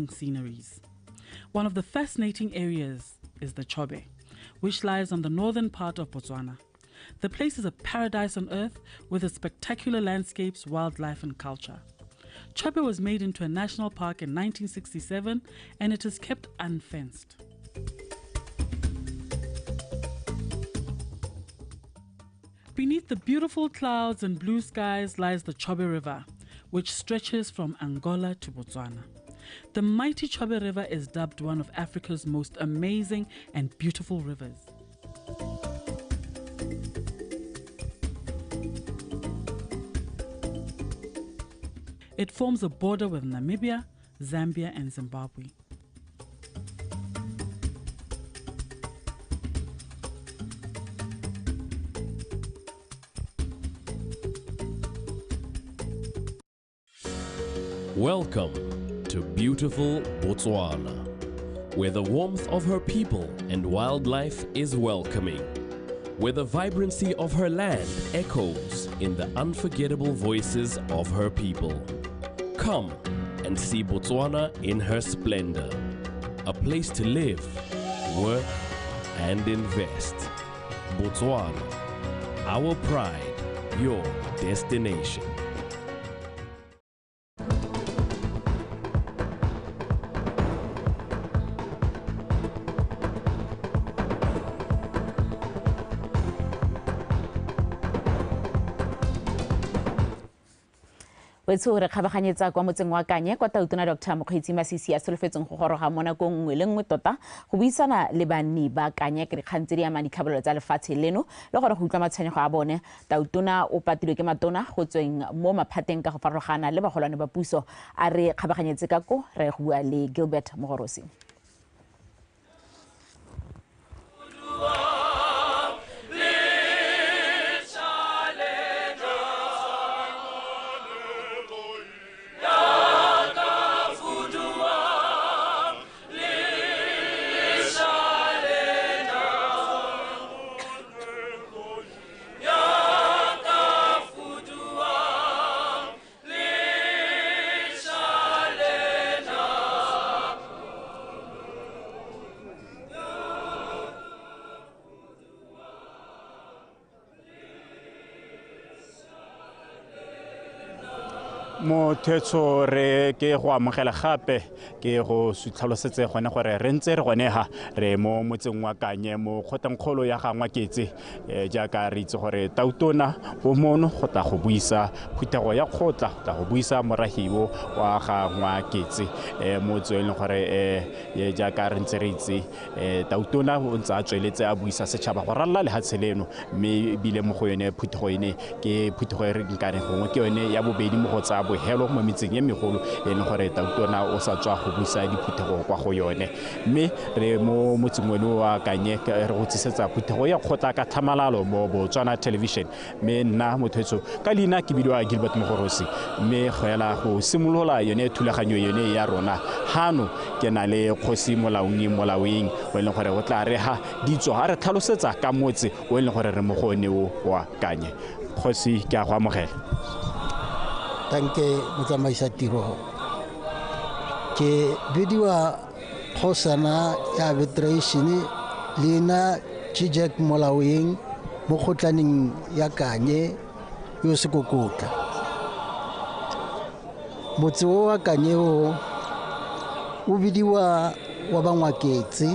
Sceneries. One of the fascinating areas is the Chobe, which lies on the northern part of Botswana. The place is a paradise on earth with its spectacular landscapes, wildlife, and culture. Chobe was made into a national park in 1967 and it is kept unfenced. Beneath the beautiful clouds and blue skies lies the Chobe River, which stretches from Angola to Botswana. The mighty Chobe River is dubbed one of Africa's most amazing and beautiful rivers. It forms a border with Namibia, Zambia, and Zimbabwe. Welcome to beautiful Botswana, where the warmth of her people and wildlife is welcoming, where the vibrancy of her land echoes in the unforgettable voices of her people. Come and see Botswana in her splendor, a place to live, work, and invest. Botswana, our pride, your destination. Wetso re kgabaganyetsa kwa motseng wa Kanye kwa Tautona Dr. Mokgweetsi Masisi a solofetseng go goroga mo nakong nngwe le nngwe tota go buisana le banni ba Kanye ke dikgang tse di amang ditlhabololo tsa lefatshe leno le gore go utlwa matshwenyego a bone. Tautona o patilwe ke matona go tsweng mo maphateng ka go farologana le bagolwane ba puso. A re kgabaganyetse ka ko re go bua le Gilbert Mogorosi. Mothetso re ke go amogela gape ke go tlhalosetse gone gore re ntse re gone ha re mo motseng wa Kanye mo kgotangkgolo ya ga Ngwaketse, jaaka re itse gore Tautona o mono go tla go buisa phuthego ya kgotla, go tla go buisa morahibo wa ga Ngwaketse, motse e leng gore jaaka re ntse re itse Tautona o ntse a tsweletse a buisa setšhaba go ralla lehatshe leno, mme ebile mo go yone phuthego ene ke phuthego e re nkareng gongwe ke yone ya bobedi mo go tsa bohelo mo metseng e megolo e leng gore Tautona o sa tswa go buisa diphuthego kwa go yone. Mme re mo motseng one wa Kanye re go tsisetsa phuthego ya kgotla ka tlhamalalo mo Botswana Television, mme nna motho ka leina ke bidiwa Gilbert Mogorosi, mme go ela go simolola yone thulaganyo yone ya rona hano ke na le Kgosi Molaong Molaoeng o e leng gore o tla re ha ditso a re tlhalosetsa ka motse o e leng gore re mo go one o wa Kanye. Kgosi, ke a go amogela. Tanke motsamaisa tiro, ke bidiwa kgosana ya arbitration leina Jack Molaoeng mo kgotlaneng ya Kanye yo Sekokotla. Motse o wa Kanye o o bidiwa wa Bangwaketse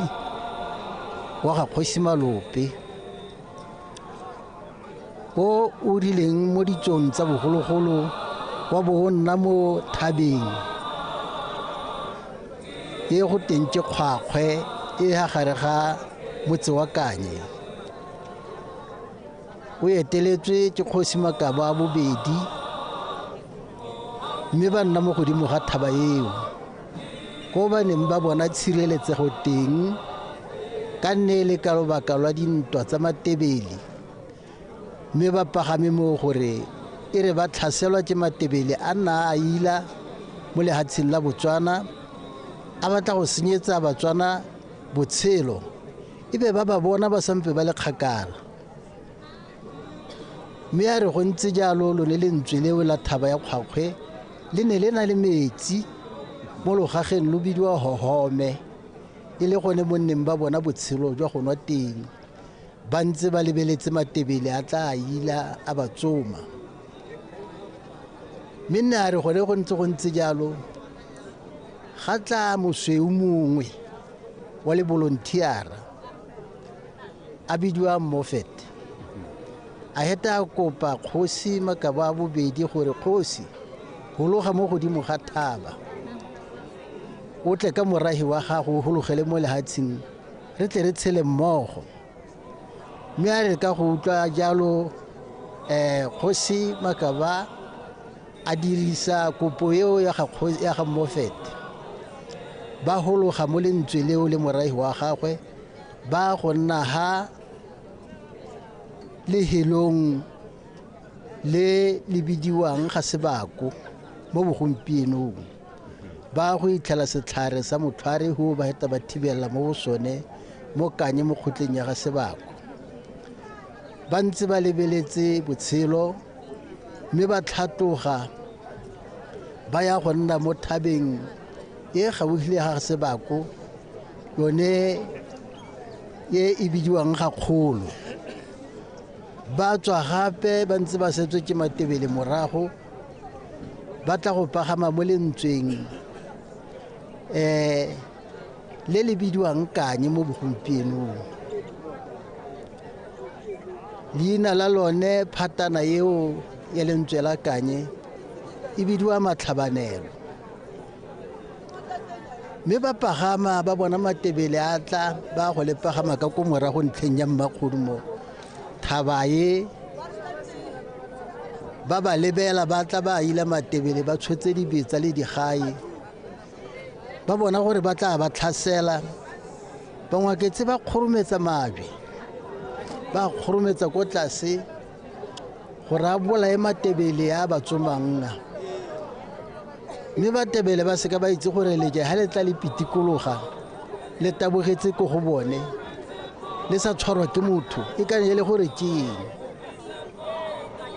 wa ga Kgosi Malope, o o rileng mo ditsong tsa bogologolo wa bo nna mo thabeng e go teng ke kgwakgwe e ha gare ga motse wa Kanye. O eteletswe ke Kgosi Makaba a bobedi, mme ba nna mo godimo ga thaba eo ko ba neng ba bona tshireletsego teng ka nne le ka lobaka lwa dintwa tsa Matebele, mme ba pagame mo gore e re ba tlhaselwa ke Matebele a nna a ila mo lehatsheng la Botswana a batla go senyetsa Batswana botshelo, e be ba ba bona ba sampe ba le kgakala. Mme a re go ntse jalo lone lentswe leo la thaba ya kgwakgwe le ne le na le metsi, Mo logageng lo bidiwa Hohome, e le gone mo nneng ba bona botshelo jwa go nwa teng, ba ntse ba lebeletse Matebele a tla a ila a ba tsoma. Mme nne a re gone go ntse go ntse jalo, ga tla mosweu mongwe wa le volunteer-a a bidiwa Moffat. A heta a kopa kgosi Makaba a bobedi gore kgosi hologa mo godimo ga thaba, o tle ka morahi wa gago o hologele mo lehatsheng, re tle re tshele mmogo. Mme a re ka go utlwa jalo, kgosi Makaba a dirisa kopo eo ya ga Moffat. Ba hologa mo lentswe leo le morahi wa gagwe, ba go nna ha lehelong le le bidiwang ga Sebako mo bogompienong. Ba go itlhela setlhare sa motlhware ho ba heta ba thibela mo go sone mo Kanye mo kgotleng ya ga Sebako. Ba ntse ba lebeletse botshelo, mme ba tlhatloga ba ya go nna mo thabeng e gaufi le ga Sebako, yone e e bidiwang ga Kgolo. Ba tswa gape ba ntse ba setswe ke Matebele morago, ba tla go pagama mo lentsweng le le bidiwang Kanye mo bogompienong. Leina la lone phatana eo ya lentswe la Kanye e bidiwa Matlhabanelo. Mme ba pagama ba bona Matebele a tla, ba go le pagama ka ko morago ntlheng ya Mmakgodu mo thaba e, ba ba lebela ba tla ba ila Matebele ba tshotse dibetsa le digae. Ba bona gore ba tla ba tlhasela, Bangwaketse ba kgorometsa majwe, ba kgorometsa ko tlase gore a bolae Matebele a ba tsomang. Mme Batebele ba seka ba itse gore lejwe ha le tla le pitikologa le tabogetse ko go bone, le sa tshwarwa ke motho, e ka e le gore ke eng.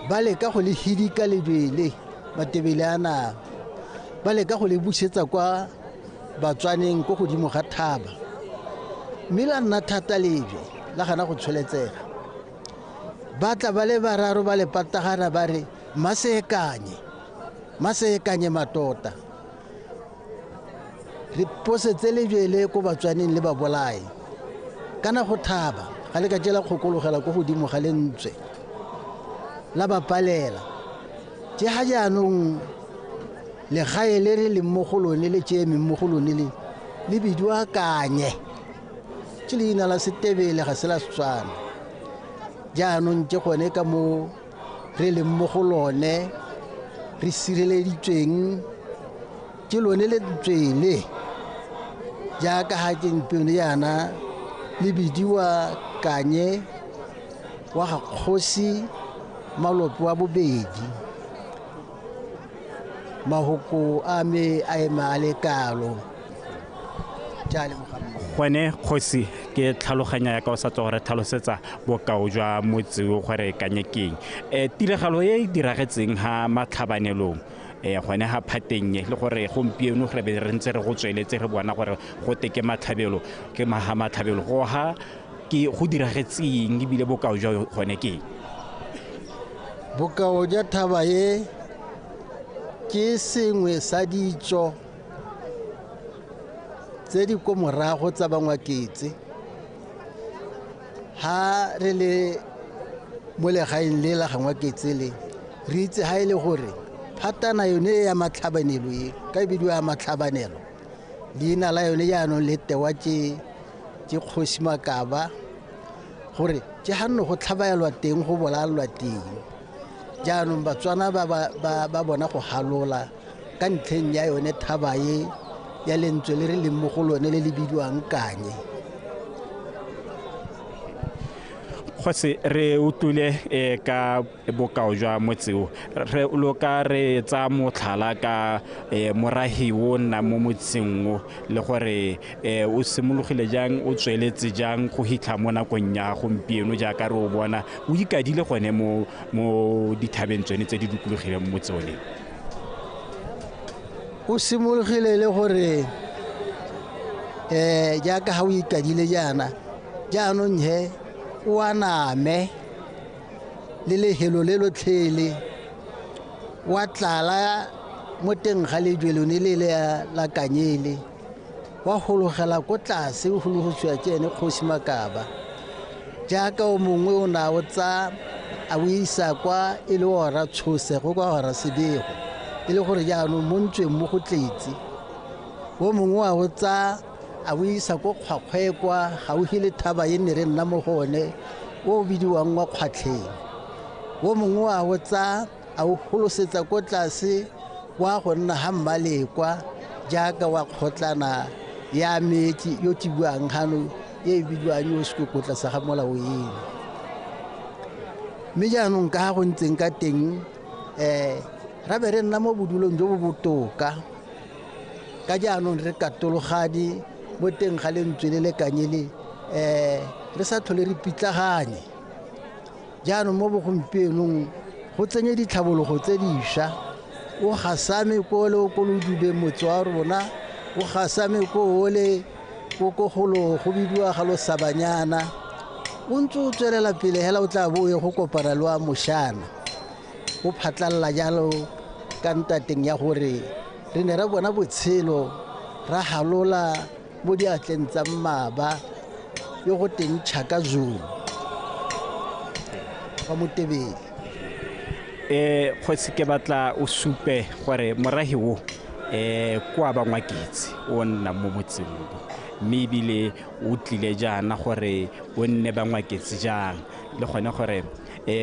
Ba leka go le hidika lejwe le Matebele a na, ba leka go le busetsa kwa Batswaneng ko godimo ga thaba. Mme la nna thata lejwe la gana go tsholetsega. Ba tla ba le bararo ba le patagana ba re Masekanye, Masekanye matota, re posetse lejwe le ko Batswaneng le ba bolae. Kana go thaba ga le ka tšela kgokologela ko godimo ga lentswe, la ba palela. Ke ha jaanong legae le re leng mo go lone le tše emeng mo go lone le le bidiwa Kanye. Ke leina la Setebele, ga se la Setswana. Jaanong ke gone ka mo re leng mo go lone, re sireleditsweng ke lone lentswe le. Jaaka ha ke mpone jaana le bidiwa Kanye wa ga kgosi Malope wa bobedi. Mahoko a me a ema a le kalo. Gone kgosi ke tlhaloganya ya ka o sa tswa gore tlhalosetsa bokao jwa motse o gore Kanye keng. Tiragalo e e diragetseng ha Matlhabanelong, gone ha phateng e, le gore gompieno re be re ntse re go tsweletse re bona gore go te ke Matlhabelo, ke maha Matlhabelo, go ha ke go diragetseng ebile bokao jwa gone keng? Bokao jwa thaba e ke sengwe sa ditso tse di ko morago tsa Bangwaketse. Ha re le mo legaeng le la Gangwaketse le, re itse ha e le gore phatana yone ya Matlhabanelo e, ka e bidiwa ya Matlhabanelo, leina la yone jaanong le tewa ke kgosi Makaba, gore ke ha nne go tlhabaelwa teng, go bolaelwa teng. Jaanong Batswana ba bona go halola ka ntlheng ya yone thaba e ya lentswe le re leng mo go lone le le bidiwang Kanye. Kgosi, re utlwile ka bokao jwa motse o, re lo ka re tsa motlhala ka morahi o nna mo motseng o, le gore o simologile jang, o tsweletse jang go hitlha mo nakong ya gompieno jaaka re o bona o ikadile gone mo dithabeng tsone tse di dikologileng motse one. Go simologile le gore jaaka ga o ikadile jaana jaanong he o aname le lehelo le lotlhele wa tlala mo teng ga lejwe lone le le la Kanyele wa hologela ko tlase o hologosiwa ke ene kgosi Makaba jaaka o mongwe o na o tsa a o isa kwa e le ora tshosego kwa ora sebego e le gore jaanong mo ntsweng mo go tletse o mongwe wa o tsa a o isa ko kgwakgwe kwa gaufi le thaba e nne re nna mo go one o bidiwang wa Kgwatlheng o mongwe wa o tsa a o holosetsa ko tlase wa go nna ga Mmalekwa jaaka wa kgotlana ya metsi yo ke buang gano e bidiwang yo sekokotla sa ga molao eno. Mme jaanong ka ga go ntseng ka teng ra be re nna mo bodulong jo bo botoka ka jaanong re katologane mo teng ga lentswe le le Kanyele re sa tlhole re pitlaganye. Jaanong mo bogompienong go tsenye ditlhabologo tse dišwa o gasame ko le ko lo dube motse wa rona o gasame ko ole ko ko golo go bidiwa ga lo sabanyana o ntse o tswelela pele hela o tla bo o ye go kopana le wa Mošana o phatlalla jalo ka ntateng ya gore re ne ra bona botshelo ra halola mo diatleng tsa mmaba yo go teng Chaka Zulu wa Motebele. Kgosi ke batla o supe gore morahi o kwa Bangwaketse o nna mo motseng o mme ebile o tlile jaana gore o nne Bangwaketse jang le gone gore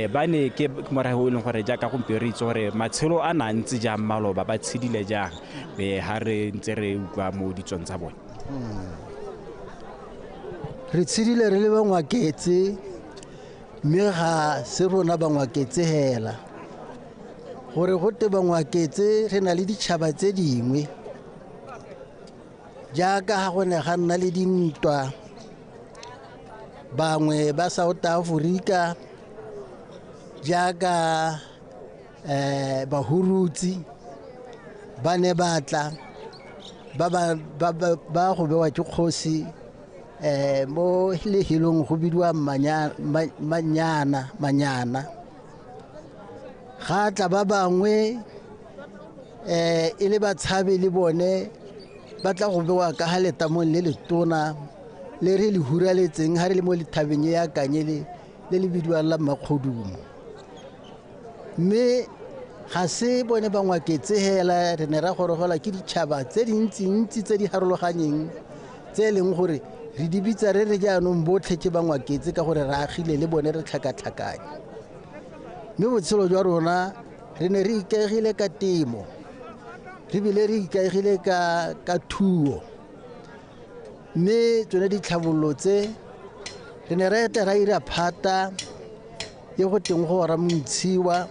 ba ne ke morahi o e leng gore jaaka gompieno re itse gore matshelo a na ntse jang maloba ba tshedile jang ha re ntse re utlwa mo ditsong tsa bone. Re tshedile re le Bangwaketse mme ga se rona Bangwaketse hela gore go te Bangwaketse re na le ditšhaba tse dingwe jaaka ga go ne ga nna le dintwa bangwe ba South Africa jaaka Bahurutsi ba ne ba tla ba go bewa ke kgosi mo lehelong go bidiwa Manyana ga tla ba bangwe e le batshabe le bone ba tla go bewa ka ga letamong le letona le re le huraletseng ha re le mo lethabeng ya Kanyele le le bidiwang la Makgodumo. Mme ga se bone Bangwaketse hela re ne ra gorogelwa ke ditšhaba tse dintsintsi tse di harologanyeng tse e leng gore re di bitsa re re jaanong botlhe ke Bangwaketse ka gore re agile le bone re tlhakatlhakanye. Mme botshelo jwa rona re ne re ikaegile ka temo re bile re ikaegile ka thuo mme tsone ditlhabololo tse re ne re eta ra ira phata e go teng go ora montshiwa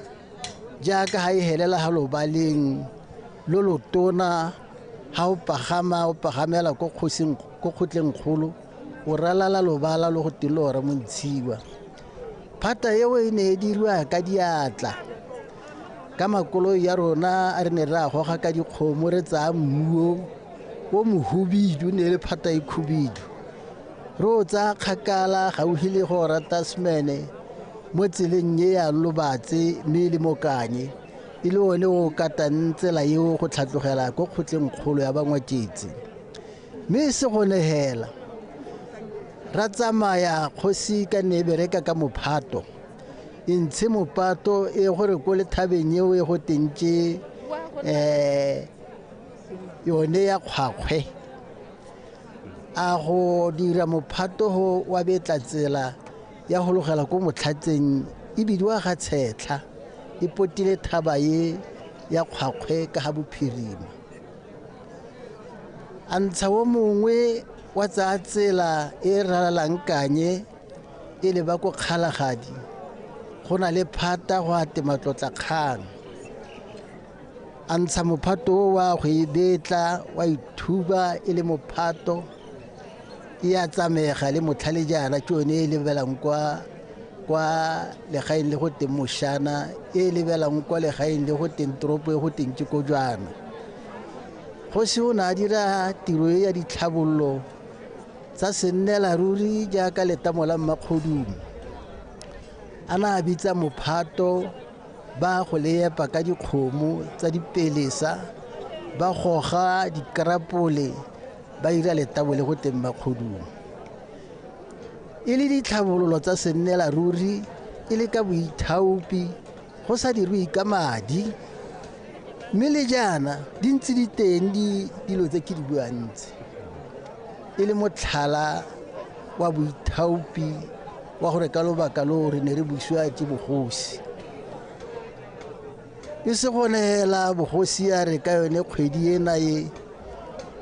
jaaka ga e helela ga lobaleng lo lotona ga o pagama o pagamela ko kgosing ko kgotleng kgolo o ralala lobala lo go teng lo ora montshiwa. Phata eo e ne e dirwa ka diatla ka makoloi ya rona a re ne re a goga ka dikgomo re tsaya mmuo o mohubidu ne le phata e khubidu re o tsaya kgakala gaufi le go ora Tasmane mo tseleng e ya Lobatse mme le mo Kanye e le one o katang tsela eo go tlhatlogela ko kgotleng kgolo ya Bangwaketse. Mme se gone hela ra tsamaya kgosi ka ne e bereka ka mophato e ntshe mopato e gore ko lethabeng eo e go teng ke yone ya Kgwakgwe a go dira mophato go wa betla tsela ya hologela ko motlhatseng e bidiwa ga Tshetlha e potile thaba e ya Kgwakgwe ka ga bophirima. A ntsha o mongwe wa tsaya tsela e ralalang Kanye e leba ko Kgalagadi go na le phata go a tematlotla kgang. A ntsha mophato o wa go e betla wa ithuba e le mophato e a tsamega le motlhale jaana ke yone e lebelang kwa legaeng le go teng Mošana e lebelang kwa legaeng le go teng toropo e go teng ke Kojwana. Kgosi o ne a dira tiro e ya ditlhabololo tsa sennela ruri jaaka letamo la Mmakgodumo. A na a bitsa mophato ba go le epa ka dikgomo tsa dipelesa, ba goga dikrapole, ba ira letamo le go teng Mmakgodumo. E le ditlhabololo tsa sennela ruri, e le ka boithaopi, go sa dirwe ka madi. Mme le jaana di ntse di teng dilo tse ke di buang tse, e le motlhala wa boithaopi wa gore ka lobaka lo re ne re busiwa ke bogosi. E se gone hela bogosi a re ka yone kgwedi ena e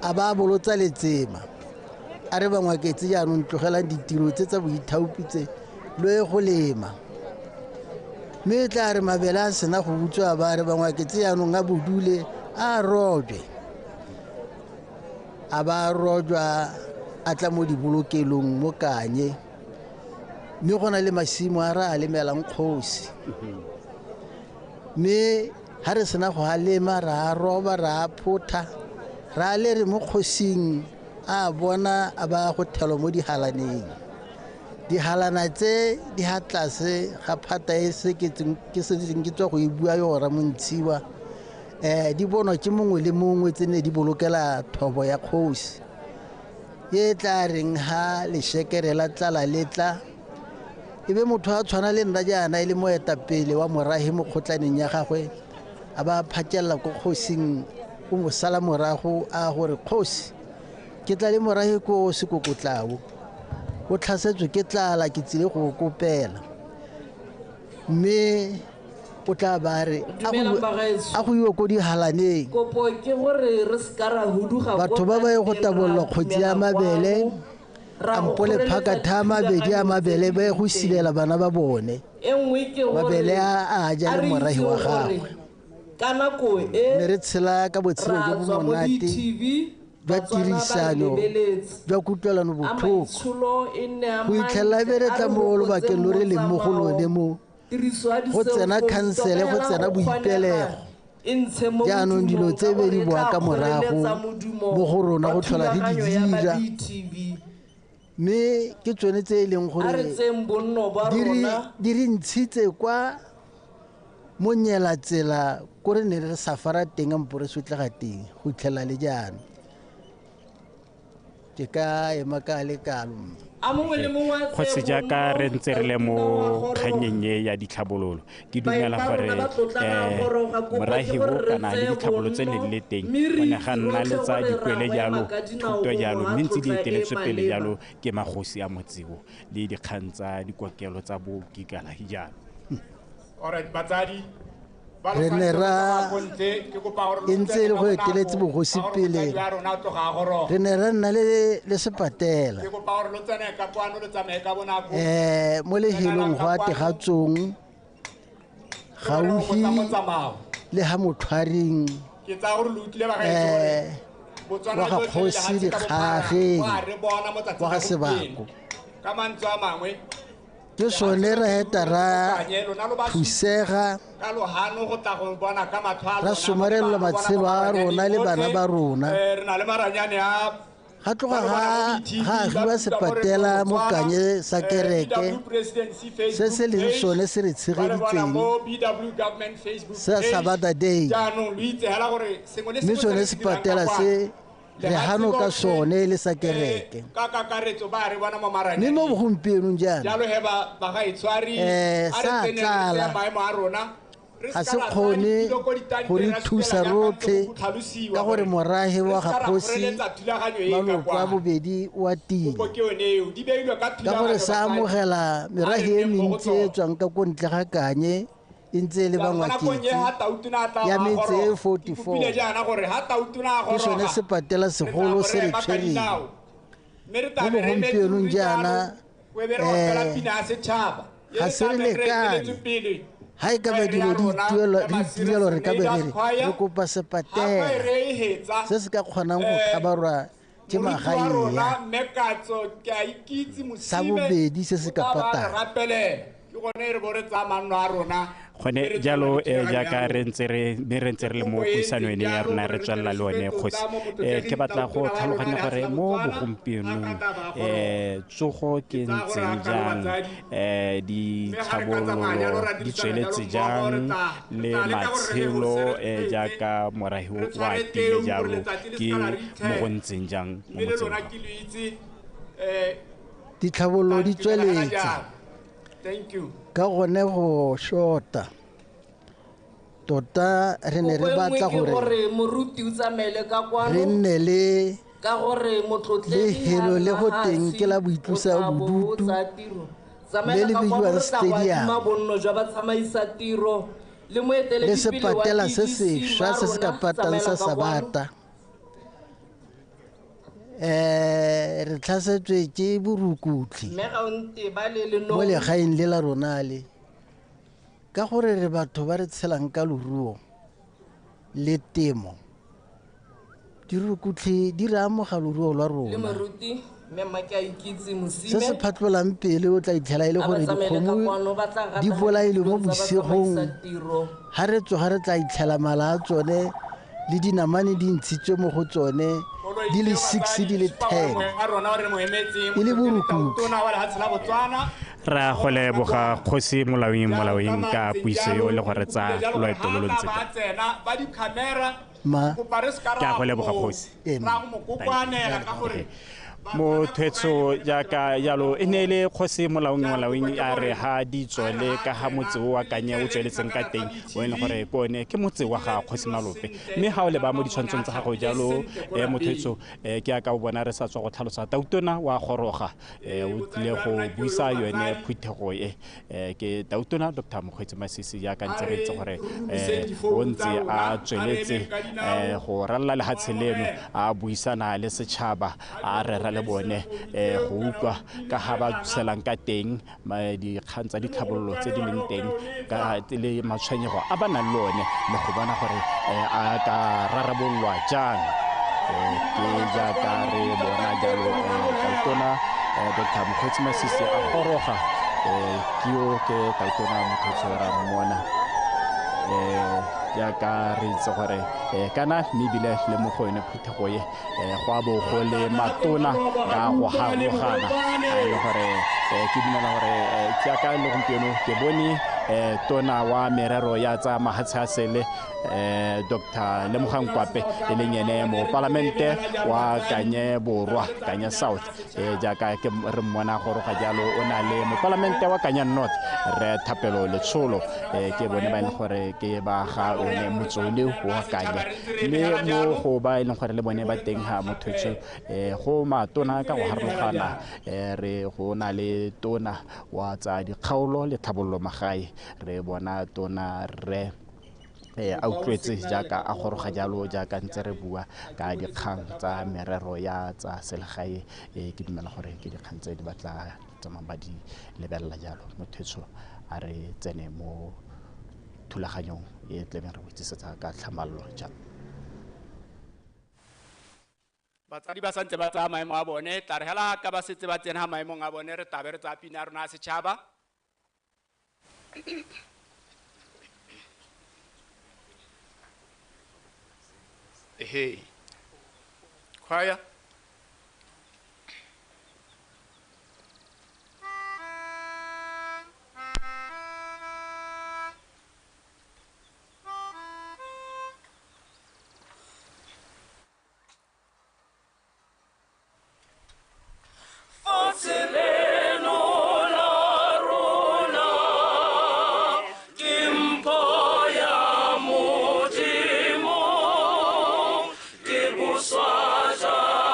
a ba bolotsa letsema, a re Bangwaketse jaanong tlogelang ditiro tse tsa boithaopi tse lo ye go lema. Mme e tla re mabele a sena go butswa ba re Bangwaketse jaanong a bodule a rojwe. A ba rojwa a tla mo dibolokelong mo Kanye, mme go na le masimo a re a lemelang kgosi. Mme ha re sena go a lema ra a roba ra a photha, ra a lere mo kgosing a bona a ba go thelwa mo dihalaneng. Dihalana tse di ha tlase ga phata e se ke setseng ke tswa go e bua yora Montshiwa, di bonwa ke mongwe le mongwe tse ne di bolokela thobo ya kgosi. E tla reng ha lešekere la tlala le tla, e be motho a tshwana le nna jaana e le moetapele wa morahi mo kgotlaneng ya gagwe, a ba phakella ko kgosing, o mo sala morago a gore kgosi ke tla le morahi ko Sekokotlao, o tlhasetswe ke tlala ke tsile go kopela. Mme o tla ba re a go iwe ko dihalaneng. Batho ba ba ye go tabollwa kgotsi ya mabele, ampo le phakatha a mabedi a mabele ba ye go silela bana ba bone. Mabele a ja le morahi wa gagwe. Ne re tshela ka botshelo jo bo monate jwa tirisano, jwa kutlwelano botlhoko, go itlhela e be re tla mo lobakeng lo re leng mo go lone mo, go tsena khansele, go tsena boipelego. Jaanong dilo tse be di boa ka morago mo go rona go tlhola re di dira. Mme ke tsone tse e leng gore di re ntshitse kwa mo nyela tsela ko re ne re safara teng ampo re sotlega teng go itlhela le jaana. Ke ka ema ka le kalo. Kgosi, jaaka re ntse re le mo kgannyeng e ya ditlhabololo, ke dumela gore morahi bo kana le ditlhabololo tse ne di le teng, go ne ga nna le tsa dikwele jalo, thuto jalo, mme ntse di eteletswe pele jalo ke magosi a motseo le dikgang tsa dikokelo tsa booki kalafi jalo. Re ne ra e ntse e le go eteletse bogosi pele, re ne ra nna le sepatela mo lehelong go a Tegatsong gaufi le ha Motlhwaring wa ga kgosi Dikgageng wa ga Sebako. Ke sone ra eta ra thusega, ra somarela matshelo a rona le bana ba rona. Ga tloga ga agiwa sepatela mo Kanye sa kereke se se leng sone se re tshegeditseng sa Sabata Day, mme sone sepatela se re hano ka sone le sa kereke. Mme mo bogompienong jaana sa tlala ga se kgone go re thusa rotlhe ka gore morahe wa ga kgosi maloko a bobedi o a tile, ka gore sa amogela merahe e mentsi e tswang ka ko ntle ga Kanye e ntse e le Bangwaketse ya metse e 44. Ke sone sepatela segolo se re tshwereng mo bogompienong jaana. Ga se re lekane, ha e ka ba dilo di itirelwa re ka be re re kopa sepatela se se ka kgonang go khabarwa ke magae ya. Sa bobedi se se ka patang. Gone jalo jaaka re ntse re mme re ntse re le mo puisanong ene ya rona re tswelela le one kgosi, ke batla go tlhaloganya gore mo bogompienong tsogo ke ntseng jang, ditlhabololo di tsweletse jang le matshelo jaaka morahi o atile jalo ke mo go ntseng jang mo motseng? Ditlhabololo di tsweletse ka gone go shota tota, re ne re batla gore re nne le lefelo le go teng ke la boitlosa bodutu le le bidiwang stadium le sepatela se sešwa se se ka patang sa Sabata. Re tlhasetswe ke borukutlhi mo legaeng le la rona le, ka gore re batho ba re tshelang ka loruo le temo, dirukutlhi di re amoga loruo lwa rona. Se se phatlolang pele o tla itlhela e le gore dikgomo di bolailwe mo bosigong, ga re tsoga re tla itlhela mala a tsone le dinamane di ntshitswe mo go tsone di le 6 di le 10 e le borukutlhi. Ra go leboga kgosi Molaoeng ka puiso eo le gore tsa loeto lo lo ntse ma ke a go leboga kgosi Motho jaaka jalo e ne le kgosi Molaoeng a re ha di tswele ka ha motse o wa Kanye o tsweletseng ka teng, o e leng gore ke one ke motse wa ga kgosi Malope. Mme ha o leba mo ditshwantshong tsa gago jalo motho ke a ka o bona re sa tswa go tlhalosa tautona wa goroga, o tlile go buisa yone phuthego e, ke tautona Dr. Mokgweetsi Masisi jaaka ntse re itse gore o ntse a tsweletse go ralala lehatshe leno a buisana le setšhaba a rera le bone go utlwa ka ga ba tshelang ka teng, dikgang tsa ditlhabololo tse di leng teng ka le matshwenyego a ba nang le one le go bona gore a ka rarabololwa jang. Ke jaaka re bona jalo tautona Dr. Mokgweetsi Masisi a goroga, ke yo ke tautona motho ra mmona jaaka re itse gore kana mme ebile le mo go yone phuthego e go a bo go le matona ka go harologana, a e le gore ke dumela gore jaaka le gompieno ke bone tona wa merero ya tsa mahatshe a sele Dr. Lemogang Kwape e leng ene mopalamente wa Kanye Borwa, Kanye South, jaaka ke re mmona goroga jalo o na le mopalamente wa Kanye North re Thapelo Letsholo, ke bone ba e leng gore ke ba ga one motse ole wa Kanye. Mme mo go ba e leng gore le bone ba teng ha motho go matona ka go harologana, re go na le tona wa tsa dikgaolo le tlhabololo magae, re bona tona re a utlwetse jaaka a goroga jalo jaaka ntse re bua ka dikgang tsa merero ya tsa selegae, ke dumela gore ke dikgang tse di batla tsamayng ba di lebelela jalo. Motho a re tsene mo thulaganyong e tlebeng re botsisetsa ka tlhamallo jalo. Batsadi ba santse ba tsaya maemo a bone, tla re hela ka ba setse ba tsena maemong a bone re tabe re tsaya pina ya rona ya setšhaba. Ehe, choir. Swasha.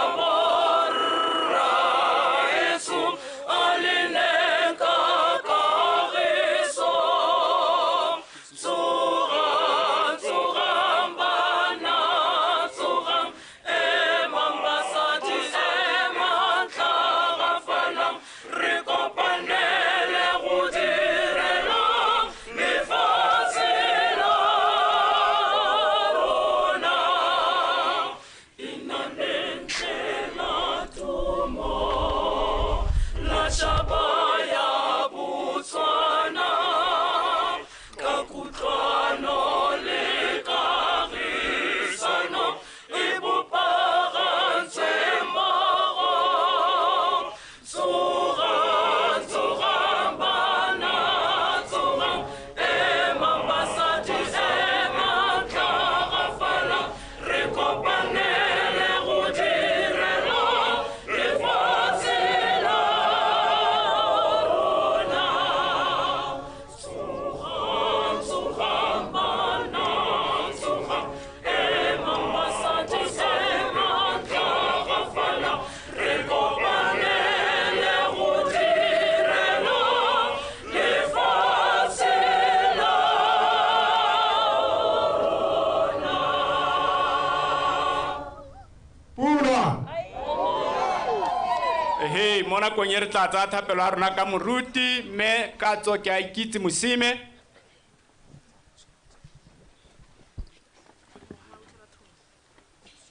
Ehe, mo nakong e re tla tsaya thapelo ya rona ka moruti mme ka tso ke a ikitse Mosime.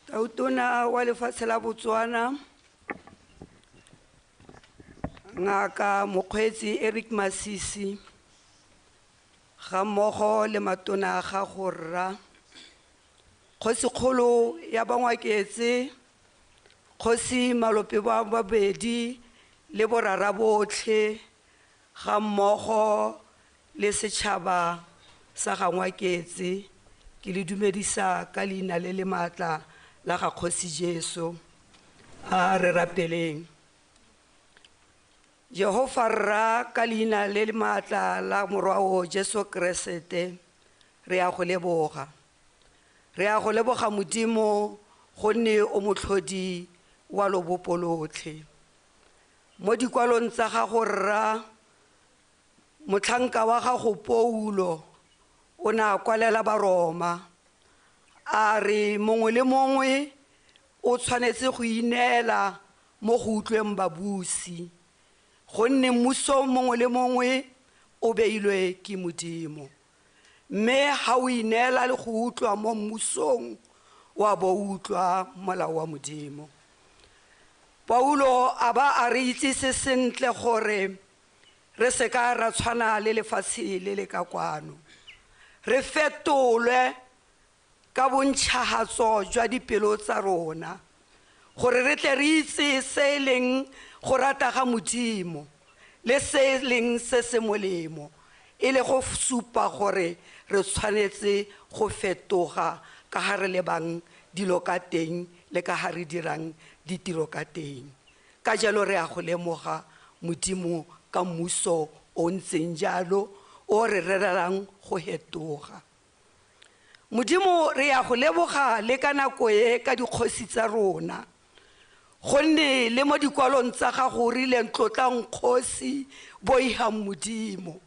Tautona wa lefatshe la Botswana, Ngaka Mokgweetsi Eric Masisi, ga mmogo le matona a gago rra, Kgosikgolo ya Bangwaketse, Kgosi Malope ba babedi le borara botlhe, ga mmogo le setšhaba sa Gangwaketse, ke le dumedisa ka leina le le maatla la ga Kgosi Jesu. A re rapeleng. Jehova rra, ka leina le le maatla la morwao Jesu Keresete, re a go leboga. Re a go leboga Modimo, gonne o motlhodi wa lobopo lotlhe. Mo dikwalong tsa gago rra, motlhanka wa gago Paulo o ne a kwalela Baroma, a re mongwe le mongwe o tshwanetse go ineela mo go utlweng babusi, gonne mmuso mongwe le mongwe o beilwe ke Modimo. Mme ha o ineela le go utlwa mo mmusong, wa bo utlwa molao wa Modimo. Paulo a ba a re itsise sentle gore re se ka ra tshwana le lefatshe le le ka kwano, re fetolwe ka bontšhahatso jwa dipelo tsa rona, gore re tle re itse se e leng go rata ga Modimo le se e leng se se molemo, e le go supa gore re tshwanetse go fetoga ka ha re lebang dilo ka teng le ka ha re dirang ditiro ka teng. Ka jalo re a go lemoga Modimo ka mmuso o ntseng jalo o re rerelang go fetoga. Modimo re ya go leboga le ka nako e ka dikgosi tsa rona, gonne le mo dikwalong tsa gago o rileng tlotlang kgosi, boihang Modimo.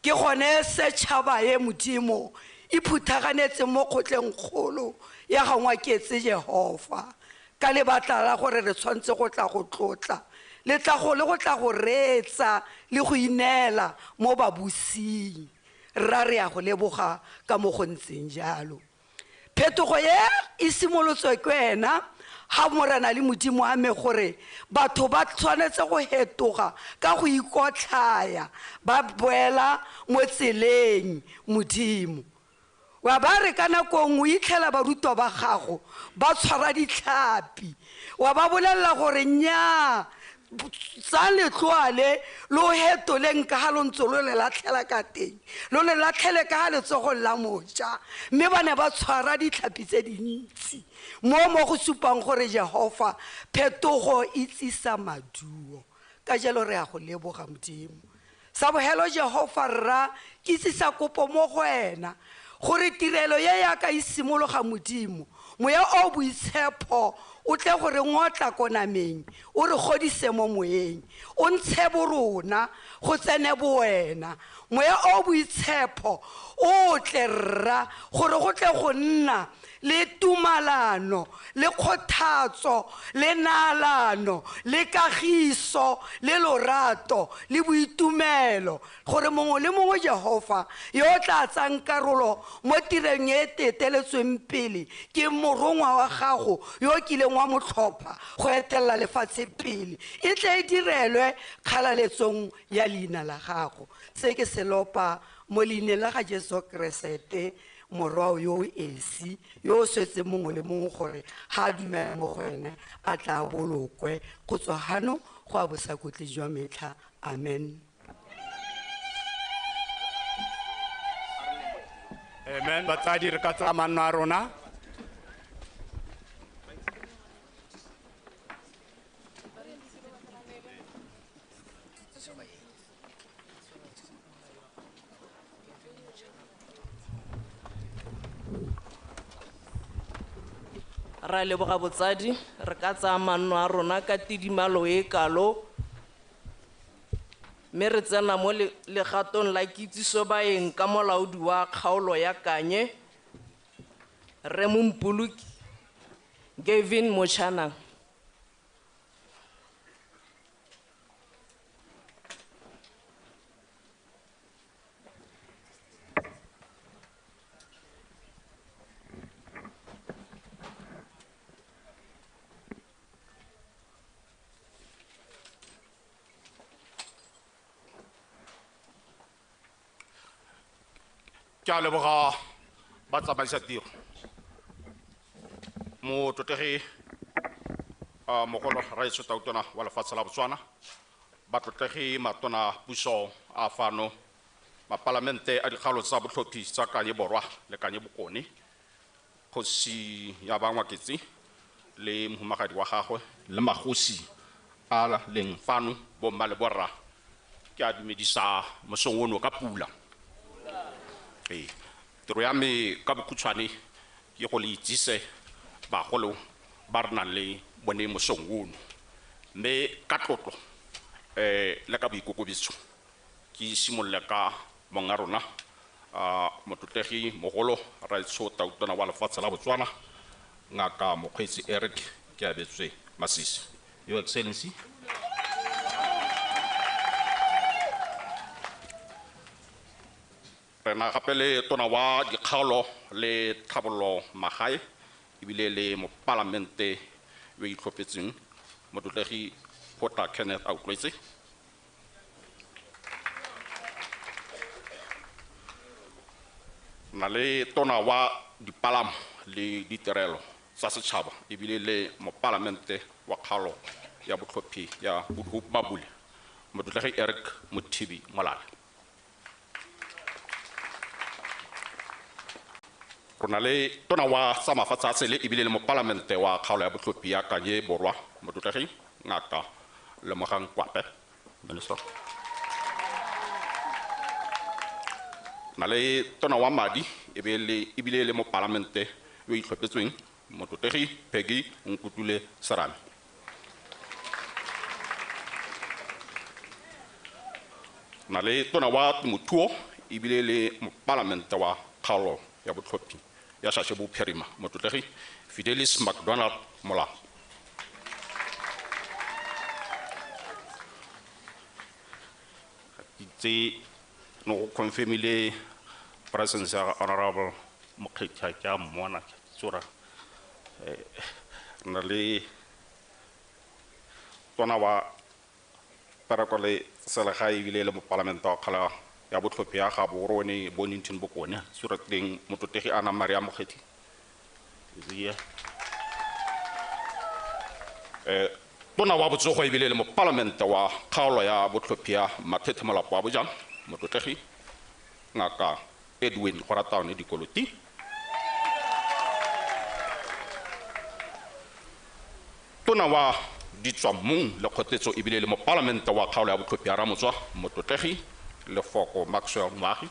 Ke gone setšhaba e Modimo e phuthaganetse mo kgotleng kgolo ya Gangwaketse Jehova, ka lebaka la gore re tshwanetse go tla go tlotla le tla go le go tla go reetsa le go ineela mo babusing. Rra re ya go leboga ka mo go ntseng jalo. Phetogo e e simolotswe ke wena ha Morena le Modimo a me gore batho ba tshwanetse go fetoga ka go ikotlhaya, ba boela mo tseleng Modimo. Wa ba re ka nako nngwe o itlhela barutwa ba gago ba tshwara ditlhapi, wa ba bolelela gore nnyaa, tsa letloa le lo hetoleng ka ha lo ntse lo le latlhela ka teng, lo le latlhele ka ha letsogong la moja. Mme ba ne ba tshwara ditlhapi tse dintsi, mo mo go supang gore Jehova phetogo e tsisa maduo. Ka jalo re a go leboga Modimo. Sa bohelo Jehova rra, ke tsisa kopo mo go wena gore tirelo ye ya ka e simologa Modimo, moya o boitshepo o tle go re ngotla ko nameng, o re godise mo moyeng, o ntshe borona go tsene bo wena. Moya o boitshepo o tle rra, gore go tle go nna le tumalano le kgothatso le naalano le kagiso le lorato le boitumelo, gore mongwe le mongwe Jehova yo o tla tsang karolo mo tireng e teteletsweng pele ke morongwa wa gago yo o kileng wa mo tlhopha go etelela lefatshe pele, e tle e direlwe kgalaletsong ya leina la gago. Se ke se lopa mo leineng la ga Jesu Keresete, morwa yo o esi yo o swetseng mongwe le mongwe gore ga a dumela mo go ene a tla bolokwe go tswa gano go a bosakutle jwa metlha. Amen. Amen. Batsadi re ka tsaya manno a rona. Ra leboga botsadi, re ka tsaya manno a rona ka tidimalo e kalo, mme re tsena mo legatong la kitsiso baeng ka molaodi wa kgaolo ya Kanye, Rre Mompoloki Gavin Mochanang. Ke a leboga batsamaisa tiro. Motlotlegi mogolo Raetsho Tautona wa lefatshe la Botswana, batlotlegi matona puso a fano, mapalamente a dikgaolo tsa botlhophi tsa Kanye Borwa le Kanye Bokone, kgosi ya Bangwaketse le mohumagadi wa gagwe le magosi a leng fano, bomma le borra, ke a dumedisa mosong ono ka pula. Ee, tiro ya me ka bokhutshwane ke go le itsise bagolo ba re nang le bone mosong ono, mme ka tlotlo le ka boikokobetso ke simolola ka monga rona motlotlegi mogolo Raetsho Tautona wa lefatshe la Botswana, Ngaka Mokgweetsi Eric Keabetswe Masisi. Your Excellency. Re na gape le tona wa dikgaolo le tlhabololo magae ebile le mopalamente yo itlhophetseng motlotlegi Phota Kenneth Autlwetse. Na le tona wa dipalamo le ditirelo tsa setšhaba ebile le mopalamente wa kgaolo ya botlhophi ya Goodhope Mabule motlotlegi Eric Mothibi Molale. Re na le tona wa tsa mafatshe a sele ebile le mopalamente wa kgaolo ya botlhophi ya Kanye Borwa motlotlegi Ngaka Lemogang Kwape, Minister. Na le tona wa madi ebile le mopalamente yo itlhophetsweng motlotlegi Peggy Nkutule Serame. Na le tona wa temothuo ebile le mopalamente wa kgaolo ya botlhophi ya Shashe Bophirima motlotlegi Fidelis MacDonald Mola. Itse no go confirmile presence ya Honorable Mokgethi ke a mmona ke tsora na le tona wa pereko le selegae ebile le mopalamente wa kgala ya botlhophi ya Gaborone Bonnington Bokone tsora teng motlotlegi Anna Maria Mokgethi. Tona wa botsogo ebile le mopalamente wa kgaolo ya botlhophi ya Mathethe Molapo wa Bojang motlotlegi Ngaka Edwin Gorataone Dikoloti. Tona wa ditswammung le kgotetso ebile le mopalamente wa kgaolo ya botlhophi ya Ramotswa motlotlegi Lefoko Maxwell Moagi.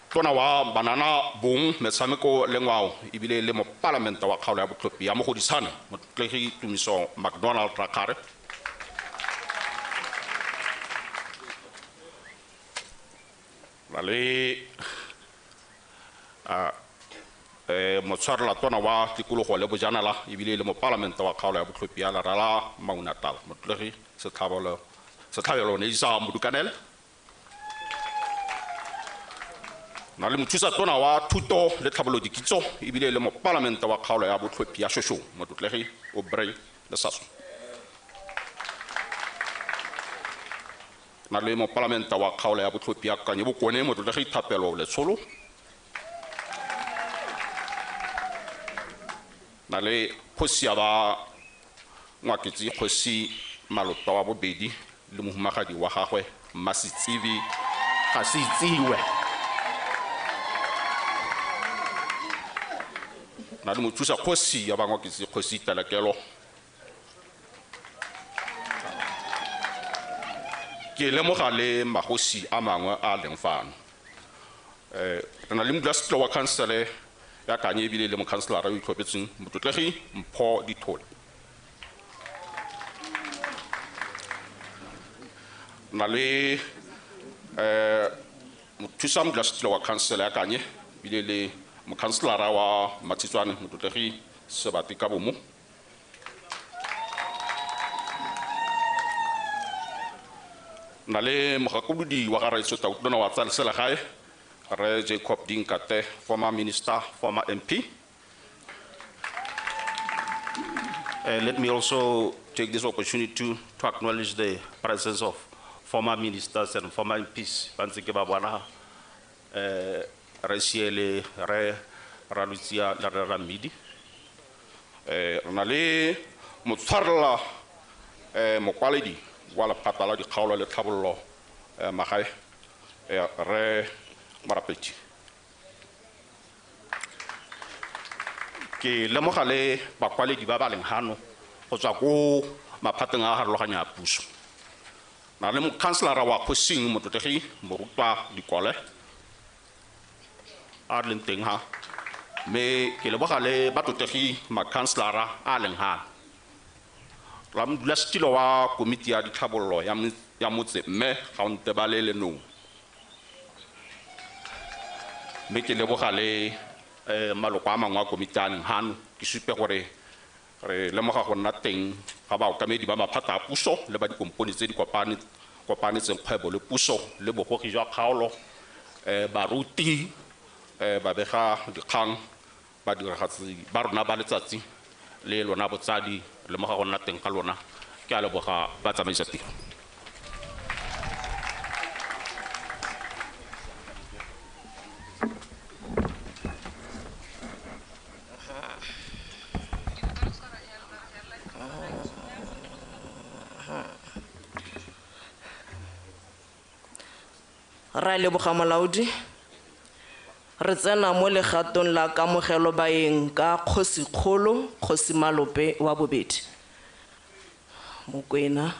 Tona wa banana bong metshameko le ngwao ebile le mopalamente wa kgaolo ya botlhophi ya Mogoditshane motlotlegi Tumiso MacDonald Rakgare. Na le motshwarela tona wa tikologo le bojanala ebile le mopalamente wa kgaolo ya botlhophi ya Lerala Maunatal motlotlegi Setlhabelo Neisa Modukanele. Na le mothusa tona wa thuto le tlhabololo dikitso ebile le mopalamente wa kgaolo ya botlhophi ya Shoshong motlotlegi Aubrey Lesaso. Na le mopalamente wa kgaolo ya botlhophi ya Kanye Bokone motlotlegi Thapelo Letsholo. Na le kgosi ya ba Ngwaketse kgosi Malopa wa bobedi le mohumagadi wa gagwe Mmasetsibi ga se itsiwe. Na le mothusa kgosi ya Bangwaketse kgosi Telekelo. Ke lemoga le magosi a mangwe a leng fano. Re na le modulasetilo wa khansele ya Kanye ebile le mokhanselara yo itlhophetseng motlotlegi Mpho Dithole. Na le mothusa modulasetilo wa khansele ya Kanye ebile le mokhanselara wa Matshetswane motlotlegi Sebati Kabomo. Na le mogakolodi wa ga Raetsho Tautona wa tsa selegae Re Jacob Dinkate, former minister, former MP. Let me also take this opportunity to acknowledge the presence of former ministers and former MPs ba ntse ke ba bona, re Siele, re Ralutsia le re Rammidi. Re na le motshwarela mokwaledi wa lephata la dikgaolo le tlhabololo magae, re Morapedi. Ke lemoga le bakwaledi ba ba leng hano go tswa ko maphateng a a harologanyang a puso. Na le mokhanselara wa Kgosing Motlotlegi Morutwa Dikole a re leng teng ha, mme ke leboga le batlotlegi makhanselara a leng hano. Ra modulasetilo wa komiti ya ditlhabololo ya motse mme Gaontebale Lenong. Mme ke leboga le maloko a mangwe a komiti a leng hano. Ke supe gore re lemoga go nna teng ga baokamedi ba maphata a puso le ba dikompone tse di kopanetseng kgwebo le puso le bogogi jwa kgaolo, baruti, babega dikgang, badiragatsi ba rona ba letsatsi le lona botsadi, lemoga go nna teng ga lona. Ke a leboga ba tsamaisa tiro. Ra leboga molaodi. Re tsena mo legatong la kamogelo baeng ka kgosikgolo Kgosi Malope wa bobedi. Mokwena.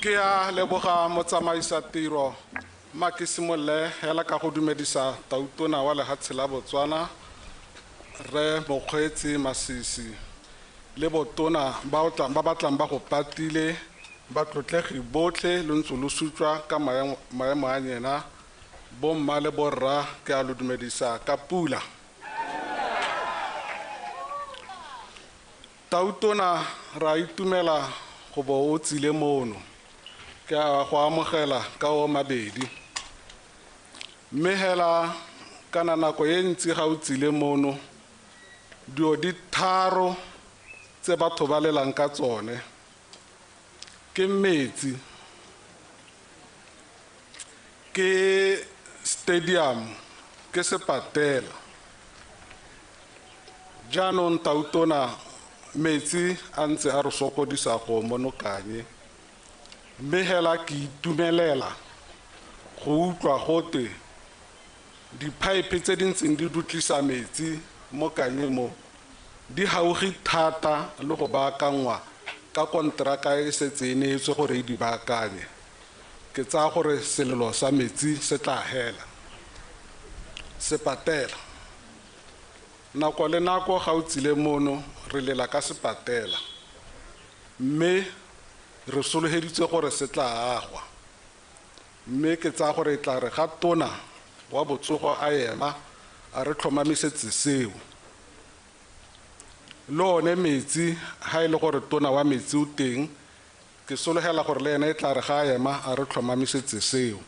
Ke a leboga motsamaisa tiro mma ke simolole hela ka go dumedisa tautona wa lehatshe la Botswana re Mokgweetsi Masisi le botona ba ba tlang ba go patile, batlotlegi botlhe lo ntse lo sutswa ka maemo a nyena, bomma le borra, ke a lo dumedisa ka pula. Tautona, ra itumela go bo o tsile mono, ke a go amogela ka o mabedi. Mme hela kana nako e ntsi ga o tsile mono, dio di tharo tse batho ba lelang ka tsone ke metsi, ke stadium, ke sepatela. Jaanong tautona, metsi a ntse a re sokodisa go monokanye, mme hela ke itumelela go utlwa gote diphaephe tse di ntseng di dutlisa metsi mo Kanye mo di gaufi thata le go baakangwa ka konteraka e setse e neetswe gore e di baakanye. Ke tsaya gore selelo sa metsi se tla hela. Sepatela, nako le nako ga o tsile mono re lela ka sepatela, mme re sologeditse gore se tla agwa. Mme ke tsaya gore e tla re ga tona wa botsogo a ema a re tlhomamisetse seo. Le one metsi, ha e le gore tona wa metsi o teng, ke sologela gore le ene e tla re ga a ema a re tlhomamisetse seo.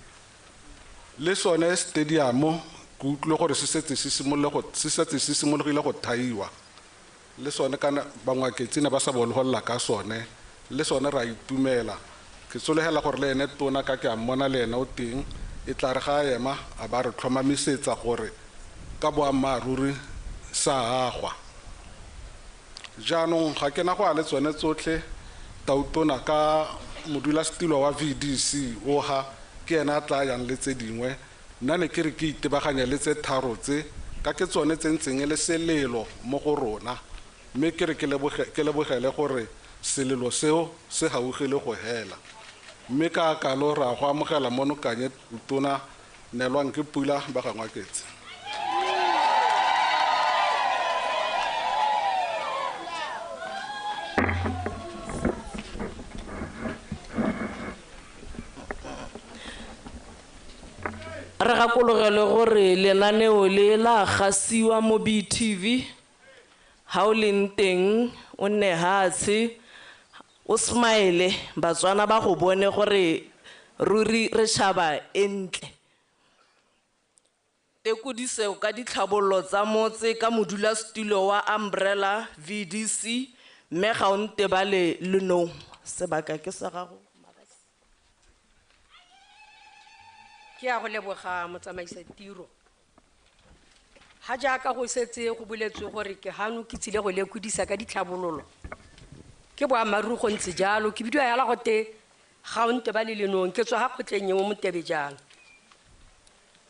Le sone stadium ke utlwile gore se setse se simologile go thaiwa, le sone kana bangwaketsi ne ba sa bone go lla ka sone, le sone ra itumela. Ke sologela gore le ene tona ka ke a mmona le ene o teng, e tla re ga a ema a ba re tlhomamisetsa gore ka boammaaruri sa agwa. Jaanong ga ke na go a le tsone tsotlhe, tautona ka modulasetilo wa VDC oha ke ena a tla yang le tse dingwe. Nna ne ke re ke itebaganya le tse tharo tse ka ke tsone tse ntseng e le selelo mo go rona, mme ke re ke lebogele gore selelo seo se gaugile go hela. Mme ka kalo ra go amogela mono Kanye tona, neelwang ke pula ba ga Ngwaketse. Re gakologelwe gore lenaneo le la gasiwa mo BTV. Ha o leng teng o nne hatshe o smile, Batswana ba go bone gore ruri re tšhaba e ntle. Tekodiso ka ditlhabololo tsa motse ka modulasetulo wa Umbrella VDC, mme ga o ntebale Lenong. Sebaka ke sa gago. Ke a go leboga motsamaisa tiro. Ha jaaka go setse go boletswe gore ke hano ke tsile go lekodisa ka ditlhabololo. Ke boammaaruri go ntse jalo, ke bidiwa yala gote ga o ntebale Lenong, ke tswa ga kgotleng e mo Motebe jalo.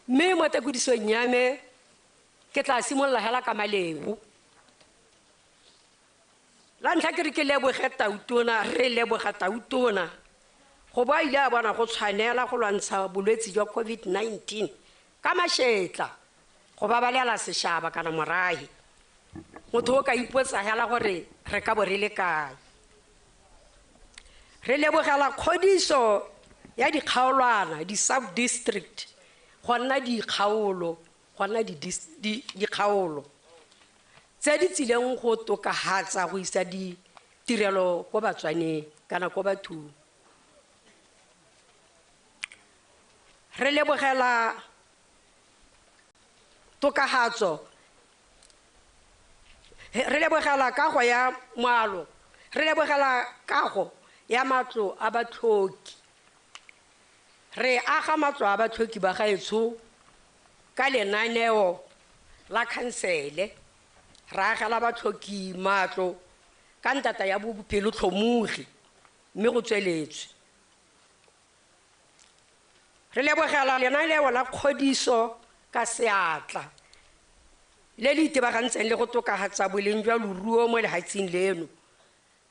Mme mo tekodisong ya me ke tla simolola hela ka malebo. La ntlha ke re ke leboge Tautona, re leboga Tautona go bo a ile a bona go tshwanela go lwantsha bolwetse jwa COVID-19 ka mašetla go babalela sešaba kana morahe. Motho o ka ipotsa hela gore re ka bo re le kae. Re lebogela kgodiso ya dikgaolwana, di-sub-district, go nna dikgaolo, go nna dikgaolo tse di tsileng go tokafatsa go isa ditirelo ko Batswaneng kana ko bathong. Re lebogela tokafatso, re lebogela kago ya moalo, re lebogela kago ya matlo a batlhoki. Re aga matlo a batlhoki ba gaetsho ka lenaneo la khansele, re agela batlhoki matlo ka ntata ya bopelotlhomogi, mme go tsweletswe. Re lebogela lenaneo la kgodiso ka seatla le le itebagantseng le go tokafatsa boleng jwa loruo mo lefatsheng leno,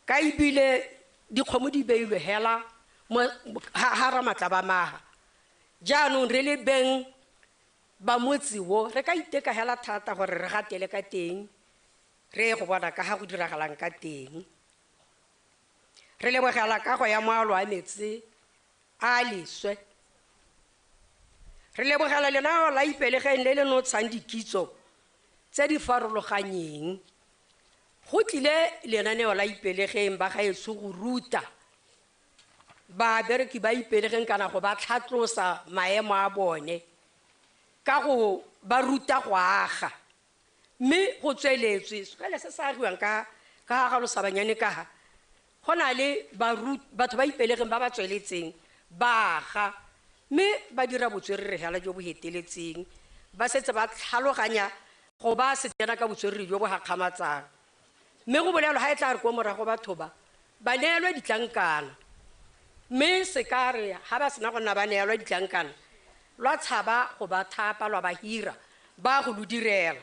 ka ebile dikgomo di beilwe hela mo ha ramatla ba maga. Jaanong re le beng ba motse wo re ka iteka hela thata gore re gatele ka teng, re ye go bona ka ga go diragalang ka teng. Re lebogela kago ya moalo wa metsi a leswe. Re lebogela lenaneo la Ipelegeng le le notshang dikitso tse di farologanyeng. Go tlile lenaneo la Ipelegeng ba gaetsho go ruta babereki ba Ipelegeng kana go ba tlhatlosa maemo a bone ka go ba ruta go aga. Mme go tsweletswe sekolo se se agiwang ka ga Losabanyane ka ga go na le batho ba Ipelegeng ba ba tsweletseng ba aga, mme ba dira botswerere hela jo bo heteletseng, ba setse ba tlhaloganya go ba se tsena ka botswerere jo bo gakgamatsang. Mme go bolelwa ha e tla re ko morago batho ba ba neelwe ditlankana, mme se ka re ha ba sena go nna ba neelwa ditlankana lwa tshaba go ba thapa lwa ba hira ba go lo direla.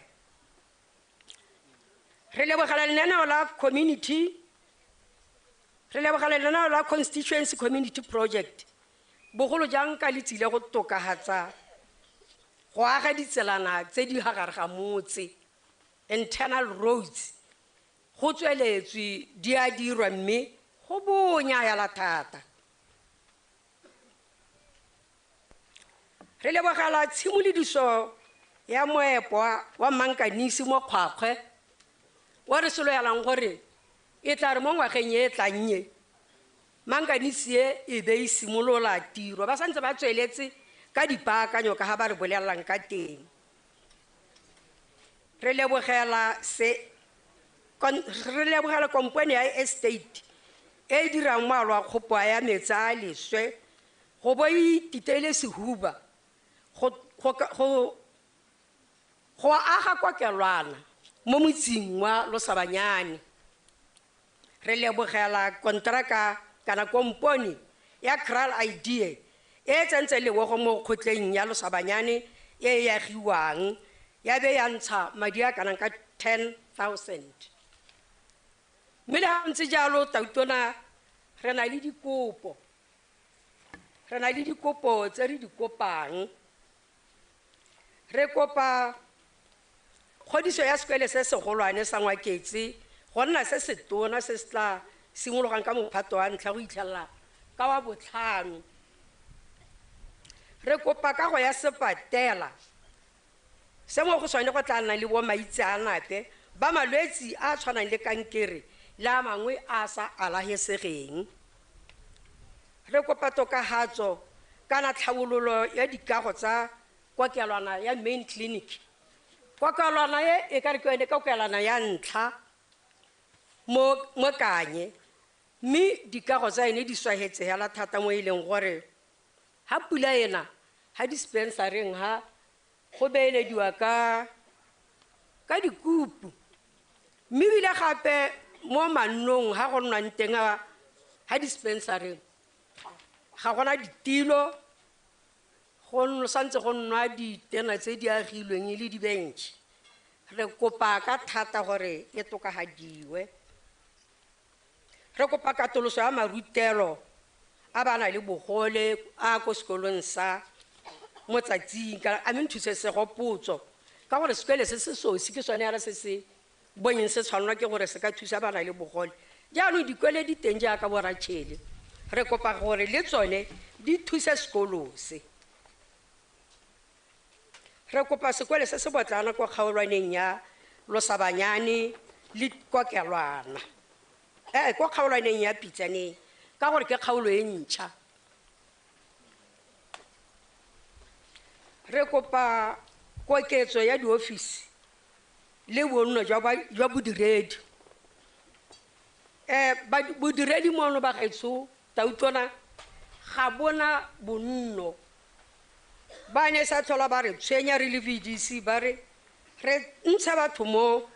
Re lebogela lenaneo la community, re lebogela lenaneo la constituency community project, bogolo jang ka le tsile go tokafatsa go aga ditselana tse di ha gare ga motse, internal roads. Go tsweletswe di a dirwa mme go bonya hela thata. Re lebogela tshimolodiso ya moepo wa mankanisi mo Kgwakgwe, wa re soloelang gore e tla re mo ngwageng e e tlang e mankanisi e e be e simolola tiro. Ba santse ba tsweletse ka dipaakanyo ka ga ba re bolelelang ka teng. Re lebogela re lebogela kompone ya estate e e dirang moalo wa kgopo ya metsi a leswe go bo e ititeile sehuba go aga kokelwana mo motseng wa Losabanyane. Re lebogela kontraka kana kompone ya Kral Idea e e tsentseng lebogo mo kgotleng ya Losabanyane e e agiwang, ya be ya ntsha madi a kanang ka 10,000. Mme le ha ntse jalo Tautona, re na le dikopo, re na le dikopo tse re di kopang. Re kopa kgodiso ya sekolo se segolwane sa Ngwaketse go nna se se tona se se tla simologang ka mophato wa ntlha go itlhelela ka wa botlhano. Re kopa kago ya sepatela se mo go sone go tla nnang le bo maitseanape ba malwetsi a a tshwanang le kankere le a mangwe a sa alafesegeng. Re kopa tokafatso kana tlhabololo ya dikago tsa kokelwana ya main clinic. Kokelwana e e ka re ke yone kokelwana ya ntlha mo Kanye, mme dikago tsa ene di swahetse hela thata mo e leng gore ha pula ena ha dispensareng ha go beelediwa ka dikupu, mme ebile gape mo mannong ha go nnwang teng ha dispensareng ga gona ditilo, go santse go nwa ditena tse di agilweng e le di-bench. Re kopa ka thata gore e tokafadiwe. Re kopa katoloso ya marutelo a ba na le bogole a ko sekolong sa Motsatsing, a mme nthuse segopotso ka gore sekole se se sosi ke sone yara se se bonyeng se tshwanelwa ke gore se ka thusa ba na le bogole. Jaanong dikole di teng jaaka bo Rachele, re kopa gore le tsone di thuse sekolo se. Re kopa sekole se se botlana ko kgaolwaneng ya Losabanyane le kokelwana, ko kgaolwaneng ya Pitsaneng, ka gore ke kgaolo e ntšha. Re kopa koketso ya diofisi le bonno jwa bodiredi. Bodiredi mono ba gaetsho Tautona ga bona bonno. Ba ne sa tlhola ba re tshwenya re le VDC, ba re re ntsha batho mo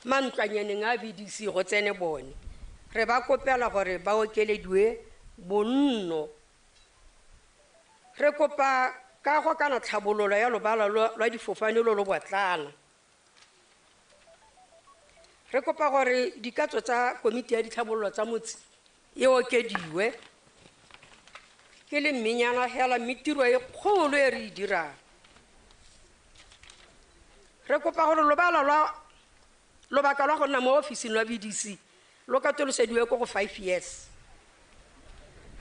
mantlwanyaneng a VDC go tsene bone. Re ba kopela gore ba okelediwe bonno. Re kopa kago kana tlhabololo ya lobala lwa difofane lo lo botlana. Re kopa gore dikatso tsa komiti ya ditlhabololo tsa motse e okediwe. Ke le mmenyana hela mme tiro e kgolo e re e dirang. Re kopa gore lobaka lwa go nna mo ofising lwa VDC lo katolosediwe ko go 5 years.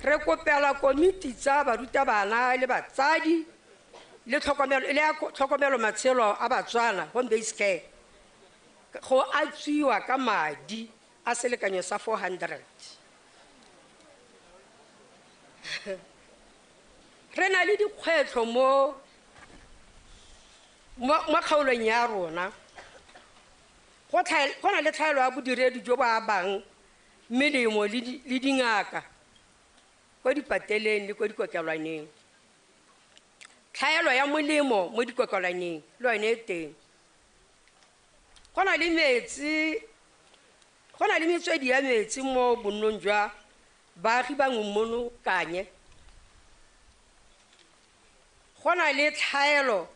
Re kopela komiti tsa barutabana le batsadi le tlhokomelo matshelo a Batswana home based care go atswiwa ka madi a selekanyo sa 400. Re na le dikgwetlho mo kgaolong ya rona. Go na le tlhaelo ya bodiredi jo bo abang melemo le dingaka ko dipateleng le ko dikokelwaneng. Tlhaelo ya molemo mo dikokelwaneng le yone e teng. Go na le metswedi ya metsi mo bonnong jwa baagi bangwe mono Kanye. Go na le tlhaelo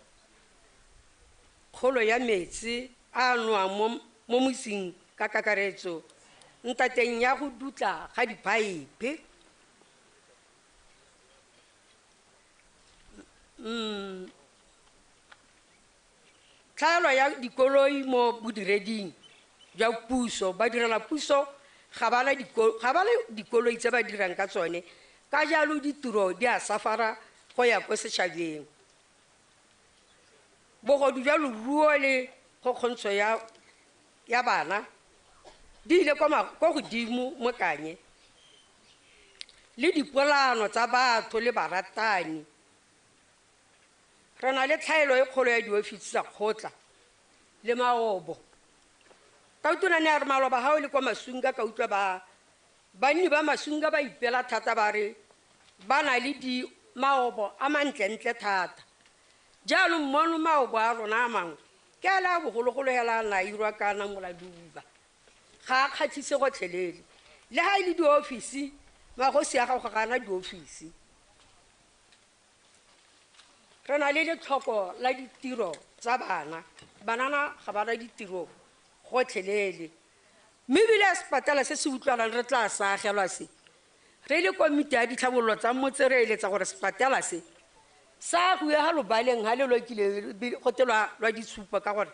kgolo ya metsi a nwang mo motseng ka kakaretso ntateng ya go dutla ga diphaephe. Tlhaelo ya dikoloi mo bodireding jwa puso, ba direla puso ga ba na dikoloi tse ba dirang ka tsone, ka jalo ditiro di a safara go ya ko setšhabeng. Bogodu jwa leruo le kgokgontsho ya bana di ile ko godimo mo Kanye, le dipolano tsa batho le baratani. Re na le tlhaelo e kgolo ya diofisi tsa kgotla le maobo. Tautona ne a re maloba ga o le kwa Masunga, ka utlwa banni ba Masunga ba ipela thata ba re ba na le di maobo a mantlentle thata. Jaanong mono maobo a rona a mangwe ke a le a bogologolo hela a na irwa kana moladuba, ga a kgatlhise gotlhelele. Le ga e le diofisi, magosi a gago ga ana diofisi. Re na le letlhoko la ditiro tsa bana, banana ga ba na ditiro gotlhelele. Mme ebile sepatela se se utlwalang re tla sa agelwa se. Re le komiti ya ditlhabololo tsa motse re eletsa gore sepatela se sa agiwe ga lobaleng ga le lokile gote lwa ditshupo, ka gore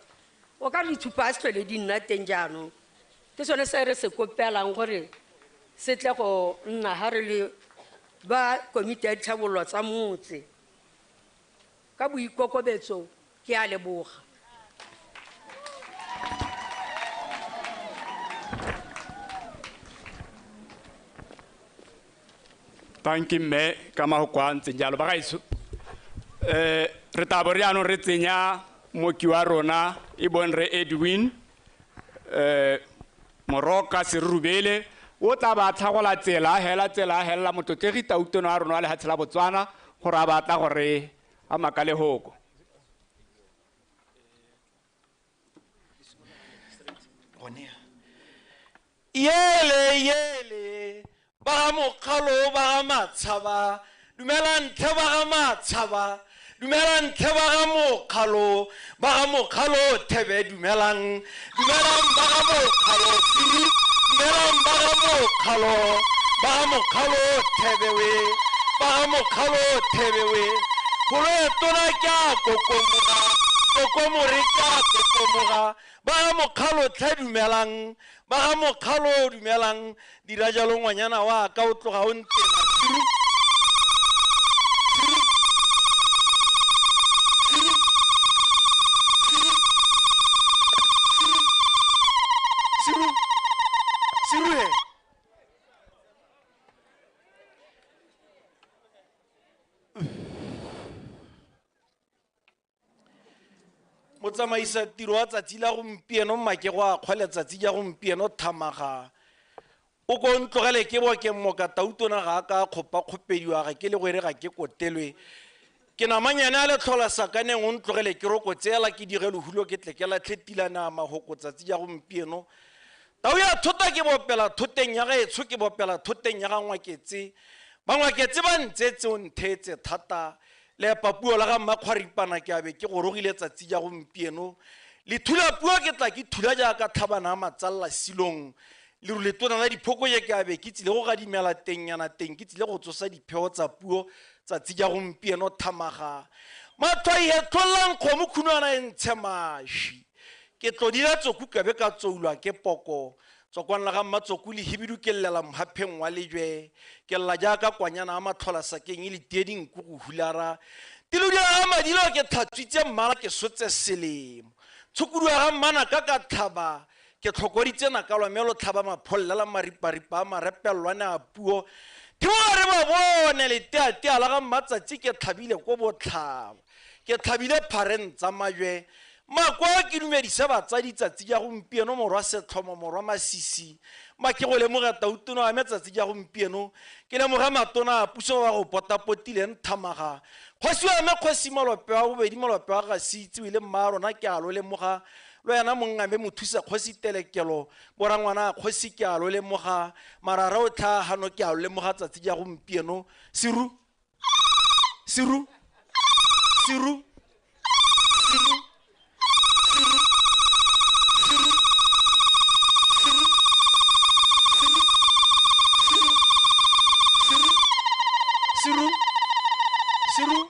o ka re ditshupo a se tlhole di nna teng jaanong. Ke sone se re se kopelang gore se tle go nna ga re le ba komiti ya ditlhabololo tsa motse. Ka boikokobetso ke a leboga. Tanki mme ka mahoko a ntseng jalo bagaetsho. Re tla bo re jaanong re tsenya mooki wa rona e bong re Edwin Moroka Serurubele o tla ba tlhagola tsela hela tsela hela motlotlegi Tautona wa rona wa lehatshe la Botswana gore a batla gore a makale hoko. Yele yele ba ga mokgalo ba ga matshaba dumela ntlhe ba ga matshaba dumela ntlhe ba ga mokgalo ba ga mokgalo thebe dumelang dumelang ba ga mokgalo siri dumelang ba ga mokgalo ba ga mokgalo thebe we ba ga mokgalo thebe we pholo e tona ke a kokomoga kokomore ke a kokomoga ba ga mokgalo tlhe dumelang ba ga mokgalo dumelang dira jalo ngwanyana wa ka o tloga o ntena siru siru siru he. Motsamaisa tiro wa tsatsi la gompieno mmake go a kgwa letsatsi ja gompieno thamaga o ko ntlogele ke bo ke mmoka Tautona ga a ka kgopa-kgopediwa ga ke le gore ga ke kotelwe ke namanyane a le tlhola sakaneng o ntlogele ke rokotseela ke dire lehulo ke tle ke latlhe tilana mahoko tsatsi ja gompieno. Tau ya thota ke bopela thoteng ya gaetsho ke bopela thoteng ya ga Ngwaketse ba Ngwaketse ba ntsetse o ntheetse thata le papuo la ga mmakgwaripana ke abe ke gorogile tsatsi ja gompieno le thula puo ke tla ke thula jaaka tlhabana a matsalla silong le rule tona la diphokoje ke abe ke tsile go gadimela tengnyana teng ke tsile go tsosa dipheo tsa puo tsatsi ja gompieno thamaga mathwai he tlhollang kgomo khunwana e ntshe mašwi ke tlodile tsoku ka be ka tsoulwa ke poko tsokwana la ga mmatsoku le hibidu ke llela mhapheng wa lejwe ke lla jaaka kwanyana a matlhola sakeng e le tie dinku go hulara tilo di ga madilo ke tlhatswitse mmala ke sotse selemo tshukudu ga mmana ka ka tlhaba ke tlhokoditse naka lwa mme lo tlhaba maphollela mariparipa a marepellwane a puo thiboga re ba bone leteatea la ga mmatsatsi ke tlhabile ko botlhaba ke tlhabile phareng tsa majwe makwa ke dumedise batsadi tsatsi ja gompieno morwa Setlhomo morwa Masisi ma ke go lemoga Tautona wa me tsatsi ja gompieno ke lemoga matona a puso ba go potapotileng thamaga kgosi wa me kgosi Malope wa bobedi Malope wa ga Seitse o ile mma rona ke a lo lemoga lo yena mongame mothusa kgosi Telekelo borangwana kgosi ke a lo lemoga marara o tlhagano ke a lo lemoga tsatsi ja gompieno siru siru siru siru siru siru.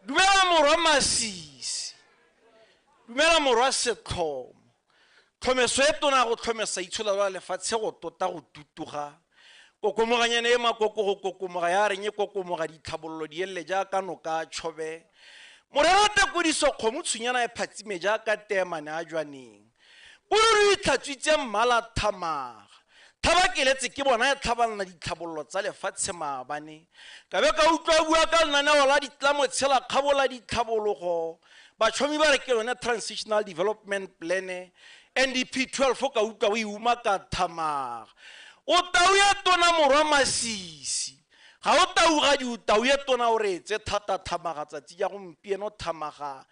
Dumela morwa Masisi dumela morwa Setlhomo tlhomeso e tona go tlhomesa itshola lwa lefatshe go tota go tutuga kokomoganyane e makoko go kokomoga ya reng e kokomoga ditlhabololo di elle jaaka noka tšhobe morero tekodiso kgomo tshwenyana e phatsime jaaka teemane a jwaneng pururu e tlhatswitse mmala thamaga thaba keletse ke bona e tlhabanna ditlhabololo tsa lefatshe maabane ka be ka utlwa bua ka lenaneo la ditlamotshela kgabola ditlhabologo batšhomi ba re ke yone transitional development plan NDP 12 ka utlwa o e umaka thamaga o tau ya tona morwa Masisi ga o taugadi o tau ya tona o reetse thata thamaga tsatsi ja gompieno thamaga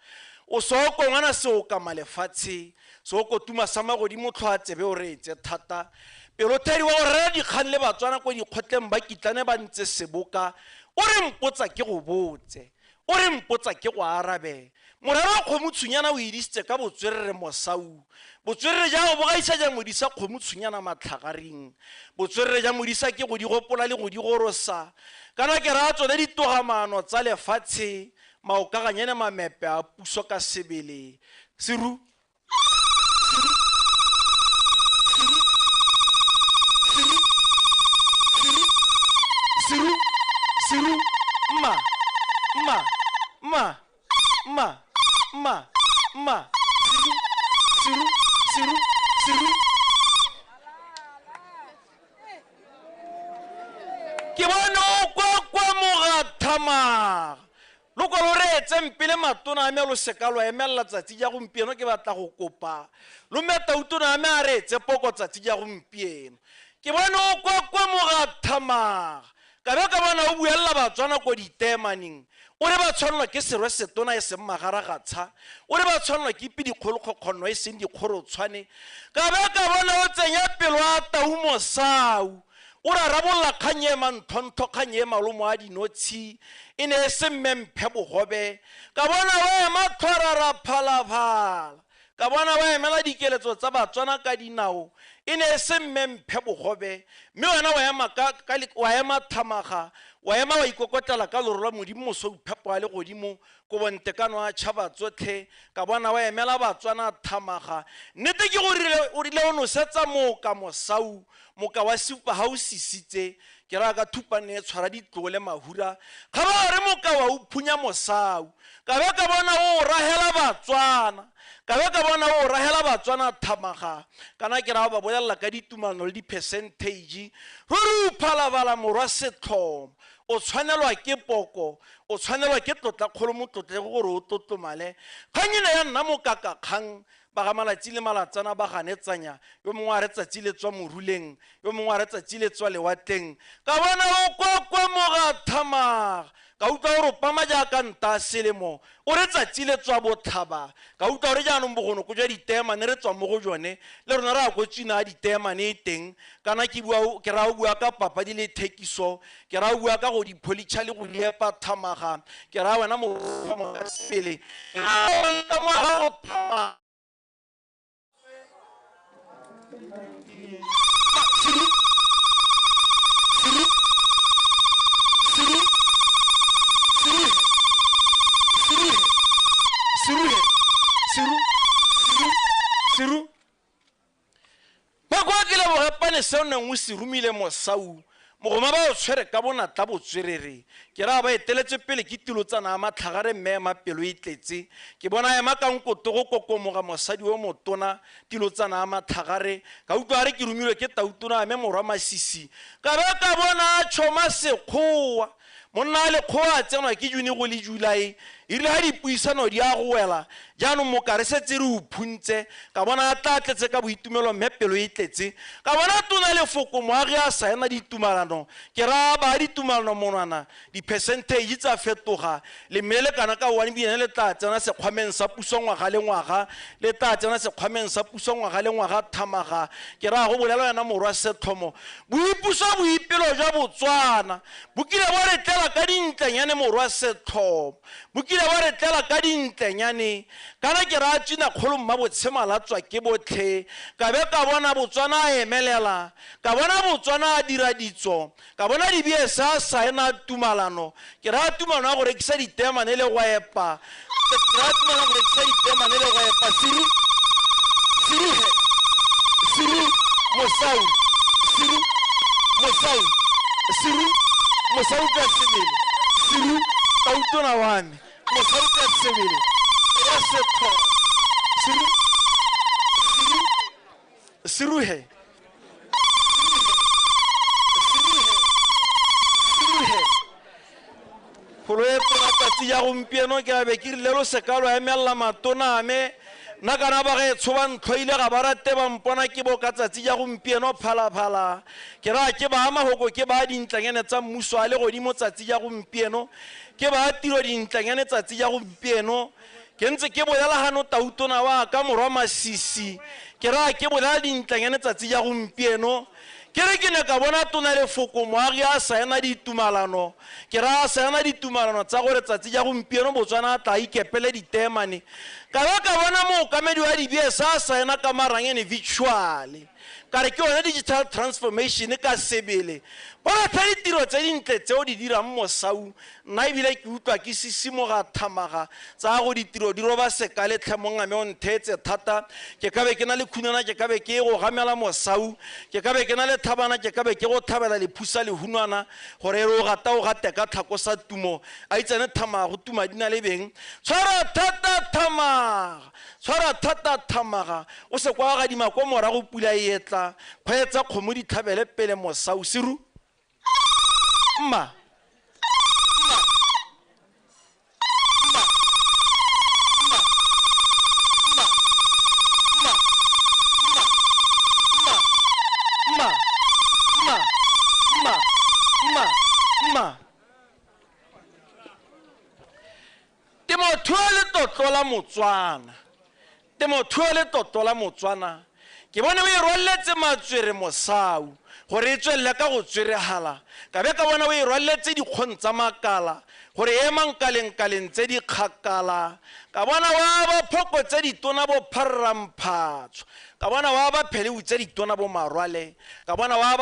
o soko ngwana se o kama lefatshe se o kotuma sa magodimo tlhoa tsebe o reetse thata pelothedi wa go rera dikgang le Batswana ko dikgotleng ba kitlane ba ntse seboka o re mpotsa ke go botse o re mpotsa ke go arabe morero wa kgomo tshwenyana o edisitse ka botswerere mosau botswerere ja go bogaisa ja modisa kgomo tshwenyana matlhagaring botswerere ja modisa ke go di gopola le go di gorosa kana ke raya tsone ditogamaano tsa lefatshe maokaganyane mamepe a puso ka sebele seru. seru seru. Ke bone o kwa kwa mogathamaga lo kwa lo reetseng pele matona a me lo seka lo emelela tsatsi ja gompieno. Ke batla go kopa lo mme tautona a me a reetse poko tsatsi ja gompieno. Ke bone o kwa kwa mogathamaga ka be ka bona o buelela Batswana ko ditemaneng, o re ba tshwanelwa ke serwe setona e seng magaragatsha, o re ba tshwanelwa ke pidikgolokgokgonno e seng dikgorotshwane. Ka be ka bona o tsenya pelo a tau mosau, o rarabolola kgang e manthontho, kgang e malomo a dinotshi e ne e se mme mphe bogobe. Ka bona o ema tlhwarara phalaphala, ka bona wa emela dikeletso tsa Batswana ka dinao e ne e se mme mphe bogobe. Mme wena wa ema wa ema thamaga, wa ema wa ikokotlela ka loro lwa Modimo moso uphepo wa legodimo ko bontekano a tšhaba tsotlhe. Ka bona wa emela Batswana thamaga. Nnete ke gore o rile o nosetsa moka mosau, moka wa supa ha o sisitse, ke raya ka thupane e tshwara ditlole mahura, ga ba re moka wa o phunya mosau. Ka be ka bona o rahela Batswana, ka be ka bona o rahela Batswana thamaga. Kana ke raya ba bolelela ka ditumalano le di-percentage. Ruri o phalabala morwa setlhomo, o tshwanelwa ke poko, o tshwanelwa ke tlotla kgolo motlotlego gore o tlotlomale. Kgang ene ya nna mokaka kgang, ba ga malatsi le malatsana ba ganetsanya, yo mongwe a re tsatsi le tswa moruleng, yo mongwe a re tsatsi le tswa lewatleng. Ka bona o kwa kwa mogathamaga, ka utlwa o ropama jaaka nta selemo, o re tsatsi le tswa botlhaba. Ka utlwa gore jaanong bogonoko jwa diteemane re tswa mo go jone, le rona re ya ko tswina ya diteemane e teng. Kana ke bua, ke raya o bua ka papadi le thekiso, ke raya o bua ka go di polish-a le go di epa thamaga, ke raya wena mo pele seru makwa ke leboge pane se o neng o se romile mosau, mogoma ba o tshwere ka bonatla botswerere. Ke raya ba eteletse pele ke tilo tsana a matlhagare mme ema pelo e tletse. Ke bona ema ka nkoto go kokomoga mosadi o motona tilo tsana a matlhagare. Ka utlwa a re ke romilwe ke tautona a me morwa Masisi. Ka be ka bona a tšhoma sekgowa, monna a lekgowa a tsenwa ke June go le July. E rile ga dipuisano di a go wela jaanong mokare setse re o phuntse, ka bona a tla tletse ka boitumelo mme pelo e tletse. Ka bona tona lefoko moagi a saena ditumalano, ke raya ba ditumalano monwana, di-percentage tsa fetoga, le mme le kana ka 1 billion le tla tsena sekgwameng sa puso ngwaga le ngwaga, le tla tsena sekgwameng sa puso ngwaga le ngwaga thamaga. Ke raya go bolela yona morwa setlhomo, boipuso boipelo jwa Botswana bo kile bo re tlela ka dintlenyane morwa setlhomo, bo kile ba re tlela ka dintlenyane. Kana ke raya tswina kgolo mma botshemala tswa ke botlhe. Ka be ka bona Botswana a emelela, ka bona Botswana a dira ditso, ka bona di-BS a saena tumalano. Ke raya tumalano ya go rekisa diteemane le go epa, ke raya tumalano ya go rekisa diteemane le go epa. Seru seruhe seru mosau seru mosau seru mosau ka sebele seru tautona wa me mosau ka sebele ya setho seru seru seruhe seruhe. Pholo e tona tsatsi ya gompieno ke a be ke rile lo seka lo emelela matona a me. Nna kana ba gaetsho ba ntlhoile ga ba rate ba mpona ke bo ka tsatsi ja gompieno phalaphala. Ke raya ke ba mahoko, ke ba dintlanyane tsa mmuso a legodimo tsatsi ja gompieno, ke ba tiro dintlanyane tsatsi ja gompieno. Ke ntse ke bolela gano tautona wa ka morwa Masisi, ke raya ke bolela dintlanyane tsatsi ja gompieno. Ke re ke ne ka bona tona lefoko moagi a saena ditumalano, ke raya a saena ditumalano tsa gore tsatsi ja gompieno Botswana a tla ikepele diteemane. Ka be ka bona mookamedi wa di-BS a saena ka marangene virtually, ka re ke yone digital transformation ka sebele. Bona tlha ditiro tse dintle tse o di dirang mosau, nna ebile ke utlwa ke sisimoga thamaga tsa go ditiro di roba sekale tlhe mongame o ntheetse thata. Ke ka be ke na le khunana, ke ka be ke go gamela mosau, ke ka be ke na le thabana, ke ka be ke go thabela lephusa lehunwana gore e re o gata o gate ka tlhako sa tumo a itsane thamaga go tuma di na le beng. Tshwara thata thamaga. Thamaga, tshwara thata thamaga, o se kwa gadima kwa morago pula e etla, kgweetsa kgomo di tlhabele pele mosau seru. Mma. Mma. Mma. Mma. Mma. Mma. Temothuo le tlotlo la Motswana. Temothuo le tlotlo la Motswana. Ke bone o e rwaletse matswere mosau gore e tswelele ka go tsweregala. Ka be ka bona o e rwaletse dikgong tsa makala gore e emang kaleng-kaleng tse di kgakala. Ka bona wa ba phoko tse ditona bo pharramphatswa. Ka bona wa ba pheleu tse ditona bo marwale. Ka bona wa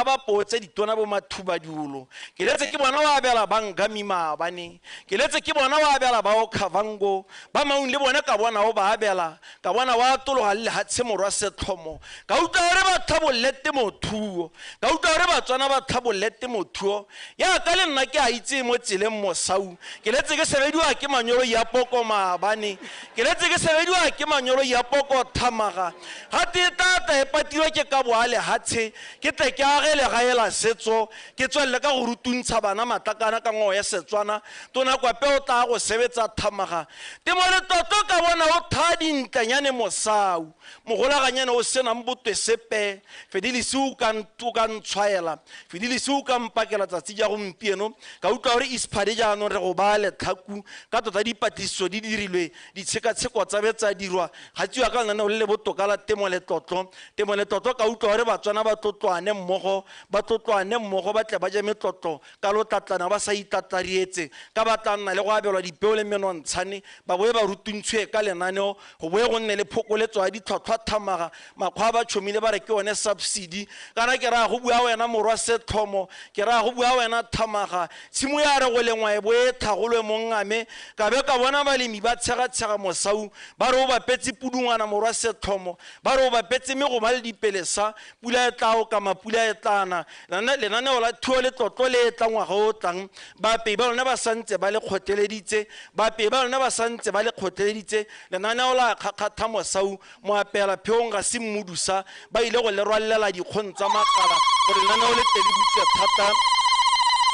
ba poo tse ditona bo mathubadiolo. Ke letse ke bona wa abela ba Ngami maabane. Ke letse ke bona wa abela ba Okavango. Ba Maun le bone ka bona o ba abela. Ka bona wa tologa le lehatshe morwa setlhomo. Ka utlwa hore ba tlhabolle temothuo. Ka utlwa hore Batswana ba tlhabolle temothuo. Ya ka le nna ke a itse mo tseleng mosau. Ke letse ke sebediwa ke manyolo ya poko maabane. Ke letse ke sebediwa ke manyolo ya poko thamaga. Ga te tata e patilwe ke ka boa lehatshe, ke tle ke age legae la setso, ke tswelele ka go rutuntsha bana matlakana ka ngwao ya Setswana. Tona Kwape o tla go sebetsa thamaga. Temo letlotlo ka bona o thaa dintlenyane mosau. Mogolaganyane o senang botwe sepe. Fedilisi o ka ntshwaela. Fedilisi o ka mpakela tsatsi ja gompieno. Ka utlwa hore ISPAD jaanong re go baya letlhaku ka tota dipatlisiso di dirilwe, ditshekatsheko tsa be tsa dirwa. Ga tsiwa ka lenaneo le le botoka la temo letlotlo. Temo letlotlo ka utlwa hore Batswana ba tlotlwane mmogo, ba tlotlwane mmogo, ba tle ba je metlotlo ka lotlatlana ba sa itlatlarietse, ka ba tla nna le go abelwa dipeo le menontshane, ba boe ba rutuntshwe ka lenaneo, go boe go nne le phokoletso ya ditlhwatlhwa thamaga. Makgwa ba tšhomile ba re ke yone subsidy. Kana ke raya go bua wena morwa setlhomo, ke raya go bua wena thamaga. Tshimo ya re go lengwa e bo e tlhagolwe mongame. Ka be ka bona balemi ba tshegatshega mosau, ba re o bapetse pudungwana morwa setlhomo, ba re o bapetse megoma le dipelesa, pula e tla okama, pula e tla na. Lenaneo la thuo le tlotlo le e tla ngwaga o tlang. Baapei ba lona ba santse ba le kgotleleditse, baapei ba lona ba santse ba le kgotleleditse. Lenaneo la kgakgatha mosau, moapeela pheong ga se mmudusa, ba ile go le rwalela dikgong tsa makala gore lenaneo le tle le butse thata.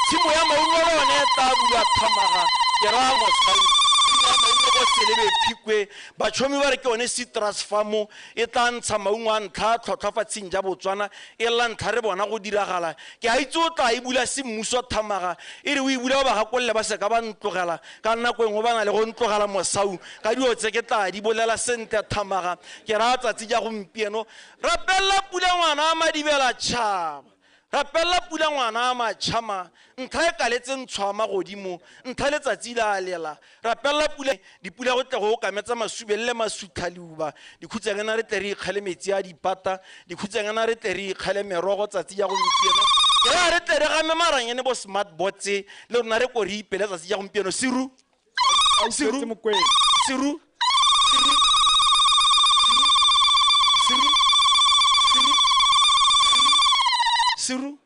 Tshimo ya maungo le yone e tla bulwa thamaga. Ke raya mosau, tshimo ya maungo go Selebe Phikwe, batšhomi ba re ke yone citrus farm e tla ntsha maungo a ntlha a tlhotlhwa fatsheng ja Botswana, e la ntlha re bona go diragala. Ke a itse o tla e bula semmuso thamaga, e re o e bula o ba gakolole ba seka ba ntlogela. Ka nako e nngwe ba na le go ntlogela mosau ka dilo tse ke tla di bolela sentle thamaga. Ke raya tsatsi ja gompieno, rapella pula ngwana a madibela tšhaba. Rapella pula ngwana a matšhama, ntlha e kaletse ntshwa magodimo, ntlha letsatsi la lela. Rapella pula, dipula go tle go okametsa masubelle masutlha leuba. Dikhutsanyana re tle re ikgale metsi a dipata, dikhutsanyana re tle re ikgale merogo tsatsi ja gompieno. Ke ra re tle re game maranyane bo smart bots le rona re ko re ipele tsatsi ja gompieno. Seru. Seru. Seru. Seru. Seru.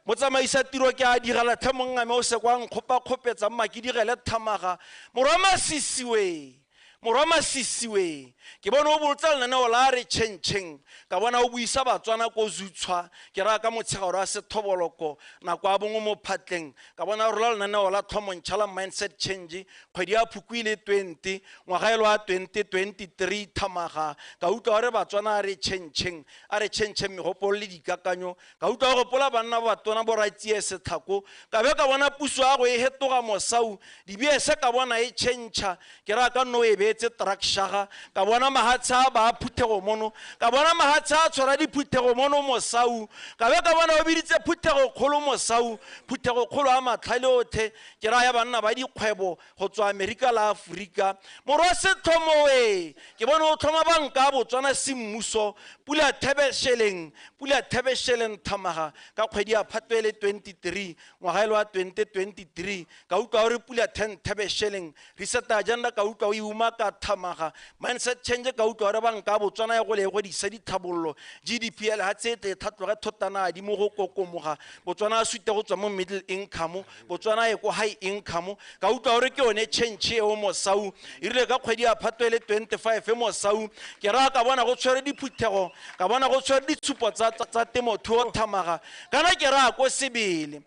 Motsamaisa tiro ke a direla tlhe mongame o se kwa nkgopakgopetsa mma ke direle thamaga. Morwa Masisiwe, morwa Masisiwe, ke bone o bolotsa lenaneo la re tšheng-tšheng, ka bona o buisa Batswana ko Zutshwa, ke raya ka motshegaro wa sethoboloko, nako ya bongwe mo phatleng, ka bona o rola lenaneo la tlhomontšha la mindset change, kgwedi ya Phukwi le 20, ngwaga e le wa 2023 thamaga. Ka utlwa gore Batswana a re tšheng-tšheng, a re tšheng-tšheng megopolo le dikakanyo. Ka utlwa go gopola banna ba batona bo Ratsie Setlhako, ka be ka bona puso ya go e hetoga mosau, dibiese ka bona e tšhentšha, ke raya ka nno e beetse truck shaga, ka bona mahatshe a ba phuthego mono, ka bona mahatshe a tshwara diphuthego mono mosau, ka be ka bona o biditse phuthego kgolo mosau, phuthego kgolo a matlhale otlhe, ke raya banna ba dikgwebo go tswa Amerika la Aforika. Morwa Setlhomo we, ke bone o tlhoma banka ya Botswana semmuso, Pula Thebesheleng, Pula Thebesheleng Thamaga ka kgwedi ya Phatwe le 23 ngwaga e le wa 2023. Ka utlwa gore Pula Thebesheleng reset agenda, ka utlwa o e umaka Thamaga. Mindset change, ka utlwa gore banka Botswana ya go le go disa ditlhabololo GDP ya lehatshe e tle e tlhatloge thotana di mo go kokomoga. Botswana a sute go tswa mo middle income, Botswana e ko high income. Ka utlwa gore ke yone change eo mosau. E rile ka kgwedi ya Phatwe le 25 mosau, ke raya ka bona go tshwere diphuthego, ka bona go tshwere ditshupo tsa temothuo Thamaga. Kana ke raya ko sebele,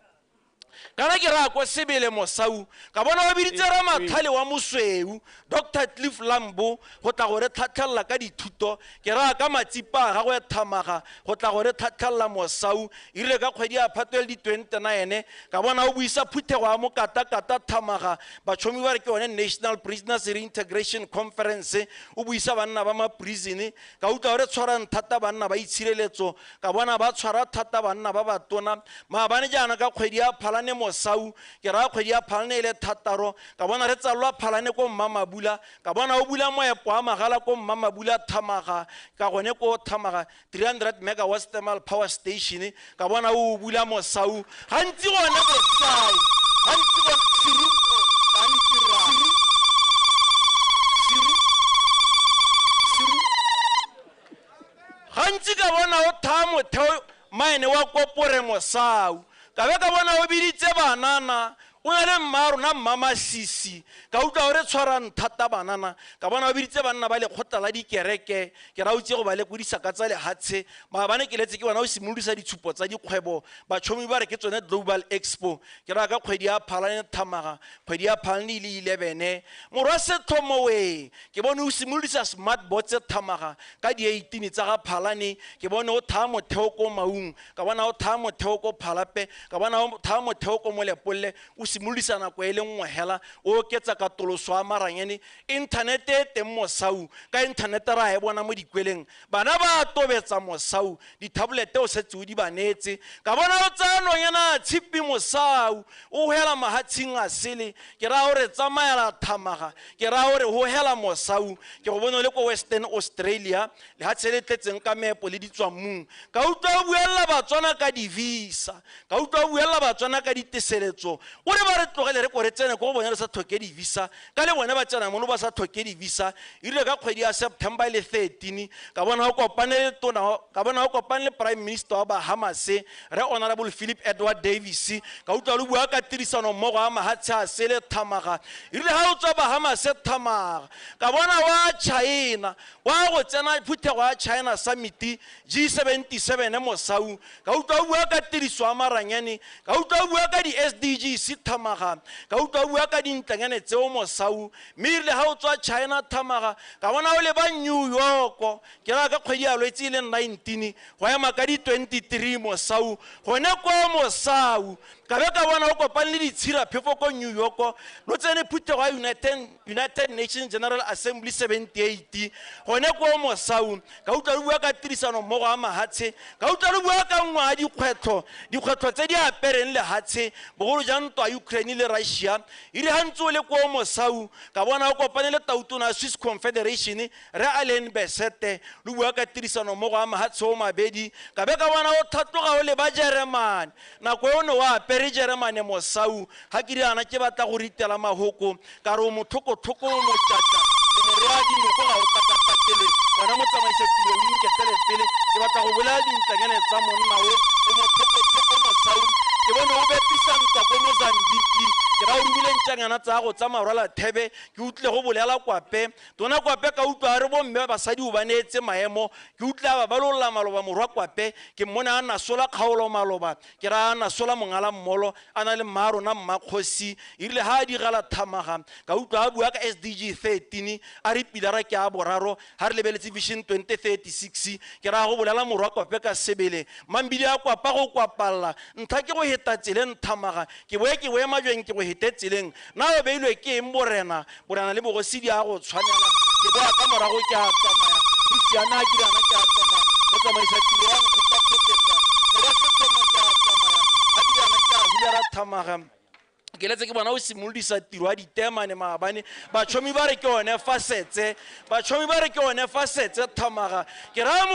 kana ke raya ko sebele mosau, ka bona ba biditse ramathale wa mosweu Dr Cliff Lambo go tla go re tlhatlhelela ka dithuto. Ke raya ka matsipa a gagwe Thamaga go tla go re tlhatlhelela mosau. E rile ka kgwedi ya Phatwe le di-29, ka bona o buisa phuthego ya mokatakata Thamaga. Batšhomi ba re ke yone National Prisoners Reintegration Conference, o buisa banna ba ma-prison. Ka utlwa gore tshwarang thata banna ba itshireletso, ka bona ba tshwara thata banna ba batona. Maabane jaana ka kgwedi ya Phalane mosau, ke raya kgwedi ya Phalane e le 6, ka bona re tsallwa Phalane ko Mmamabula, ka bona o bula moepo wa magala ko Mmamabula Thamaga, ka gone ko Thamaga 300 megawatts thermal power station, ka bona o bula mosau. Gantsi gone mosau, gantsi gone seru, seru, seru, seru. Gantsi ka bona o thaya motheo maene wa kopore mosau. Ka be ka bona o biditse banana, o na le mma rona Mmamasisi, ka utlwa gore tshwarang thata banana. Ka bona o biditse banna ba lekgotla la dikereke, ke ra utse go ba lekodisa ka tsa lehatshe. Maabane ke letse ke bona o simolodisa ditshupo tsa dikgwebo, batšhomi ba re ke tsone Global Expo. Ke raya ka kgwedi ya Phalane Thamaga, kgwedi ya Phalane e le 11. Morwa Setlhomo we, ke bone o simolodisa smart bots Thamaga ka di-18 tsa ga Phalane. Ke bone o thaya motheo ko Maung, ka bona o thaya motheo ko Phalape, ka bona o thaya motheo ko Molepolole, o simolodisa nako e le nngwe hela, o oketsa katoloso ya maranyane. Inthanete e teng mosau, ka inthanete ra e bona mo dikweleng, bana ba tobetsa mosau, di-tablet o setse o di ba neetse. Ka bona o tsaya nonyana tshipi mosau, o hela mahatsheng a sele. Ke raya gore tsamaela Thamaga, ke raya gore ho hela mosau. Ke go bone o le ko Western Australia, lehatshe le tletseng ka meepo le ditswammung. Ka utlwa o buella Batswana ka di-visa, ka utlwa o buella Batswana ka diteseletso. O re ba re tlogele re ko re tsene ko go bone re sa tlhoke di-visa, ka le bone ba tsena mono ba sa tlhoke di-visa. E rile ka kgwedi ya September e le 13, ka bona o kopane le tona, ka bona o kopane le Prime Minister wa Bahamas, re Honorable Philip Edward Davis. Ka utlwa le bua ka tirisano mmogo ya mahatshe a sele Thamaga. E rile ha o tswa Bahamas Thamaga, ka bona wa China, wa go tsena phuthego ya China Summit G77 mosau. Ka utlwa o bua ka tiriso ya maranyane, ka utlwa o bua ka di-SDGs Thamaga, ka utlwa o bua ka dintlanyane tseo mosau. Mme e rile ha o tswa China Thamaga, ka bona o leba New York, ke raya ka kgwedi ya Lwetse e le 19 go ema ka di-23 mosau. Gone ko mosau, ka be ka bona o kopane le ditshiraphefo ko New York, lo tsene phuthego ya United Nations General Assembly 78. Gone ko mosau, ka utlwa le bua ka tirisano mmogo ya mahatshe, ka utlwa le bua ka nngwe ya dikgwetlho, dikgwetlho tse di apereng lehatshe, bogolo jang ntwa ya Ukraine le Russia. E rile ha ntse o le ko mosau, ka bona o kopane le tautona ya Swiss Confederation re Alain Berset, le bua ka tirisano mmogo ya mahatshe o mabedi. Ka be ka bona o tlhatloga o leba Jeremane, nako eo ne o apere Jeremane mosau. Ha ke riana ke batla go ritela mahoko, ka re o motlhokotlhoko o motšatša, o more wa dinoko ga o takatakele, wena motsamaisa tiro o inketele pele. Ke batla go bolaya dintlanyane tsa monna o, o motlhokotlhoko mosau. Ke bone o bepisa ntwa ko Mozambique, ke ra o romile ntšanyana tsa go tsa marwala thebe. Ke utlwile go bolela Kwape, tona Kwape, ka utlwa a re bomme basadi o ba neetse maemo. Ke utlwile a ba balolla maloba morwa Kwape, ke mmone a nasola kgaolo maloba, ke ra a nasola mongala mmolo, a na le mma rona mmakgosi. E rile ha a digala Thamaga, ka utlwa a bua ka SDG 13, a re pilara ke a boraro ha re lebeletse Vision 2036. Ke ra go bolela morwa Kwape ka sebele, mambidi a kwapa go kwapalla ntlha ke go heta tseleng Thamaga. Ke boe ke boe majweng ke go hete tseleng, na o beilwe ke eng borena? Borena le bogosi di a go tshwanela. Ke boa ka morago ke a tsamaya, go siame ha ke riana ke a tsamaya, go tsamaisa tiro ya nkgopakgopetsa. Morwa Setlhomo ke a tsamaya, ha ke riana ke a hulara Thamaga. Ke letse ke bona o simolodisa tiro ya ditemane maabane, batšhomi ba re ke one fa setse, batšhomi ba re ke one fa setse thamaga. Ke raya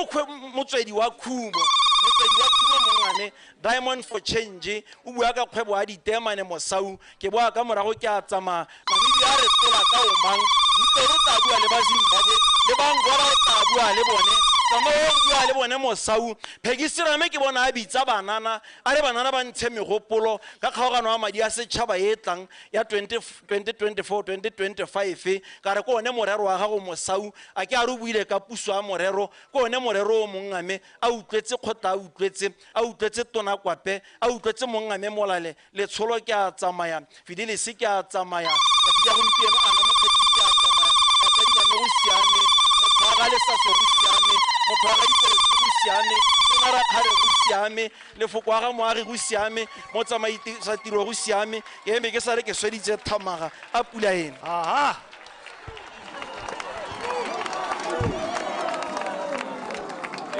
motswedi wa khumo, motswedi wa khumo mongwane, Diamond for Change, o bua ka kgwebo ya ditemane Mosau. Ke boa ka morago ke a tsamaya, Namibia a re tlola ka omang, Mpero o tla bua le ba Zimbabwe, le ba Angola o tla bua le bone, tsamaya o bua le bone Mosau. Peggy Serame ke bona a bitsa banana, a re banana ba ntshe megopolo ka kgaogano ya madi a setšhaba e tlang ya 2024-2025. Ka re ke one morero wa gago Mosau, a ke a re o buile ka puso ya morero, ke one morero o mongame, a utlwetse kgotla, a utlwetse, a utlwetse tona Kwape, a utlwetse mongame Molale, letsholo ke a tsamaya, Fidelis ke a tsamaya, tsatsi la gompieno ana mokgethi ke a tsamaya, batsadi ba me go siame, motho wa ga Lesaso go siame, motho wa ga Dikoloti go siame, tona Rakgare go siame, lefoko wa ga Moagi go siame, motsamaisa tiro go siame, ke eme ke sale ke sweditse thamaga a pula ena. Aha.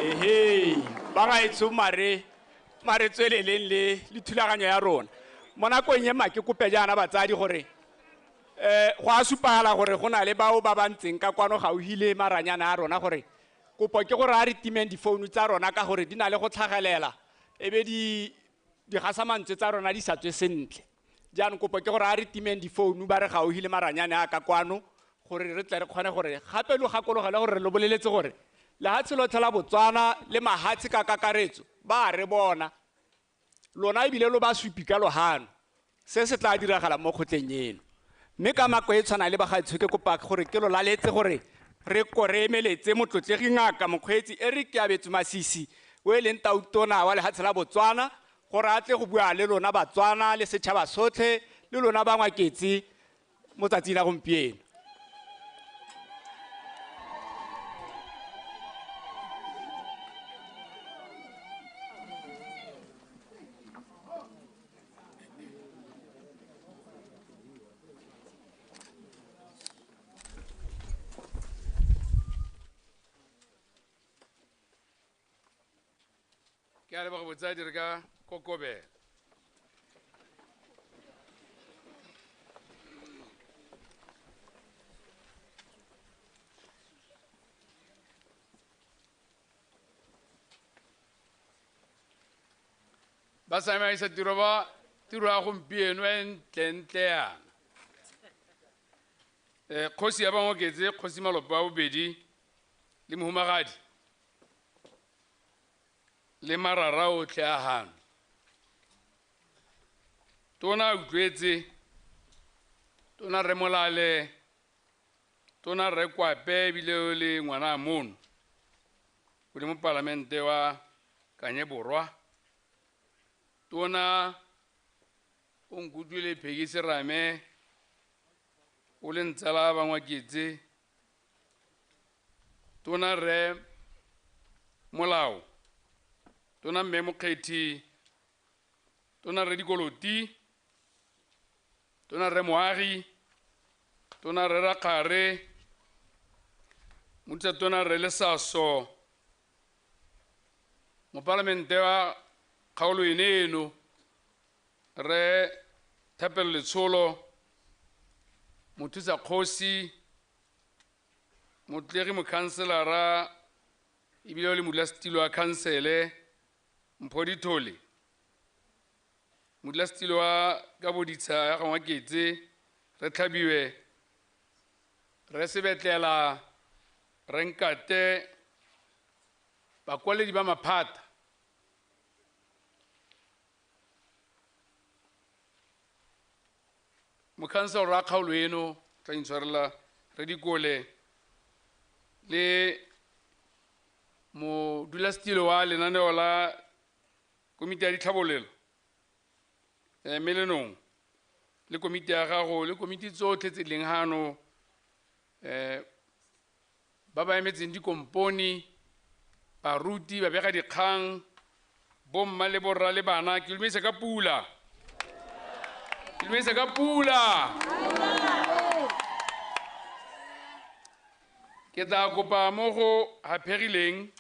Ehe, ba gaetsho mare mare tsweleleng le le thulaganyo ya rona. Mo nakong e ma ke kope jaana batsadi gore go a supagala gore go na le bao ba ba ntseng ka kwano gaufi le maranyana a rona, gore kopo ke gore a re timeng difounu tsa rona ka gore di na le go tlhagelela e be di digasamantswe tsa rona di sa tswe sentle. Jaanong kopo ke gore a re timeng difounu ba re gaufi le maranyane a ka kwano gore re tle re kgone gore gape lo gakologele gore re lo boleletse gore lehatshe lotlhe la Botswana le mahatshe ka kakaretso ba re bona, lona ebile lo ba supi ka lohano se se tla diragala mo kgotleng eno. Mme ka nako e tshwana le bagaetsho ke kopa gore ke lo laletse gore re ko re emeletse motlotlegi ngaka Mokgweetsi Eric Keabetswe Masisi o e leng tautona wa lehatshe la Botswana gore a tle go bua le lona Batswana le setšhaba sotlhe le lona ba Ngwaketse mo tsatsing la gompieno. Ke a leboga botsadi re ka kokobela. Ba tsamaisa tiro ba tiro ya gompieno e ntlentle yana. Kgosi ya Bangwaketse, Kgosi Malope wa bobedi le mohumagadi le marara otlhe a hano. Tona a utlwetse, tona Rre Molale, tona Rre Kwape ebile o le ngwana a mono, o le mopalamente wa Kanye Borwa. Tona o nkutlwile Peggy Serame, o le ntsala Bangwaketse. Tona Rre Molao, tona Mme Mokgethi, tona Rre Dikoloti, tona Rre Moagi, tona Rre Rakgare, mothusa tona Rre Lesaso, mopalamente wa kgaolo ene eno Rre Thapelo Letsholo, mothusa kgosi, motlegi mokhanselara ebile o le modulasetilo wa khansele Mpho Dithole, modulasetilo wa Kaboditsha ya Gangwaketse Re Tlhabiwe, Re Sebetlela, Re Nkate, bakwaledi ba maphata, mokhanselara wa kgaolo eno tla intshwarela Re Dikole le modulasetilo wa lenaneo la komiti ya ditlhabolelo Melenong le komiti ya gago le komiti tsotlhe tse di leng hano, ba ba emetseng dikompone, baruti, babega dikgang, bomma le borra le bana, ke dumedisa ka pula. Ke dumedisa ka pula. Ke tla kopa mo go haphegileng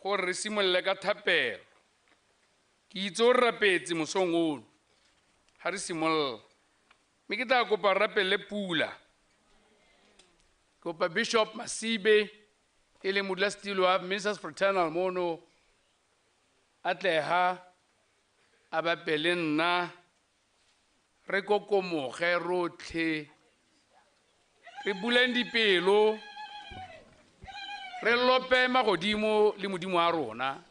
gore re simolole ka thapelo. Ke itse o rapetse mosong ono. ga re simolola. Mme ke tla kopa rapele pula. Kopa Bishop Masibe e leng modulasetilo wa Ministers Fraternal mono a tleha a bapele nna re kokomoge rotlhe re buleng dipelo re lope magodimo le modimo wa rona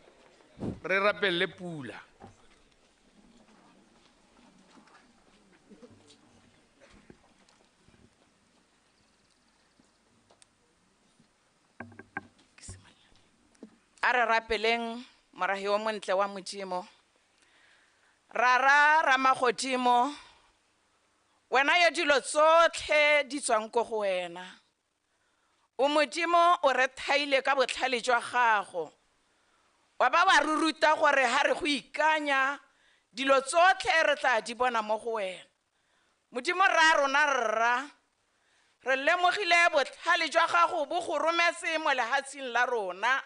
re rapelle pula. A re rapeleng morahi o montle wa Modimo. Rara Ramagodimo, wena yo dilo tsotlhe di tswang ko go wena. O Modimo o re thaile ka botlhale jwa gago. Wa ba wa re ruta gore ha re go ikanya dilo tsotlhe re tla di bona mo go wena. Modimo ra rona rra, re lemogile botlhale jwa gago bo go rometse mo lehatsheng la rona.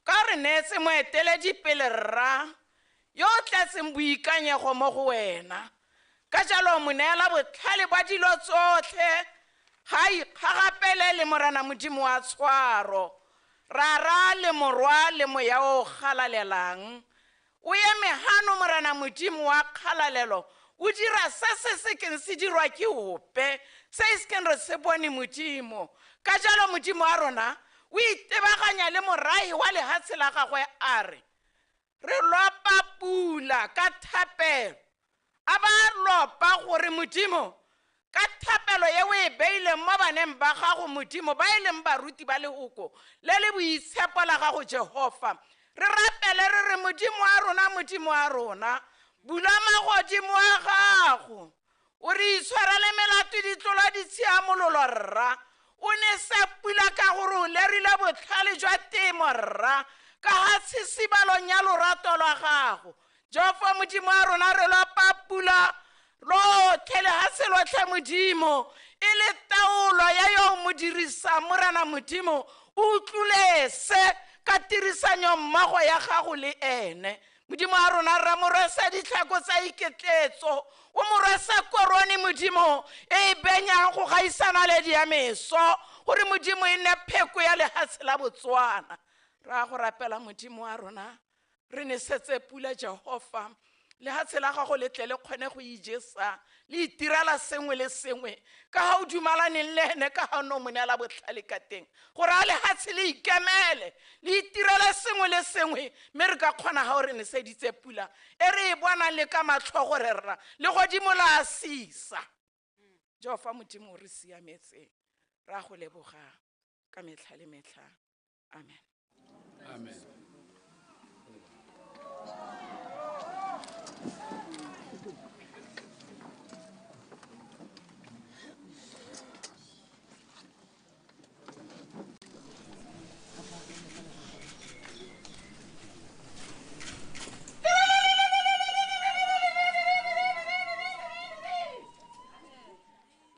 Ka re neetse moeteledipele rra yo o tletseng boikanyego mo go wena. Ka jalo mo neela botlhale ba dilo tsotlhe, ga a ikgagapele le Morena Modimo wa tshwaro. Rara le Morwa le Moya o galalelang. O eme hano Morena Modimo wa kgalalelo, o dira se se sekeng se dirwa ke ope, se e sekeng re se bone Modimo. Ka jalo Modimo wa rona o itebaganya le morahi wa lehatshe la gagwe a re, re lopa pula ka thapelo. A ba lopa gore Modimo ka thapelo ye o e beileng mo baneng ba gago Modimo, ba e leng baruti ba lehoko le le boitshepo la gago Jehova, re rapele re re Modimo wa rona, Modimo wa rona, bula magodimo a gago, o re itshwarele melato ditlolo ditshiamololo rra. O ne se pula ka gore o lerile botlhale jwa temo rra, ka ga tshisibalong ya lorato lwa gago. Jehova Modimo wa rona, re lopa pula lotlhe lehatshe lotlhe Modimo, e le taolo ya yo mo dirisang Morena Modimo, o utlwile se ka tirisanyo mmogo ya gago le ene. Modimo wa rona, ra mo rwesa ditlhako tsa iketletso, o mo rwesa korone Modimo e e benyang go gaisana le di ya meso, gore Modimo e nne pheko ya lehatshe la Botswana. Ra go rapela Modimo wa rona, re nesetse pula Jehova, lehatshe la gago le tle le kgone go ijesa le itirela sengwe le sengwe ka ga o dumalaneng le ene, ka ga o ne o mo neela botlhale ka teng, gore a lehatshe le ikemele le itirele sengwe le sengwe, mme re ka kgona ga o re neseditse pula e re e bonang le ka matlho gore rra legodimo la sisa. Jehova Modimo o re siametse, ra go leboga ka metlha le metlha. Amen. Amen.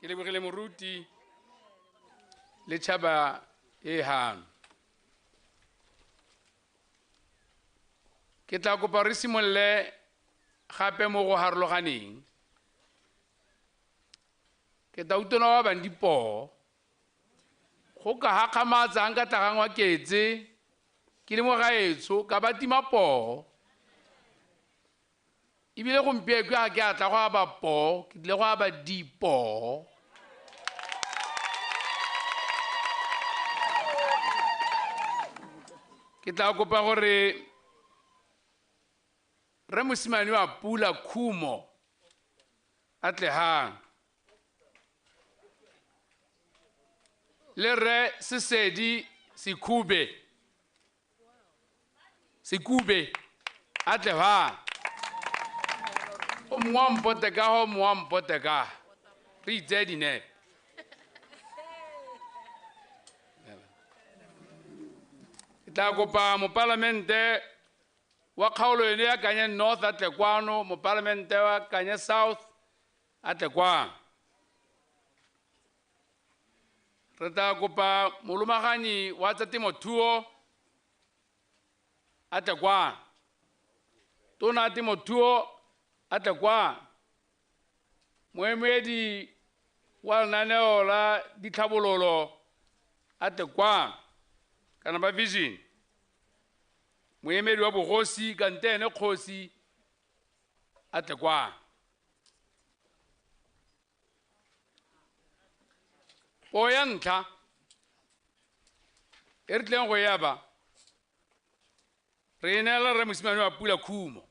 Ke lebogile moruti le tšhaba e hano. Ke tla kopa re simolole gape mo go harologaneng. Ke tla utona wa bang dipoo. Go ka hakgamatsang ka tlagang wa ketse ke le mo gaetsho ka ba tima poo. Ebile gompieno ga ke a tla go aba poo, ke tlile go aba dipoo. Ke tla kopa gore re mosimane wa pula Khumo a tlehang le re Sesedi Sekube a tlehang. O mongwe wa mpote ka, o mongwe wa mpote ka, re itseye dinepe. Ke tla kopa mopalamente wa kgaolo ene ya Kanye North a tle kwano, mopalamente wa Kanye South a tle kwano. Re tla kopa molomaganyi wa tsa temothuo a tle kwano, tona ya temothuo a tle kwano. Moemedi wa lenaneo la ditlhabololo a tle kwano kana ba Vision. Moemedi wa bogosi kante ene kgosi a tle kwano. Poo ya ntlha e re tlileng go e aba re e neela rre Mosimane wa Pula Khumo.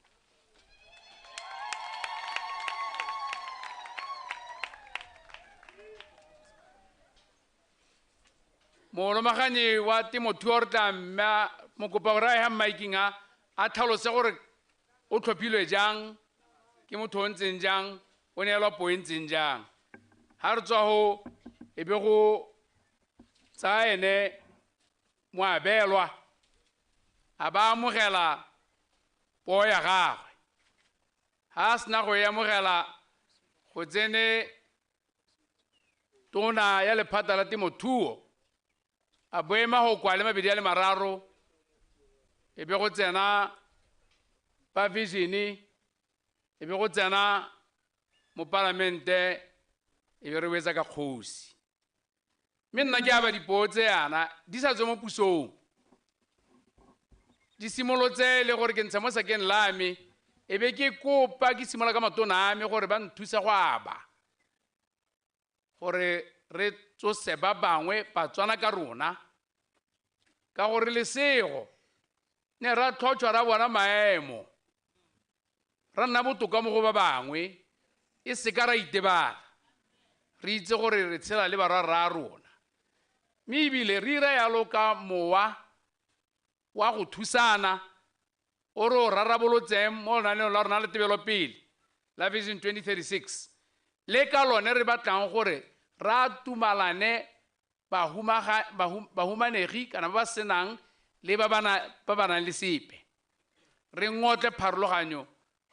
Molomaganyi wa temothuo re tla mme mokopa gore a ye ha mmaking a tlhalose gore o tlhophilwe jang, ke motho o ntseng jang, o neelwa poo e ntseng jang. Ha re tswa ho e be go tsaya ene moabelwa a ba amogela poo ya gagwe. Ha a sena go e amogela go tsene tona ya lephata la temothuo a boema go kwa le mabedi a le mararo e be go tsena ba Vision, e be go tsena mopalamente, e be re wetsa ka kgosi. Mme nna ke aba dipoo tse yana di sa tswe mo pusong, di simolotse le gore ke ntshe mo sakeng la me, e be ke kopa ke simolola ka matona a me gore ba nthusa go aba gore re tsose ba bangwe Batswana ka rona, ka gore lesego ne ra tlhotšhwa ra bona maemo, ra nna botoka mo go ba bangwe, e seka ra itebala. Re itse gore re tshela le barwa rra rona, mme ebile re ira yalo ka mowa wa go thusana o re o rarabolotseng mo lenaneong la rona la tebelopele la Vision 2036, le ka lone re batlang gore ra tumalane bahumanegi kana ba ba senang le ba ba nang le sepe, re ngotle pharologanyo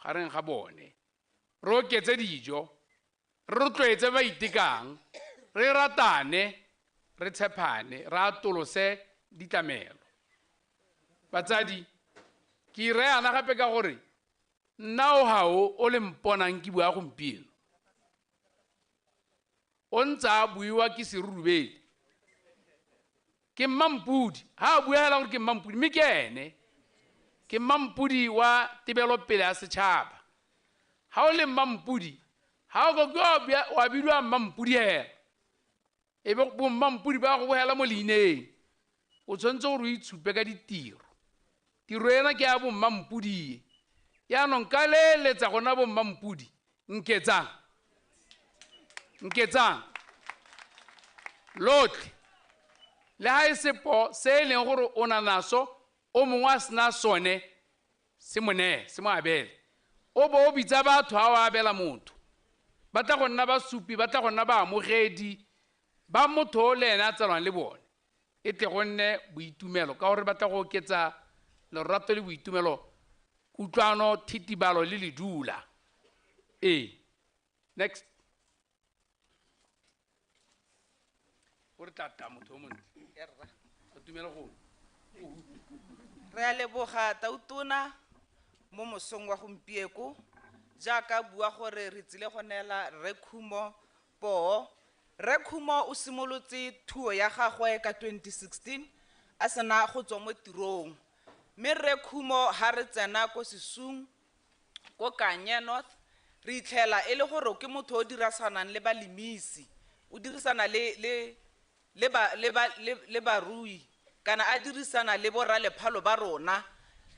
gareng ga bone, re oketse dijo, re rotloetse ba itekang, re ratane, re tshepane, re atolose ditlamelo. Batsadi, ke ireyana gape ka gore nna o gao o le mponang ke bua gompieno o ntse a buiwa ke serurubele, ke mmampudi. Ha a bua hela gore ke mmampudi, mme ke ene ke mmampudi wa tebelopele ya setšhaba. Ha o le mmampudi, ha o ka wa bidiwa mmampudi hela, e be bo mmampudi ba go bogela mo leineng. O tshwanetse gore o itshupe ka ditiro. Tiro ena ke ya bo mmampudi e. Yaanong ka leeletsa gona bo mmampudi, nketsang nketsang lotlhe, le ha e se po se e leng gore o na naso o mongwe a sena sone, se mo neye, se mo abele. O bo o bitsa batho ha o abela motho, ba tla go nna basupi, ba tla go nna baamogedi ba motho o le ene a tsalwang le bone, e tle go nne boitumelo, ka gore ba tla go oketsa lerato le boitumelo, kutlwano, thitibalo le ledula. Ee, next. O re tla tla motho o montle. A tumela go. Re a leboga Tautona mo mosong wa gompieko, jaaka bua gore re tsile go neela Rre Khumo poo. Rre Khumo o simolotse thuo ya gagwe ka 2016 a sena go tswa mo tirong. Mme Rre Khumo ha re tsena ko Sesung, ko Kanye North, re itlhela e le gore ke motho o dirisanang le balemisi, o dirisana le barui, kana a dirisana le borralephalo ba rona.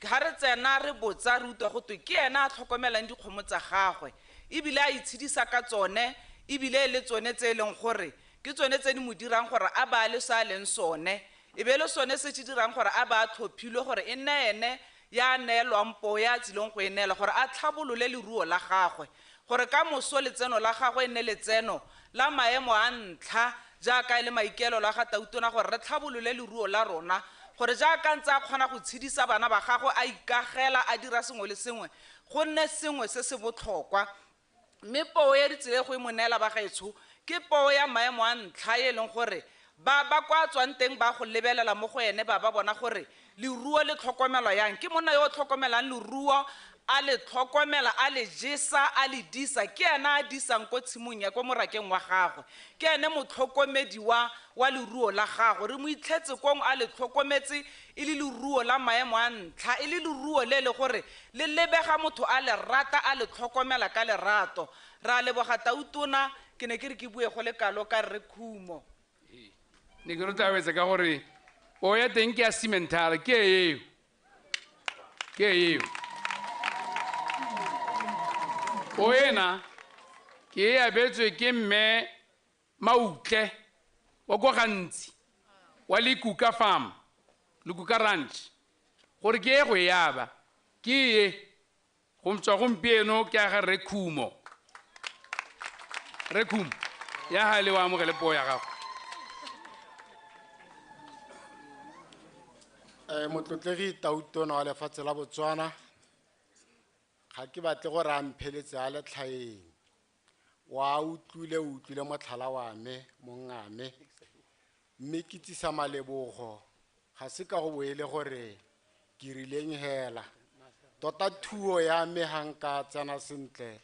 Ha re tsena re botsa re utlwa go twe ke ena a tlhokomelang dikgomo tsa gagwe, ebile a itshedisa ka tsone, ebile le tsone tse e leng gore ke tsone tse di mo dirang gore a ba le se a leng sone, e be le sone se se dirang gore a ba a tlhophilwe gore e nne ene ya neelwang poo ya tsileng go e neela gore a tlhabolole leruo la gagwe, gore ka moso letseno la gagwe e nne letseno la maemo a ntlha, jaaka e le maikaelelo a ga Tautona gore re tlhabolole leruo la rona, gore jaaka ntse a kgona go tshedisa bana ba gagwe, a ikagela, a dira sengwe le sengwe, go nne sengwe se se botlhokwa. Mme poo e re tsile go e mo neela bagaetsho ke poo ya maemo a ntlha e leng gore ba kwa tswang teng ba go lebelela mo go ene, ba bona gore leruo le tlhokomelwa yang. Ke monna yo o tlhokomelang leruo, a le tlhokomela, a le jesa, a le disa. Ke ena a disang ko tshimong ya ko morakeng wa gagwe, ke ene motlhokomedi wa leruo la gagwe. Re mo itlhetse kong a le tlhokometse e le leruo la maemo a ntlha, e le leruo le le gore le lebega motho a le rata, a le tlhokomela ka lerato. Re a leboga Tautona, ke ne ke re ke bue go le kalo ka Rre Khumo. Ne ke rota wetsa ka gore o ya teng ke ya cementala, ke eo, ke eo. O ena ke e abetswe ke mme Mautle wa kwa Gantsi wa Lekuka Farm, Lekuka Ranch, gore ke e go e aba, ke e go tswa gompieno ke ya ga Rre Khumo. Rre Khumo, ya ga le o amogele poo ya gago. Motlotlegi Tautona wa lefatshe la Botswana, ga ke batle gore a mpheletse a le tlhaeng. Wa utlwile, o utlwile motlhala wa me, mongame, mme ke tsisa malebogo. Ga se ka go bo e le gore ke rileng hela. Tota thuo ya me ga nka tsena sentle,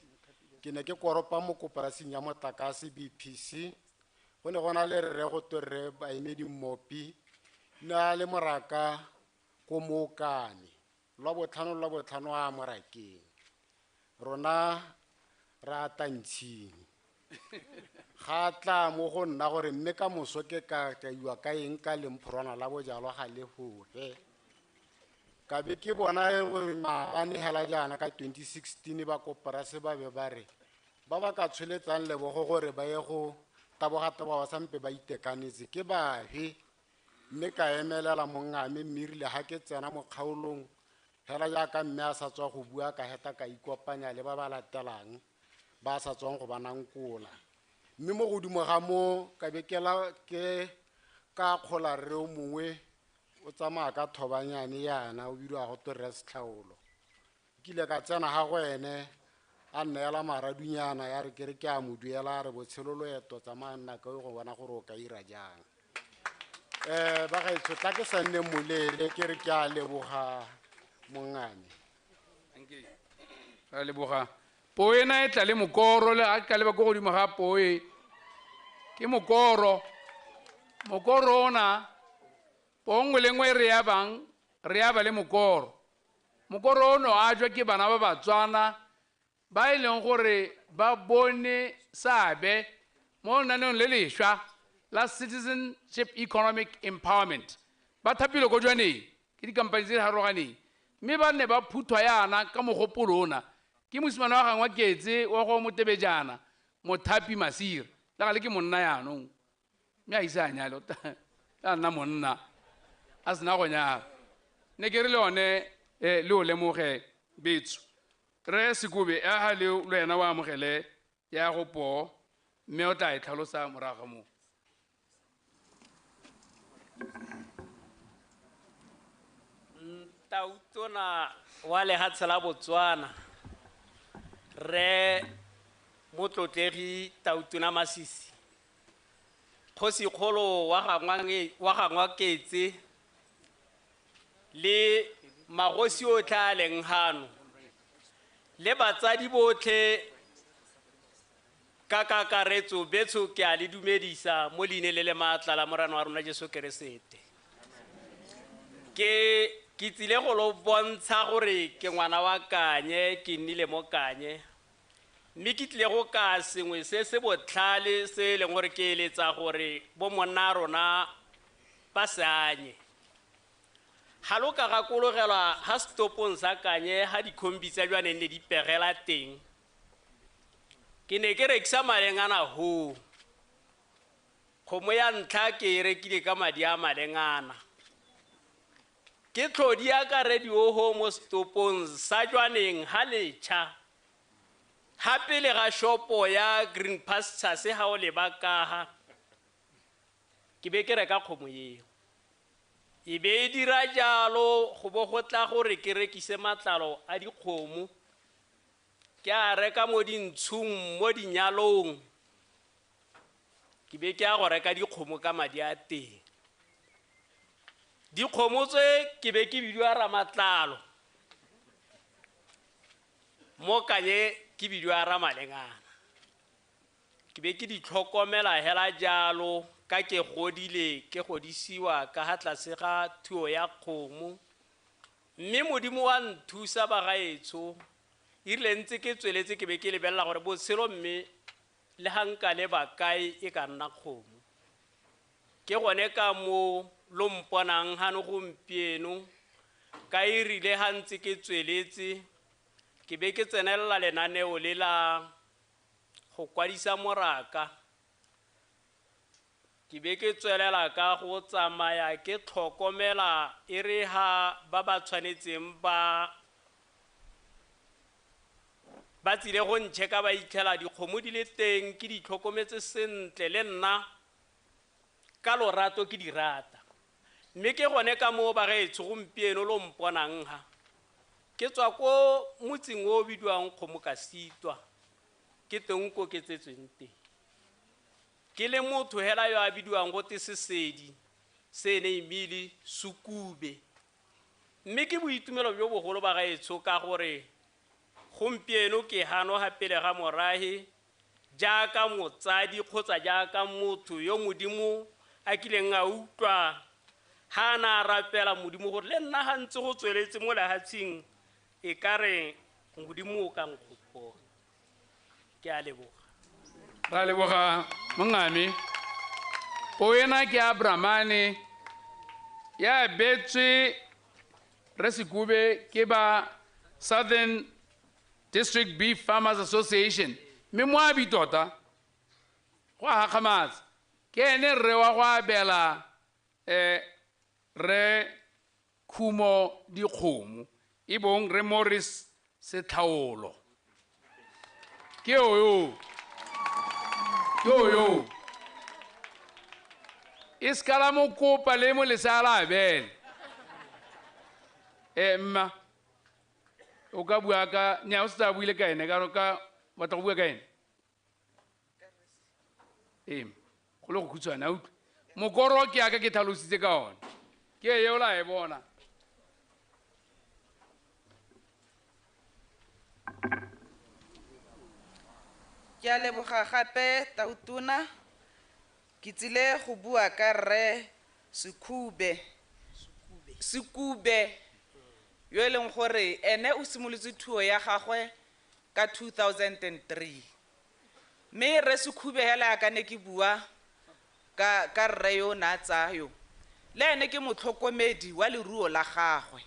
ke ne ke koropa mo koporasing ya motlakase BPC. Go ne go na le rre go twe Rre Baemedi Mmopi, ne a le moraka ko Mookane, lwa botlhano a morakeng. Rona ra tantshing. Ga tla mo go nna gore mme ka moso ke ka kaiwa ka eng ka lemphorwana la bojalwa ga le fofe. Ka be ke bona gore maabane hela jaana ka 2016 ba koporase ba be ba re ba ba ka tsholetsang lebogo gore ba ye go taboga-taboga ba sampe ba itekanetse ke bafe. Mme ka emelela mongame, mme erile ga ke tsena mo kgaolong hela jaaka mme a sa tswa go bua, ka heta ka ikopanya le ba ba latelang ba sa tswang go ba nankola. Mme mo godimo ga moo ka be ke ka kgola rre o mongwe o tsamaya ka thobanyane yana, o bidiwa go twe Rre Setlhaolo. Ke ile ka tsena ga go ene, a nneela maradunyana ya re ke re ke a mo duela, a re botshelo loeto tsamaya nna ka o go bona gore o ka ira jang. Ba gaetsho, tla ke sa nne moleele, ke re ke a leboga mongame. Ra leboga. Poo ena e tla le mokoro, le a ka leba ko godimo ga poo e. Ke mokoro. Mokoro ona, poo nngwe le nngwe re abang, re aba le mokoro. Mokoro ono a jwa ke bana ba Batswana ba e leng gore ba bone seabe mo lenaneong le lešwa la Citizenship Economic Empowerment. Ba thapilwe ko Jwaneng ke dikampani tse di harologaneng, mme ba ne ba phuthwa yana ka mogopolo ona ke mosimane wa gangwe Ketse wa go Motebejana, Mothapi Masire. Le gale ke monna yaanong, mme a ise a nyale, a nna monna a sena go nyala. Ne ke re le one le o lemoge betso. Rre Sekobe, a ga le wena o amogele ya go poo, mme o tla e tlhalosa morago ga moo. Tautona wa lehatshe la Botswana, Rre Motlotlegi Tautona Masisi, kgosikgolo wa Gangwaketse le magosi otlhe a leng hano le batsadi botlhe ka kakaretso, betsho ke a le dumedisa mo leineng le le maatla la Morena wa rona Jesu Keresete. Ke tsile go lo bontsha gore ke ngwana wa Kanye, ke nnile mo Kanye, mme ke tlile go ka sengwe se se botlhale se e leng gore ke eletsa gore bo monna rona ba se anye. Ga lo ka gakologelwa ga setopong sa Kanye ga dikhombi tsa Jwaneng ne di pegela teng, ke ne ke rekisa malengana hoo. Kgomo ya ntlha ke e rekile ka madi a malengana. Ke tlhodi ya ka radio ho mo setopong sa Jwaneng ha letjha. Ha pele ga shopo ya Green Pastures ha o leba kaha, ke be ke reka kgomo eo. E be e dira jalo go bo go tla gore ke rekise matlalo a dikgomo, ke a reka mo dintshung mo dinyalong, ke be ke a go reka dikgomo ka madi a teng. Dikgomo tse ke be ke bidiwa ramatlalo. Mo Kanye ke bidiwa Ramalengana. Ke be ke di tlhokomela hela jalo ka ke godile ke godisiwa ka ha tlase ga thuo ya kgomo. Mme Modimo wa nthusa bagaetsho, e rile ntse ke tsweletse ke be ke lebelela gore botshelo mme le ha nka leba kae e ka nna kgomo. Ke gone ka mo lo mponang hano gompieno, ka e rile ha ntse ke tsweletse ke be ke tsenelela lenaneo le la go kwadisa moraka. Ke be ke tswelela ka go tsamaya ke tlhokomela e re ha ba ba tshwanetseng ba tsile go ntšheka ba itlhela dikgomo di le teng, ke di tlhokometse sentle le nna ka lorato ke di rata. Mme ke gone ka moo bagaetsho gompieno lo mponang ha. Ke tswa ko motseng o bidiwang Kgomokasitwa, ke teng ko ke tsetsweng teng. Ke le motho hela yo a bidiwang go te Sesedi, se ne emile Sukube. Mme ke boitumelo jo bogolo bagaetsho ka gore gompieno ke hano ga pele ga morahe jaaka motsadi kgotsa jaaka motho yo Modimo a kileng a utlwa ha na rapela Modimo gore le nna ga ntse go tsweletse mo lehatsheng e ka re Modimo o ka nkgopola. Ke a leboga. Ra leboga mongame. O ena ke Abramane ya betswe re Sekube ke ba Southern District Beef Farmers Association. Mme moabi tota go a gakgamatsa ke ene rre wa go abela re Khumo dikgomo e bong re Morris Setlhaolo. Ke yo yo e ska la mo kopa le mo lesa la abele. Mma o ka bua ka nya o sa buile ka ene ka ka batla go bua ka ene. Go le go khutshwana utlwa. Mokoro ke aka ke tlhalositse ka one. Ke eo la e bona. Ke a leboga gape Tautona. Ke tsile go bua ka rre Sekube. Sekube yo e leng gore ene o simolotse thuo ya gagwe ka 2003. Mme rre Sekube hela a ka ne ke bua ka rre yo na tsayo. Le ene ke motlhokomedi wa leruo la gagwe.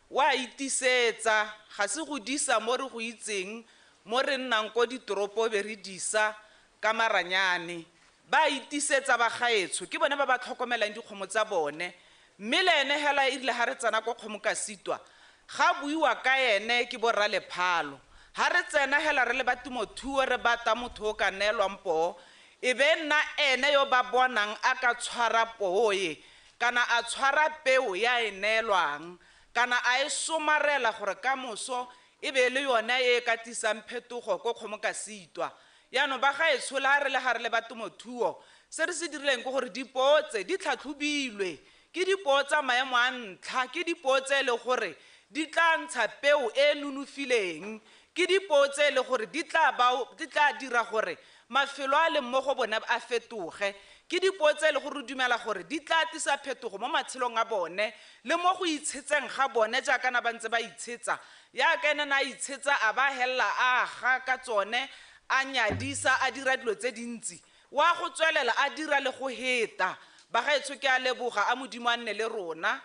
Wa itisetsa ga se go disa mo re go itseng mo re nnang ko ditoropo be re disa ka maranyane. Ba itisetsa ba gaetsho ke bone ba ba tlhokomelang dikgomo tsa bone. Mme le ene hela e rile ha re tsena ko Kgomokasitwa ga buiwa ka ene ke borra lephalo. Ha re tsena hela re le ba temothuo re bata motho o ka neelwang poo, e be nna ene yo ba bonang a ka tshwara poo e kana a tshwara peo ya e neelwang kana a e somarela gore ka moso e be le yone e ka tlisang phetogo ko Kgomokasitwa. Yaanong ba gaetsho le ha re le gare le ba temothuo se re se dirileng ke gore dipoo tse di tlhatlhobilwe ke dipoo tsa maemo a ntlha, ke dipoo tse e le gore di tla ntsha peo e nonofileng, ke dipoo tse e le gore di tla dira gore mafelo a leng mo go bone a fetoge, ke dipoo tse e le gore re dumela gore di tla tlisa phetogo mo matshelong a bone le mo go itshetseng ga bone jaaka na ba ntse ba itshetsa. Jaaka ene na itshetsa a ba hella a aga ka tsone, a nyadisa, a dira dilo tse dintsi, wa go tswelela a dira le go heta. Bagaetsho ke a leboga, a Modimo a nne le rona.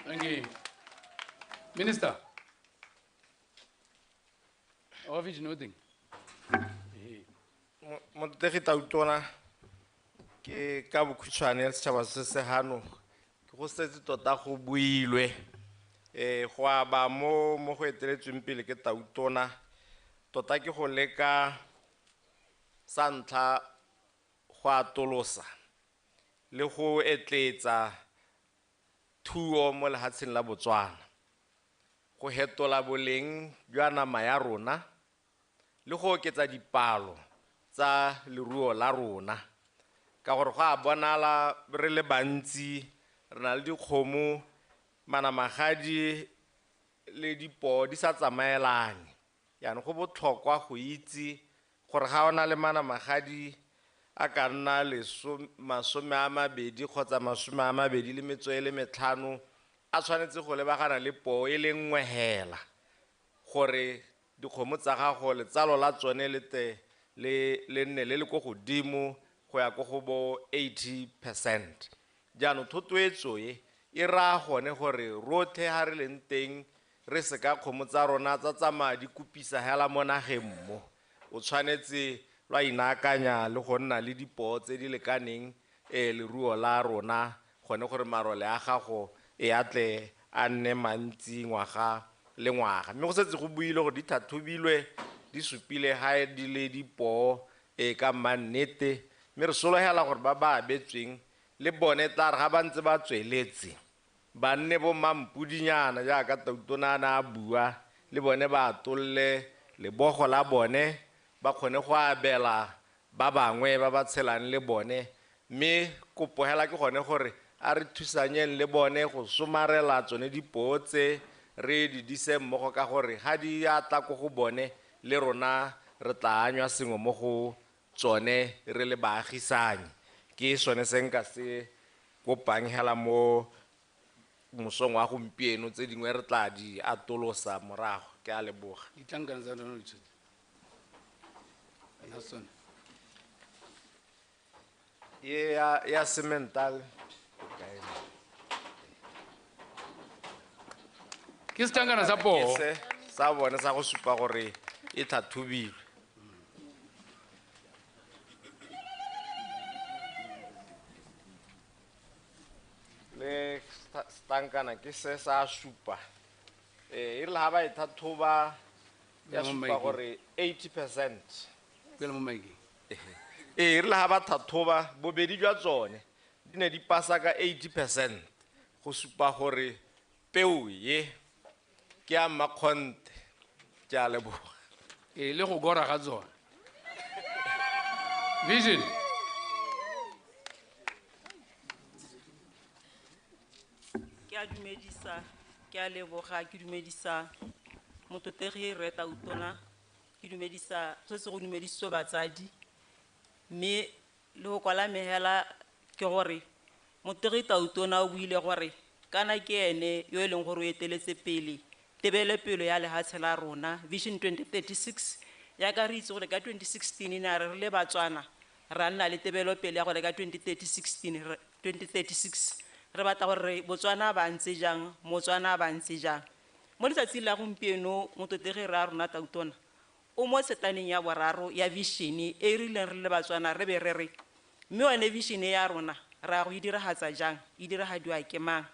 Thank you. Minister. Office nothing. Motegi Tautona ke ka bokhutshwane setšhaba se se hano ke go setse tota go builwe go aba mo go eteletsweng pele ke Tautona tota ke go leka sa ntlha go atolosa le go etletsa thuo mo lehatsheng la Botswana, go hetola boleng jwa nama ya rona le go oketsa dipalo tsa leruo la rona, ka gore go a bonala re le bantsi re na le dikgomo, manamagadi le dipoo di sa tsamaelane. Jaanong go botlhokwa go itse gore ga o na le manamagadi a ka nna 20 kgotsa 25 a tshwanetse go lebagana le poo e le nngwe hela, gore dikgomo tsa gago letsalo la tsone le te le nne le le ko godimo go ya ko go bo 80%. Jaanong thotloetso e e raya gone gore rotlhe ga re leng teng re seka kgomo tsa rona tsa tsamaya di kopisa hela mo nageng mo. O tshwanetse lwa inaakanya le go nna le dipoo tse di lekaneng leruo la rona gone gore marole a gago e atle a nne mantsi ngwaga le ngwaga. Mme go setse go buile gore di tlhatlhobilwe di supile ga di le dipoo ka mannete, mme re sologela gore ba ba abetsweng le bone tla re ga ba ntse ba tsweletse ba nne bo mampudinyana jaaka Tautona a ne a bua, le bone ba atolle lebogo la bone ba kgone go abela ba bangwe ba ba tshelang le bone. Mme kopo hela ke gone gore a re thusanyeng le bone go somarela tsone dipoo tse re di dise mmogo, ka gore ga di a tla ko go bone le rona re tla anywa sengwe mo go tsone re le baagisani. Ke sone se nka se kopang hela mo mosong wa gompieno, tse dingwe re tla di atolosa morago. Ke a leboga. Ditlankana tsa lona di tshotse. Nelson. Ye ya semental. Ke setlankana sa poo. Ke se sa bone sa go supa gore e tlhatlhobilwe. Le setlankana ke se sa supa. E rile ha ba e tlhatlhoba ya supa gore 80%. Pele mo mic-eng. E rile ha ba tlhatlhoba bobedi jwa tsone di ne di pasa ka 80% go supa gore peo ye ke ya mmakgonthe. Ke a leboga. E le go gora ga tsone. Vision. Ke a dumedisa, ke a leboga, ke dumedisa motlotlegi Rre Tautona, ke dumedisa se se go dumedisitswe batsadi, mme le go kwala mehela ke gore motlotlegi Tautona o buile gore kana ke ene yo e leng gore o eteletse pele tebelopele ya lehatshe la rona Vision 2036. Jaaka re itse gore ka 2016 ne a re re le Batswana ra nna le tebelopele ya gore ka 2036 re batla gore Botswana ba ntse jang, Motswana ba ntse jang. Mo letsatsing la gompieno motlotlegi rra rona Tautona o mo setaneng ya boraro ya vision e e rileng re le Batswana re be re re mme yone vision ya rona ra go e diragatsa jang, e diragadiwa ke mang.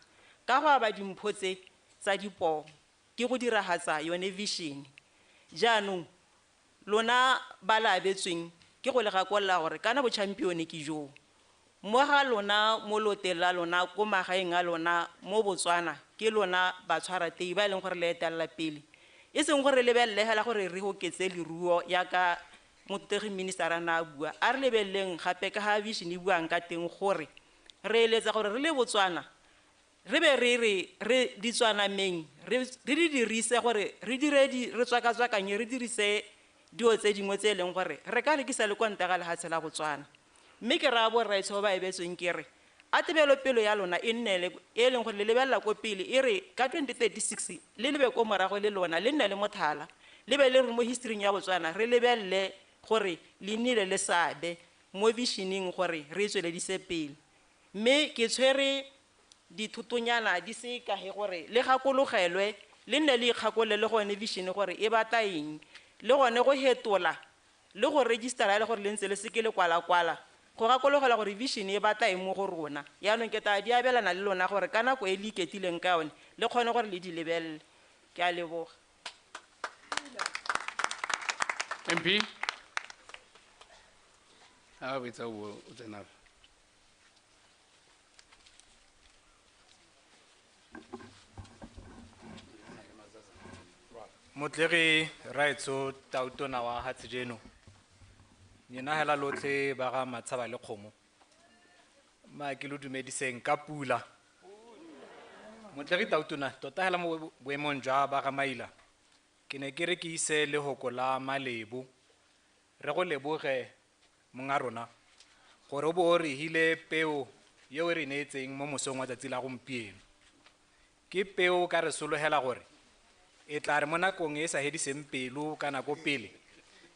Ka go aba dimpho tse tsa dipoo ke go diragatsa yone vision. Jaanong lona ba le abetsweng ke go le gakolola gore kana bo champion ke joo. Mo ga lona mo loteng la lona ko magaeng a lona mo Botswana ke lona batshwaratei ba e leng gore le etelela pele. E seng gore re lebelele hela gore re oketse leruo jaaka motlotlegi minister a ne a bua, a re lebeleleng gape ka ga vision e buang ka teng gore re eletsa gore re le Botswana re be re re re ditswanameng re di dirise gore re dire di re tswakatswakanye re dirise dilo tse dingwe tse e leng gore re ka rekisa le kwa ntle ga lehatshe la Botswana. Mme ke raya borraetsho ba ba ebetsweng ke re a tebelopele ya lona e nne le e leng gore le lebelela ko pele, e re ka 2036 le lebe ko morago le lona le nne le mothala, le be le re mo history-ing ya Botswana re lebelele gore le nnile le seabe mo vision-ing gore re e tsweledise pele. Mme ke tshwere dithotonyana di se kae gore le gakologelwe le nne le ikgakolole le gone vision gore e batla eng, le gone go hetola le go registera le gore le ntse le seke le kwala-kwala go gakologelwa gore vision e batla eng mo go rona. Jaanong ke tla di abelana le lona gore ka nako e le iketlileng ka yone le kgone gore le di lebelele. Ke a leboga. MP a wetsa o tsena. Motlotlegi Raetsho Tautona wa Hatsijeno, nina hela lotlhe ba ga Matshaba le Kgomo, ma ke lo dumediseng ka pula. Motlotlegi Tautona, tota hela mo boemong jwa ba ga Maila, Ke ne ke re ke ise lehoko la malebo, re go leboge monga rona gore o bo o re hile peo yeo e re neetseng mo mosong wa tsatsi la gompieno. Ke peo ka re sologela gore e tla re mo nakong e sa hediseng pelo ka nako pele,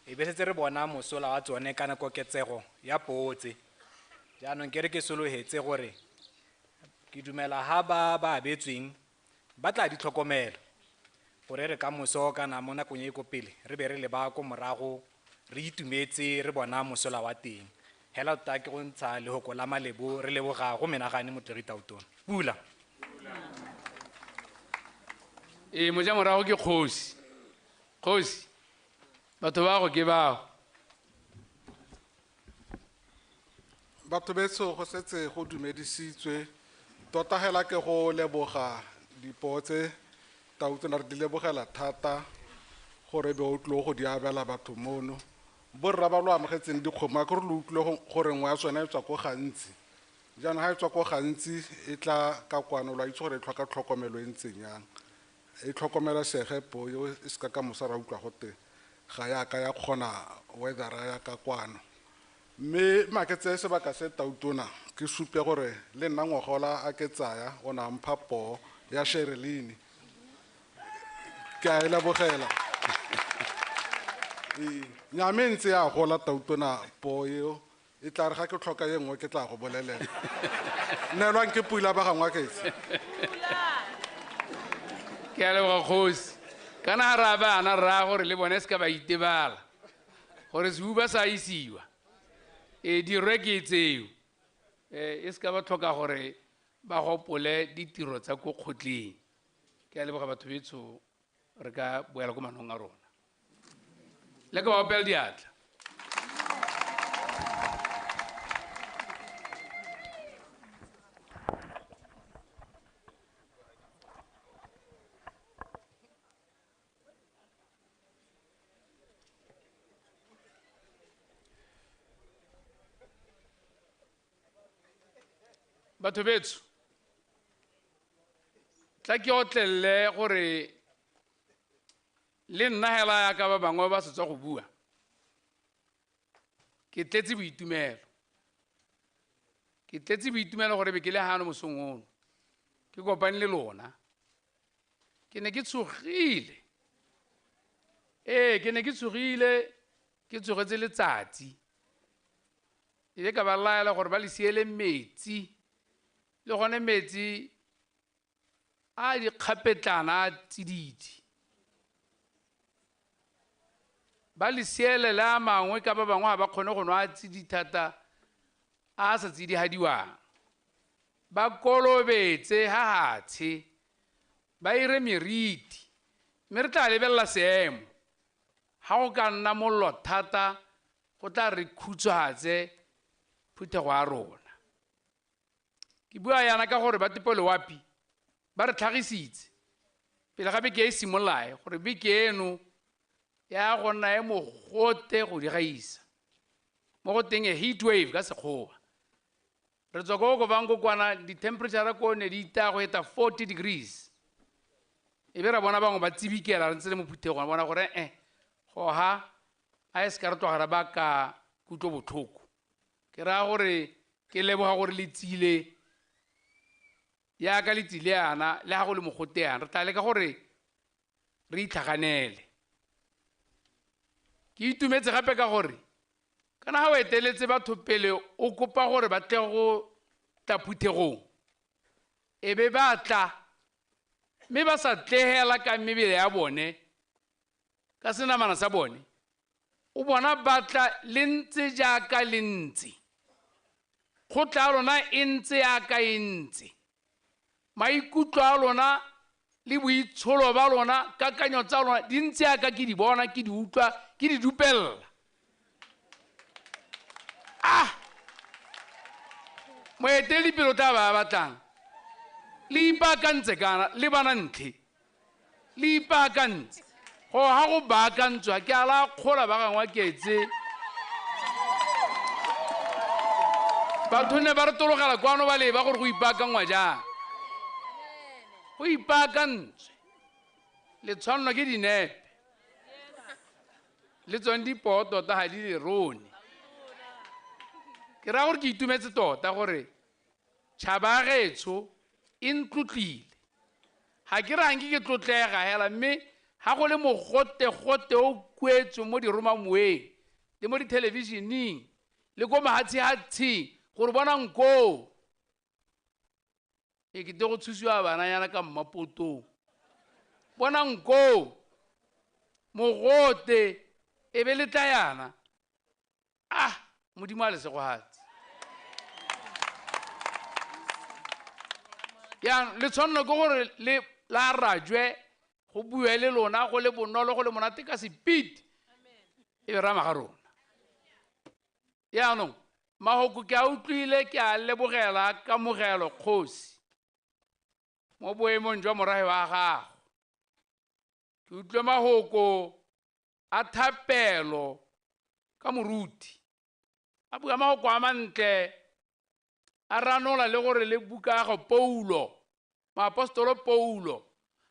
e be setse re bona mosola wa tsone ka nako koketsego ya poo tse. Jaanong ke re ke sologetse gore ke dumela ha ba ba abetsweng ba tla di tlhokomela gore re ka moso kana mo nakong e ko pele re be re leba ko morago re itumetse re bona mosola wa teng. Hela tota ke go ntsha lehoko la malebo re leboga go menagane Motlotlegi Tautona. Pula. Ee, moja morago ke kgosi. Kgosi, batho ba go ke bao. Batho betsho go setse go dumedisitswe tota hela ke go leboga dipoo tse Tautona re di lebogela thata gore be o tlile go di abela batho mono. Borra ba lo amogetseng dikgomo a ke re lo utlwile gore nngwe ya tsone e tswa ko gantsi. Jaanong ga e tswa ko gantsi e tla ka kwano, lo a itse gore e tlhoka tlhokomelo e ntseng yang. E tlhokomelesege poo eo e seka ka moso ra utlwa gote ga ya ka ya kgona weathera ya ka kwano. Mme mma ke tseye sebaka se Tautona ke supe gore le nna ngwagola a ke tsaya o ne a mpha poo ya Sherilyn. Ke a e lebogela. Ee, nnyaa, mme e ntse ya gola Tautona poo eo, e tla re ga ke tlhoka e nngwe ke tla go bolelela. Neelwang ke pula ba gangwe ke. Ke a leboga kgosi. Kana ga re a bana rra gore le bone se ka ba itebala gore sehuba sa isiwa. Ee, dirwe ke tseo. E se ka ba tlhoka gore ba gopole ditiro tsa ko kgotleng. Ke a leboga batho betsho, re ka boela ko manong a rona. Le ka ba opela diatla. Batho betsho, tla ke otlelele gore le nna hela yaka ba bangwe ba setswa go bua, ke tletse boitumelo. Ke tletse boitumelo gore be ke le hano mosong ono, ke kopane le lona. Ke ne ke tshogile. Ee, ke ne ke tshogile, ke tsogetse letsatsi. E be ka ba laela gore ba le siele metsi, le gone metsi a dikgapetlana a tsididi. Ba le siele le a mangwe ka ba bangwe ga ba kgone go nwa a tsididi thata a sa tsidihadiwang. Ba kolobetse ha hatshe, ba ire meriti, mme re tla lebelela seemo. Ha go ka nna mollo thata, go tla re khutshwafatse phuthego ya rona. Ke bua yana ka gore ba tepo loapi ba re tlhagisitse pele ga beke e simolola gore beke eno ya go nna e mogote go di gaisa. Mo go teng e heat wave ka sekgowa. Re tswa ko Okavango kwana, di-temperature ko ne di itaya go eta 40 degrees. E be ra bona bangwe ba tsibikela re ntse le mo phuthegong, ra bona gore goga a e se ka re tloga ra baka kutlobotlhoko. Ke raya gore ke leboga gore le tsile yaka le tsile yana le ga go le mogote yana, re tla leka gore re itlhaganele. Ke itumetse gape ka gore kana ga o eteletse batho pele o kopa gore ba tle go tla phuthegong, e be ba tla mme ba sa tlegela ka mebele ya bone ka senamana sa bone, o bona ba tla le ntse jaaka le ntse, kgotla ya lona e ntse jaaka e ntse, maikutlo a lona le boitsholo ba lona, kakanyo tsa lona di ntse jaaka ke di bona, ke di utlwa, ke di dupelela. Ah! Moeteledipele o tla ba batlang. Le ipaakantse kana le bana ntlhe. Le ipaakantse. Go ha go baakantswa ke a la kgola ba gangwe ketse. Batho ne ba re tologela kwano ba leba gore go ipaakangwa jang. Go ipaakantswe. Le tshwanelwa ke dinepe. Le tsone dipoo tota ga di le rone. Ke raya gore ke itumetse tota gore tšhaba gaetsho e ntlotlile. Ga ke re ganke ke tlotlega hela, mme ga go le mogote-gote o kuetswe mo diromamoeng le mo dithelebišeneng le ko mahatshe-hatsheng gore bonang koo. E kete go tshosiwa bananyana ka mmapotong. Bonang koo, mogote e be le tla yana. Ah, Modimo a le segogatse. Jaanong le tshwanelo ke gore le la rajwe go bue le lona go le bonolo go le monate ka speed e be rama ga rona. Jaanong mahoko ke a utlwile, ke a lebogela kamogelo kgosi mo boemong jwa morafe wa gago. Ke utlwe mahoko a thapelo ka moruti, a bua mahoko a mantle, a ranola le gore le buka ya go Paulo, moapostolo Paulo.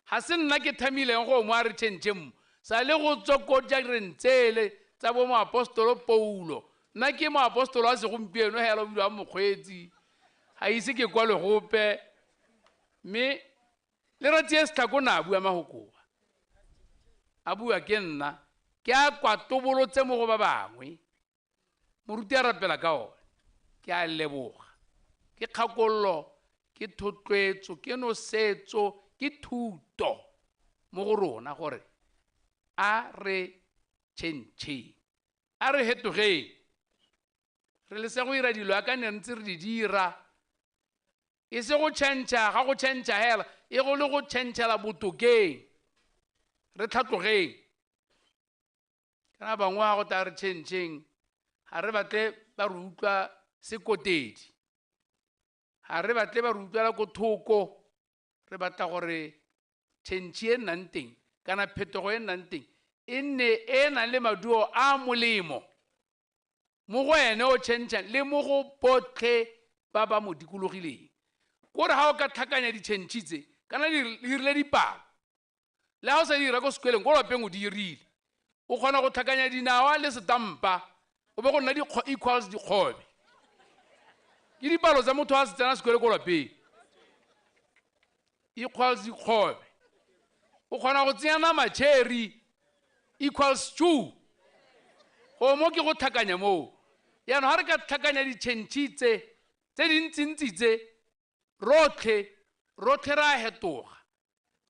Ga se nna ke thamileng go mo a re tšhentšhe mo, sa le go tswa ko dijareng tsele tsa bo moapostolo Paulo. Nna ke moapostolo wa segompieno hela o bidiwang mokgweetsi, ga ise ke kwalwe gope, mme le Ratsie Setlhako o ne a bua mahoko a, a bua ke nna, ke a kwatobolotse mo go ba bangwe. Moruti a rapela ka one, ke a leboga. Ke kgakololo, ke thotloetso, ke nosetso, ke thuto mo go rona gore a re tšhentšheng, a re hetogeng. Re lese go ira dilo aka ne ntse re di dira. E se go tšhentšha, ga go tšhentšha hela, e go le go tšhentšhela botokeng. Re tlhatlogeng. Kana bangwe ga go tla re tšhentšheng, ga re batle ba re utlwa sekotedi. Ga re batle ba re utlwela ko thoko. Re batla gore tšhentšhe e nnang teng, kana phetogo e nnang teng, e nne e nang le maduo a molemo mo go ene o tšhentšhang le mo go botlhe ba ba mo dikologileng. Kore ga o ka tlhakanya ditšhentšhe tse, kana di dirile dipalo, le ga o sa di dira ko sekweleng, ko lapeng o di dirile, o kgona go tlhakanya dinawa le setampa, o be go nna equals dikgobe. Ke dipalo tsa motho a se tsena sekwele ko lapeng, equals dikgobe. O kgona go tsenya nama cherry equals stew. Go mo ke go tlhakanya moo. Jaanong ga re ka tlhakanya ditšhentšhe tse, tse dintsintsi tse, rotlhe, rotlhe re a hetoga.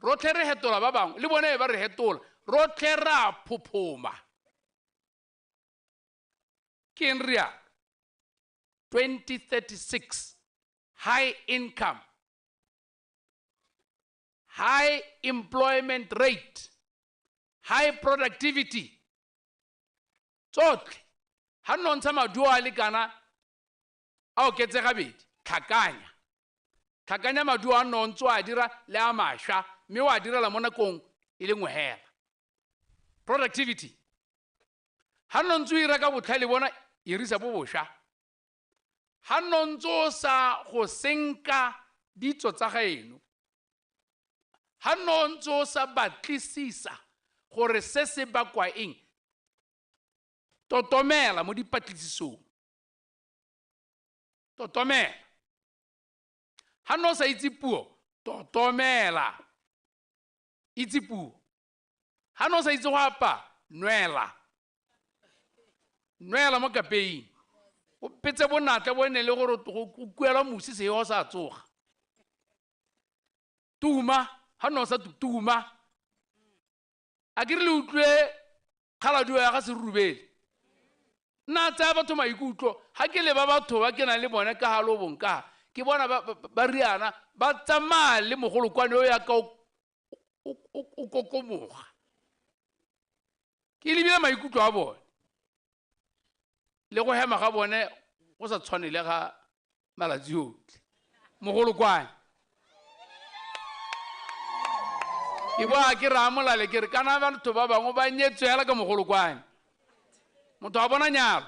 Rotlhe re hetola ba bangwe, le bone ba re hetola. Rotlhe re a phophoma. Ke eng re ya? 2036, high income, high employment rate, high productivity. Tsotlhe, ha nno ntsha maduo a lekana a oketse gabedi, tlhakanya. Tlhakanya maduo a nno ntse o a dira le a mašwa, mme o a direla mo nakong e le nngwe hela. Productivity. Ha nno ntse o ira ka botlhale bona, irisa bo bošwa. Ha nno ntse o sa go senka ditso tsa gaeno, ha nno ntse o sa batlisisa gore se se bakwa eng, totomela mo dipatlisisong. Totomela. Ha nno o sa itse puo, totomela. Itse puo. Ha nno o sa itse go apaya, nwela. Nwela mo kapeing. O petse bonatla bo ne le gore go kuelwa mosi seo sa tsoga. Tuma, ha nno o sa tuma. A ke re le utlwe kgaladuo ya ga Serurubele. Nna tsaya batho maikutlo, ha ke leba batho ba ke nang le bone ka ga lobong ka, ke bona ba riana, ba tsamaya le mogolokwane o ya ka o kokomoga. Ke lebile maikutlo a bone le go hema ga bone go sa tshwane le ga malatsi otlhe. Mogolokwane. Ke boa ke raya molale ke re kana batho ba bangwe ba nyetswe hela ka mogolokwane. Motho a bona nyalo.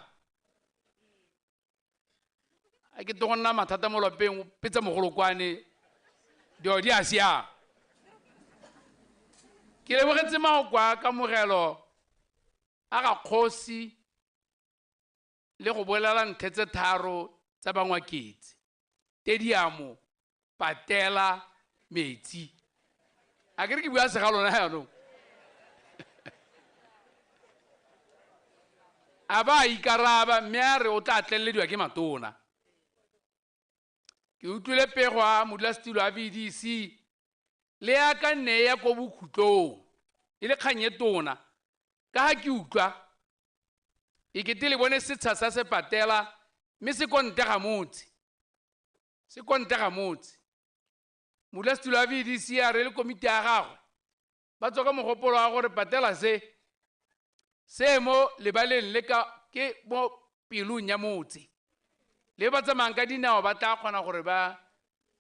A ke go nna mathata mo lapeng, o petsa mogolokwane, dilo di a siama. Ke lebogetse mahoko a kamogelo A ga kgosi le go bolela nthe tse tharo tsa Bangwaketse. Tediamo, patela, metsi. A ke re ke bua se ga lona jaanong. A ba ikaraba mme a re o tla tlelelediwa ke matona. Ke utlwile pego a modulasetilo a VDC le ya ka nne ya ko bokhutlong e le kgang e tona ka ga ke utlwa e kete le bone setsha sa sepatela mme se ko ntle ga motse. Se ko ntle ga motse. Modulasetilo a VDC a re le komiti ya gagwe ba tswa ka mogopolo wa gore patela se se mo lebaleng le ka ke mo pelong ya motse. Le ba tsamayang ka dinao ba tla kgona gore ba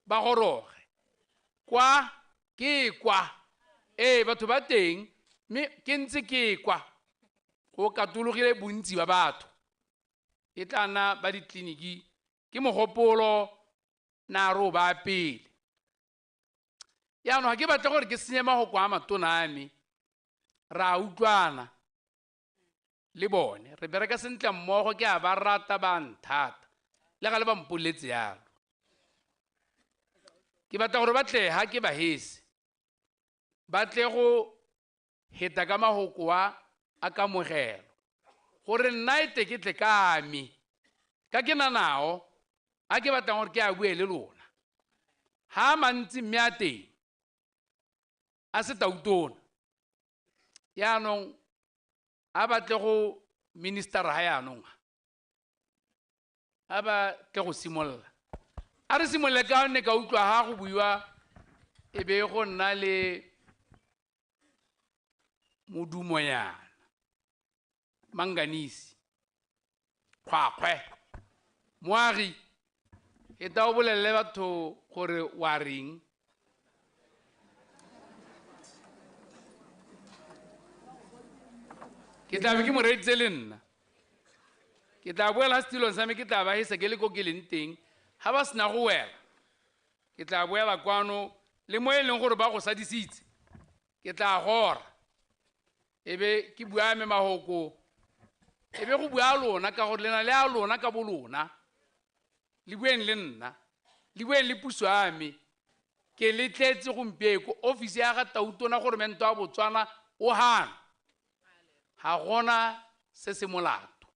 goroge. Kwa ke kwa. Ee, batho ba teng mme ke ntse ke kwa. Go katologile bontsi ba batho. E tla nna ba ditleliniki ke mogopolo na re o ba pele. Jaanong ga ke batle gore ke senye mahoko a matona a me. Re a utlwana le bone. Re bereka sentle mmogo, ke a ba rata ba nthata. Le gale ba mpoletse jalo. Ke batla gore ba tle ha ke ba hese. Ba tle go heta ka mahoko a kamogelo. Gore nna e te ke tle ka me. Ka ke na nao a ke batlang gore ke a bue le lona. Ha a mantsi mme a teng a se tautona. Jaanong a batle go minister ha jaanong. A ba tle go simolola. A re simolole ka ne ka utlwa ha go buiwa e be go nna le modumonyana. Manganese. Kgwakgwe. Moagi e tla o bolelele batho gore wa reng. Ke tla be ke mo reeditse le nna. Ke tla boela setilong sa me, ke tla ba hesa ke le ko ke leng teng. Ha ba sena go wela, ke tla boela kwano le mo e leng gore ba go sadisitse. Ke tla gora. E be ke bua me mahoko. E be go bua lona ka gore le na le a lona ka bolona. Le bueng le nna. Le bueng le puso ya me. Ke le tletse gompieno ko ofisi ya ga Tautona gore mento wa Botswana o hana. Ga gona se se molato.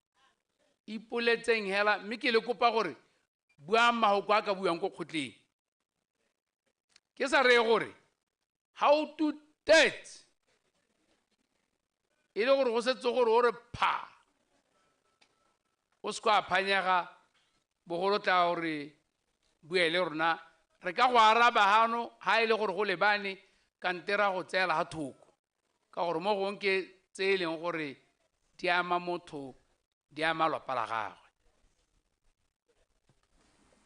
Ipoletseng hela mme ke le kopa gore buang mahoko a ka buang ko kgotleng. Ke sa reye gore ha o tutetse e le gore go setse gore o re pha o se kwa phanyega bogolo tla gore bue le rona re ka go araba hano ha e le gore go lebane kante ra go tseela ha thoko ka gore mo gongwe ke tse e leng gore di ama motho di ama lwapa la gagwe.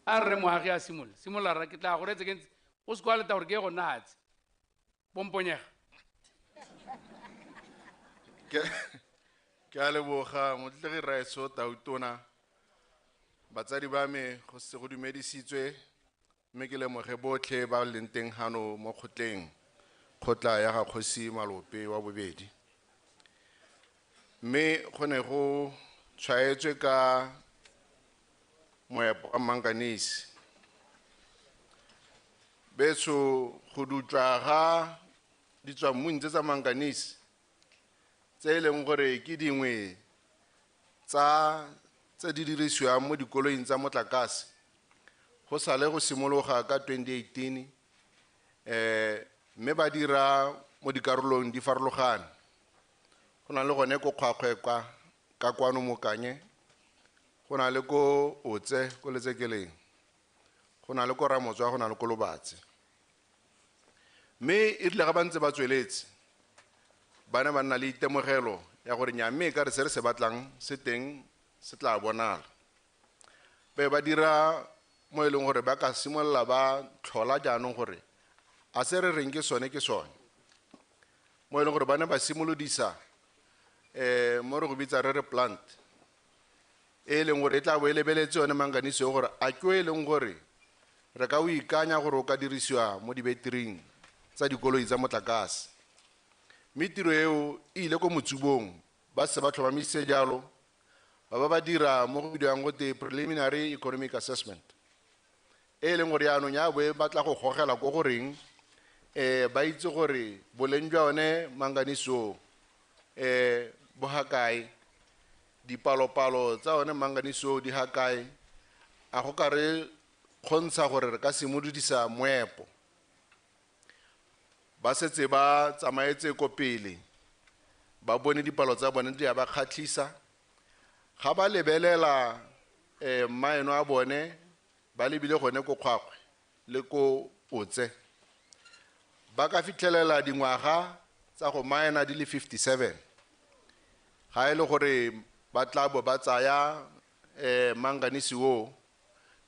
A rre moagi a simolola simolola rra ke tla go reetse ke ntse o se kwa leta gore ke ye go nna hatse pomponyega. Ke a leboga motlotlegi Raetso Tautona. Batsadi ba me go se go dumedisitswe mme ke lemoge botlhe ba leng teng hano mo kgotleng, kgotla ya ga Kgosi Malope wa bobedi. Mme go ne go tshwaetswe ka moepo wa manganese. Betsho go dutswa ga ditswammung tse tsa manganese tse e leng gore ke dingwe tsa tse di dirisiwang mo dikoloing tsa motlakase go sale go simologa ka 2018 mme ba dira mo dikarolong di farologane. Go na le gone ko Kgwakgwe kwa ka kwano mo Kanye, go na le ko Otse ko Letsekeleng, go na le ko Ramotswa, go na le ko Lobatse. Mme e rile ga ba ntse ba tsweletse ba ne ba nna le itemogelo ya gore nnyaa mme e ka re se re se batlang se teng se tla bonala. Be ba dira mo e leng gore ba ka simolola ba tlhola jaanong gore a se re reng ke sone ke sone. Mo e leng gore ba ne ba simolodisa mo re go bitsa re re plant e leng gore e tla bo e lebeletse yone manganese gore a ke e leng gore re ka o ikanya gore o ka dirisiwa mo dibetiring tsa dikoloi tsa motlakase. Mme tiro eo e ile ko motsubong Ba se ba tlhomamisitse jalo, ba ba dira mo go bidiwang gote preliminary economic assessment, e leng gore yaanong ya bo e batla go gogela ko goreng ba itse gore boleng jwa one manganese o bo ga kae, dipalopalo tsa one manganese o di ga kae, a go ka re kgontsha gore re ka simolodisa moepo. Ba setse ba tsamaetse ko pele, ba bone dipalo tsa bone di a ba kgatlhisa. Ga ba lebelela maeno a bone ba lebile gone ko Kgwakgwe le ko Otse, ba ka fitlhelela dingwaga tsa go maena di le 57, ga e le gore ba tla bo ba tsaya manganese o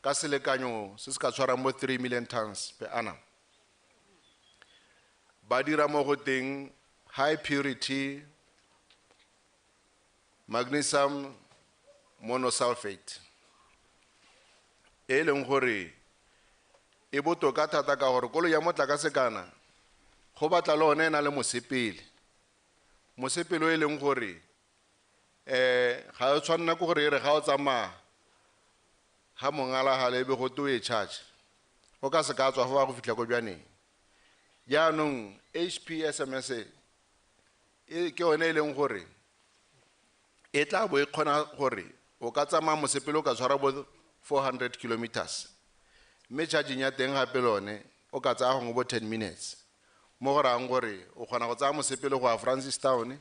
ka selekanyo se se ka tshwarang mo 3 million tons per annum. Ba dira mo go teng high purity magnesium monosulfate, e leng gore e botoka thata ka gore koloi ya motlakase kana go batla le one e na le mosepele, mosepele o e leng gore ga o tshwanela ke gore e re ga o tsamaya ga mongalagale e be go te o e charge, o ka se ka tswa fa ba go fitlha ko bjaneng. Jaanong HPSMS e ke yone e leng gore e tla bo e kgona gore o ka tsamaya mosepele o ka tshwara bo 400 kilometers, mme charging ya teng gape le one o ka tsaya gongwe bo 10 minutes, mo go rayang gore o kgona go tsaya mosepele go ya Francistown,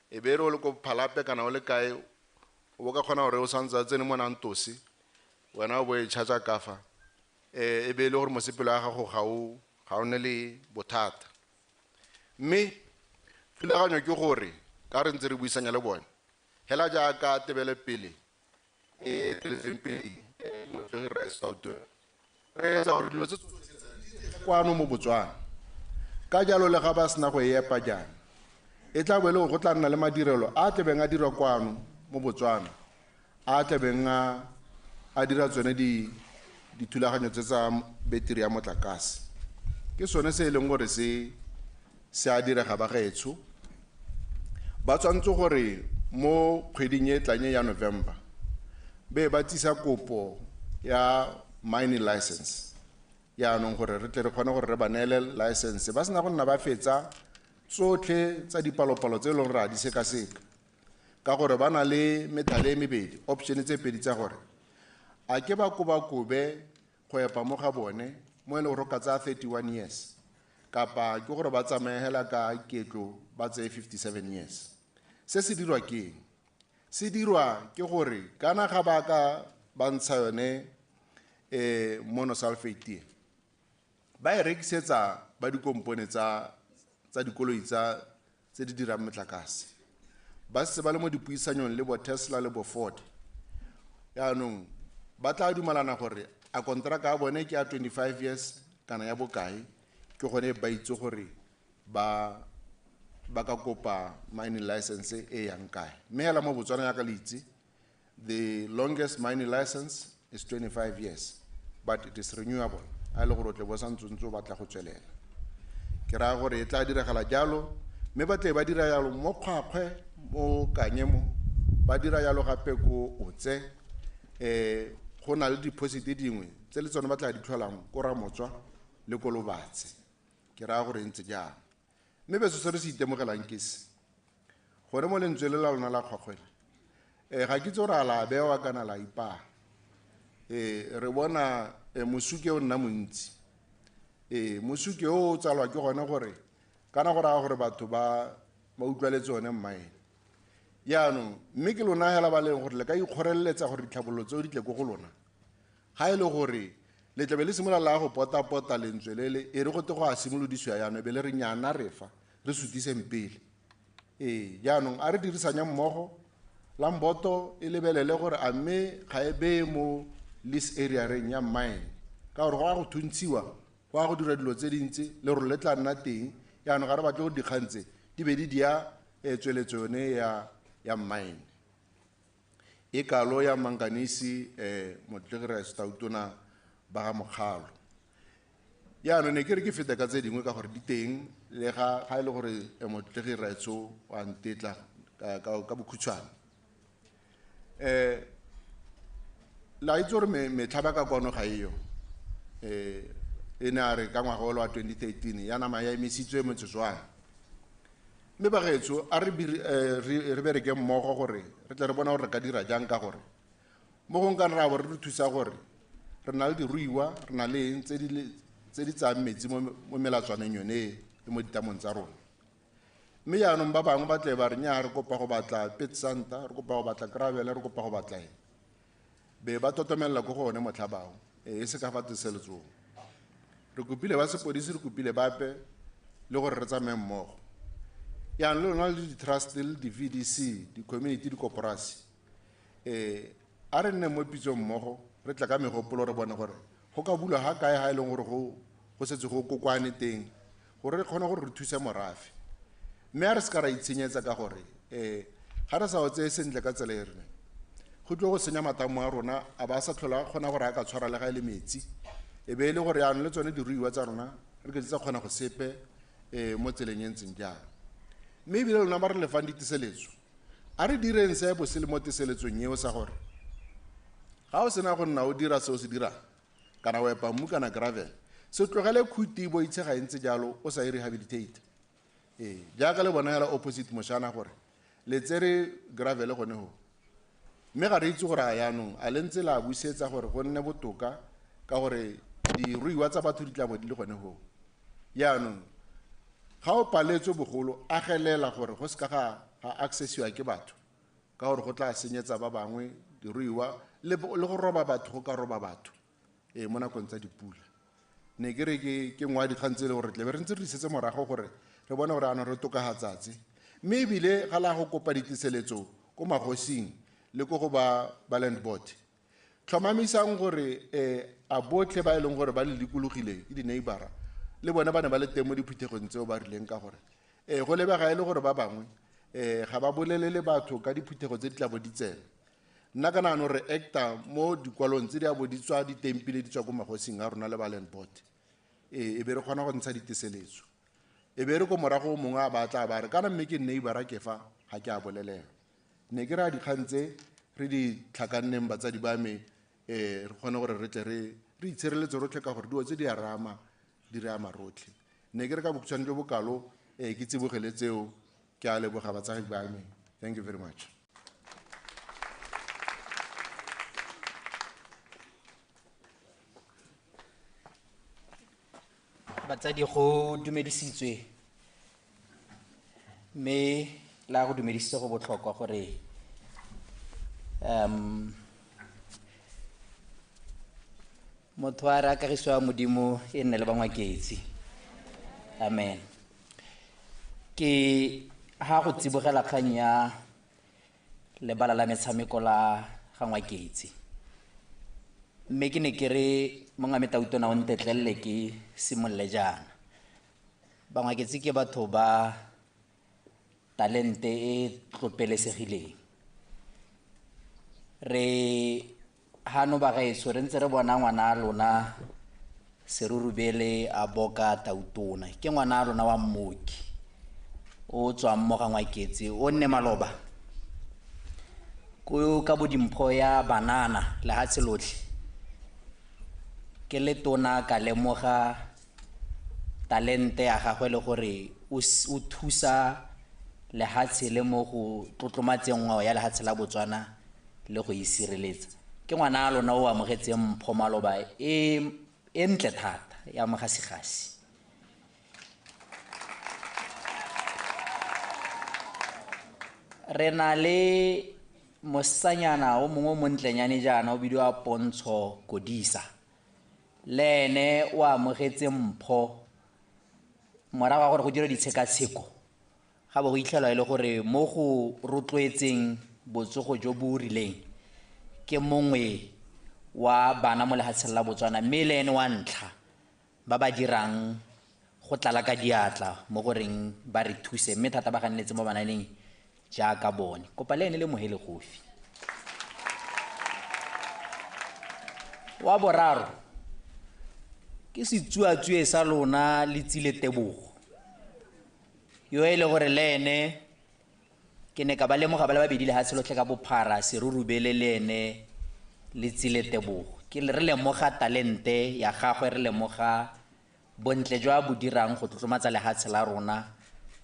e be re o le ko Phalape kana o le kae, o bo ka kgona gore o santse a tsene mo Nantosi, wena o bo e charge ka fa, e be e le gore mosepele wa gago ga o ne le bothata. Mme thulaganyo ke gore ka re ntse re buisanya le bone hela jaaka tebelepele e eteletseng pele re etsa gore dilo tse kwano mo Botswana, ka jalo le ga ba sena go e epa jaana, e tla bo e le gore go tla nna le madirelo a tlebeng a dirwa kwano mo Botswana, a tlebeng a dira tsone dithulaganyo tse tsa beteri ya motlakase. Ke sone se e leng gore se a direga bagaetsho. Ba tshwanetse gore mo kgweding e tlang ya November be ba tsisa kopo ya mining license, yaanong gore re tle re kgone gore re ba neele license, ba sena go nna ba fetsa tsotlhe tsa dipalopalo tse e leng re a di sekaseka, ka gore ba na le methale e mebedi, option tse pedi tsa gore a ke ba kobakobe go epa mo ga bone mo e leng gore o ka tsaya 31 years, kapa ke gore ba tsamaye hela ka ketlo ba tseye 57 years. Se se dirwa ke eng? Se dirwa ke gore kana ga ba ka ba ntsha yone monosulfate e, ba e rekisetsa ba dikompone tsa dikoloi tse di dirang motlakase. Ba setse ba le mo dipuisanyong le bo Tesla le bo Ford. Jaanong ba tla dumalana gore a kontraka ya bone ke ya 25 years kana ya bokae, ke gone ba itse gore ba ka kopa mining license e yang kae. Mme hela mo Botswana ya ka le itse, the longest mining license is 25 years, but it is renewable. A le gore o tle bo santse ntse o batla go tswelela. Ke raya gore e tla diragala jalo, mme ba tle ba dira jalo mo Kgwakgwe, mo Kanye mo, ba dira jalo gape ko Otse. Go na le deposit dingwe tse le tsone ba tla di tlholang ko Ramotswa le ko Lobatse. Ke raya gore ntse jang. Mme beso se re se itemogelang ke se, gore mo lentswe le la lona la Kgwakgwe, ga ke itse gore a la bewa kana la ipaa. Re bona mosuke o nna montsi. Mosuke o tsalwa ke gone gore kana go raya gore batho ba utlwaletse one mmaene. Jaanong mme ke lona hela ba leng gore le ka ikgoreletsa gore ditlhabololo tseo di tle ko go lona. Ga e le gore le tlabe le simolola la go pota-pota lentswe lele, e re go te go a simolodisiwa jaanong, e be le re nyana re fa, re sutiseng pele. Jaanong a re dirisanya mmogo, Lamboto e lebelele gore a mme ga e beye mo lease area reng ya mine, ka gore go a go thuntshiwa, go a go dira dilo tse dintsi, lerole le tla nna teng. Jaanong ga re batle gore dikgang tse di be di dia tsweletso yone ya mine. E kalo ya manganese Motlotlegi Raetsho Tautona ba ga Mokgalo. Jaanong ne ke re ke fete ka tse dingwe ka gore di teng, le ga e le gore Motlotlegi Raetsho wa ntetla ka bokhutshwane. La itse gore metlhaba ka kwano ga eyo. E ne a re ka ngwaga wa 2013 ya nama ya emisitswe motsotswana. Mme bagaetsho a re bereke mmogo gore re tle re bona gore re ka dira jang, ka gore mo gongwe ka re ra bo re thusa gore re na le diruiwa, re na le eng tse di tsayang metsi mo melatswaneng yone le mo ditamong tsa rona. Mme jaanong ba bangwe ba tle ba re nnyaa, re kopa go batla pet santa, re kopa go batla gravel, re kopa go batla eng, be ba totomelela ko go one motlhabao e se ka fa teseletsong. Re kopile ba sepodisi, re kopile bape le gore re tsamaye mmogo. Jaanong le lona le di-trust le di-VDC, di-community, dikoporasi, a re nne mo pitsong mmogo, re tla ka megopolo re bone gore go ka bulwa ga kae ga e leng gore go setse go kokwane teng, gore re kgone gore re thuse morafe. Mme a re se ka ra itshenyetsa ka gore ga re sa o tseye sentle ka tsela e rileng, go tlo go senya matamo a rona, a ba sa tlhola a kgona gore a ka tshwara le ga e le metsi, e be e le gore jaanong le tsone diruiwa tsa rona re ke tsa kgona go sepe mo tseleng e ntseng jang. Mme ebile lona ba re lefang diteseletso, a re direng seabe se le mo teseletsong eo sa gore ga o sena go nna o dira se o se dirang, kana o epa mmu kana gravel, se tlogele khuti bo itshega e ntse jalo o sa e rehabilitate. Jaaka le bona hela opposite Moshana gore le tsere gravel gone ho, mme ga re itse gore a jaanong a le ntse la busetsa gore go nne botoka, ka gore diruiwa tsa batho di tla bo di le gone ho. Jaanong ga o paletswe bogolo, agelela gore go seka ga accessiwa ke batho, ka gore go tla senyetsa ba bangwe diruiwa le go roba batho, go ka roba batho mo nakong tsa dipula. Ne ke re ke nngwe ya dikgang tse e le gore tle be re ntse re isetse morago gore re bone gore ano re tokafatsatse. Mme ebile ga la go kopa diteseletso ko magosing le ko go ba land board, tlhomamisang gore a botlhe ba e leng gore ba le dikologile ke di-neighbora le bone ba ne ba le teng mo diphuthegong tseo ba rileng, ka gore go lebega e le gore ba bangwe ga ba bolelele batho ka diphuthego tse di tla bo di tsena. Nna ka nagana re acta mo dikwalong tse di a bo di tswa ditempile di tswa ko magosing a rona le ba land board, e be re kgona go ntsha diteseletso, e be re ko morago mongwe a batla ba re kana mme ke neighbora ke fa ga ke a bolelelwa. Ne ke ra dikgang tse re di tlhakanneng batsadi ba me, re kgone gore re tle re itshireletse rotlhe, ka gore dilo tse di a re ama, di re ama rotlhe. Ne ke re ka bokhutshwane jo bokalo, ke tsibogele tseo, ke a leboga batsadi ba me. Thank you very much. Batsadi go dumedisitswe, mme la go dumedisitse go botlhokwa gore motho a re akagiso ya Modimo e nne le bangwaketsi. Amen. Ke ha go tsibogela kgang ya lebala la metshameko la ga Ngwaketse, mme ke ne ke re mongwe metautona o ntetlelele ke simolole jaana. Bangwaketse ke batho ba talente e tlopelesegileng. Re hano bagaetsho re ntse re bona ngwana a lona Serurubele a boka tautona, ke ngwana a lona wa mmoki o tswang mo ga Ngwaketse, o nne maloba ko ka bodimpho ya banana lehatshe lotlhe. Ke le tona ka lemoga talente ya gagwe le gore o thusa lehatshe le mo go tlotlomatseng ngwao ya lehatshe la Botswana le go e sireletsa. Ke ngwana a lona o amogetseng mpho maloba e ntle thata ya mogasigasi. Re na le mosanyana o mongwe o montlenyane jaana o bidiwa Pontsho Kodisa, le ene o amogetse mpho morago ga gore go dirwe ditshekatsheko, ga bo go itlhelwa e le gore mo go rotloetseng botsogo jo bo rileng ke mongwe wa bana mo lefatsheng la Botswana, mme le ene wa ntlha ba ba dirang go tlala ka diatla mo goreng ba re thuse, mme thata ba ganeletse mo bananeng jaaka bone. Kopa le ene le mohele gofi. Wa boraro ke setsuatsue sa lona Letsile Tebogo, yo e le gore le ene Ke ne ka ba lemoga ba le babedi lehatshe lotlhe ka bophara, Serurubele le ene le Tsile Tebogo. Ke re lemoga talente ya gagwe, re lemoga bontle jwa bo dirang go tlotlomatsa lehatshe la rona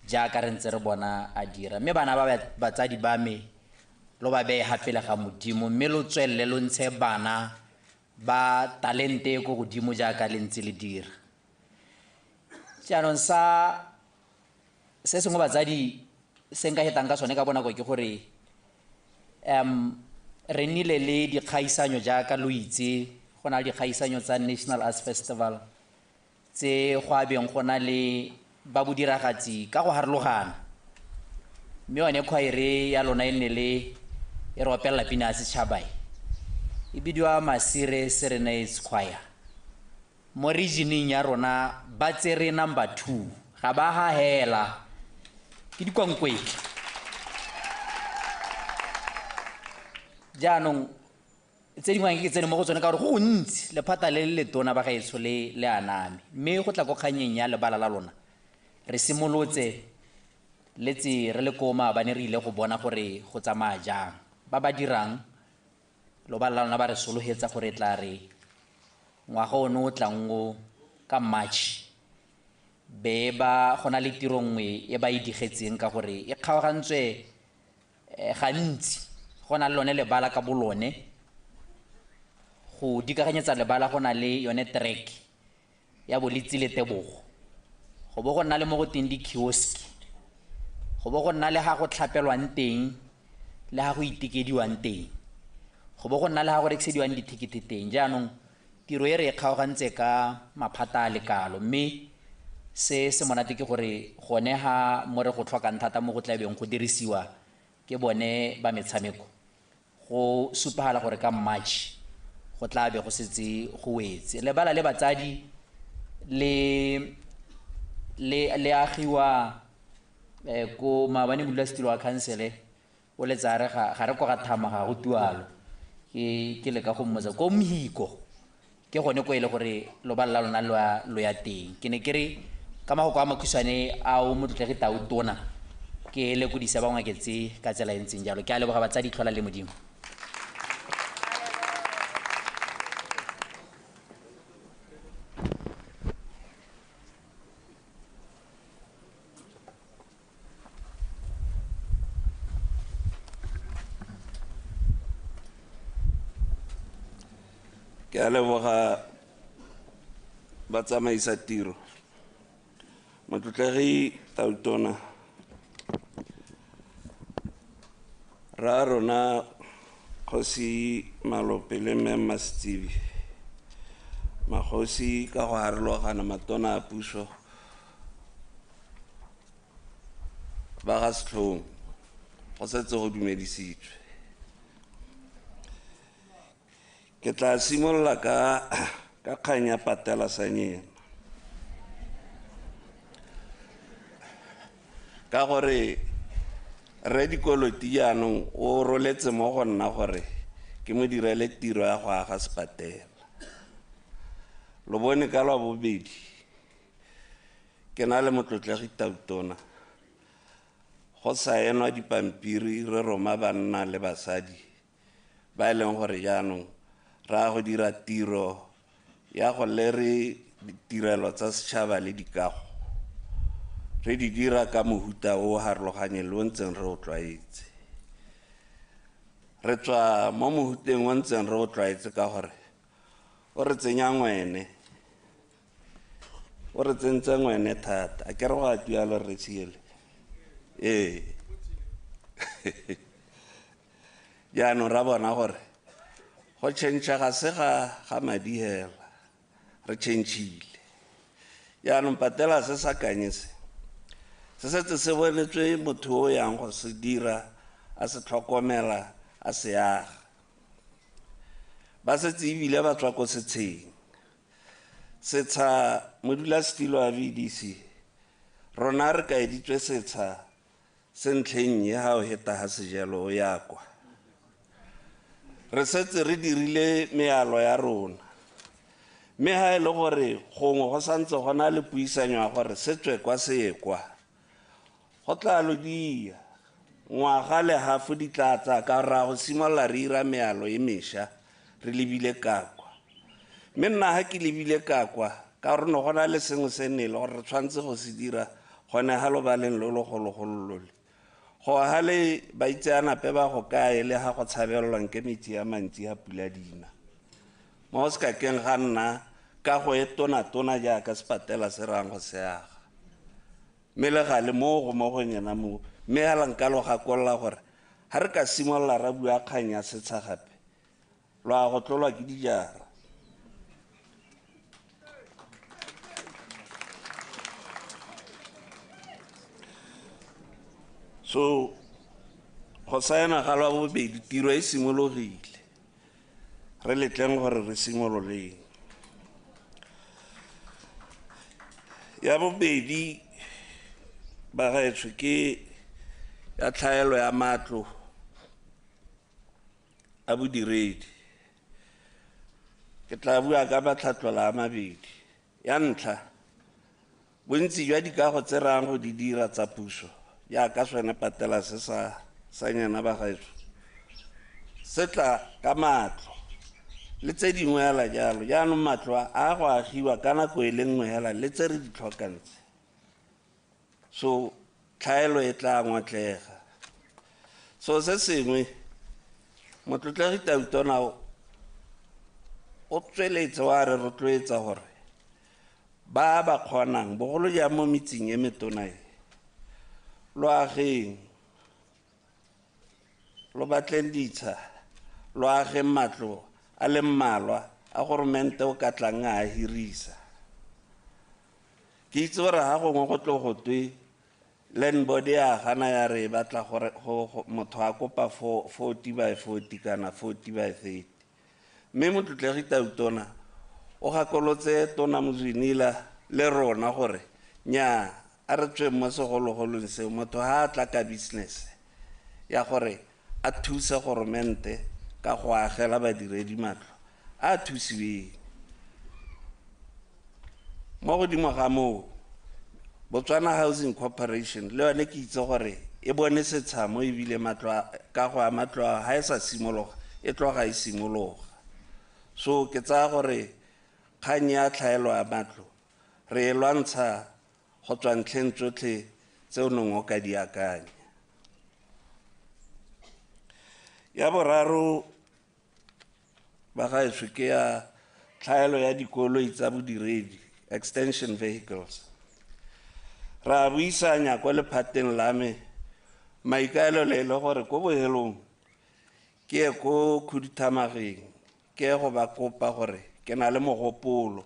jaaka re ntse re bona a dira. Mme bana ba batsadi ba me lo ba beye ga pele ga Modimo, mme lo tswelele lo ntshe bana ba talente e ko godimo jaaka le ntse le dira. Jaanong sa se sengwe batsadi se nka hetang ka sone ka bonako ke gore re nnile le dikgaisanyo jaaka lo itse, go na le dikgaisanyo tsa National Arts Festival tse go abeng go na le ba bodiragatsi ka go harologana. Mme yone khwaere ya lona e nne le e re opelela pina ya setšhaba e. E bidiwa Masire Serenades Choir. Mo regioneng ya rona ba tsere number 2, ga ba hahela, ke dikwankwetla. Jaanong tse dingwe ke tsene mo go tsone ka gore go gontsi lephata le le letona ba gaetsho le aname. Mme go tla ko kganyeng ya lebala la lona, re simolotse letse re le ko maabane re ile go bona gore go tsamaya jang. Ba ba dirang lobala la lona ba re solohetsa gore tla re ngwaga ono o tlang o ka March be ba go na le tiro nngwe e ba e digetseng ka gore e kgaogantswe gantsi. Go na le lone lebala ka bolone, go dikaganyetsa lebala go na le yone track ya bo Letsile Tebogo, go bo go nna le mo go teng di-kiosk, go bo go nna le ga go tlhapelwang teng le ga go itekediwang teng, go bo go nna le ga go rekisediwang dithekete teng. Jaanong tiro e re e kgaogantse ka maphata a lekalo, mme se se monate ke gore gone ga mo re go tlhokang thata mo go tlabeng go dirisiwa ke bone ba metshameko, go supagala gore ka March go tla be go setse go wetse. Lebala le batsadi le agiwa ko maabane modulasetilo wa khansele o letsa re ga re ko ga thama ga go tualo. Ke leka go mmotsa ko Mhiko ke gone ko e le gore lobala la lona lo ya teng. Ke ne ke re ka mafoko a makhutshwane a o motlotlegi Tau Tona, ke lekodisa ba Ngwaketse ka tsela e ntseng jalo. Ke a leboga batsadi, tlhola le Modimo. Ke a leboga batsamaisa tiro. Motlotlegi Tautona, ra rona Kgosi Malope le Mme Mmasetsibi, magosi ka go harologana, matona a puso ba ga Setlhong, go setse go dumedisitswe. Ke tla simolola ka kgang ya patela sanyena, ka gore rre Dikoloti jaanong o roletse mo go nna gore ke mo direle tiro ya go aga sepatela. Lo bone ka lwa bobedi ke na le motlotlegi Tautona, go saenwa dipampiri re roma banna le basadi ba e leng gore jaanong ra go dira tiro ya go lere ditirelo tsa setšhaba le dikago, re di dira ka mohuta o harologanyeng le o ntseng re o tlwaetse. Re tswa mo mohuteng o ntseng re o tlwaetse ka gore o re tsenya ngwene, o re tsentse ngwene thata. A ke re go a tualo re tshiele? Ee. Jaanong ra bona gore go change ga se ga madi hela, re change-ile. Jaanong patela se sa Kanye se, se setse se bonetswe motho o yang go se dira, a se tlhokomela, a se aga. Ba setse ebile ba tswa ko setsheng. Setsha modulasetilo wa VDC, rona re kaeditswe setsha se ntlheng e ga o heta ga sejelo o ya kwa. Re setse re dirile mealo ya rona, mme ha e le gore gongwe go santse go na le puisanyo ya gore se tswe kwa se ye kwa, go tla lo dia. Ngwaga le half di tla tsa ka ra go simolola re ira mealo e mešwa re lebile ka kwa. Mme nna ha ke lebile ka kwa ka gore ne go na le sengwe se ne e le gore re tshwanetse go se dira gone ha lobaleng lo logologolo lole. Go ha le baitseanape ba go kae le ha go tshabelelwang ke metsi a mantsi a pula dina. Mo go se ka keng ga nna ka go e tona-tona jaaka sepatela se rang go se aga. Mme le gale mo go mo go nyena mo, mme hela nka lo gakolola gore ha re ka simolola ra bua kgang ya setsha gape, lo a go tlolwa ke dijara. So go saena ga lwa bobedi tiro e simologile, re letleng gore re simololeng. Ya bobedi bagaetsho ke ya tlhaelo ya matlo a bodiredi. Ke tla bua ka matlhatlola a mabedi. Ya ntlha, bontsi jwa dikago tse re yang go di dira tsa puso jaaka sone patela se sa nyana bagaetsho se tla ka matlo le tse dingwe hela jalo. Jaanong matlo a go agiwa ka nako e le nngwe hela le tse re di tlhokang tse. So tlhaelo e tla ngotlega. So se sengwe, motlotlegi Tautona o tsweletse wa re rotloetsa gore ba ba kgonang bogolo jang mo metseng e metona e, lo ageng, lo batleng ditsha, lo ageng matlo a le mmalwa a goromente o ka tlang a hirisa. Ke itse gore ha gongwe go tlo go twe land board ya gana ya re e batla gore motho a kopa 40 by 40 kana 40 by 30. Mme motlotlegi Tautona o gakolotse Tona Mzwinila le rona gore nnyaa, a re tsweng mo segologolong seo, motho ha a tla ka business ya gore a thuse goromente ka go agela badiredi matlo a thusiweng. Mo godimo ga moo, Botswana Housing Corporation le yone ke itse gore e bone setshamo ebile matlo a, ka go a matlo a ha e sa simologa, e tloga e simologa. So ke tsaya gore kgang ya tlhaelo ya matlo re e lwantsha go tswa ntlheng tsotlhe tse o neng o ka di akanya. Ya boraro bagaetsho ke ya tlhaelo ya dikoloi tsa bodiredi, extension vehicles. Ra buisanya kwa lephateng la me, maikaelelo e le gore ko bohelong ke ye ko khuduthamageng, ke ye go ba kopa gore ke na le mogopolo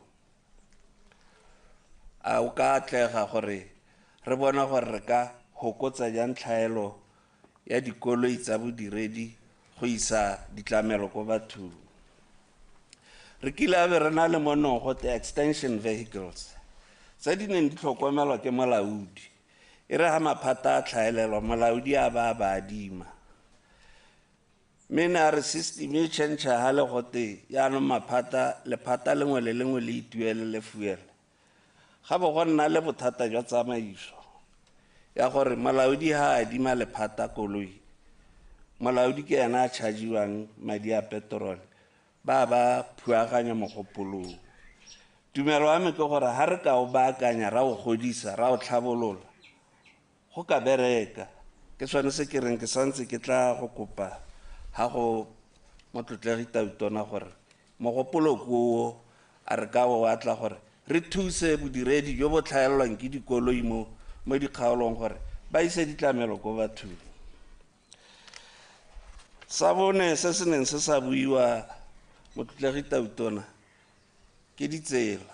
a o ka atlega gore re bone gore re ka hokotsa jang tlhaelo ya dikoloi tsa bodiredi go isa ditlamelo ko bathong. Re kile a be re na le monong gote extension vehicles tse di neng di tlhokomelwa ke molaodi. E re ha maphata a tlhaelelwa, molaodi a ba a ba adima. Mme ne a re system e change ha le gote jaanong lephata lengwe le lengwe le ituelele fuel. Ga bo go nna le bothata jwa tsamaiso ya gore molaodi ha a adima lephata koloi, molaodi ke ena a chargiwang madi a petrol, ba ba phuaganya mogopolong. Tumelo ya me ke gore ha re ka o baakanya, ra o godisa, ra o tlhabolola, go ka bereka. Ke sone se ke reng ke santse ke tla go kopa ha go motlotlegi Tautona gore mogopolo ke o, a re ka o atla gore re thuse bodiredi jo bo tlhaelelwang ke dikoloi mo dikgaolong gore ba ise ditlamelo ko bathong. Sa bone se se neng se sa buiwa motlotlegi Tautona ke ditsela.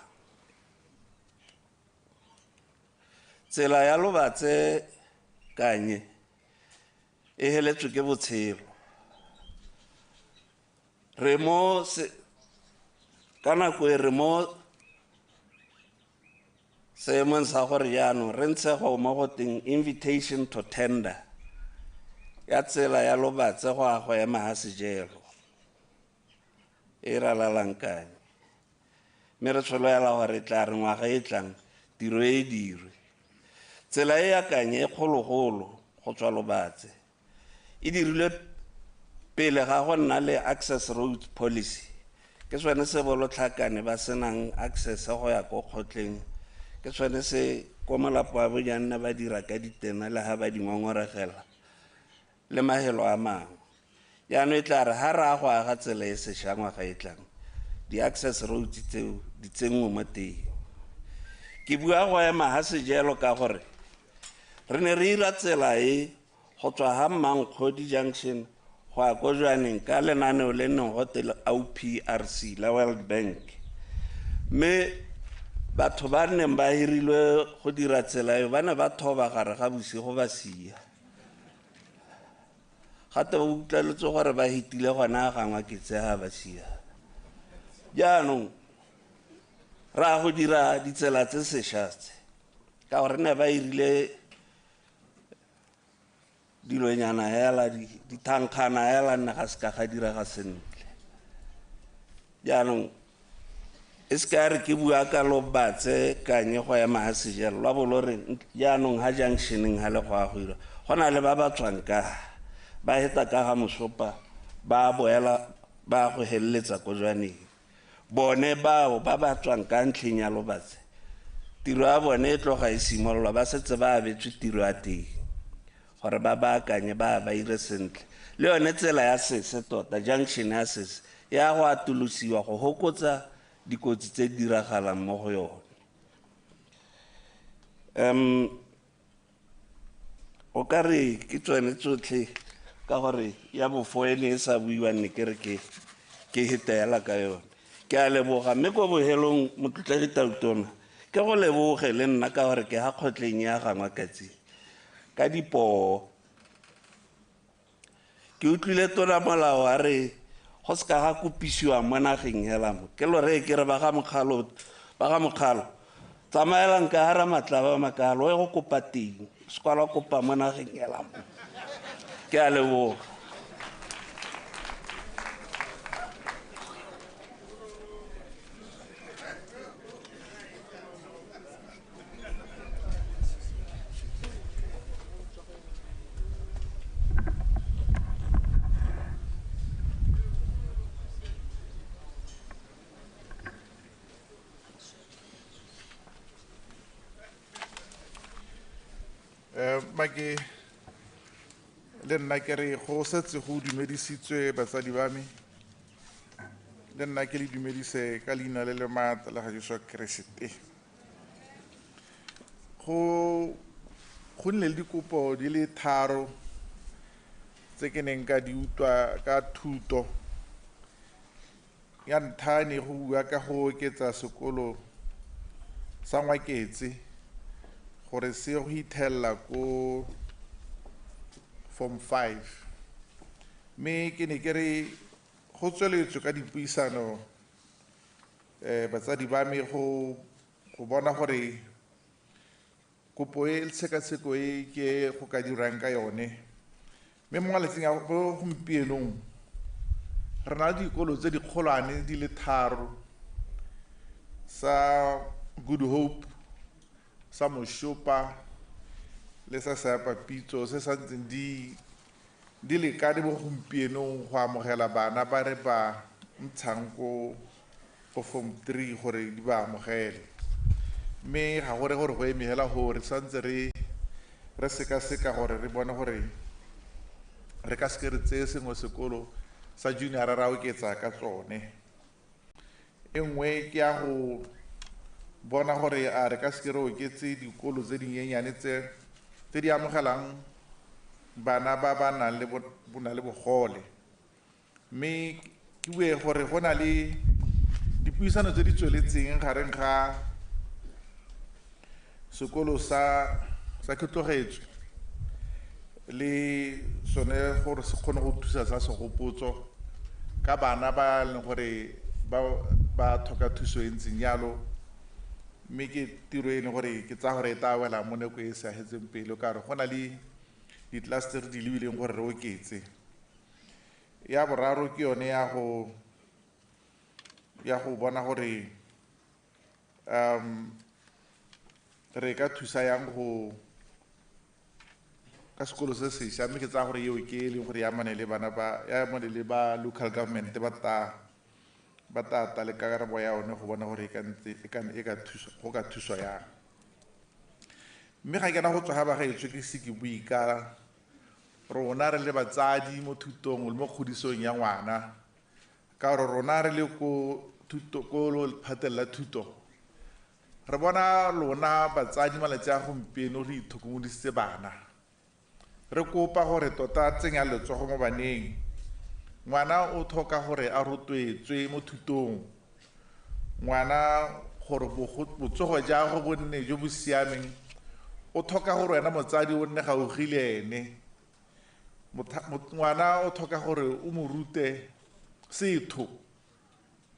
Tsela ya Lobatse Kanye e heletswe ke botshelo. Re mo se, ka nako e re mo seemong sa gore jaanong re ntshe go mo go teng invitation to tender ya tsela ya Lobatse go ya go ema ha Sejelo e ralalang Kanye. Mme re tshologela gore e tla re ngwaga e tlang tiro e dirwe. Tsela e ya Kanye e kgologolo go tswa Lobatse. E dirilwe pele ga go nna le access road policy. Ke sone se bolotlhakane ba senang access go ya ko kgotleng. Ke sone se ko Molapo wa Bojanna ba dira ka ditena le ha ba di ngongoregela le mahelo a mangwe. Jaanong e tla re ha re a go aga tsela e sešwa ngwaga e tlang, di-access roads tseo di tsenngwe mo teng. Ke bua go ema ha sejelo ka gore re ne re ira tsela e go tswa ha Mmankgodi Junction go ya ko Jwaneng ka lenaneo le neng gote le OPRC la World Bank. Mme batho ba neng ba hirilwe go dira tsela eo ba ne ba thoba gare ga bosigo ba sia. Gape ba utlwaletse gore ba hitile gona gangwe ke tse ha ba sia. Jaanong ra go dira ditsela tse sešwa tse ka gore ne ba hirile dilonyana hela, dithankgana hela, nne ga se ka ga direga sentle. Jaanong e se ka re ke bua ka Lobatse Kanye go ema ha sejelo, lwa bo lo re jaanong ha junctioneng ha le go a go ira, go na le ba ba tswang ka ba heta ka ga Mosopa ba boela ba go heleletsa ko Jwaneng. Bone bao ba ba tswang ka ntlheng ya Lobatse, tiro ya bone e tloga e simololwa, ba setse ba abetswe tiro ya teng gore ba baakanye, ba ba ire sentle. Le yone tsela ya Sese tota, junction ya Sese ya go atolosiwa go hokotsa dikotsi tse di diragalang mo go yone. O ka re ke tsone tsotlhe ka gore ya bofo e ne e sa buiwang ne ke re ke hetela ka yone. Ke a leboga, mme ko bohelong motlotlegi Tautona, ke go leboge le nna ka gore ke ha kgotleng ya gangwe katsi ka dipoo. Ke utlwile tona molao a re go se ka ga kopisiwa mo nageng hela mo. Ke lo reye ke re ba ga Mokgalo, tsamaelang ka hara matlaba makalo, o ye go kopa teng, se ka la kopa mo nageng hela mo. Ke a leboga. Make le nna ke re go setse go dumedisitswe batsadi ba me, le nna ke le dumedise ka leina le le maatla la ga Jesu Keresete. Go nne le dikopo di le tharo tse ke neng ka di utlwa ka thuto. Ya ntlha ne go bua ka go oketsa sekolo sa Ngwaketse gore se go ithella ko form 5. Mme ke ne ke re go tsweletswe ka dipuisano batsadi ba me go bona gore kopo e tshekatsheko e ke go ka dirang ka yone. Mme mo malatsing a gompienong re na le dikolo tse dikgolwane di le tharo, sa Good Hope, sa Moshopa le sa Seapapitso, se santseng di lekane mo gompienong go amogela bana ba re ba ntshang ko form 3 gore di ba amogele. Mme ga gore gore go eme hela gore santse re sekaseka gore re bone gore re ka seke re tseye sengwe sekolo sa junior ra oketsa ka tsone. E nngwe ke ya go bona gore a re ka seke re oketse dikolo tse dinyenyane tse di amogelang bana ba ba nang le bo bogole. Mme ke bue gore go na le dipuisano tse di tsweletseng gareng ga sekolo sa Ketlogetswe le sone gore se kgone go thusa sa Segopotso ka bana ba leng gore ba tlhoka thuso e ntseng jalo. Mme ke tiro e leng gore ke tsaya gore e tla wela mo nako e sa hetseng pele, ka gore go na le di-class tse re di lebileng gore re oketse. Ya boraro ke yone ya go bona gore re ka thusa yang go ka sekolo se sešwa, mme ke tsaya gore eo ke e leng gore ya amane le bana ba, ya amane le ba local government ba tla le karabo ya one go bona gore e ka ntse, e ka, e ka thusa, go ka thuswa yang. Mme ga ke na go tswa ga bagaetsho ke se ke bue ka rona re le batsadi mo thutong le mo kgodisong ya ngwana, ka gore rona re le ko thuto, ko lephateng la thuto, re bona lona batsadi malatsi a gompieno re ithokomodisitse bana. Re kopa gore tota tsenya letsogo mo baneng. Ngwana o tlhoka gore a rotloetswe mo thutong, ngwana gore botsogo ja gagwe bo nne jo bo siameng, o tlhoka gore wena motsadi o nne gaufi le ene. Ngwana o tlhoka gore o mo rute setho,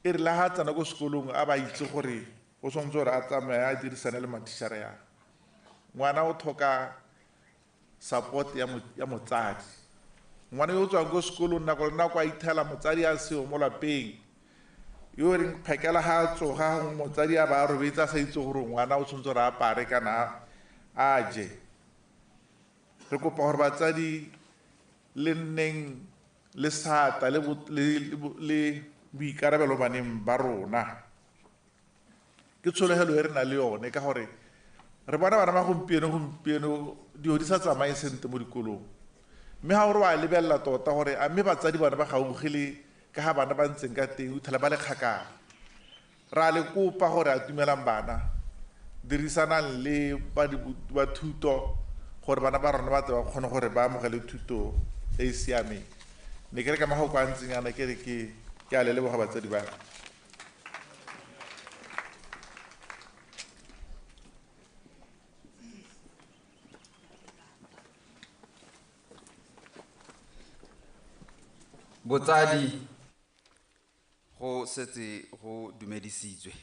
e re le ha a tsena ko sekolong a ba itse gore o tshwanetse gore a tsamaye a dirisane le mathišara yang. Ngwana o tlhoka support ya motsadi. Ngwana yo o tswang ko sekolong nako le nako a ithela motsadi a seo mo lapeng, yo reng phakela ha a tsoga motsadi a ba a robetse a sa itse gore ngwana o tshwanetse gore a apare kana a je. Re kopa gore batsadi le nneng le sata le boikarabelo baneng ba rona. Ke tshologelo e re nang le yone, ka gore re bona bana ba gompieno dilo di sa tsamaye sentle mo dikolong. Mme ha o re wa lebelela tota gore a mme batsadi bone ba gaugile ka ga bana ba ntseng ka teng, o tlhola ba le kgakala. Ra le kopa gore a tumelang bana, dirisanang le ba thuto gore bana ba rona ba tle ba kgone gore ba amogele thuto e e siameng. Ne ke re ka mafoko a ntseng yana ke re ke a le leboga batsadi ba. Botsadi go setse go dumedisitswe.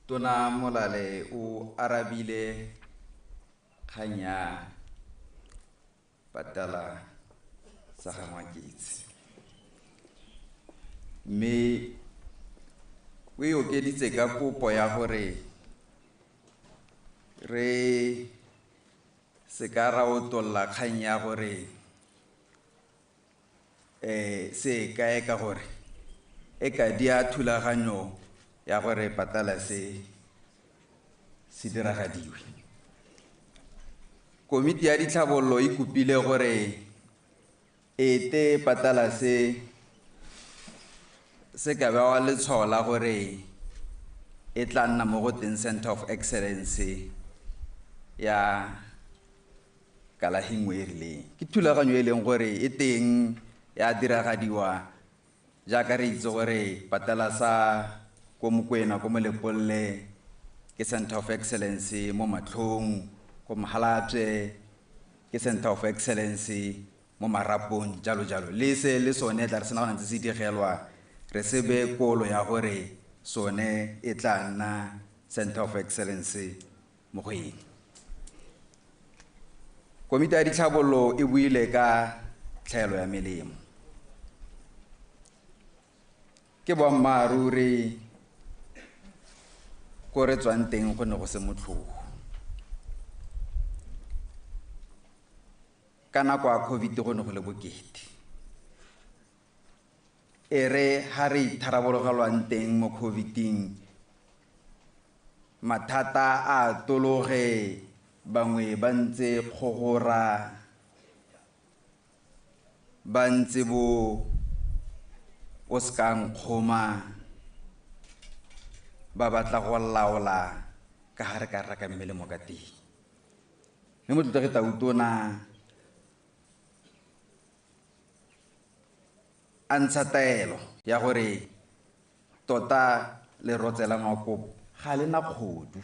Tona Molale o arabile kgang ya patala sa ga Ngwaketse, mme o e okeditse ka kopo ya gore re se ka ra otolla kgang ya gore se kae, ka gore e ka dia thulaganyo ya gore patala se se diragadiwe. Komiti ya ditlhabololo e kopile gore e te patala se se ka bewa letshwao la gore e tla nna mo go teng Center of Excellence ya kalafi nngwe e rileng. Ke thulaganyo e leng gore e teng ya diragadiwa, jaaka re itse gore patala sa ko Mokwena ko Molepolole ke Center of Excellence mo Matlhong, ko Mahalapye ke Center of Excellence mo Marapong, jalo jalo. Le se le sone tla re sena go ntse se digelwa, re se be kolo ya gore sone e tla nna Center of Excellence mo go eng. Komiti ya ditlhabololo e buile ka tlhaelo ya melemo. Ke boammaaruri ko re tswang teng go ne go se motlhofo. Ka nako ya COVID go ne go le bokete. E re ha re itharabologelwang teng mo COVID-ing, mathata a tologe, bangwe ba ntse kgogora, ba ntse bo o seka nkgoma, ba batla go laola ka ga re ka reka melemo ka teng. Mme motlotlegi Tautona a ntsha taelo ya gore tota lerotse la Makopo ga le na kgodu,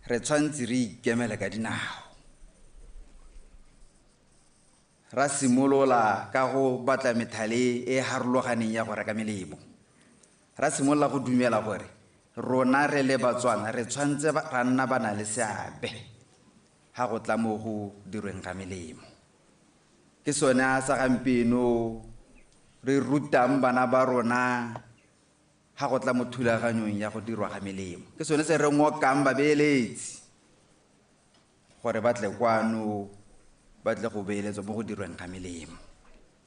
re tshwanetse re ikemele ka dinao. Ra simolola ka go batla methale e harologaneng ya go reka melemo. Ra simolola go dumela gore rona re le Batswana re tshwanetse ra nna ba na le seabe ha go tla mo go dirweng ga melemo. Ke sone sa gampieno re rutang bana ba rona ga go tla mo thulaganyong ya go dirwa ga melemo. Ke sone se re ngokang babeeletsi gore ba tle kwano, ba tle go beeletswa mo go dirweng ga melemo.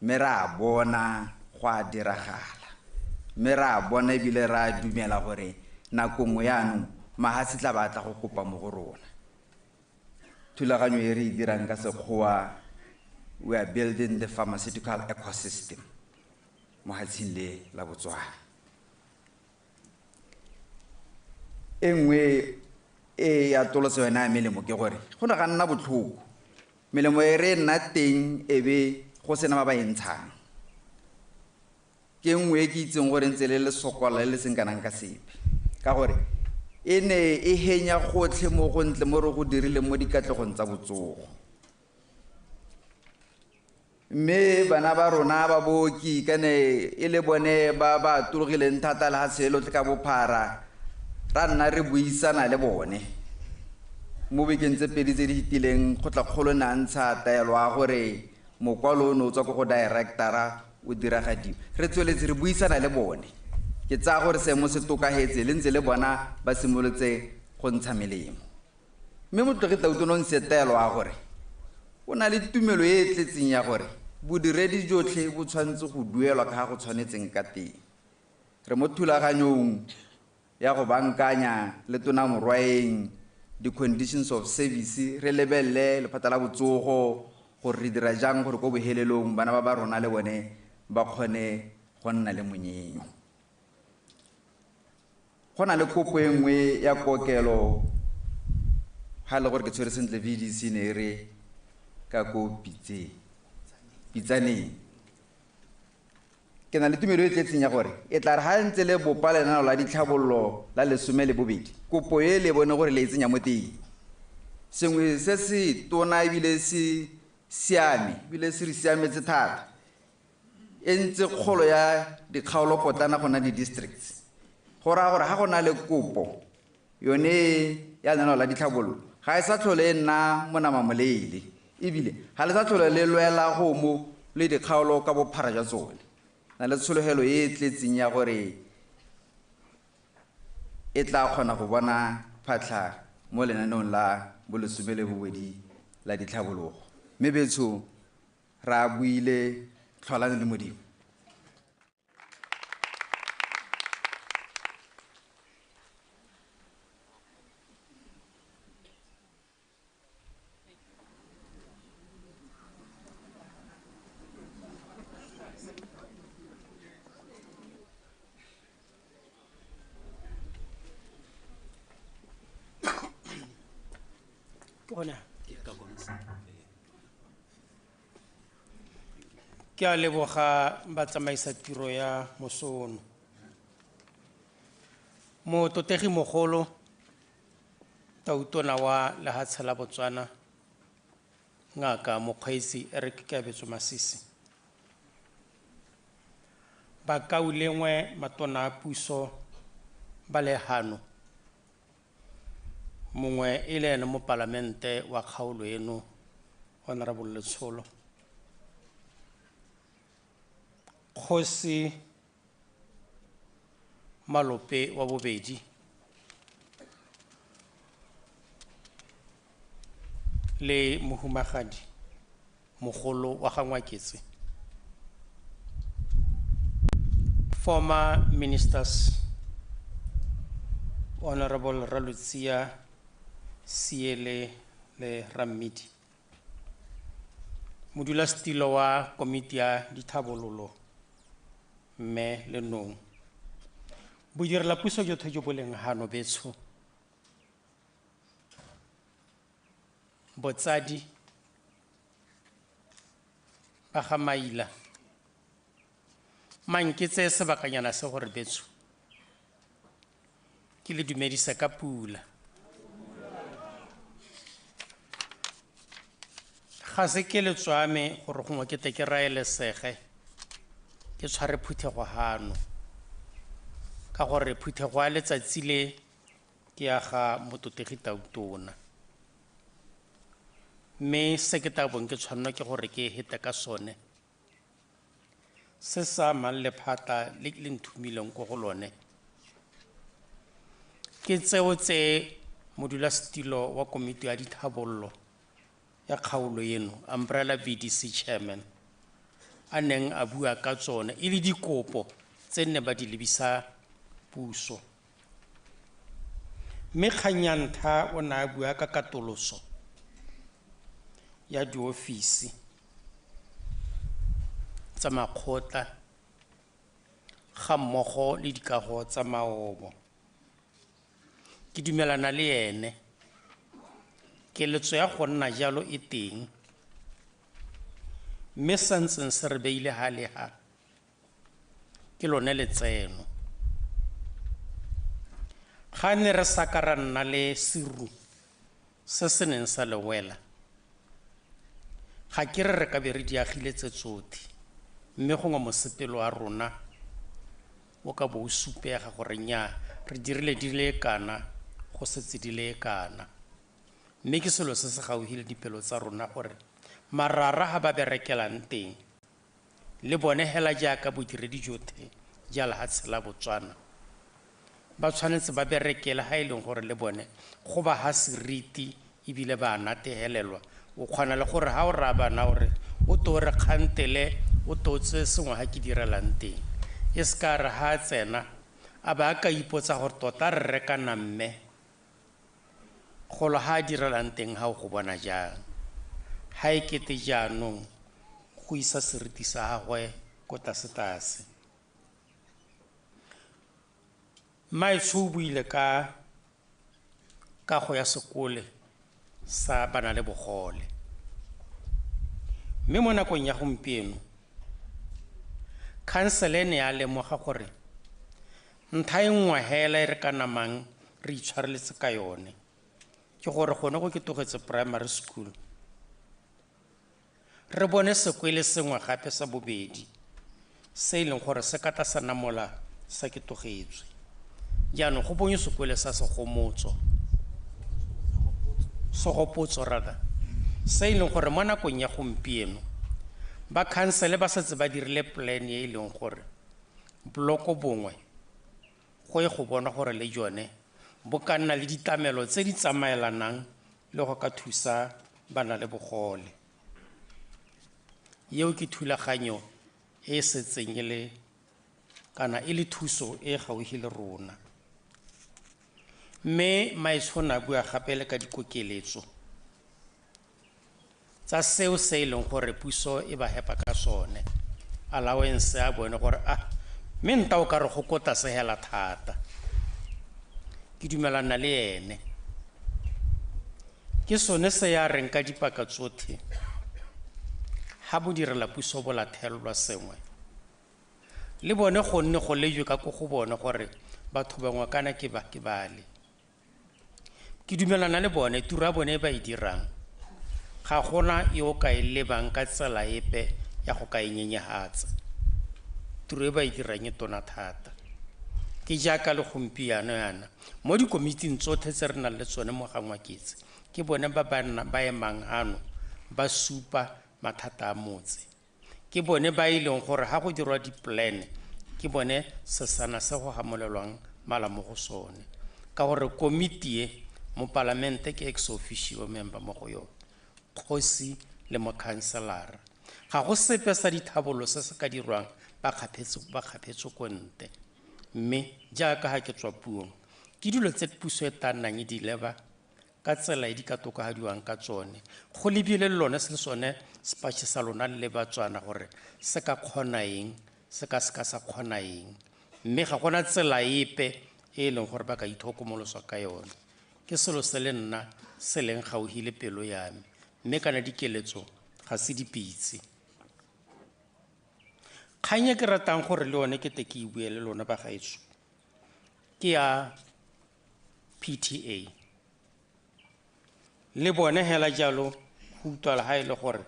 Mme re a bona go a diragala, mme re a bona ebile re a dumela gore nako nngwe yaanong mahatshe tla batla go kopa mo go rona. Thulaganyo e re e dirang ka Sekgowa, we are building the pharmaceutical ecosystem mo hatsheng le la Botswana. E nngwe e ya atolosa yona ya melemo ke gore go ne ga nna botlhoko, melemo e re nna teng e be go sena ba ba e ntshang. Ke nngwe e ke itseng gore ntse le le sokola le le seng kanang ka sepe, ka gore e ne e henya gotlhe mo go ntle mo re go dirileng mo dikatlegong tsa botsogo. Mme bana ba rona ba booki ka ne e le bone ba ba atologileng thata lehatshe lotlhe ka bophara, ra nna re buisana le bone. Mo bekeng tse pedi tse di fetileng, kgotlakgolo ne a ntsha taelo ya gore mokwalo o ne o tswa ko go director-a o diragadiwe. Re tsweletse re buisana le bone. Ke tsaya gore seemo se tokafetse, le ntse le bona ba simolotse go ntsha melemo. Mme Motlotlegi Tautona o ntshitse taelo ya gore o na le tumelo e e tletseng ya gore bodiredi jotlhe bo tshwanetse go duelwa ka ga go tshwanetseng ka teng. Re mo thulaganyong ya go bankanya le Tona Morwaeng di-conditions of service, re lebelele lephata la botsogo gore re dira jang gore ko bohelelong bana ba ba rona le bone ba kgone go nna le monyenyo. Go na le kopo e nngwe ya kokelo, ga e le gore ke tshwere sentle VDC ne e re ka ko Pitsaneng. Ke na le tumelo e tletseng ya gore e tla re ga ntse le bopa lenaneo la ditlhabololo la 12, kopo e le bone gore le e tsenya mo teng. Sengwe se se tona ebile se siame, ebile se re siametse thata, e ntse kgolo ya dikgaolopotlana go nna di-districts. Go raya gore ga go na le kopo yone ya lenaneo la ditlhabololo, ga e sa tlhole e nna monama moleele, ebile ga le sa tlhole le lwela go mo le dikgaolo ka bophara jwa tsone. Na le tshologelo e e tletseng ya gore e tla kgona go bona phatlha mo lenaneong la bo 12 la ditlhabologo. Mme betsho, re a buile, tlholang le Modimo. Ke a leboga batsamaisa tiro ya mosono. Motlotlegi mogolo Tautona wa lehatshe la Botswana, Ngaka Mokgweetsi Eric Keabetswe Masisi. Bakaulengwe matona a puso ba le hano, mongwe e le ene mopalamente wa kgaolo eno, Honorable Letsholo. Kgosi Malope wa bobedi, le mohumagadi mogolo wa Gangwaketse. Former ministers, Honorable Ralutsia Siele le Rammidi. Modulasetilo wa komiti ya dithabololo mme Lenong. Bodirela puso jotlhe jo bo leng hano betsho, botsadi ba ga Maila, manketse sebakanyana se gore betsho ke le dumedisa ka pula. Ga se ke letswame gore gongwe ke tle ke raelesege ke tshware phuthego hano, ka gore phuthego ya letsatsi le ke ya ga Motlotlegi Tautona. Mme se ke tla bong ke tshwanelwa ke gore ke hete ka sone, se sa amang lephata le le nthomileng ko go lone, Ke tseo tse modulasetilo wa komiti ya dithabollo ya kgaolo eno, Umbrella VDC chairman, a neng a bua ka tsone e le dikopo tse nne ba di lebisa puso. Mme kgang ya ntlha o ne a bua ka katoloso ya diofisi tsa makgotla ga mmogo le dikago tsa maobo. Ke dumelana le ene, keletso ya go nna jalo e teng, mme santseng se re beile ha le ha ke lone letseno. Ga ne re sa ka ra nna le seru se se neng sa le wela, ga ke re re ka be re di agile tse tsotlhe, mme gongwe mosepelo wa rona o ka bo o supega gore nnyaa re dirile di le kana, go setse di le kana. Mme ke selo se se gaufi le dipelo tsa rona gore marara ha ba berekelang teng le bone hela jaaka bodiredi jotlhe ja lehatshe la Botswana ba tshwanetse ba berekele ha e leng gore le bone go ba ha seriti ebile ba natehelelwa. O kgona le gore ha o raya bana gore o to re kgantele, o to tse sengwe ha ke direlang teng, e se ka re ha a tsena a ba a ka ipotsa gore tota re reka namme golo ha a direlang teng ha o go bona jang. Ha e kete jaanong go isa seriti sa gagwe ko tlase-tlase. Mmaetsho o buile ka kago ya sekole sa bana le bogole, mme mo nakong ya gompieno khansele e ne ya lemoga gore ntlha e nngwe hela e re ka namang re itshwareletse ka yone ke gore gone go ketogetse primary school re bone sekwele sengwe gape sa bobedi se e leng gore se ka tla sa namola sa ketogetswe. Jaanong go bonye sekwele sa segomotso, segopotso rather, se e leng gore mo nakong ya gompieno ba khansele ba setse ba dirile plan e e leng gore bloko bongwe go ye go bona gore le jone bo ka nna le ditlamelo tse di tsamaelanang le go ka thusa bana le bogole. Eo ke thulaganyo e e setseng e le kana e le thuso e e gaufi le rona. Mme Maetsho o ne a bua gape le ka dikokeletso tsa seo se e leng gore puso e ba hepa ka sone, allowance ya bone gore a mme nta o ka re go ko tlase hela thata. Ke dumelana le ene, ke sone se ya reng ka dipaka tsotlhe ha bo direla puso bo lathelelwa sengwe le bone go nne go lejwe ka ko go bone gore batho bangwe kana ke ba ke bale. Ke dumelana le bone, tiro ya bone e ba e dirang ga gona yo ka e lebang ka tsela epe ya go ka e nyenyehatsa. Tiro e ba e dirang e tona thata. Ke jaaka le gompieno yana mo dikomiting tsotlhe tse re nang le tsone mo ga Ngwaketse, ke bone ba ba nna ba emang hano ba supa mathata a motse. Ke bone ba e leng gore ha go dirwa di-plan ke bone sesana se go gamolelwang mala mo go sone, ka gore komiti e mo palamente ke ex officio member mo go yone, kgosi le mokhanselara. Ga go sepe sa dithabolo se se ka dirwang ba kgaphetse ko ntle. Mme jaaka ha ke tswa puong, ke dilo tse puso e tla nnang e di leba ka tsela e di ka tokafadiwang ka tsone, go lebile le lone se le sone sepatšhe sa lona le Batswana gore se ka kgona eng, se ka seka sa kgona eng, mme ga gona tsela epe e e leng gore ba ka ithokomolosa ka yone. Ke selo se le nna se leng gaufi le pelo ya me, mme kana dikeletso ga se dipitse. Kgang e ke ratang gore le yone ke te ke e bue le lona bagaetsho ke ya PTA. Le bone hela jalo go utlwala ha e le gore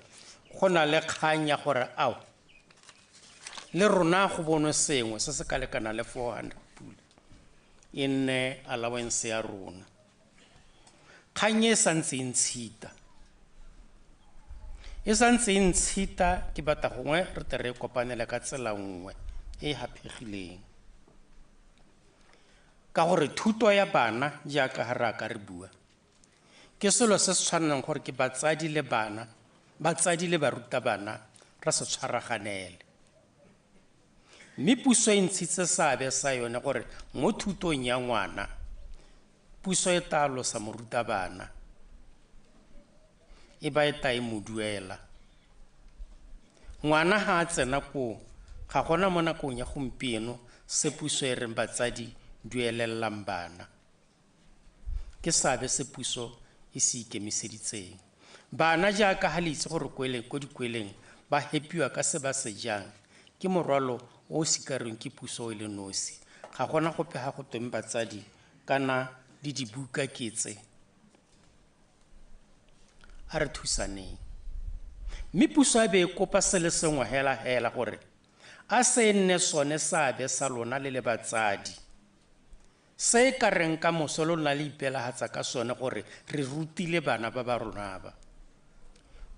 go na le kgang ya gore ao le rona go bonwe sengwe se se ka lekanang le 400 pula e nne allowance ya rona. Kgang e santse e ntshita, e santse e ntshita, ke batla gongwe re tle re kopanele ka tsela nngwe e e haphegileng. Ka gore thuto ya bana jaaka ga re a ka re bua, ke selo se se tshwanelang gore ke batsadi le bana, batsadi le barutabana re se tshwaraganele. Mme puso e ntshitse seabe sa yone gore mo thutong ya ngwana, puso e tla alosa morutabana, e ba e tla e mo duela. Ngwana ha a tsena koo, ga gona mo nakong ya gompieno se puso e reng batsadi duelelelang bana. Ke seabe se puso e se ikemiseditseng. Bana jaaka ha le itse gore ko dikweleng ba hepiwa ka se ba se jang, ke morwalo o o sikarweng ke puso e le nosi. Ga gona gope ga go tweng batsadi kana le dibuka ke tse. A re thusaneng. Mme puso a be e kopa se le sengwe hela hela gore a se nne sone seabe sa lona le le batsadi. Se e ka reng ka moso lona le ipelagatsa ka sone gore re rutile bana ba ba rona ba.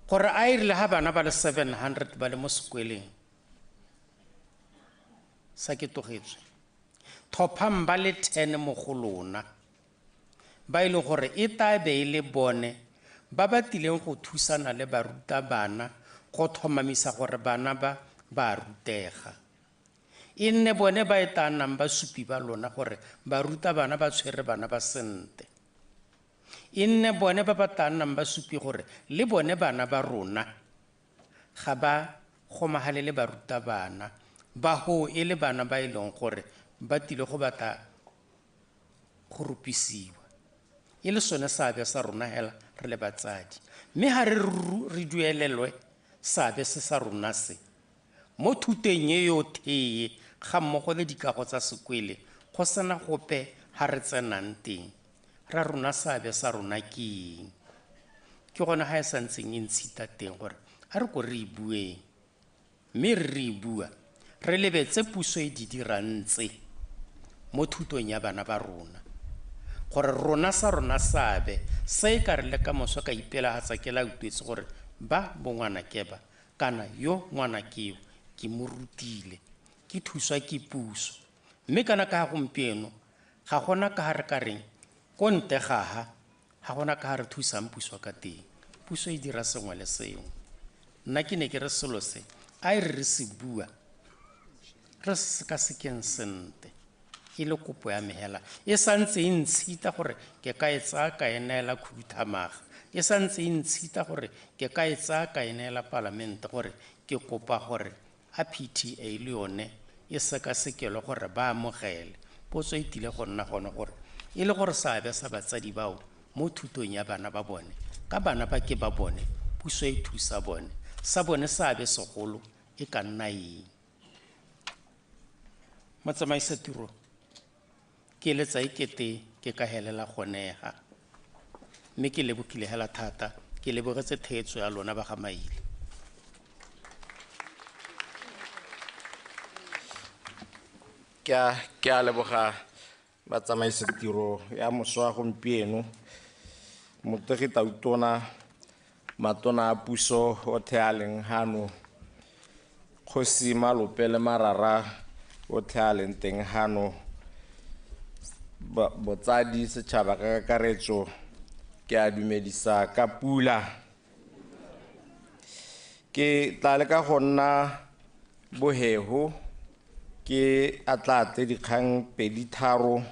Gore a e rile ha bana ba le 700 ba le mo sekweleng sa ke togetswe, thophang ba le 10 mo go lona ba e leng gore e tla be e le bone ba ba tlileng go thusana le barutabana go tlhomamisa gore bana ba ba rutega. E nne bone ba e tla nnang basupi ba lona gore barutabana ba tshwere bana ba sentle. E nne bone ba ba tla nnang basupi gore le bone bana ba rona ga ba gomagale le barutabana, ba ho e le bana ba e leng gore ba tlile go batla go rupisiwa. E le sone seabe sa rona hela re le batsadi. Mme ha re duelelwe seabe se sa rona se mo thuteng e yotlhe ga mmogo le dikago tsa sekwele, go sena gope ha re tsenang teng, ra rona seabe sa rona ke eng? Ke gone ga e santseng e ntshita teng gore a re ko re e bueng, mme re e bua re lebetse puso e di dirang tse mo thutong ya bana ba rona, gore rona sa rona seabe se e ka re le ka moso ka ipelagatsa ke la utlwetse gore ba bongwana ke ba, kana yo ngwana ke yo, ke mo rutile, ke thuswa ke puso. Mme kana ka gompieno ga gona ka ha re ka reng ko ntle ga ha, ga gona ka ha re thusang puso ka teng. Puso e dira sengwe le sengwe. Nna ke ne ke re selo se a e re re se bua re sekasekeng sentle, e le kopo ya me hela e santse e ntshita gore ke ka e tsaya ka e neela khuduthamaga, e santse e ntshita gore ke ka e tsaya ka e neela palamente, gore ke kopa gore a PTA le yone e sekasekelwe gore ba amogele. Potso e tlile go nna gone gore e le gore seabe sa batsadi bao mo thutong ya bana ba bone, ka bana ba ke ba bone, puso e thusa bone, sa bone seabe segolo e ka nna eng? Motsamaisa tiro, ke eletsa e kete ke ka helela gonega, mme ke lebogile hela thata, ke lebogetse theetso ya lona ba ga Maile. Ke a leboga batsamaisa tiro ya moso wa gompieno, Motegi Tautona, matona a puso otlhe a leng hano, Kgosi Malope le Marara otlhe a leng teng hano, botsadi setšhaba ka kakaretso, ke a dumedisa ka pula. Ke tla leka go nna boheho, ke atla-atle dikgang pedi tharo,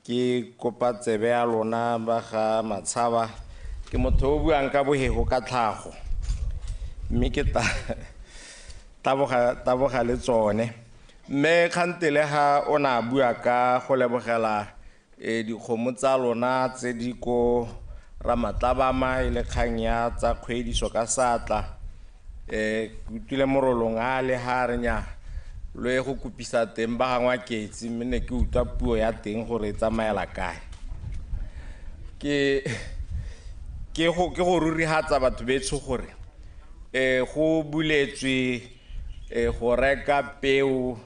ke kopa tsebe ya lona ba ga Matshaba. Ke motho o buang ka boheho ka tlhago, mme ke taboga le tsone. Mme kgantele ga o ne a bua ka go lebogela dikgomo tsa lona tse di ko Ramatlabama e le kgang ya tsa kgwediso ka seatla, ke utlwile morolong a le ha re nya lo ye go kopisa teng ba ga Ngwaketse, mme ne ke utlwa puo ya teng gore e tsamaela kae. Ke go rurihatsa batho betsho gore go buletswe go reka peo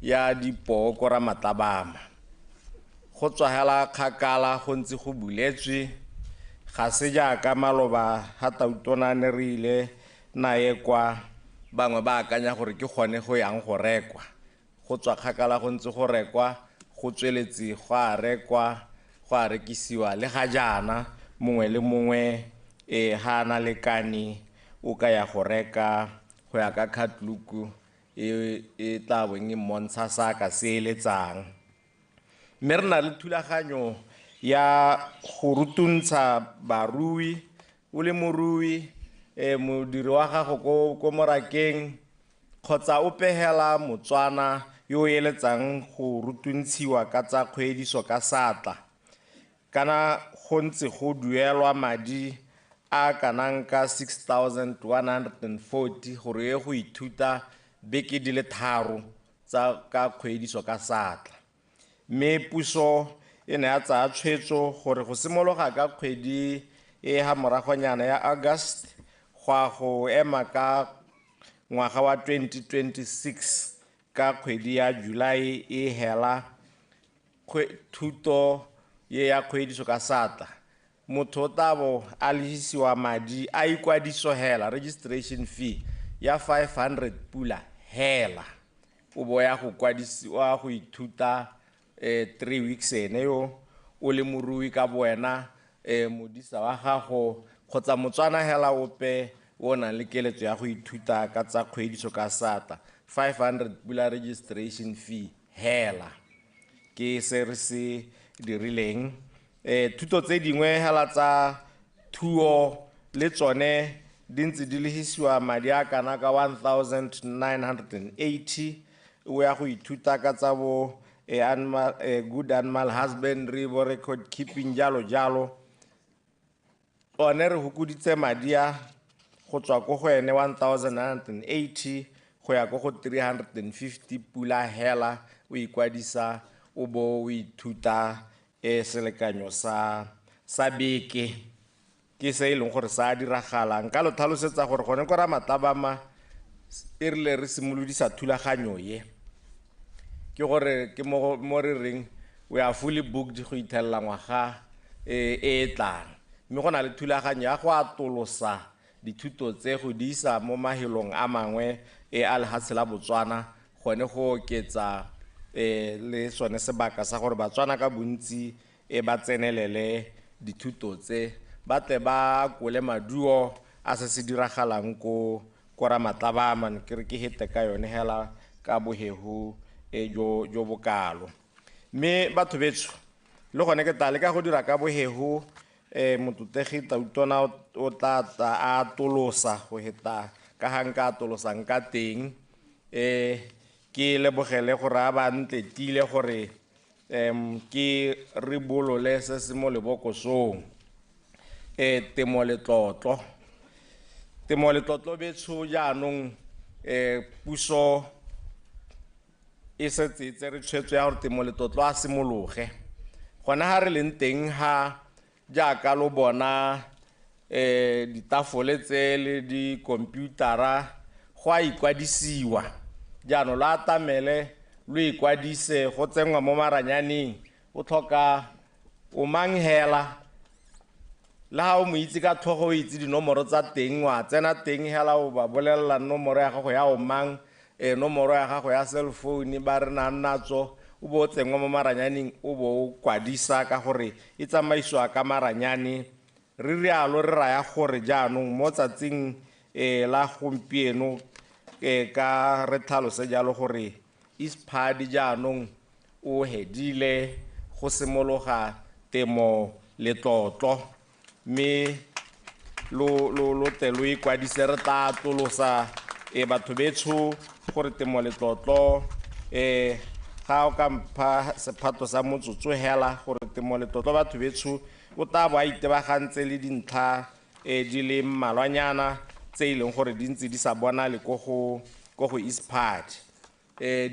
ya dipoo ko Ramatlabama. Go tswa hela kgakala go ntse go buletswe, ga se jaaka maloba ha Tautona ne re ile naye kwa, bangwe ba akanya gore ke gone go yang go rekwa. Go tswa kgakala go ntse go rekwa, go tsweletse go a rekwa go a rekisiwa le ga jaana mongwe le mongwe ga a na lekane o ka ya go reka go ya ka catalogue e tla bong e mmontsha sa ka se eletsang. Mme re na le thulaganyo ya go rutuntsha barui, o le morui, modiri wa gago ko morakeng kgotsa o pegela Motswana yo o eletsang go rutuntshiwa ka tsa kgwediso ka satla. Kana go ntse go duelwa madi a kanang ka 6,140 gore ye go ithuta beke di le 3 tsa ka kgwediso ka satla. Mme puso e ne ya tsaya tshwetso gore go simologa ka kgwedi e ha moragonyana ya August go a go ema ka ngwaga wa 2026 ka kgwedi ya July e hela thuto ye ya kgwediso ka satla. Motho o tla bo a lefisiwa madi a ikwadiso hela, registration fee ya 500 pula hela. O bo ya go kwadisiwa go ithuta 3 weeks ene yo o le morui ka bowena, modisa wa gago kgotsa Motswana hela ope o nang le keletso ya go ithuta ka tsa kgwediso ka satla, 500 pula registration fee hela. Ke se re se dirileng. Thuto tse dingwe hela tsa thuo le tsone di ntse di lefisiwa madi a kana ka 1980 o ya go ithuta ka tsa bo animal, good animal husbandry, bo record keeping jalo jalo. One re hokoditse madi a go tswa ko go ene 1980 go ya ko go 350 pula hela o ikwadisa o bo o ithuta selekanyo sa beke. Ke se e leng gore sa diragala. Nka lo tlhalosetsa gore gone ko Ramatlabama e rile re simolodisa thulaganyo ye, ke gore ke mo re reng we are fully booked go ithelela ngwaga e tlang. Mme go na le thulaganyo ya go atolosa dithuto tse go di isa mo mahelong a mangwe a lehatshe la Botswana, gone go oketsa le sone sebaka sa gore Batswana ka bontsi ba tsenelele dithuto tse, ba tle ba kole maduo a se se diragalang ko Ramatlabama. Ke re ke hete ka yone hela ka bohehu jo bokalo. Mme batho betsho le gone ke tla leka go dira ka bohehu, motlotlegi Tautona o tla tla a atolosa go heta ka ga nka atolosang ka teng. Ke lebogele gore a ba ntletile gore ke ribolole se se mo lebokosong. Temo letlotlo. Temo letlotlo betsho jaanong puso e setse e tsere tshwetso ya gore temo letlotlo a simologe. Gone ha re leng teng ha jaaka lo bona ditafole tse le di-computer-a go a ikwadisiwa. Jaanong lo atamele lo ikwadise go tsenngwa mo maranyaneng, o tlhoka o mang hela le ha o mo itse ka tlhogo o itse dinomoro tsa teng, wa tsena teng hela o ba bolelela nomoro ya gago ya o mang, nomoro ya gago ya cell phone ba re nang natso, o bo o tsenngwa mo maranyaneng o bo o kwadisa ka gore e tsamaisiwa ka maranyane. Re rialo re raya gore jaanong mo tsatsing la gompieno ka re tlhalose jalo gore ISPAAD jaanong o hedile go simologa temo letlotlo, mme lo tle lo ikwadise. Re tla atolosa batho betsho gore temo letlotlo ga o ka mpha sephato sa motsotso hela gore temo letlotlo batho betsho o tla bo a itebagantse le dintlha di le mmalwanyana tse e leng gore di ntse di sa bonale ko go ISPAAD.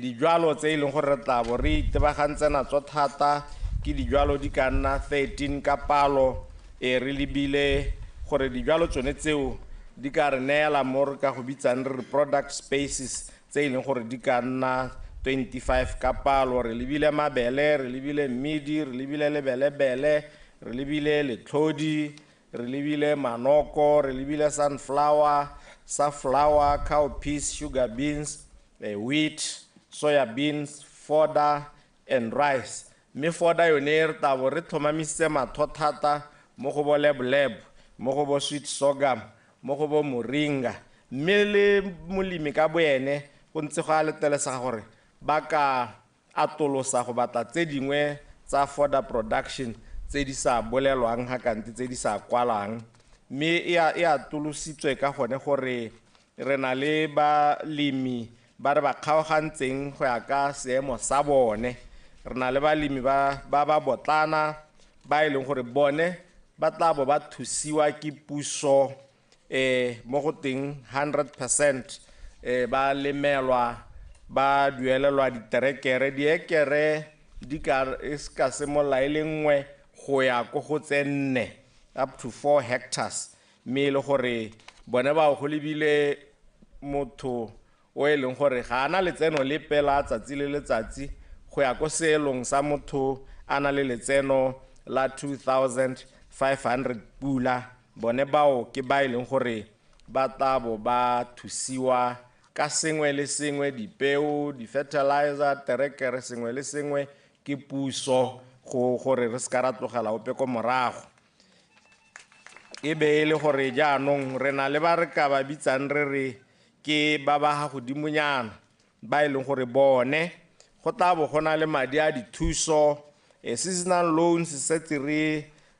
Dijwalo tse e leng gore re tla bo re itebagantse natso thata ke dijwalo di ka nna 13 ka palo, re lebile gore dijwalo tsone tseo di ka re neela mo re ka go bitsang re product spaces tse e leng gore di ka nna 25 ka palo. Re lebile mabele, re lebile mmidi, re lebile lebelebele, re lebile letlhodi, re lebile manoko, re lebile sunflower, safflower, cowpeas, sugar beans, wheat, soya beans, fodder, and rice. Mme fodder yone re tla bo re tlhomamisitse matho thata mo go bo lebleb, mo go bo sweet sorghum, mo go bo moringa. Mme le molemi ka bo ene go ntse go a letelesega gore ba ka atolosa go batla tse dingwe tsa fodder production tse di sa bolelwang ga kante tse di sa kwalwang. Mme e atolositswe ka gone gore re na le balemi ba re ba kgaogantseng go ya ka seemo sa bone. Re na le balemi ba ba botlana ba e leng gore bone ba tla bo ba thusiwa ke puso mo go teng 100% ba lemelwa, ba duelelwa diterekere, diekere di ka e se ka simolola e le nngwe go ya ko go tse nne, up to 4 hectares. Mme e le gore bone bao go lebile motho o e leng gore ga ana letseno lepe la tsatsi le letsatsi go ya ko seelong sa motho a na le letseno la 2500 pula. Bone bao ke ba e leng gore ba tla bo ba thusiwa ka sengwe le sengwe, dipeo, di-fertilizer, terekere, sengwe le sengwe ke puso go gore re seka ra tlogela ope ko morago. E be e le gore jaanong re na le ba re ka ba bitsang re re ke ba ba ga godimonyana ba e leng gore bone go tla bo go na le madi a dithuso, seasonal loans setse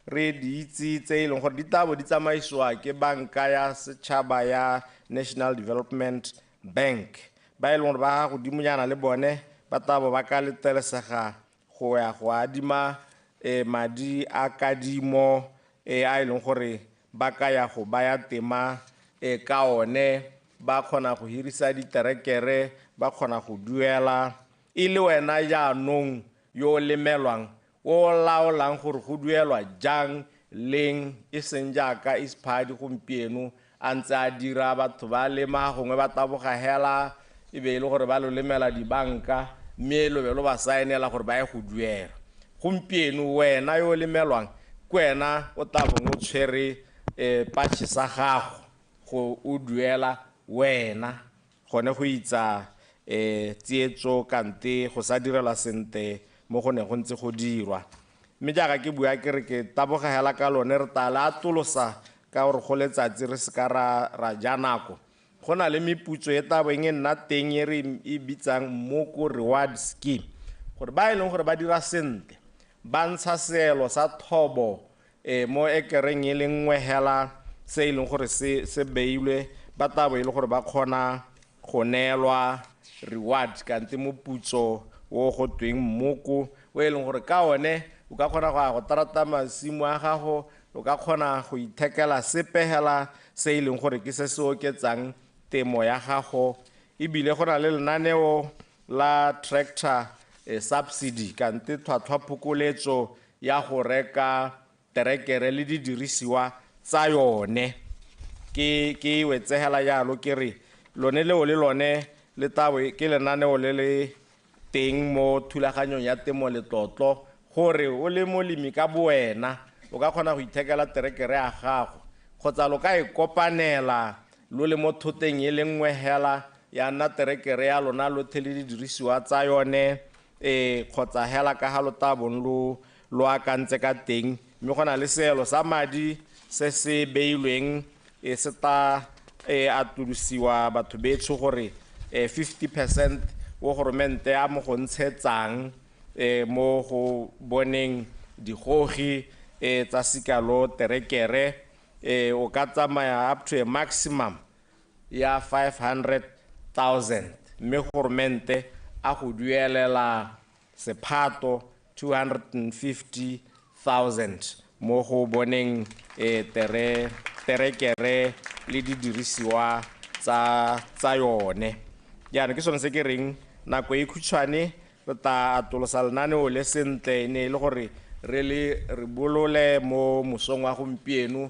re di itse tse e leng gore di tla bo di tsamaisiwa ke banka ya setšhaba ya National Development Bank. Ba e leng gore ba ga godimonyana le bone ba tla bo ba ka letelesega go ya go adima madi a kadimo a e leng gore ba ka ya go baya tema ka one, ba kgona go hirisa diterekere, ba kgona go duela. E le wena jaanong yo o lemelwang, o laolang gore go duelwa jang, leng, e seng jaaka ISPAAD gompieno a ntse a dira batho ba lema gongwe ba taboga hela e be e le gore ba lo lemela dibanka mme lo be lo ba saenela gore ba ye go duela. Gompieno wena yo o lemelwang ke wena o tla bong o tshwere patšhe sa gago go o duela wena, gone go itsa tsietso kante go sa direlwa sentle mo go ne go ntse go dirwa. Mme jaaka ke bua ke re ke taboga hela ka lone, re tla le atolosa ka gore go letsatsi re seka ra ja nako. Go na le meputso e tla bong e nna teng e re e bitsang Moko Reward Scheme, gore ba e leng gore ba dira sentle ba ntsha seelo sa thobo mo ekereng e le nngwe hela se e leng gore se beilwe, ba tla bo e le gore ba kgona go neelwa reward kante moputso o go tweng mmoko, o e leng gore ka one o ka kgona go ya go tarata masimo a gago, o ka kgona go ithekela sepe hela se e leng gore ke se se oketsang temo ya gago. Ebile go na le lenaneo la tractor subsidy kante tlhwatlhwa phokoletso ya go reka terekere le didirisiwa tsa yone. Ke wetse hela jalo ke re lone leo le lone le tla bo ke lenaneo le le teng mo thulaganyong ya temo letlotlo, gore o le molemi ka bowena o ka kgona go ithekela terekere ya gago kgotsa lo ka e kopanela lo le mo thoteng e le nngwe hela ya nna terekere ya lona lothe le didirisiwa tsa yone, kgotsa hela ka ga lo tla bong lo akantse ka teng. Mme go na le seelo sa madi se se beilweng se tla atolosiwa batho betsho gore 50% o goromente a mo go ntshetsang mo go boneng digogi tsa sikalo terekere, o ka tsamaya up to a maximum ya 500,000, mme goromente a go duelela sephato 250,000 mo go boneng terekere le didirisiwa tsa yone. Jaanong ke sone se ke reng nako e khutshwane re tla atolosa lenaneo le sentle, e ne e le gore re le re bolole mo mosong wa gompieno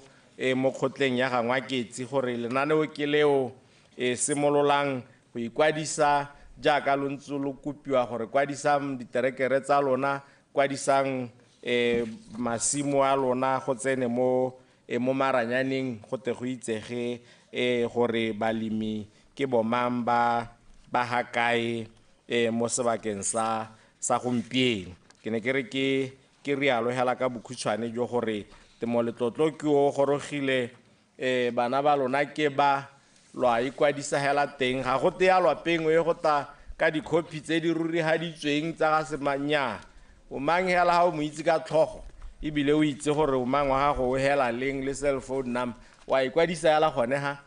mo kgotleng ya Gangwaketse gore lenaneo ke leo simololang go ikwadisa jaaka lo ntse lo kopiwa gore kwadisang diterekere tsa lona, kwadisang masimo a lona go tsene mo maranyaneng go tle go itsege gore balemi ke bomang ba ga kae mo sebakeng sa sa gompieno. Ke ne ke re ke rialo hela ka bokhutshwane jo gore temo letlotlo ke o gorogile, bana ba lona ke ba lwa ikwadisa hela teng, ga go te ya lwapeng o ye go ta ka dikhopi tse di rurihaditsweng tsa ga semanya. O mang hela ha o mo itse ka tlhogo, ebile o itse gore o mang wa gago o hela leng le cell phone number, wa ikwadisa hela gone ha.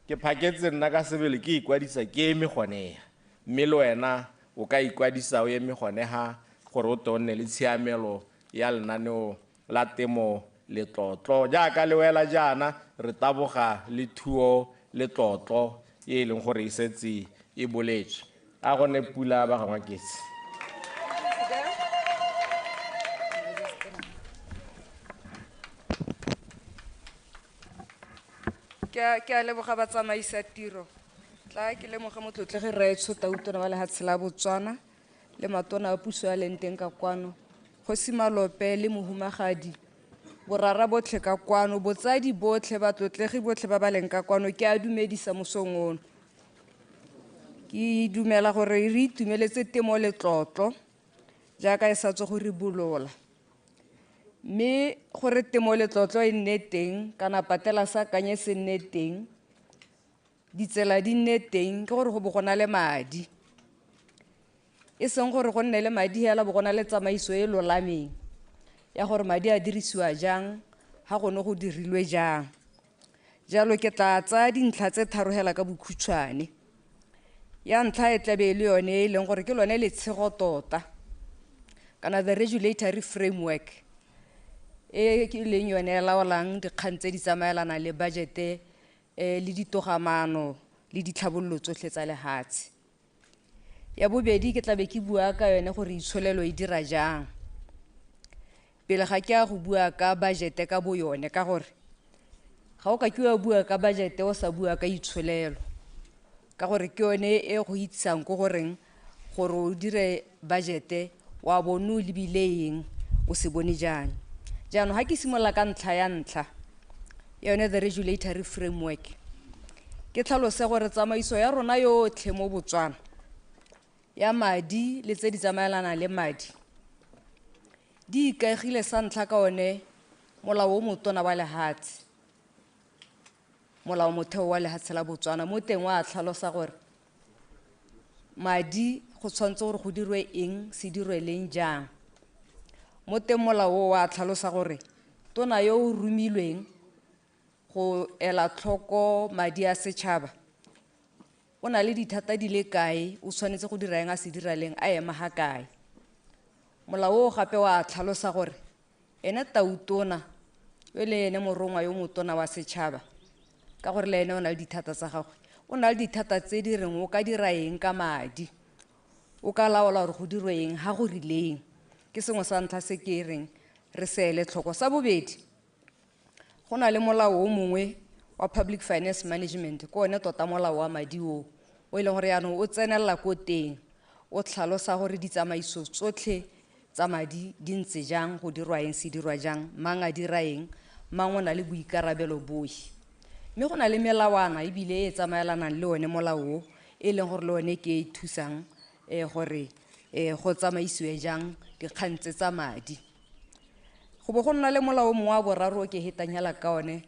Ke phaketse nna ka sebele ke ikwadisa ke eme gone ha, mme le wena o ka ikwadisa o eme gone ha gore o tle o nne le tshiamelo ya lenaneo la temo letlotlo. Jaaka le wela jaana re taboga le thuo letlotlo e leng gore e setse e boletswe. A gone pula ba gangwa ketse. Ke a leboga batsamaisa tiro. Tla ke lemoga motlotlegi Rraetsho Tautona wa lehatshe la Botswana le matona a puso a leng teng ka kwano, Kgosi Malope le mohumagadi, borara botlhe ka kwano, botsadi botlhe, batlotlegi botlhe ba ba leng ka kwano, ke a dumedisa mosong ono. Ke dumela gore re itumeletse temo letlotlo jaaka e sa tswa go ribolola. Mme gore temo letlotlo e nne teng kana patela sa Kanye se nne teng, ditsela di nne teng, ke gore go bo go na le madi. E seng gore go nne le madi hela, bo go na le tsamaiso e lolameng ya gore madi a dirisiwa jang, ha gone go dirilwe jang. Jalo ke tla tsaya dintlha tse tharo hela ka bokhutshwane. Ya ntlha e tlabe e le yone e leng gore ke lone letshego tota, kana the regulatory framework e ke leng yone e laolang dikgang tse di tsamaelanang le budgete, le ditogamaano le ditlhabololo tsotlhe tsa lehatshe. Ya bobedi ke tlabe ke bua ka yone gore itsholelo e dira jang. Pele ga ke a go bua ka budgete ka bo yone, ka gore ga o ka ke wa bua ka budgete o sa bua ka itsholelo, ka gore ke yone e go itsang ko goreng gore o dire budgete wa bone o lebile eng, o se bone jang. Jaanong ga ke simolola ka ntlha ya ntlha, yone the regulatory framework, ke tlhalose gore tsamaiso ya rona yotlhe mo Botswana ya madi le tse di tsamaelanang le madi di ikaegile sa ntlha ka one molao o motona wa lehatshe, molao motheo wa lehatshe la Botswana. Mo teng wa tlhalosa gore madi go tshwanetse gore go dirwe eng, se dirwe leng jang. Mo teng molao o wa tlhalosa gore tona yo o romilweng go ela tlhoko madi a setšhaba o na le dithata di le kae, o tshwanetse go dira eng, a se dira leng, a ema ga kae. Molao o gape wa tlhalosa gore ene tautona yo le ene morongwa yo motona wa setšhaba, ka gore le ene o na le dithata tsa gagwe, o na le dithata tse di reng o ka dira eng ka madi, o ka laola gore go dirwe eng ga go rileng. Ke sengwe sa ntlha se ke reng re se ele tlhoko. Sa bobedi, go na le molao o mongwe wa public finance management, ke one tota molao wa madi o o e leng gore jaanong o tsenelela ko teng, o tlhalosa gore ditsamaiso tsotlhe tsa madi di ntse jang, go dirwa eng, se dirwa jang, mang a dira eng, mang o na le boikarabelo bohe. Mme go na le melawana ebile e tsamaelanang le one molao o, e leng gore le one ke e thusang gore go tsamaisiwe jang dikgang tse tsa madi. Go bo go nna le molao o mongwe wa boraro o ke hetang hela ka one,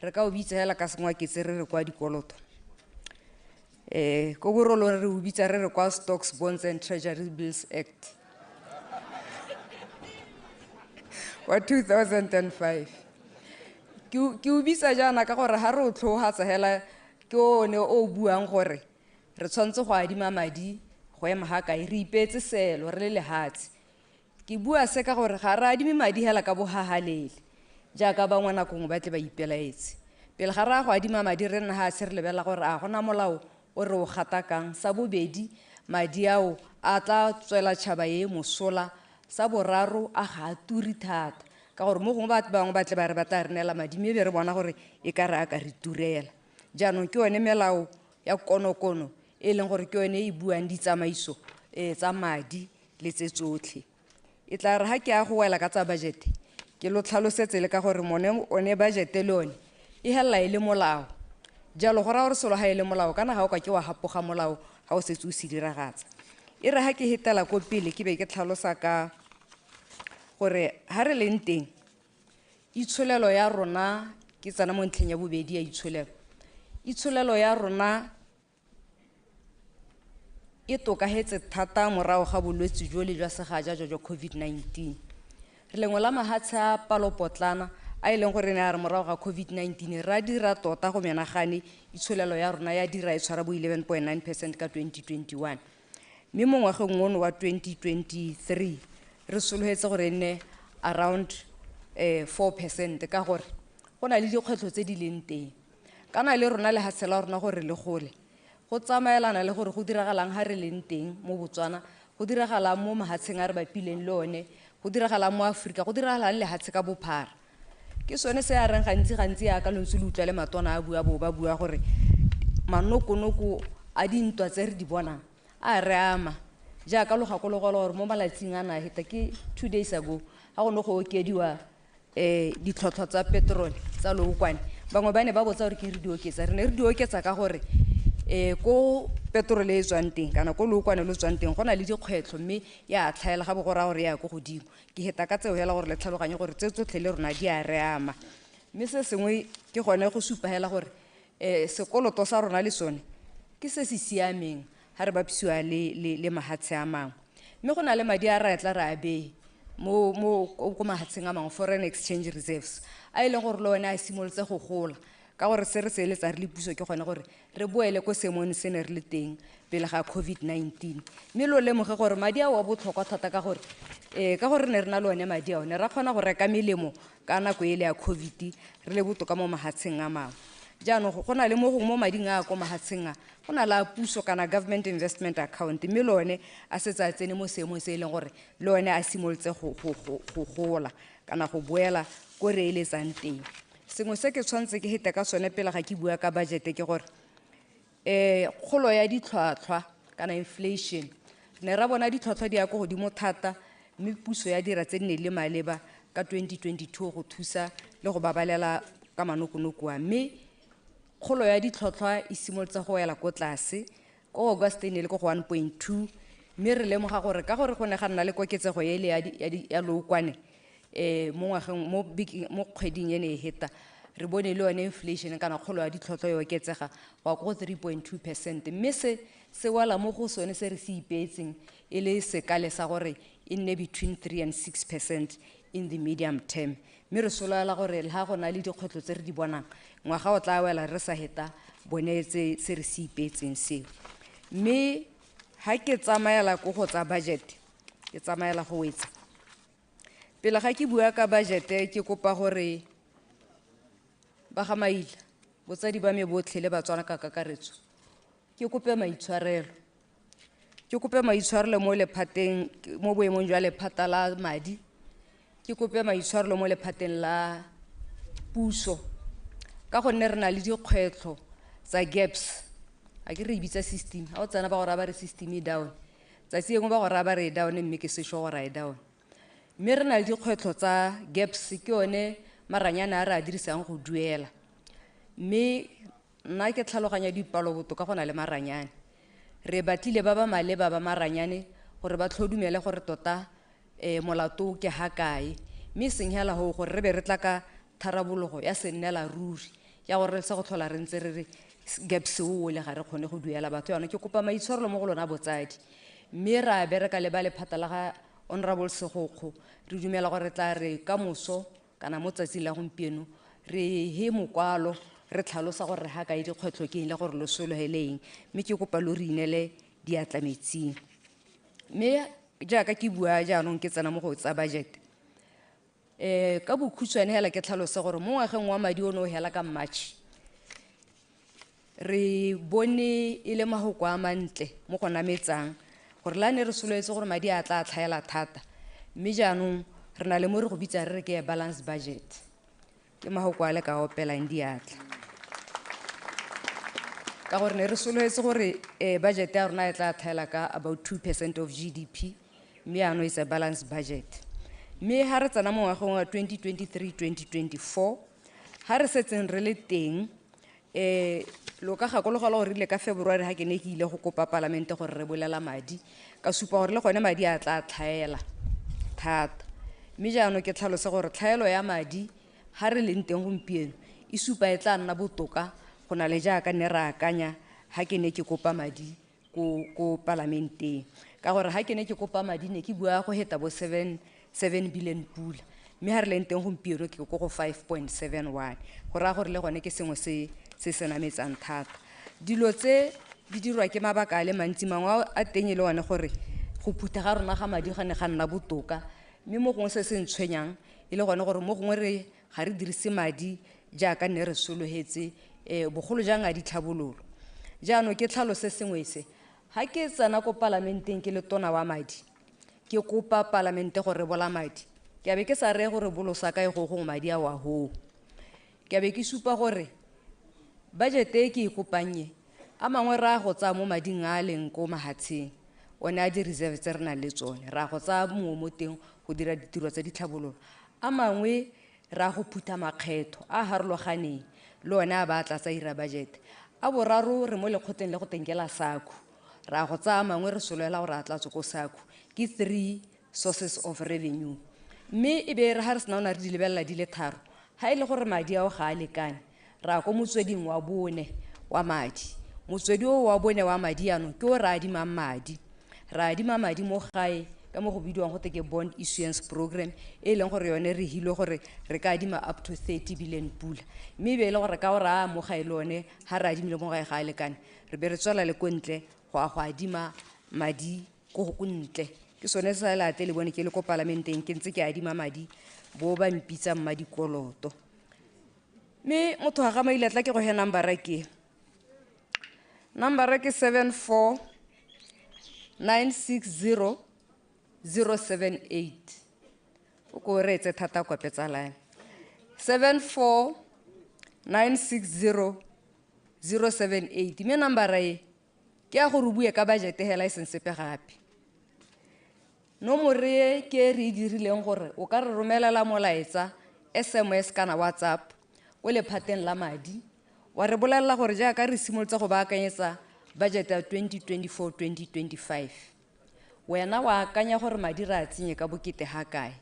re ka o bitsa hela ka sengwaketse re re kwa dikoloto. Ko borolong re o bitsa re re kwa Stocks, Bonds and Treasury Bills Act wa 2005. Ke o bitsa jaana ka gore ha re o tlhogatsa hela ke one o buang gore re tshwanetse go adima madi go ema ga kae, re ipeetse seelo re le lehatshe. Ke bua se ka gore ga re adime madi hela ka bohahalele jaaka bangwe nako nngwe ba tle ba ipelaetse. Pele ga re a go adima madi re nna ga se re lebelela gore a gona molao o re o gatakang. Sa bobedi, madi ao a tla tswela tšhaba e mosola. Sa boraro, a ga a ture thata, ka gore mo gongwe batho bangwe ba tle ba re ba tla re neela madi, mme be re bona gore e ka re a ka re turela. Jaanong ke yone melao ya konokono e leng gore ke yone e buang ditsamaiso tsa madi le tse tsotlhe. E tla re ha ke ya go wela ka tsa budget, ke lo tlhalosetse le ka gore mone one budget le one e hella e le molao. Jalo go raya gore selo ha e le molao, kana ga o ka ke wa hapoga molao ha o setse o se diragatsa. E re ha ke hetela ko pele ke be ke tlhalosa ka gore ha re leng teng itsholelo ya rona, ke tsena mo ntlheng ya bobedi ya itsholelo. Itsholelo ya rona e tokahetse thata morago ga bolwetse jole jwa segajaja jwa COVID-19. Re lengwe la mahatshe a palopotlana a e leng gore ne a re morago ga COVID-19 ra dira tota go menagane itsholelo ya rona ya dira e tshwara bo 11.9% ka 2021. Mme mo ngwageng ono wa 2023 re solofetse gore e nne around 4% ka gore go na le dikgwetlho tse di leng teng. Kana le rona lehatshe la rona gore le gole, go tsamaelana le gore go diragalang ha re leng teng mo Botswana, go diragalang mo mahatsheng a re bapileng le one, go diragalang mo Aforika, go diragalang lehatshe ka bophara. Ke sone se a reng gantsi-gantsi yaka lo ntse lo utlwa le matona a bua bo ba bua gore manokonoko a dintwa tse re di bonang a re ama. Jaaka lo gakologelwa gore mo malatsing a na heta ke 2 days ago ga go ne go okediwa ditlhotlhwa tsa petrol tsa lookwane, bangwe ba ne ba botsa gore ke re di oketsa. Re ne re di oketsa ka gore ko petrol e tswang teng kana ko lookwane lo tswang teng go na le dikgwetlho, mme ya tlhaela ga bo go raya gore ya ko godimo. Ke heta ka tseo hela gore le tlhaloganye gore tse tsotlhe le rona di a re ama. Mme se sengwe ke gone go supa hela gore sekoloto sa rona le sone ke se se siameng ha re bapisiwa le mahatshe a mangwe. Mme go na le madi a re tla re a beye mo ko mahatsheng a mangwe, foreign exchange reserves, a e leng gore le one a simolotse go gola, ka gore se re se eletsa re le puso ke gone gore re boele ko seemong se ne re le teng pele ga COVID-19. Mme lo lemoge gore madi ao a botlhokwa thata ka gore ka gore ne re na le one madi ao, ne ra kgona go reka melemo ka nako ele ya COVID re le botoka mo mahatsheng a mangwe. Jaanong go na le mo gongwe mo mading a ko mahatsheng a, go na le a puso kana government investment account, mme le one a setse a tsene mo seemong se e leng gore le one a simolotse go gola kana go boela ko re eletsang teng. Sengwe se ke tshwanetse ke hete ka sone pele ga ke bua ka budget ke gore kgolo ya ditlhwatlhwa kana inflation, ne ra bona ditlhwatlhwa di ya ko godimo thata, mme puso ya dira tse di neng le maleba ka 2022 go thusa le go babalela ka manokonoko a. Mme kgolo ya ditlhotlhwa e simolotse go wela ko tlase, ko August e ne le ko go 1.2, mme re lemoga gore ka gore go ne ga nna le koketsego ele ya lookwane mo ngwageng, mo kgweding e ne e heta, re bone le yone inflation kana kgolo ya ditlhotlhwa e oketsega go ya ko go 3.2%. Mme se se wela mo go sone se re se ipeetseng e le sekale sa gore e nne between 3 and 6% in the medium term. Mme re solofela gore le ha go na le dikgwetlho tse re di bonang, ngwaga o tla wela re sa heta bone se re se ipeetseng seo. Mme ha ke tsamaela ko go tsa budget, ke tsamaela go wetsa. Pele ga ke bua ka budget, ke kopa gore ba ga Maila, botsadi ba me botlhe le Batswana ka kakaretso, ke kope maitshwarelo. Ke kope maitshwarelo mo lephateng, mo boemong jwa lephata la madi, ke kope maitshwarelo mo lephateng la puso, ka gonne re na le dikgwetlho tsa gaps. A ke re e bitsa system, ha o tsena ba go raya ba re system e down, tsatsi e nngwe ba go raya ba re e down, mme ke sešo gore e down. Mme re na le dikgwetlho tsa gaps, ke one maranyane a re a dirisang go duela. Mme nna ke tlhaloganya dipalo botoka go na le maranyane. Re batlile ba ba maleba ba maranyane gore ba tlhodumele gore tota molato ke ha kae. Mme seng hela ho gore re be re tla ka tharabologo ya sennela ruri ya gore re se go tlhola re ntse re re gaps o le ga re kgone go duela batho. Jaanong ke kopa maitshwarelo mo go lona botsadi. Mme ra bereka le ba lephata la ga Honorable Segokgo, re dumela gore tla re ka moso kana mo tsatsing la gompieno re he mokwalo re tlhalosa gore ha kae dikgwetlho ke eng le gore lo sologele eng, mme ke kopa lo re inele diatla metsing. Mme jaaka ke bua jaanong ke tsena mo go tsa budget, ka bokhutshwane hela ke tlhalose gore mo ngwageng wa madi ono o hela ka March, re bone e le mahoko a mantle mo go nametsang gore la ne re solofetse gore madi a tla tlhaela thata, mme jaanong re na le mo re go bitsa re re ke balance budget. Ke mahoko a le ka opelang diatla ka gore ne re solofetse gore budget ya rona e tla tlhaela ka about 2% of GDP, mme jaanong it's a balance budget. Mme ha re tsena mo ngwageng wa 2023-2024, ha re setseng re le teng, Lo ka gakologelwa gore rile ka February ha ke ne ke ile go kopa palamente gore re bolela madi, ka supa gore le gone madi a tla tlhaela thata. Mme jaanong ke tlhalose gore tlhaelo ya madi ha re leng teng gompieno e supa e tla nna botoka go na le jaaka ne re akanya ha ke ne ke kopa madi ko palamenteng. Ka gore ha ke ne ke kopa madi ne ke bua go heta bo 7 billion pula, mme ha re leng teng gompieno ke ko go 5.71, go raya gore le gone ke sengwe se se nametsang thata. Dilo tse di dirwa ke mabaka a le mantsi, mangwe a teng e le one gore go phutha ga rona ga madi ga ne ga nna botoka, mme mo gongwe se se ntshwenyang e le gone gore mo gongwe re ga re dirise madi jaaka ne re sologetse, bogolo jang a ditlhabololo. Jaanong ke tlhalose sengwe se, ha ke tsena ko palamenteng ke le tona wa madi, ke kopa palamente go rebola madi, ke a be ke sa reye gore bolosa kae go gongwe madi a wa hoo. Ke a be ke supa gore budget e ke e kopang e, a mangwe re a go tsaya mo mading a leng ko mahatsheng, one a di-reserve tse re nang le tsone, re a go tsaya mongwe mo teng go dira ditiro tsa ditlhabololo. A mangwe re a go phutha makgetho a harologaneng, le one a ba tlatsa ira budget. A boraro re mo lekgotleng le go teng ke la SACU, re a go tsaya mangwe re solela gore a tlatse ko SACU. Ke 3 sources of revenue. Mme e be re ha re sena ona re di lebelela di le tharo, ha e le gore madi ao ga a lekane, re ya ko motsweding wa bone wa madi. Motswedi o wa bone wa madi jaanong ke o re adimang madi. Re adima madi mo gae ka mo go bidiwang gote ke bond issuance program, e leng gore yone re hilwe gore re ka adima up to 30 billion pula. Mme e be e le gore ka o re a mo gae le one, ha re adimile mo gae ga a lekane, re be re tswela le ko ntle go ya go adima madi ko ntle. Ke sone se sa late le bone ke le ko palamenteng ke ntse ke adima madi, bo ba mpitsang madikoloto. Mme motho wa ga Maile tla ke go he number ke. Number ke 74960 078. O ko reetse thata kwa petsalane. 74960 078. Mme number e ke ya gore o bue ka budget hela e seng sepe gape. Nomore e ke re e dirileng gore o ka re romelela molaetsa SMS kana WhatsApp ko lephateng la madi, wa re bolelela gore jaaka re simolotse go baakanyetsa budget ya 2024-2025, wena wa akanya gore madi re a tsenye ka bokete ha kae,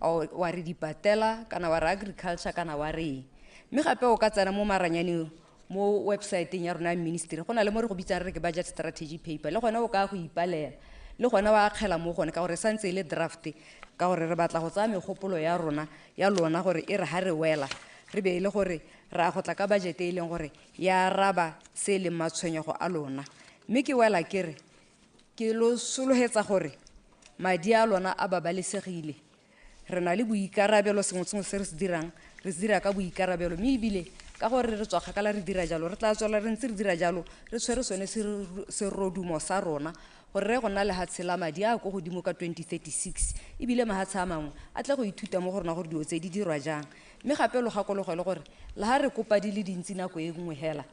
wa re dipatela kana wa re agriculture kana wa re eng. Mme gape o ka tsena mo maranyaneng mo website-eng ya rona ya ministry, go na le mo re go bitsang re ke budget strategy paper, le gone o ka go ipalela, le gone wa akgela mo gone ka gore santse e le draft, ka gore re batla go tsaya megopolo ya rona ya lona gore e re ha re wela re be e le gore re a go tla ka budget e leng gore ya araba se e leng matshwenyego a lona. Mme ke wela ke re ke lo solohetsa gore madi a lona a babalesegile, re na le boikarabelo, sengwe sengwe se re se dirang re se dira ka boikarabelo, mme ebile ka gore re tswa kgakala re dira jalo, re tla tswela re ntse re dira jalo, re tshwere sone serodumo sa rona gore re go nna lehatshe la madi a ko godimo ka 2036, ebile mahatshe a mangwe a tla go ithuta mo go rona gore dilo tse di dirwa jang. Mme gape lo gakologelwe gore le ha re kopa di le dintsi nako e nngwe hela,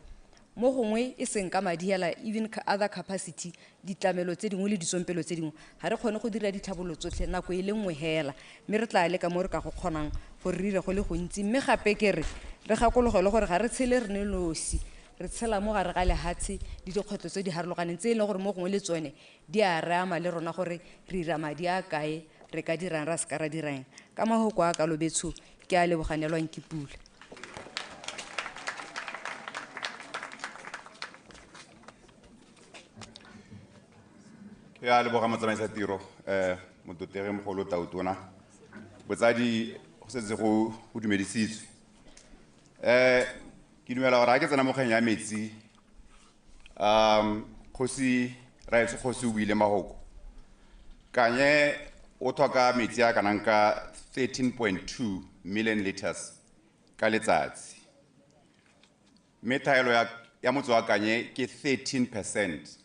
mo gongwe e seng ka madi hela, even other capacity, ditlamelo tse dingwe le ditsompelo tse dingwe, ga re kgone go dira ditlhabololo tsotlhe nako e le nngwe hela, mme re tla leka mo re ka go kgonang gore re dire go le gontsi. Mme gape ke re re gakologelwe gore ga re tshele re ne nosi, re tshela mo gare ga lehatshe le dikgwetlho tse di harologaneng tse e leng gore mo gongwe le tsone di a re ama le rona gore re ira madi a kae, re ka dirang ra seka ra dirang. Ka mahoko a kalo betsho, ke a leboganelwang ke pula. Ke a leboga motsamaisa tiro, motlotlegi mogolo Tautona. Botsadi go setse go dumedisitswe. Ke dumela gore ha ke tsena mo kgang ya metsi, kgosi Raetsho kgosi o buile mahoko. Kanye o tlhoka metsi a kanang ka 13.2 million liters ka letsatsi. Mme thaelo ya motse wa Kanye ke 13%,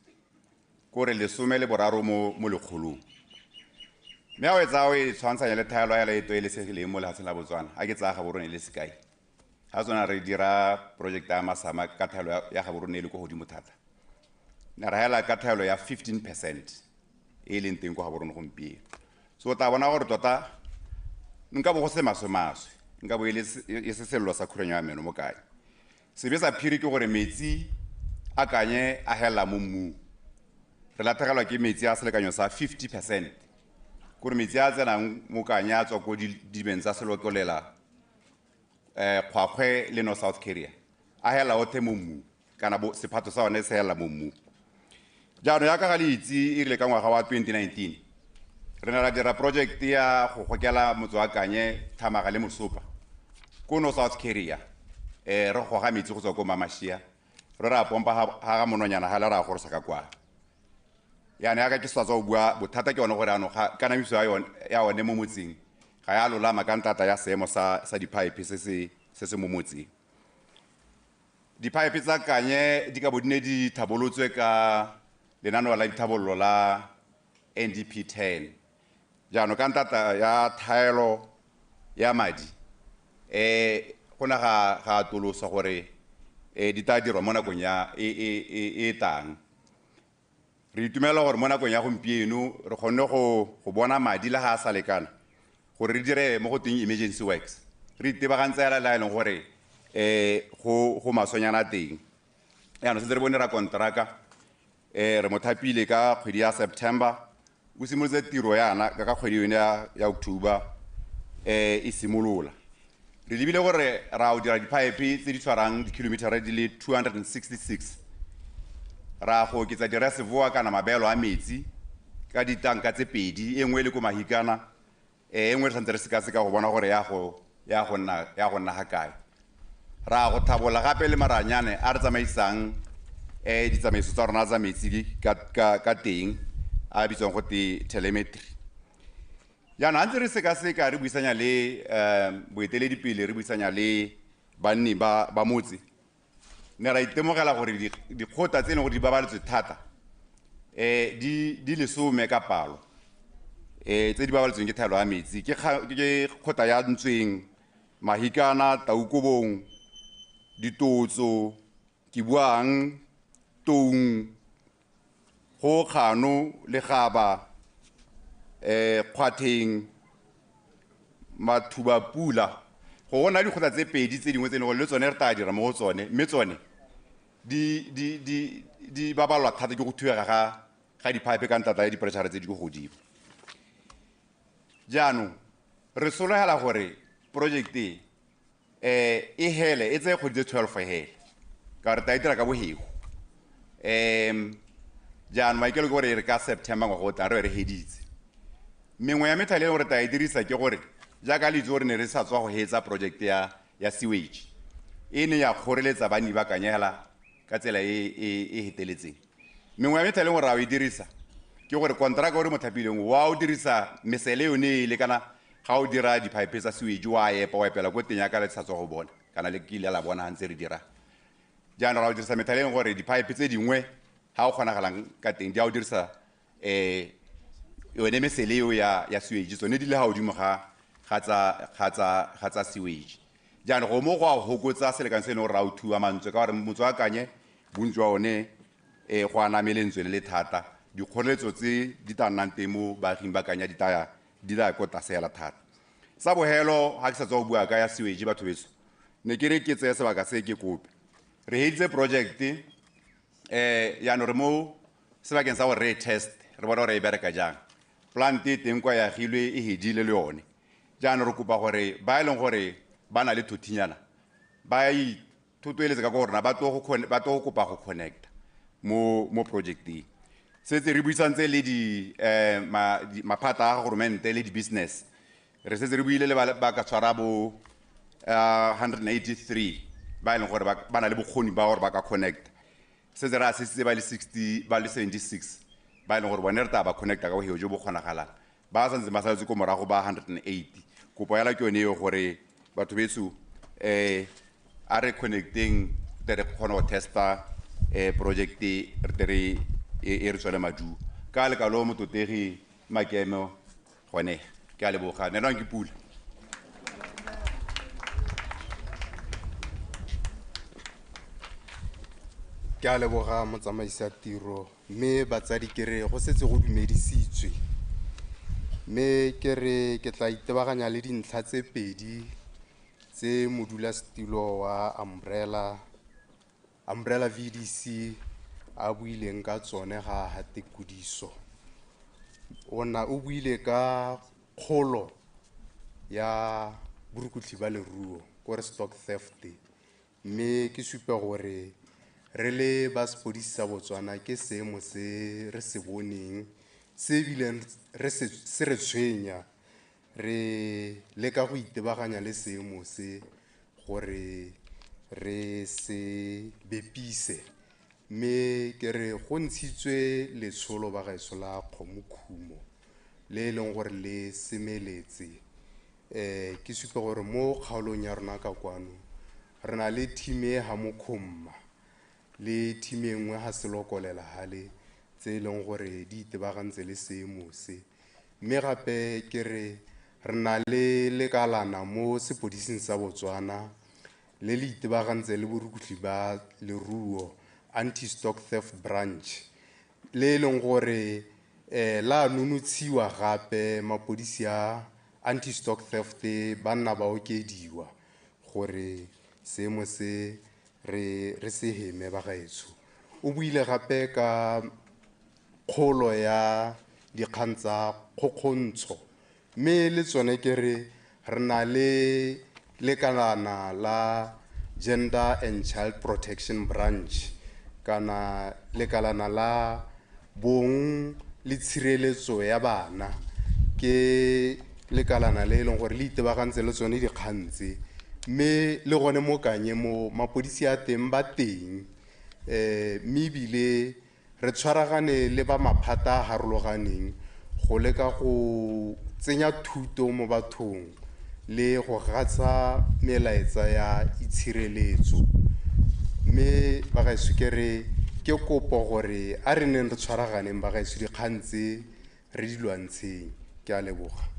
kore 13 mo lekgolong. Mme ha o etsa o e tshwantshanya le thaelo ya leeto e le segileng mo lefatsheng la Botswana, a ke tsaya Gaborone e le sekai. Ha tsona re dira project ya Masama ka thaelo ya Gaborone e le ko godimo thata. Ne ra hela ka thaelo ya 15% e leng teng ko Gaborone gompieno. So o tla bona gore tota nka bo go se maswe-maswe, nka bo e se sello sa khuranyo ya meno mo kae. Sebe sa phiri ke gore metsi a Kanye a hela mo mmung. Re latlhegelwa ke metsi a selekanyo sa 50%. Kore metsi a tsenang mo Kanye a tswa ko dibeng tsa Selokolela, Kgwakgwe le North South Carrier. A hela otlhe mo mmung, kana bo sephato sa one se hela mo mmung. Jaanong yaka ga le itse e rile ka ngwaga wa 2019, re ne ra dira project ya go gokela motse wa Kanye, Thamaga le Mosopa ko North South Carrier. Re goga metsi go tswa ko Mamashia, re ra pompa ga ga mononyana ga le ra gorosa ka kwa. Yaanong yaka ke sa tswa go bua, bothata ke yone gore jaanong kanamiso ya one mo motseng ga ya lolama ka ntata ya seemo sa di-pipe se se mo motseng. Di-pipe tsa Kanye di ka bo di ne di tlhabolotswe ka lenaneo la dithabololo la NDP 10. Jaanong ka ntata ya thaelo ya madi, go ne ga atoloswa gore di tla dirwa mo nakong ya e tlang. Re itumela gore mo nakong ya gompieno re kgonne go bona madi le ga a sa lekana gore re dire mo go teng emergency works. Re itebagantse hela le ha e leng gore go masonyana teng. Jaanong setse re bone ra konteraka, re mo thapile ka kgwedi ya September, o simolotse tiro yana ka kgwedi yone ya October, e simolola. Re lebile gore ra o dira di-pipe tse di tshwarang di-kilometer di le 266. Ra go oketsa di-reservoir kana mabeelo a metsi ka ditanka tse pedi, e nngwe e le ko Mahikana, e nngwe re santse re sekaseka go bona gore ya go nna ga kae. Ra go thabola gape le maranyane a re tsamaisang ditsamaiso tsa rona tsa metsi ka teng, a bitswang go te telemetry. Jaanong ha ntse re sekaseka re buisanya le boeteledipele, re buisanya le banni ba motse, ne ra itemogela gore dikgotla tse e leng gore di babaletswe thata, di lesome ka palo, tse di babaletsweng ke thaelo ya metsi ke kgotla ya Ntsweng, Mahikana, Taukobong, Ditotso, Kibuang, Toung, Go Kgano, Legaba, Kgwatheng, Mathubapula. Go na le dikgotla tse pedi tse dingwe tse e leng gore le tsone re tla dira mo go tsone, mme tsone di babalwa thata ke go thubega ga di-pipe ka ntata ya di-pressure tse di ko godimo. Jaanong re sologela gore project e hele e tseye kgwedi tse 12 hele, ka gore tla e dira ka bohego. Jaanong maikelo ke gore re ka September ngwaga o tlang re be re heditse. Mengwe ya methale e leng gore tla e dirisa ke gore jaaka le itse gore ne re sa tswa go hetsa project ya sewage, e ne ya kgoreletsa banni ba Kanye hela ka tsela e heteletseng. Mengwe ya methale e leng gore ra o e dirisa ke gore kontraka o re mo thapileng wa o dirisa mesele yone e le kana ga o dira di-pipe tsa sewage wa epa wa epela ko teng yaka le sa tswa go bona kana le kile la bona ha ntse re dira. Jaanong ra o dirisa methale e leng gore di-pipe tse dingwe ha o kgonagalang ka teng di a o dirisa yone mesele eo ya sewage, tsone di le ga godimo ga tsa sewage. Jaanong go mo go a hokotsa selekano se e leng gore ra o thuba mantswe, ka gore motse wa Kanye bontsi wa one go a name lentswe le le thata. Dikgoreletso tse di tla nnang teng mo baaging ba Kanye di tla ko tlase hela thata. Sa bohelo ha ke sa tswa go bua ka ya sewage, batho betso, ne ke re ke tseye sebaka se ke kope. Re heditse project, jaanong re mo sebakeng sa gore re e test, re bone gore e bereka jang. Plant e teng kwa e agilwe e hedile le yone. Jaanong re kopa gore ba e leng gore ba na le thothinyana ba ithotloeletse ka go rona, ba tlo go kopa go connecta mo project-eng. Setse re buisantse le maphata a goromente le di-business. Re setse re buile le ba ka tshwara bo 183 ba e leng gore ba na le bokgoni ba gore ba ka connecta. Setse re assistitse ba le 60, ba le 76 ba e leng gore bone re tla ba connecta ka boheo jo bo kgonagalang. Ba santse ba saletse ko morago ba 180. Kopo ya la ke yone eo gore batho betso, a re connecteng tle re kgone go testa project e, re tle re e re tswele maduo. Ka lekalo motlotlegi Makemo gone, ke a leboga. Neelwang ke pula. Ke a leboga motsamaisa tiro, mme batsadi ke re go setse go dumedisitswe. Mme ke re ke tla itebaganya le dintlha tse pedi tse modulasetilo wa Umbrella Umbrella VDC a buileng ka tsone ga a tekodiso. Ona o buile ka kgolo ya borukutlhi ba leruo, kore stock theft, mme ke supe gore re le ba sepodisi sa Botswana ke seemo se re se boneng se ebileng se re tshwenya. Re leka go itebaganya le seemo se gore re se bepise, mme ke re go ntshitswe letsholo ba gaetsho la Kgomokhumo le e leng gore le semeletse. Ke supe gore mo kgaolong ya rona ka kwano re na le team e ha Mokhomma le team e nngwe ha Selokolela hale tse e leng gore di itebagantse le seemo se. Mme gape ke re re na le lekalana mo sepodising sa Botswana le le itebagantse le borukutlhi ba leruo, anti-stock theft branch, le e leng gore la nonotshiwa gape mapodisi a anti-stock theft ba nna ba okediwa gore seemo se re se heme ba gaetsho. O buile gape ka kgolo ya dikgang tsa kgokgontsho, mme le tsone ke re re na le lekalana la Gender and Child Protection Branch kana lekalana la bong le tshireletso ya bana, ke lekalana le e leng gore le itebagantse le tsone dikgang tse. Mme le gone mo Kanye mo mapodisi a teng ba teng, mme ebile re tshwaragane le ba maphata a harologaneng go leka go tsenya thuto mo bathong le go gatsa melaetsa ya itshireletso. Mme bagaetsho ke re ke kopo gore a re neng re tshwaraganeng bagaetsho dikgang tse re di lwantsheng. Ke a leboga.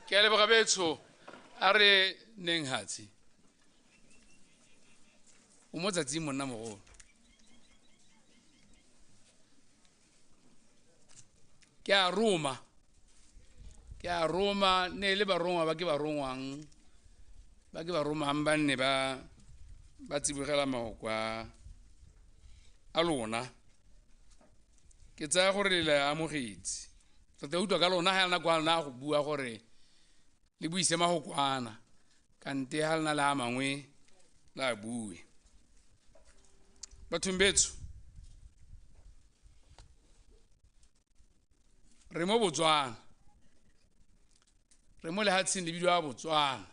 Ke a leboga betsho, a re neng hatsi. O mo tsatsing monna mogolo. Ke a roma. Ke a roma ne le barongwa ba ke ba rongwang. Ba ke ba romang ba nne ba tsibogela mahoko a lona. Ke tsaya gore le amogetse. Re tla utlwa ka lona ha nako a lona go bua gore le buise mahokwana kante ha lena le a mangwe la bue. Bathong betsho, re mo Botswana, re mo lehatsheng le bidiwa Botswana,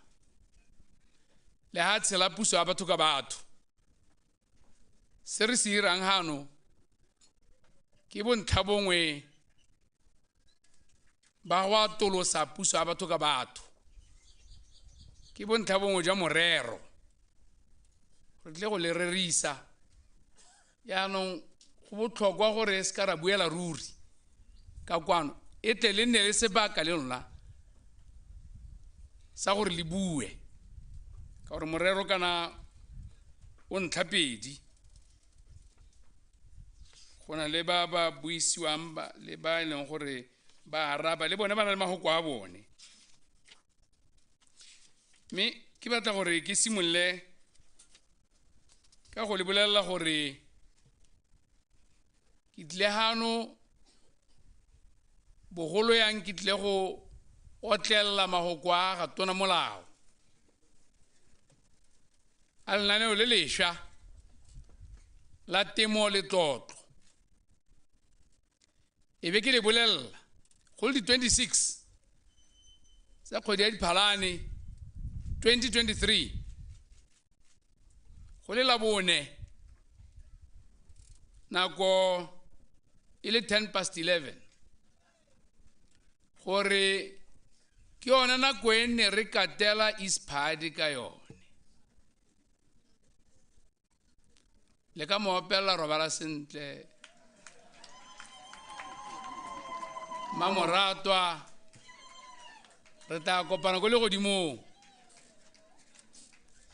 lehatshe la puso ya batho ka batho. Se re se irang hano ke bontlha bongwe ba go atolosa puso ya batho ka batho, ke bontlha bongwe jwa morero re tle go le rerisa. Jaanong go botlhokwa gore se ka ra buela ruri ka kwano, e tle le nne le sebaka le lona sa gore le bue, ka gore morero kana o ntlha pedi. Go na le ba ba buisiwang le ba e leng gore ba araba, le bone ba na le mahoko a bone. Mme ke batla gore ke simolole ka go le bolelela gore ke tlile hano bogolo yang ke tlile go otlelela mahoko a ga Tona Molao a lenaneo le lešwa la temo le tlotlo. E be ke le bolelela go le di-26 tsa kgwedi ya Diphalane 2023, go le Labone nako e le 11:10, gore ke yone nako e ne re katela ISPAD ka yone. Le ka mo opelela robala sentle. Mamoratwa re tla kopana ko legodimong.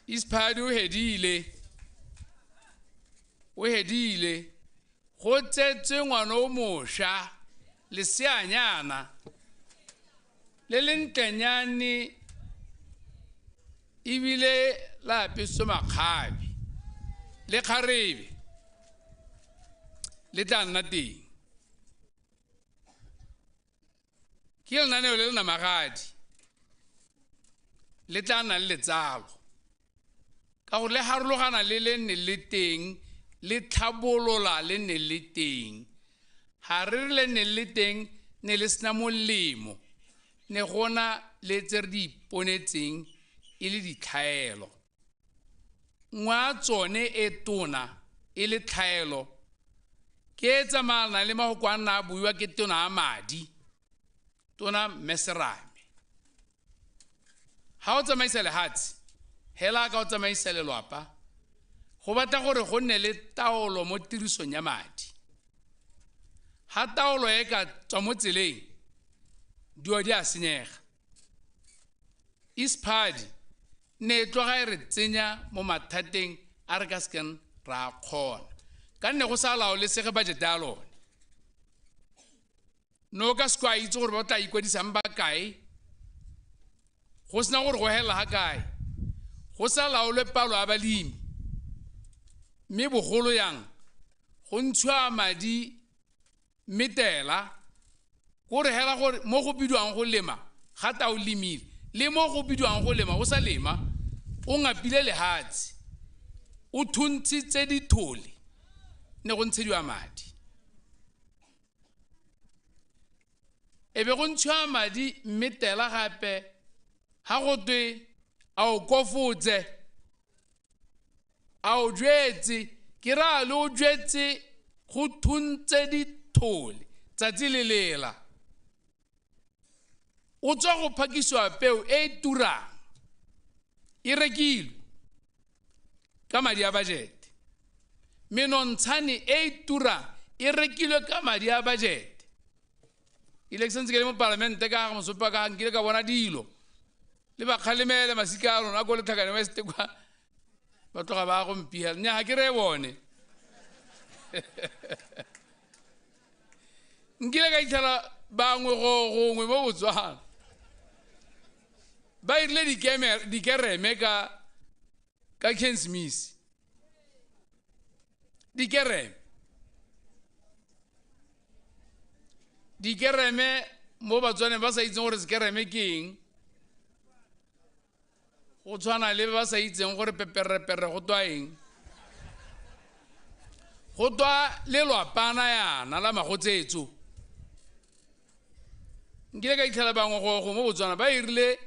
ISPAAD o hedile. O hedile. Go tsetswe ngwana o mošwa leseanyana le le ntlenyane ebile la apesitswe makgabe le kgarebe le tla nna teng. Ke lenaneo le le namagadi le tla nna le letsalo ka gore le harologana le le nne le teng le tlhabolola le nne le teng. Ha re re le nne le teng ne le sena molemo, ne gona le tse re di iponetseng e le ditlhaelo. Nngwe ya tsone e tona e le tlhaelo ke e tsamayana le mafoko a nna a buiwa ke tona ya madi, tona Mmeserame. Ha o tsamaisa lehatshe hela ka o tsamaisa lelwapa, go batla gore go nne le taolo mo tirisong ya madi. Ha taolo e ka tswa mo tseleng, dilo di a senyega. ISPAAD ne e tloga e re tsenya mo mathateng a re ka sekeng ra kgona ka nne go sa laolesege budget ya lone. No ka seke wa itse gore ba tla ikwadisang ba kae, go sena gore go hela ga kae, go sa laolwe palo ya balemi. Mme bogolo yang go ntshiwa madi metela gore hela gore mo go bidiwang go lema ga ta o lemile, le mo go bidiwang go lema o sa lema, o ngapile lehatshe, o thuntshitse dithole, ne go ntshediwa madi. E be go ntshiwa madi mmetela gape ha go twe a o kofotse, a o jwetse, ke ra le o jwetse go thuntse dithole tsatsi le lela. O tswa go phakisiwa peo e e turang e rekilwe ka madi a budget. Menontshane e e turang e rekilwe ka madi a budget. Ile ke santse ke le mo palamente ka ga mosopa ka nkile ka bona dilo le ba kgalemele masika a rona ko Letlhakane West kwa ba tloga ba go mpihela. Nnyaa, ga ke re bone. Nkile ka itlhela bangwe go gongwe mo Botswana ba irile dikereme ka Ken Smith. Dikereme. Dikereme mo Batswaneng ba sa itseng gore sekereme ke eng, go tshwana le ba sa itseng gore peperepere go twa eng, go twa lelwapana yana la magotsetso. Nkile ka itlhela bangwe go mo Botswana ba irile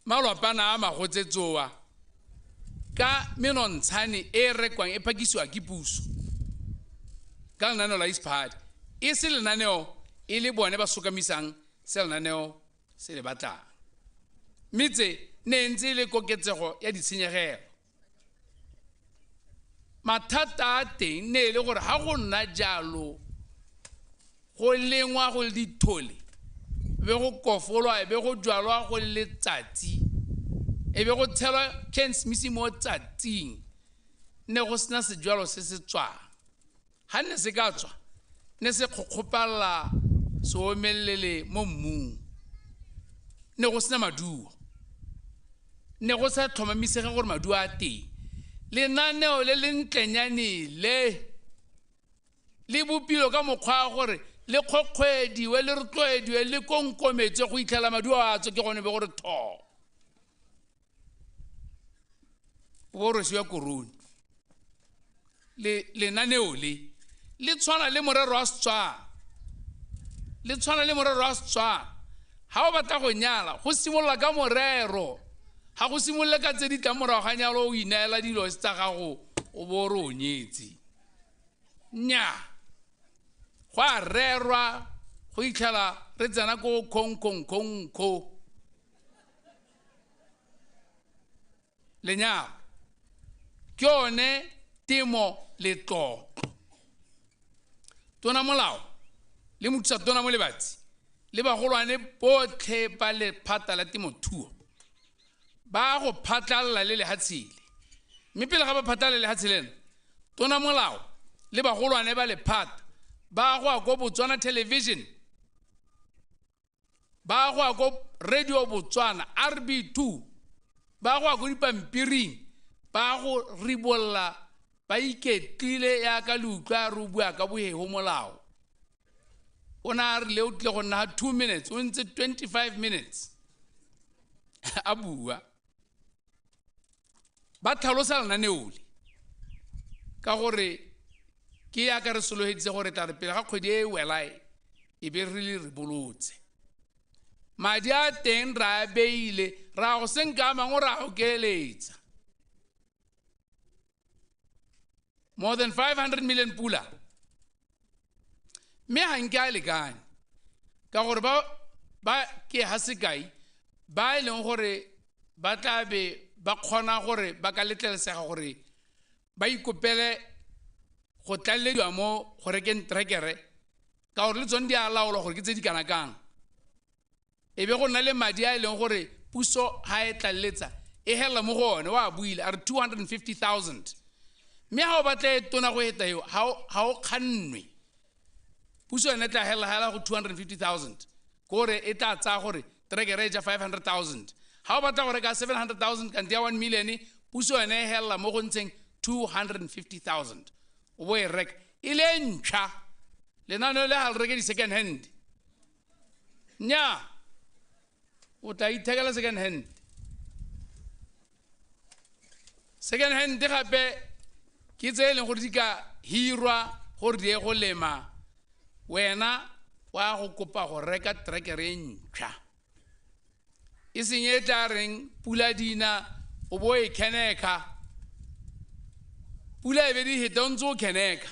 malwapana a magotsetsoa ka menontshane e rekwang e phakisiwa ke puso ka lenaneo la ISPAAD, e se lenaneo e le bone ba sokamisang se lenaneo se le batlang. Mme tse ne ntse e le koketsego ya ditshenyegelo. Mathata a teng ne e le gore ha go nna jalo go lengwa go le dithole, be go kofolwa, be go jwalwa go le letsatsi, e be go tshelwa Ken Smith mo tsatsing, ne go sena sejwalo se se tswang. Ha ne se ka tswa ne se kgokgopalla se omelele mo mmung, ne go sena maduo, ne go sa tlhomamisege gore maduo a teng. Lenaneo le le ntlenyane le bopilo ka mokgwa wa gore le kgokgwediwe le rotloediwe le konkometswe go itlhela maduo a tswe, ke gone be gore tho o bo rwesiwa korone. Lenaneo le le tshwana le morero wa Setswana, le tshwana le morero wa Setswana. Ha o batla go nyala go simolola ka morero, ha go simolole ka tse di tlang morago ga nyalo o ineela dilo tsa gago o bo re o nyetse. Nnyaa, go a rerwa go itlhela re tsena ko kgonkgonkgonkgo. Lenyalo ke yone Temo Letlotlo. Tona Molao le mothusa tona Molebatsi le bagolwane botlhe ba lephata la temothuo ba go phatlalla le lehatshe le. Mme pele ga ba phatlalla le lehatshe leno, Tona Molao le bagolwane ba lephata ba go ya ko Botswana Television, ba go ya ko Radio Botswana RB2, ba go ya ko dipampiring, ba go ribolla ba iketlile yaka le utlwa re bua ka bohego molao. O ne a rile o tlile go nna 2 minutes, o ntse 25 minutes a bua. Ba tlhalosa lenaneo le ka gore ke yaka re sologeditse gore tla re pele ga kgwedi e wela e be re le re bolotse. Madi a teng re a beile, ra go senka a mangwe ra okeletsa. More than 500 million pula. Mme ga nke a lekane ka gore ba ke ha sekai ba e leng gore ba tla be ba kgona gore ba ka letlelesega gore ba ikopele go tlalelediwa mo go rekeng trekere, ka gore le tsone di a laolwa gore ke tse di kana kang. E be go nna le madi a e leng gore puso ha e tlaleletsa e hela mo go one, wa buile a re 250,000. Mme ha o batla e tona go eta eo, ha o kgannwe, puso yone e tla hela hela go 250,000, kore e tla tsaya gore trekere e ja 500,000. Ha o batla go reka 700,000 kante ya 1 million, puso yone e hela mo go ntsheng 250,000. O bo e reka e le ntšha. Lenaneo le ha le reke di-second hand. Nnyaa, o tla ithekela second hand. Second hand gape ke tse e leng gore di ka hirwa gore di ye go lema. Wena wa go kopa go reka trekere e ntšha, e seng e tla reng pula dina o bo e kheneka, pula e be di heta o ntse o kheneka.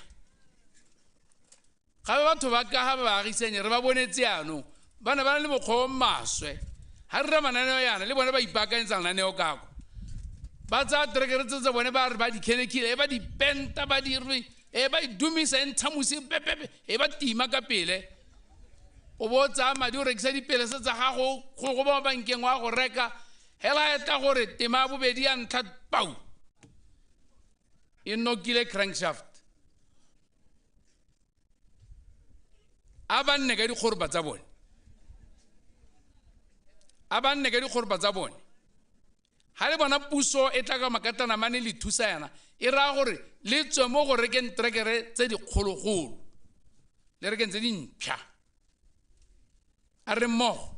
Gape batho ba ka ga ba baagisanye re ba bonetse yanong, ba ne ba na le mokgwa o maswe. Ha re dira mananeo yana le bone ba ipaakanyetsa lenaneo kako, ba tsaya trekere tse tsa bone ba re ba di khenekile, e ba di penta, ba di re, e ba idumisa, e ntsha mosi, pepepe, e ba tima ka pele. O bo tsaya madi o rekisa dipelesa tsa gago go ba bankeng wa go reka, hela e tla gore tema ya bobedi ya ntlha pau e nokile crankshaft. A ba nne ka dikgoropa tsa bone, a ba nne ka dikgoropa tsa bone. Ha le bona puso e tla ka makatana mane le thusa yana, e raya gore le tswe mo go rekeng trekere tse dikgologolo, le rekeng tse dintšha. A re mmogo,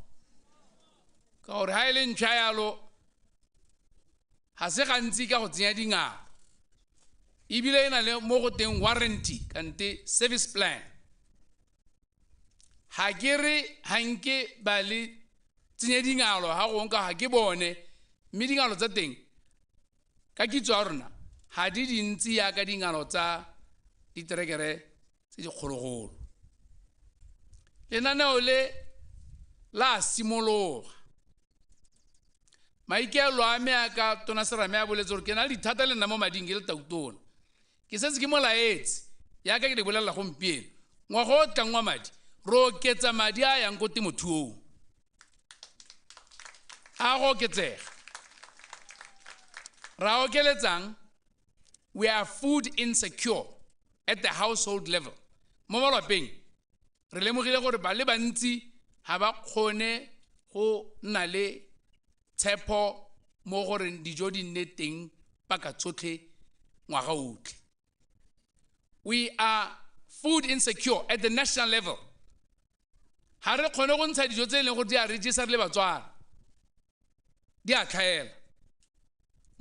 ka gore ha e le ntšha yalo ga se gantsi ka go tsenya dingalo, ebile e na le mo go teng warranty kante service plan. Ha ke re ha nke ba le tsenye dingalo ha gongwe ka ga ke bone, mme dingalo tsa teng ka kitso ya rona ga di dintsi yaka dingalo tsa diterekere tse dikgologolo. Lenaneo le la simologa. Maikaelelo a me a ka Tona Serame a boletse gore ke na le dithata le nna mo mading ke le tautona. Ke setse ke mo laetse yaka ke le bolelela gompieno, ngwaga o tlang wa madi re oketsa madi a yang ko temothuong, a go oketsega. Ra okeletsang, we are food insecure at the household level. Mo malapeng re lemogile gore ba le bantsi ga ba kgone go nna le tshepo mo goreng dijo di nne teng paka tsotlhe ngwaga otlhe. We are food insecure at the national level. Ha re kgone go ntsha dijo tse e leng gore di a re jesa re le Batswana, di a tlhaela.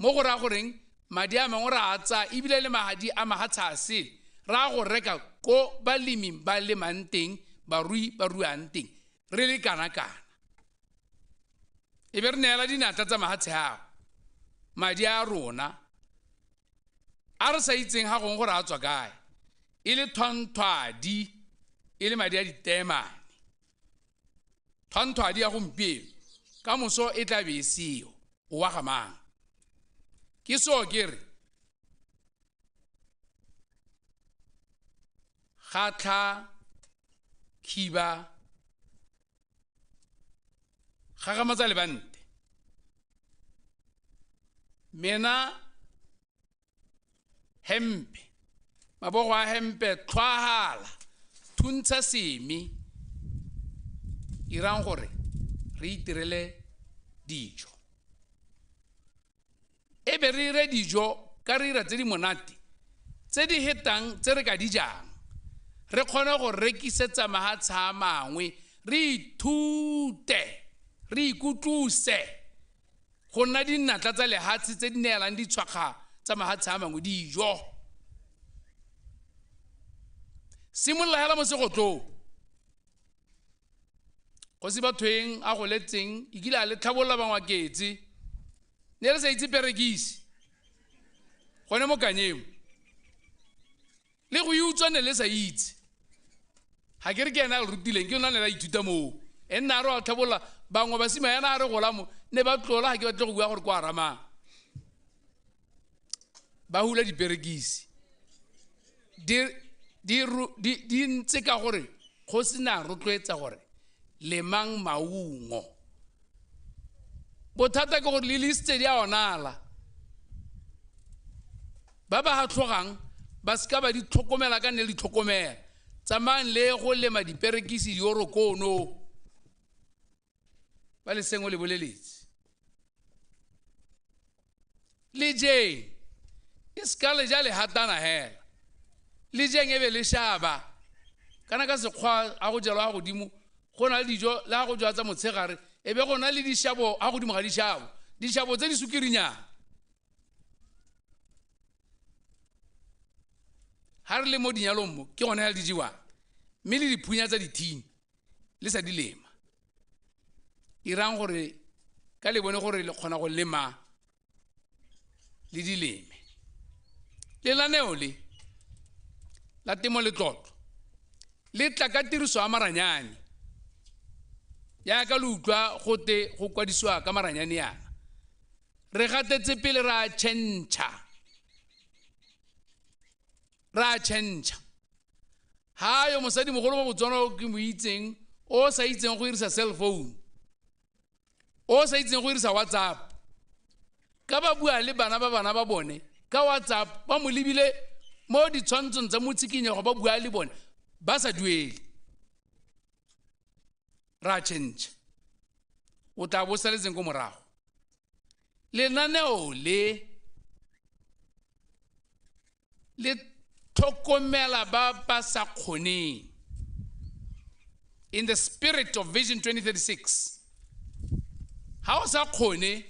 Mo go raya goreng madi a mangwe re a tsaya, ebile le madi a mahatshe a sele re a go reka ko baleming ba lemang teng, barui ba ruang teng, re le kana-kana. E be re neela dinatla tsa mahatshe ao madi a rona a re sa itseng ga gongwe gore a tswa kae, e le thwanthwadi, e le madi a ditemane. Thwanthwadi ya gompieno ka moso e tla be e seo, o wa ga mang? Ke seo ke re Gatlha, khiba, gagamatsa lebante. Mena hempe, mabogo a hempe, tlhwahala, thuntsha semi, irang gore re itirele dijo. E be re ire dijo ka re ira tse di monate, tse di hetang tse re ka di jang. Re kgone go rekisetsa mahatshe a mangwe, re ithute, re ikutlwise go nna dinatla tsa lehatshe tse di neelang ditshwakga tsa mahatshe a mangwe dijo. Simolola hela mo segotlong. Kgosi Bathweng a goletseng e kile a le tlhabolola bangwaketse, ne re sa itse perekisi gone mo Kanyeng, le go e utswa ne le sa itse. Ga ke re ke ena a le rutileng, ke yona ne la ithuta moo. E nna a re wa tlhabolola bangwe basimanyana a re gola mo ne ba tlola, ga ke batle go bua gore kwa ramang. Ba hula diperekisi di ntse ka gore kgosi ne a rotloetsa gore lemang maungo. Bothata ke gore le liste di a onala. Ba ba tlhogang ba seka ba di tlhokomela ka ne le tlhokomela. Tsamayang le go lema diperekisi dioro kono. Ba le sengwe le boleletse. Le jeng e seka le ja lehatana hela. Le jeng e be le shaba. Kana ka sekgwa a go jelwa godimo, go na le dijo le a go jwa tsa motshegare, e be go na le dishabo a godimo ga dishabo. Dishabo tse di sukirinyana. Ha re le mo dinyalong mo, ke gone ya di jewang. Mme le diphunya tsa dithini le sa di lema. Irang gore ka le bone gore le kgona go lema le di leme. Lenaneo le la temo letlotlo le tla ka tiriso ya maranyane. Jaaka le utlwa gote go kwadisiwa ka maranyane yana. Re gatetse pele ra tšhentšha. Ra tšhentšha. Ha yo mosadimogolo wa Botswana o ke mo itseng, o sa itseng go dirisa cell phone, o sa itseng go dirisa WhatsApp, ka ba bua le bana ba bana ba bone ka WhatsApp, ba mo lebile mo ditshwantshong tsa motshikinyego, ba bua le bone ba sa duele. Ra tšhentšha. O tla bo saletseng ko morago. Lenaneo le le tlhokomela ba ba sa kgoneng. In the spirit of Vision 2036, ha o sa kgone,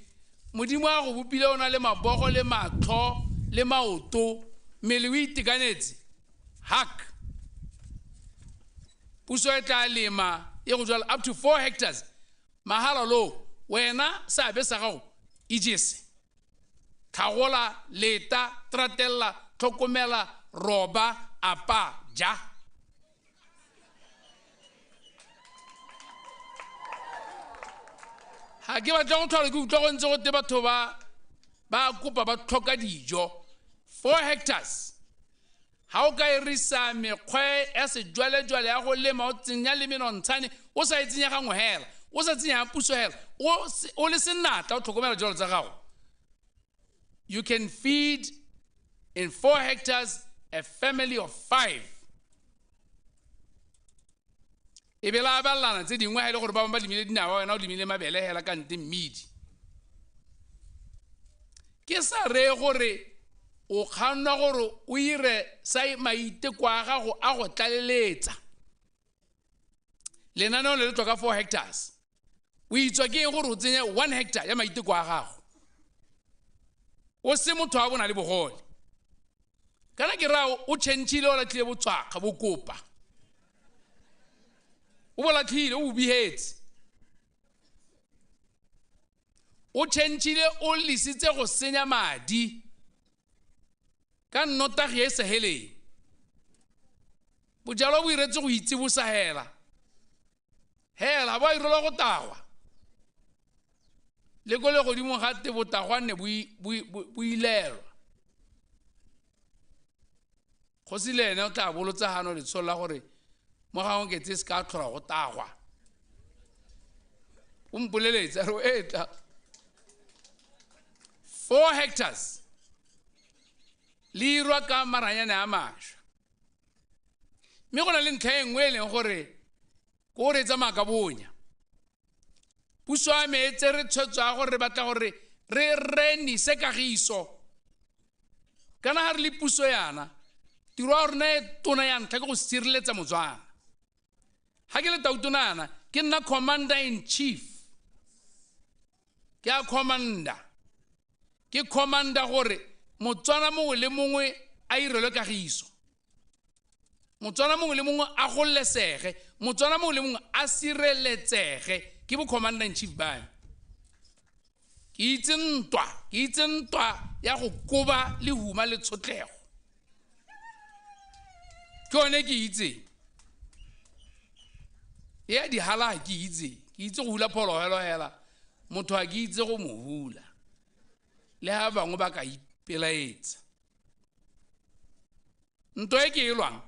Modimo a go bopile o na le mabogo le matlho le maoto, mmele o itekanetse, hak. Puso e tla lema e go jwala up to 4 hectares. Mahala lo, wena seabe sa gago ijese. Tlhagola, leta, tratella, tlhokomela, roba, apa, ja. Ha ke batla go tlhola ke utlwa go ntse go te batho ba kopa ba tlhoka dijo. 4 hectares. Ha o ka irisa mekgwa ya sejwalejwale ya go lema, o tsenya le menontshane, o sa e tsenya gangwe hela, o sa tsenya puso hela, o le senatla o tlhokomela dijalo tsa gago. You can feed in 4 hectares a family of 5. E be la abelana tse dingwe ha e le gore ba bangwe ba lemile dinawa, wena o lemile mabele hela ka nte mmidi. Ke sa reye gore o kgannwa gore o ire sa maiteko a gago a go tlaleletsa. Lenaneo le le tlhoka 4 hectares. O itswa ke eng gore o tsenye 1 hectare ya maiteko a gago? O se motho a bona le bogole. Kana ke raya o tšhentšhile, o latlhile botshwakga, bo kopa. O bo latlhile, o bo bihetse. O tšhentšhile, o lesitse go senya madi ka nnotagi e sa heleng. Bojalwa bo iretse go itsibosa hela. Hela, bo a irelwa go tagwa. Le ko legodimong ga te botagwa nne bo ilelwa. Kgosi le ene o tla bolotsa gano letsholo la gore mo ga Onketse se ka tlhola go tagwa. O mpoleletse a re o etla. 4 hectares le irwa ka maranyane a mašwa. Mme go na le ntlha e nngwe e leng gore ko re tsamaya ka bonya. Puso ya me e tsere tshwetso ya gore re batla gore re renise kagiso. Kana ga re le puso yana, tiro ya rona e tona ya ntlha ke go sireletsa Motswana. Ga ke le tautona yana, ke nna commander in chief. Ke a commander. Ke commander gore Motswana mongwe le mongwe a irelwe kagiso. Motswana mongwe le mongwe a gololesege, Motswana mongwe le mongwe a sireletsege. Ke bo commander in chief ba me. Ke itse ntwa, ke itse ntwa ya go koba lehuma le tshotlego. Ke yone ke itseng. Ya dihala ke itse, ke itse go hula phologolo hela, motho a ke itse go mo hula. Le ha bangwe ba ka ipelaetsa. Ntwa e ke e lwang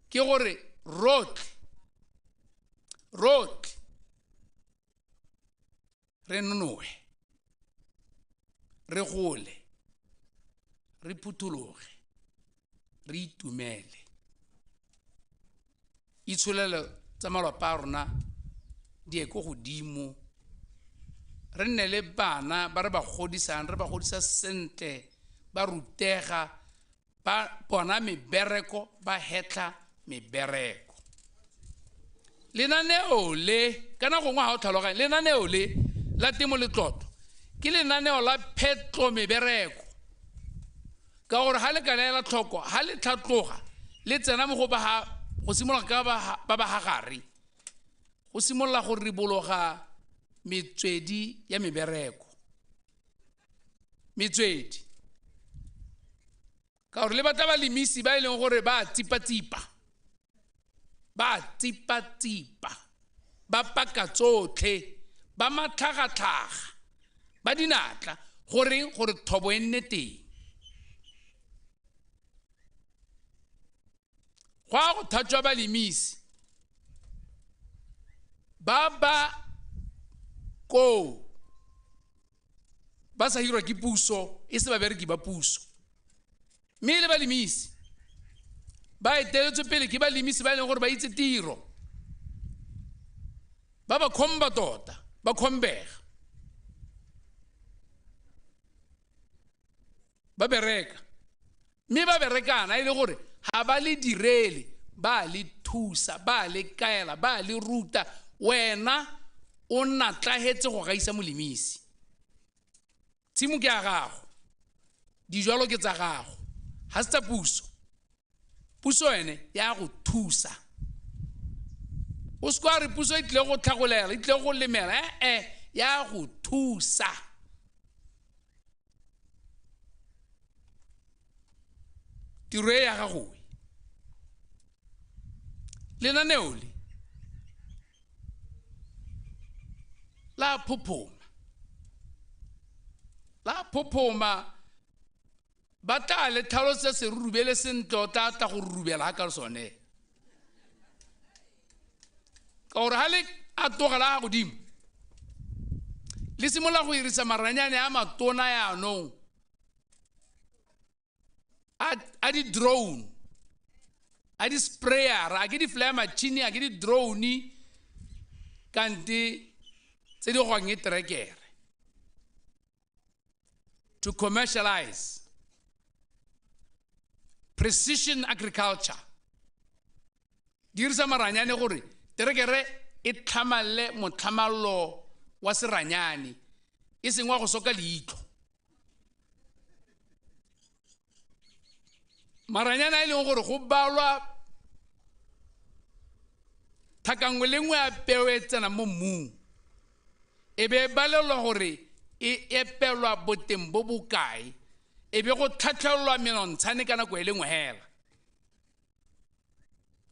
ke gore rotlhe, rotlhe re nonohe, re gole, re phuthologe, re itumele. Itsholelo tsa malapa a rona di ye ko godimo, re nne le bana ba re ba godisang, re ba godisa sentle, ba rutega, ba bona mebereko, ba hetla mebereko. Lenaneo le, kana gongwe ga o tlhaloganye, lenaneo le la Temo Letlotlo ke lenaneo la phetlo mebereko. Ka gore ga le ka neela tlhoko, ga le tlhatloga, le tsena mo go ba ga, go simolola ka ba ba ga gare, go simolola go ribologa metswedi ya mebereko. Metswedi. Ka gore le batla balemisi ba e leng gore ba tsipa-tsipa, ba tsipa-tsipa, ba paka tsotlhe, ba matlhagatlhaga, ba dinatla, goreng gore thobo e nne teng. Go a go thatswa balemisi ba ba koo ba sa hirwa ke puso, e se babereki ba puso. Mme le balemisi ba eteletswe pele ke balemisi ba e leng gore ba itse tiro, ba ba khomba tota, ba khombega, ba bereka. Mme ba berekana e le gore ga ba le direle, ba le thusa, ba le kaela, ba le ruta. Wena o natlahetse go gaisa molemisi. Tshimo ke ya gago, dijalo ke tsa gago, ga se tsa puso. Puso ene ya go thusa. O se ka re puso e tlile go tlhagolela, e tlile go lemela, ya go thusa. Tiro e ya gago e. Lenaneo le la phophoma, la phophoma, ba tla le tlhalosa serurubele sentle, o tla tla go rurubela ka sone. Ka gore ha le a tlogela a godimo, le simolola go irisa maranyane a matona yaanong a di-drone, a di-sprayer, a ke di-flyer machine, a ke di-drone, kante tse di gwang e terekere. To commercialize precision agriculture. Dirisa maranyane gore terekere e tlhamalle motlhamallo wa seranyane, e seng wa go soka leitlho. Maranyane a e leng gore go balwa thaka nngwe le nngwe ya peo e tsenang mo mmung, e be e balelwa gore e epelwa boteng bo bokae, e be go tlhatlhelelwa menontshane ka nako e le nngwe hela.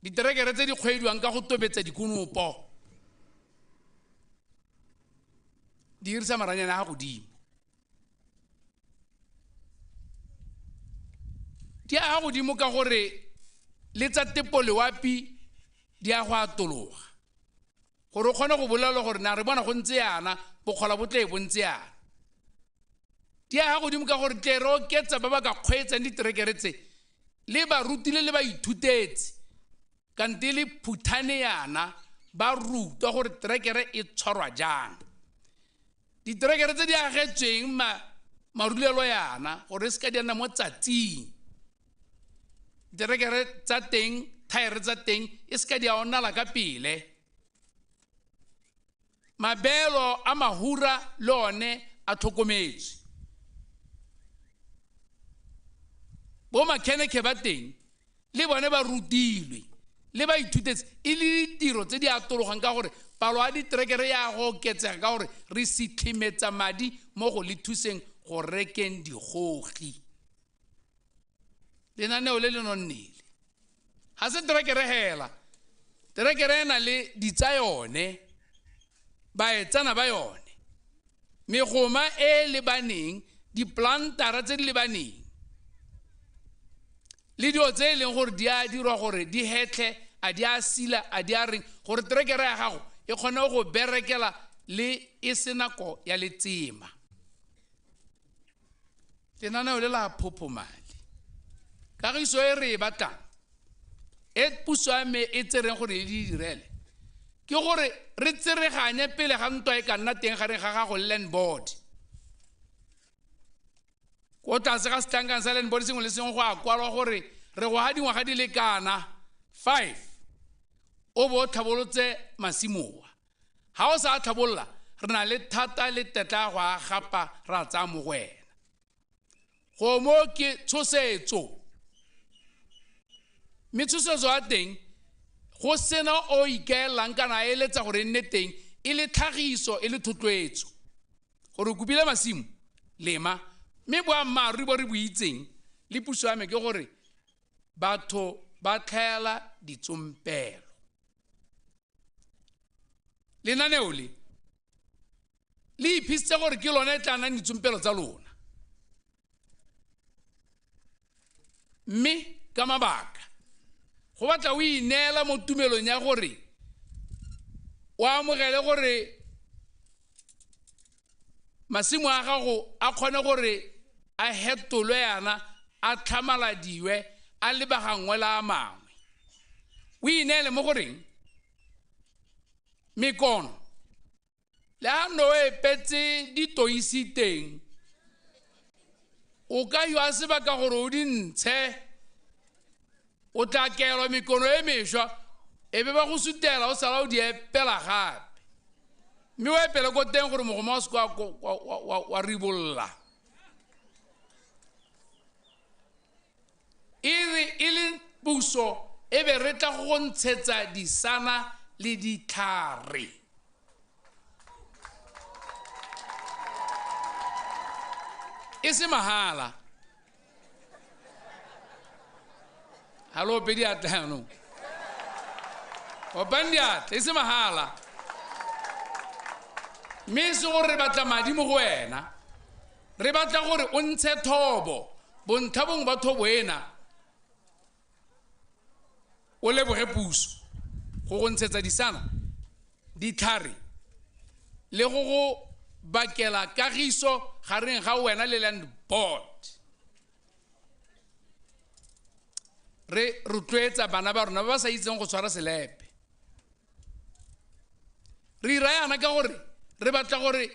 Diterekere tse di kgweediwang ka go tobetsa dikonopo di dirisa maranyane a godimo. Di a godimo ka gore Le tsa tepo lewapi di a go atologa gore o kgone go bolela gore na re bona go ntse yana, bokgola bo tle bo ntse yana. Di ya godimo ka gore tle re oketsa ba ba ka kgweetsang diterekere tse, le ba rutile le ba ithutetse, kante le phuthane yana ba rutwa gore terekere e tshwarwa jang. Diterekere tse di agetsweng marulelo yana gore e seka di nna mo tsatsing, diterekere tsa teng, thaere tsa teng e seka di a onala ka pele. Mabelo a mahura le one a tlhokometswe. Bo makhenekhe ba teng le bone ba rutilwe le ba ithutetse, e le ditiro tse di atologang ka gore palo ya diterekere ya go oketsega ka gore re sitlhimetsa madi mo go le thuseng go rekeng digogi. Lenaneo le le nonnele ga se terekere hela, terekere e na le ditsa yone, baetsana ba yone, megoma e lebaneng, diplantara tse di lebaneng, le dilo tse e leng gore di a dirwa gore di hetlhe, a di a sila, a di a reng, gore terekere ya gago e kgone go berekela le e se nako ya letsema. Lenaneo le la phophomale, kagiso e re e batlang, e puso ya me e tsereng gore e di direle, ke gore re tsereganye pele ga ntwa e ka nna teng gareng ga gago le land board. Ko tlase ga setlankana sa land board sengwe le sengwe go a kwalwa gore re go ga dingwaga di le kana 5 o bo o tlhabolotse masimoa. Ga o sa a tlhabolola, re na le thata le tetla ya go a gapa ra tsaya mo go wena. Go mo ke tshosetso, mme tshosetso ya teng go sena o ikaelelang kana a eletsa gore e nne teng, e le tlhagiso, e le thotloetso gore o kopile masimo, lema. Mme boammaaruri bo re bo itseng le puso ya me ke gore batho ba tlhaela ditsompelo. Lenaneo le le iphisitse gore ke lone e tla nnang ditsompelo tsa lona, mme ka mabaka go batla o ineela mo tumelong ya gore o amogele gore masimo a gago a kgone gore a hetolwe yana, a tlhamaladiwe, a lebagangwe le a mangwe. O ineele mo goreng mekono le ha no e epetse ditoisi teng, o ka ywa sebaka gore o di ntshe, o tla kelwa mekono e mešwa, e be ba go sutela o sala o di epela gape, mme o epele ko teng gore mogoma o seke wa ribolla. E re e le puso e be re tla go ntshetsa disana le ditlhare. E se mahala. Ha lo ope diatla jaanong. Opang diatla, e se mahala. Mme e se gore re batla madi mo go wena, re batla gore o ntshe thobo, bontlha bongwe ba thobo ena o leboge puso go go ntshetsa disana, ditlhare le go go bakela kagiso gareng ga wena le land board. Re rotloetsa bana ba rona ba ba sa itseng go tshwara selepe. Re ira yana ka gore re batla gore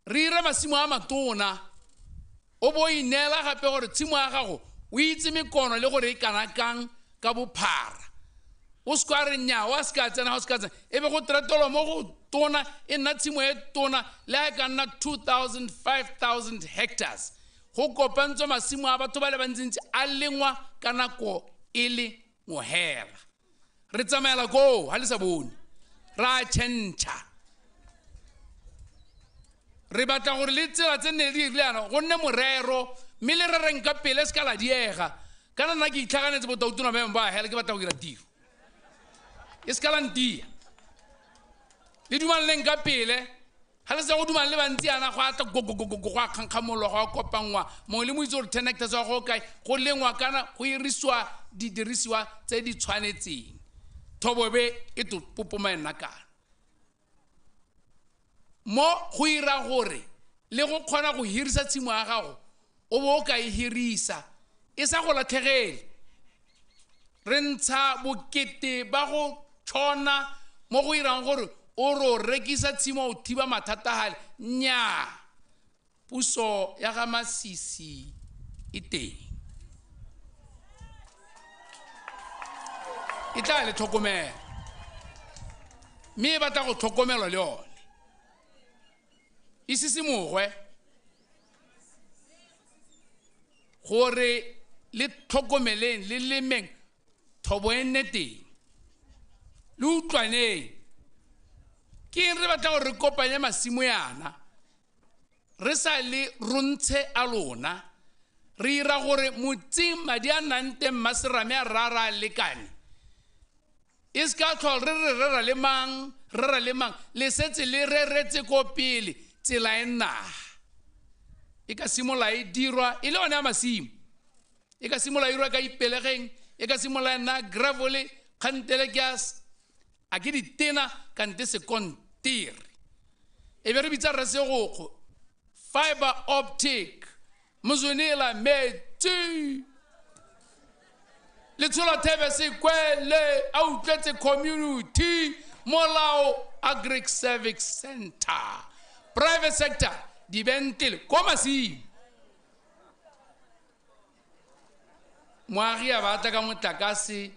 re ire masimo a matona, o bo ineela gape gore tshimo ya gago o itse mekono le gore e kana kang ka bophara. O se ka re nnyaa, wa se ka tsena, wa se ka tsena, e be go tretolwa mo go tona, e nna tshimo e tona le ha e ka nna 2000, 5000 hectares. Go kopantswe masimo a batho ba le bantsintsi a lengwa ka nako e le nngwe hela. Re tsamaela koo ha le sa bone, ra tšhentšha. Re batla gore le tsela tse nne di dirile yana go nne morero, mme le rereng ka pele se ka la diega. Kana nna ke itlhaganetse botautona ba ba hela ke batla go dira tiro, e se ka la ntia. Le dumaleng ka pele Ga le se go dumang le bantsi yana go atla go go a kgankgamolwa go a kopanngwa mongwe le mo itse gore 10 hectares wa go kae go lengwa kana go irisiwa didirisiwa tse di tshwanetseng thobo be e to popoma nna kana mo go ira gore le go kgona go hirisa tshimo ya gago o bo o ka e hirisa e sa go latlhegele re ntsha bokete ba go tshona mo go irang gore o ro rekisa tshimo o thiba mathata hale nya puso ya ga Masisi e teng e tla le tlhokomela mme e batla go tlhokomelwa le yone e sisimogwe gore le tlhokomeleng le lemeng thobo e nne teng le utlwaneng ke eng re batla gore re kopanye masimo yana re sa le rontshe a lona re ira gore motseng madi a nnang teng maserame a rara a lekane e se ka tlhola re re rera le mang rera le mang le setse le reretse ko pele tsela e naga e ka simola e dirwa e le one ya masimo e ka simola e dirwa ka Ipelegeng e ka simola e nna gravole kgantele ke a ke ditena kante sekontere e be re bitsa re segokgo fiber optic mozonela metsi letsholo thebe sekwele a utlwetse community molao agric service center private sector dibentele ko masimo moagi a batla ka motlakase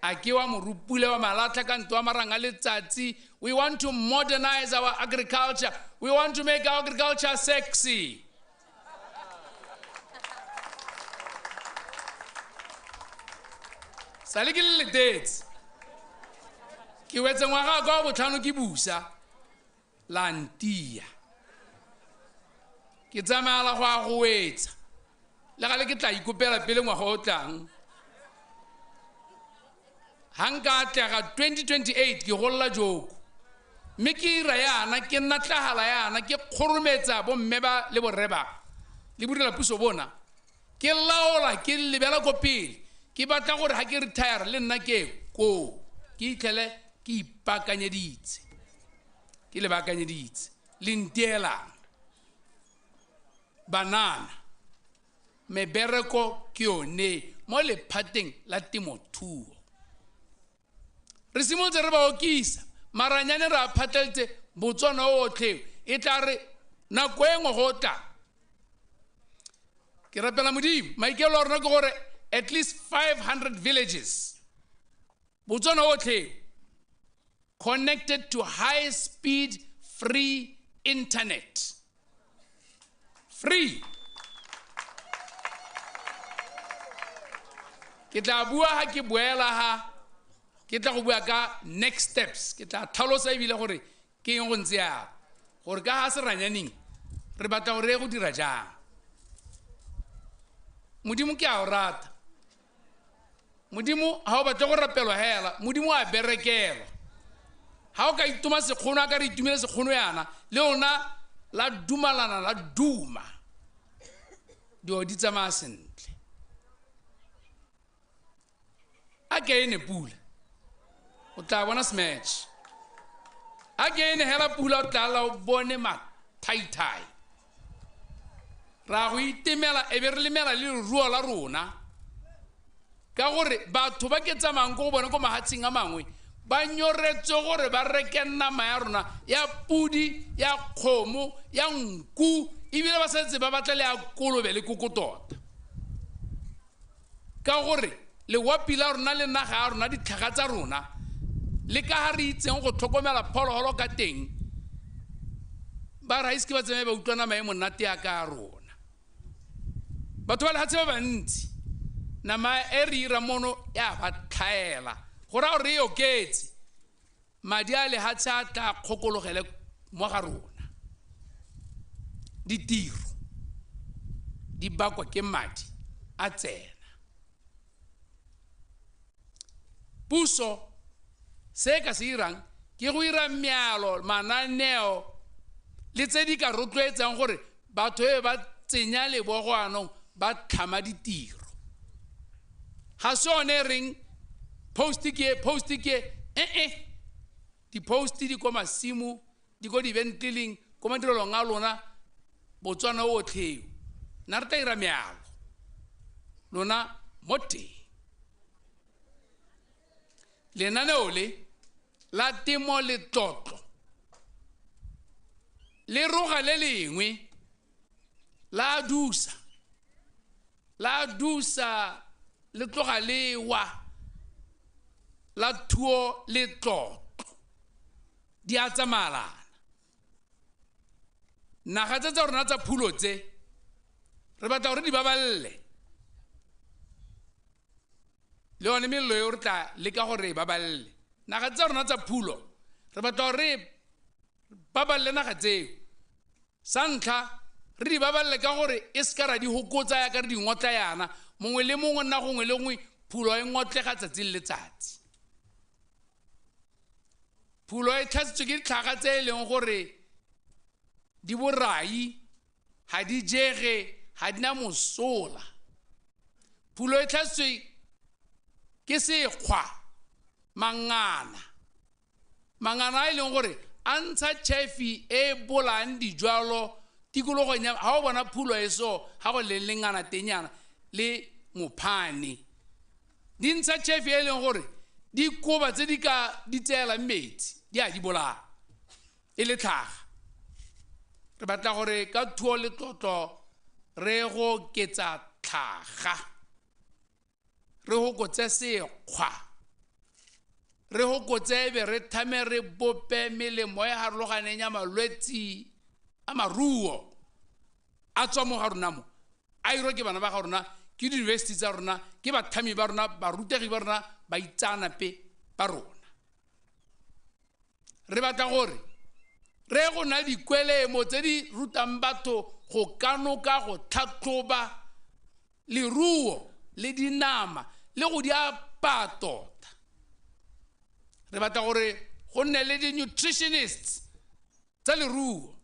a ke wa morupule wa malatlha ka ntlo wa marang a letsatsi. We want to modernize our agriculture. We want to make our agriculture sexy. Sale ke le letetse ke wetse ngwaga ka wa botlhano ke busa la ntia ke tsamaya go a go wetsa le gale ke tla ikopela pele ngwaga o tlang ha nka atlega 2028 ke golola joko mme ke ira yana ke natlagala yana ke kgorometsa bomme ba le borre ba le bodirela puso bona ke laola ke lebela ko pele ke batla gore ha ke retire le nna ke ko ke itlhele ke ipaakanyeditse ke le baakanyeditse le ntielang banana mebereko ke yone mo lephateng la temothuo re simolotse re ba okisa maranyane re a phatlaletse Botswana otlhe e tla re nako e nngwe go tla ke rapela Modimo maikelo a rona ke gore at least 500 villages Botswana otlhe connected to high speed free internet free ke tla bua ha ke boela ha ke tla go bua ka next steps ke tla tlhalosa ebile gore ke eng go ntse yang gore ka ha seranyaneng re batla gore go dira jang Modimo ke a o rata Modimo ha o batle go rapelwa hela Modimo a berekelwa ha o ka itoma sekgono a ka re itumele sekgono yana le ona la dumalana la duma dilo di tsamaya sentle a ke ene pula o tla bona smash a ke ene hela pula o tla la o bone mathaithai ra go itemela e be re lemela le leruo la rona ka gore batho ba ke tsamayang ko go bone ko mahatsheng a mangwe ba nyoretse gore ba reke nama ya rona ya pudi ya kgomo ya nku ebile ba setse ba batla le ya kolobe le koko tota ka gore lewapi la rona le naga ya rona ditlhaga tsa rona le ka ha re itseng go tlhokomela phologolo ka teng ba ra iske ba tsamaye ba utlwa nama e monate ya ka rona batho ba lehatshe ba bantsi nama e re ira mono ya ba tlhaela go raya gore e oketse madi a lehatshe a tla kgokologele mo ga rona ditiro di bakwa ke madi a tsena puso se ka se irang ke go ira mealo mananeo Le tse di ka rotloetsang gore batho e ba tsenya lebogo anong ba tlhama ditiro. Ga se yone reng post ke post ke di-post di ko masimo, di ko dibentleleng, ko madirelong a lona, Botswana otlhe. Nna re tla ira mealo lona mo teng. Lenaneo le la temo letlotlo le roga le lengwe la dusa, la dusa le tloga le wa la thuo letlotlo di a tsamaelana. Naga tse tsa rona tsa phulo tse re batla gore di baballe, le yone mello eo re tla leka gore e baballe. Naga tsa rona tsa phulo re batla gore re baballe naga tseo. Sa ntlha re di baballe ka gore e se ka ra di hokotsa yaka re di ngotla yana, mongwe le mongwe nna gongwe le gongwe phulo e ngotlega tsatsi le letsatsi. Phulo e tlhatsitswe ke ditlhaga tse e leng gore di borai, ga di jege, ga di na mosola. Phulo e tlhatsitswe ke sekgwa, mangana. Mangana a e leng gore a ntsha tšhefi e bolayang dijwalo tikologong ya ga o bona phulo e so ga go leng lengana tenyana le mophane. Di ntsha tšhefi e leng gore dikoba tse di ka di tseelang metsi di a di bolaya e le tlhaga. Re batla gore ka thuo letlotlo re go oketsa tlhaga, re hokotse sekgwa, re hokotse ebe re thame re bope melemo e harologaneng ya malwetsi a maruo a tswa mo ga rona mo, a irwa ke bana ba ga rona, ke di-university tsa rona, ke batlhami ba rona, barutegi ba rona, baitseanape ba rona. Re batla gore re go na dikwelemo tse di rutang batho go kanoka, go tlhatlhoba leruo le dinama le go di apaya tota. Re batla gore go nne le di-nutritionists tsa leruo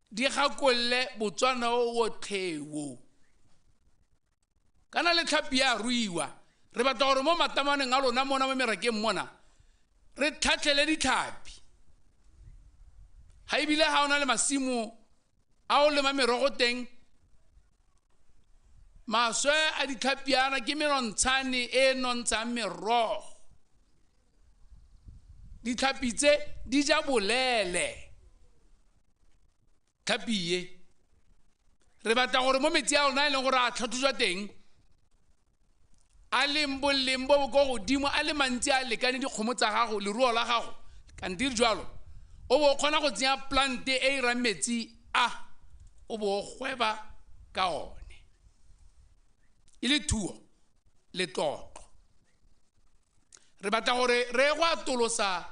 di gakolle Botswana o otlhe. Kana le tlhapi ya ruiwa, re batla gore mo matamaneng a lona mona mo merakeng mona re tlhatlhele ditlhapi. Ga ebile ga o na le masimo a o lema merogo teng, maswe a ditlhapiana ke menontshane e nontshang merogo. Ditlhapi tse di ja bolele. Tlhapi e re batla gore mo metsi a lona e leng gore a tlhatlhojwa teng a leng boleng bo bo ko godimo, a le mantsi a lekane dikgomo tsa gago, leruo la gago, kante jalo o bo o kgona go tsenya plante e irang metsi a o bo o gweba ka one e le thuo letlotlo. Re batla gore re go atolosa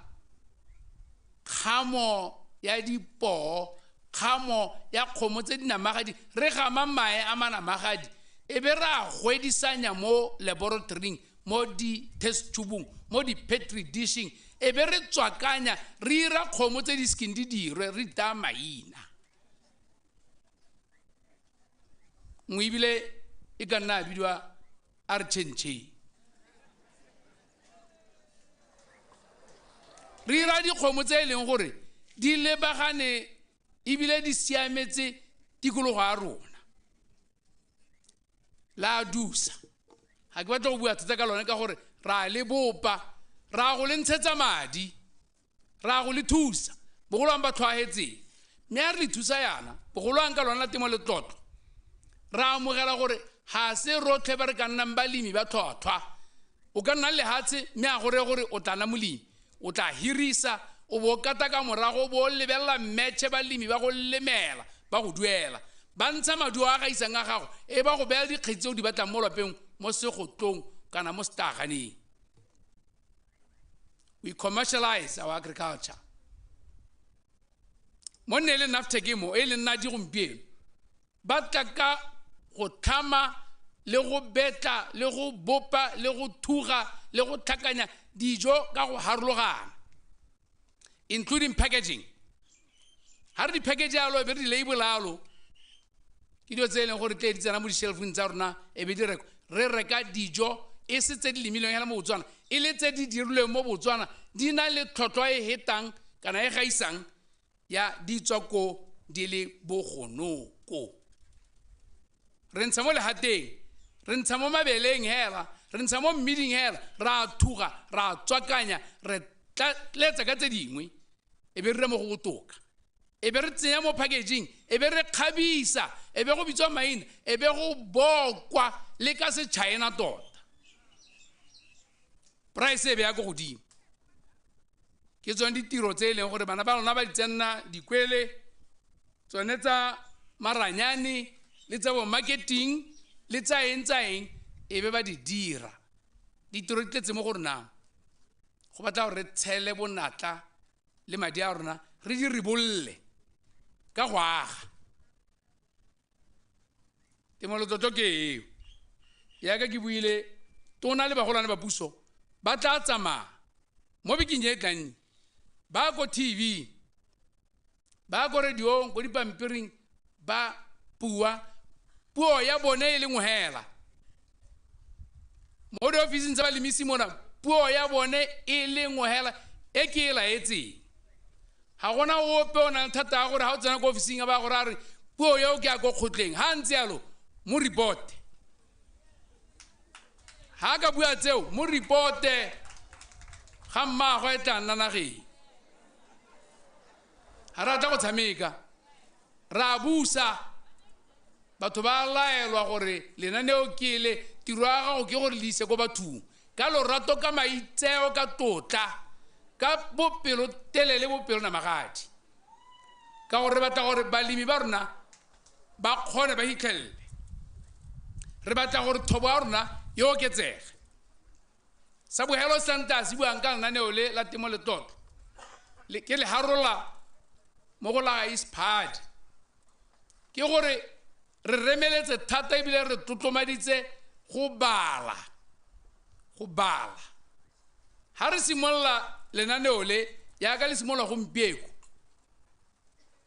kgamo ya dipoo, kgamo ya kgomo tse di namagadi, re gama mae a manamagadi e be re a gwedisanya mo laboratoryng, mo di-test tubong, mo di-petri dishing, e be re tswakanya re ira kgomo tse di sekeng di dirwe, re itaya maina. Nngwe ebile e ka nna a bidiwa a re tšhentšheng. Re ira dikgomo tse e leng gore di lebagane ebile di siametse tikologo ya rona. La dusa, ga ke batla go bua thata ka lone ka gore ra le bopa, ra go le ntshetsa madi, ra go le thusa, bogolwang ba tlhwaetseng. Mme a re le thusa yana, bogolwang ka lona la temo letlotlo, ra amogela gore ga se rotlhe ba re ka nnang balemi ba tlhwatlhwa. O ka nna lehatshe mme a gore gore o tla nna molemi, o tla hirisa, o bo kata ka morago, o bo lebelela mmetšhe balemi ba go lemela, ba go duela, ba ntsha maduo a gaisang a gago, e ba go beela dikgetsi tse o di batlang mo lapeng, mo segotlong kana mo setaganeng. We commercialize our agriculture. Mo nne le NAFTEC mo e leng nna di gompieno, ba tla ka go tlhama le go betla le go bopa le go thuga le go tlhakanya dijo ka go harologana, including packaging. Ga re di-package yalo e be re di-label yalo, ke dilo tse e leng gore tle di tsena mo di-shelfong tsa rona e be di rekwa. Re reka dijo e se tse di lemilweng hela mo Botswana, e le tse di dirilweng mo Botswana, di na le tlhotlhwa e hetang kana e gaisang ya di tswa ko di le bogonoko. Re ntsha mo lehateng, re ntsha mo mabeleng hela, re ntsha mo mmiding hela, ra thuga, ra tswakanya, re tletsa ka tse dingwe, e be re dira mo go botoka, e be re tsenya mo packaging, e be re kgabisa, e be go bitswa maina, e be go bokwa le ka se-China tota. Price e be ya ko godimo. Ke tsone ditiro tse e leng gore bana ba lona ba di tsenna dikwele, tsone tsa maranyane le tsa bo marketing le tsa eng tsa eng, e be ba di dira. Ditiro di tletse mo go rona. Go batla gore re tshele bonatla le madi a rona, re di ribolle ka go aga. Temolotlotlo ke eo. Yaka ke buile, tona le bagolwane ba puso ba tla tsamaya mo bekeng e tlang, ba ko TV, ba ko radiong, ko dipampiring, ba bua puo ya bone e le nngwe hela. Mo diofising tsa balemisi mona, puo ya bone e le nngwe hela e ke e laetseng. Ga gona ope o nang thata ya gore ga o tsena ko ofising ya ba gore a re puo eo ke ya ko kgotleng. Ha ntse yalo, mo report. Ha ka bua tseo, mo reporte ga mmaagwe e tla nna nageng. Ga re tla go tshameka, ra busa. Batho ba laelwa gore lenaneo ke le, tiro ya gago ke gore le ise ko bathong ka lorato, ka maitseo, ka tlotla, ka bopelotelele, bopelo namagadi, ka gore re batla gore balemi ba rona ba kgone ba hitlhelele. Re batla gore thobo ya rona e oketsege. Sa bogelo santa se buang ka lenaneo le la temo letlotlo, ke le harola mo go la ISPAD, ke gore re remeletse thata ebile re tlotlomaditse go bala. Go bala. Ha re simolola lenaneo le, yaka le simolola gompieko,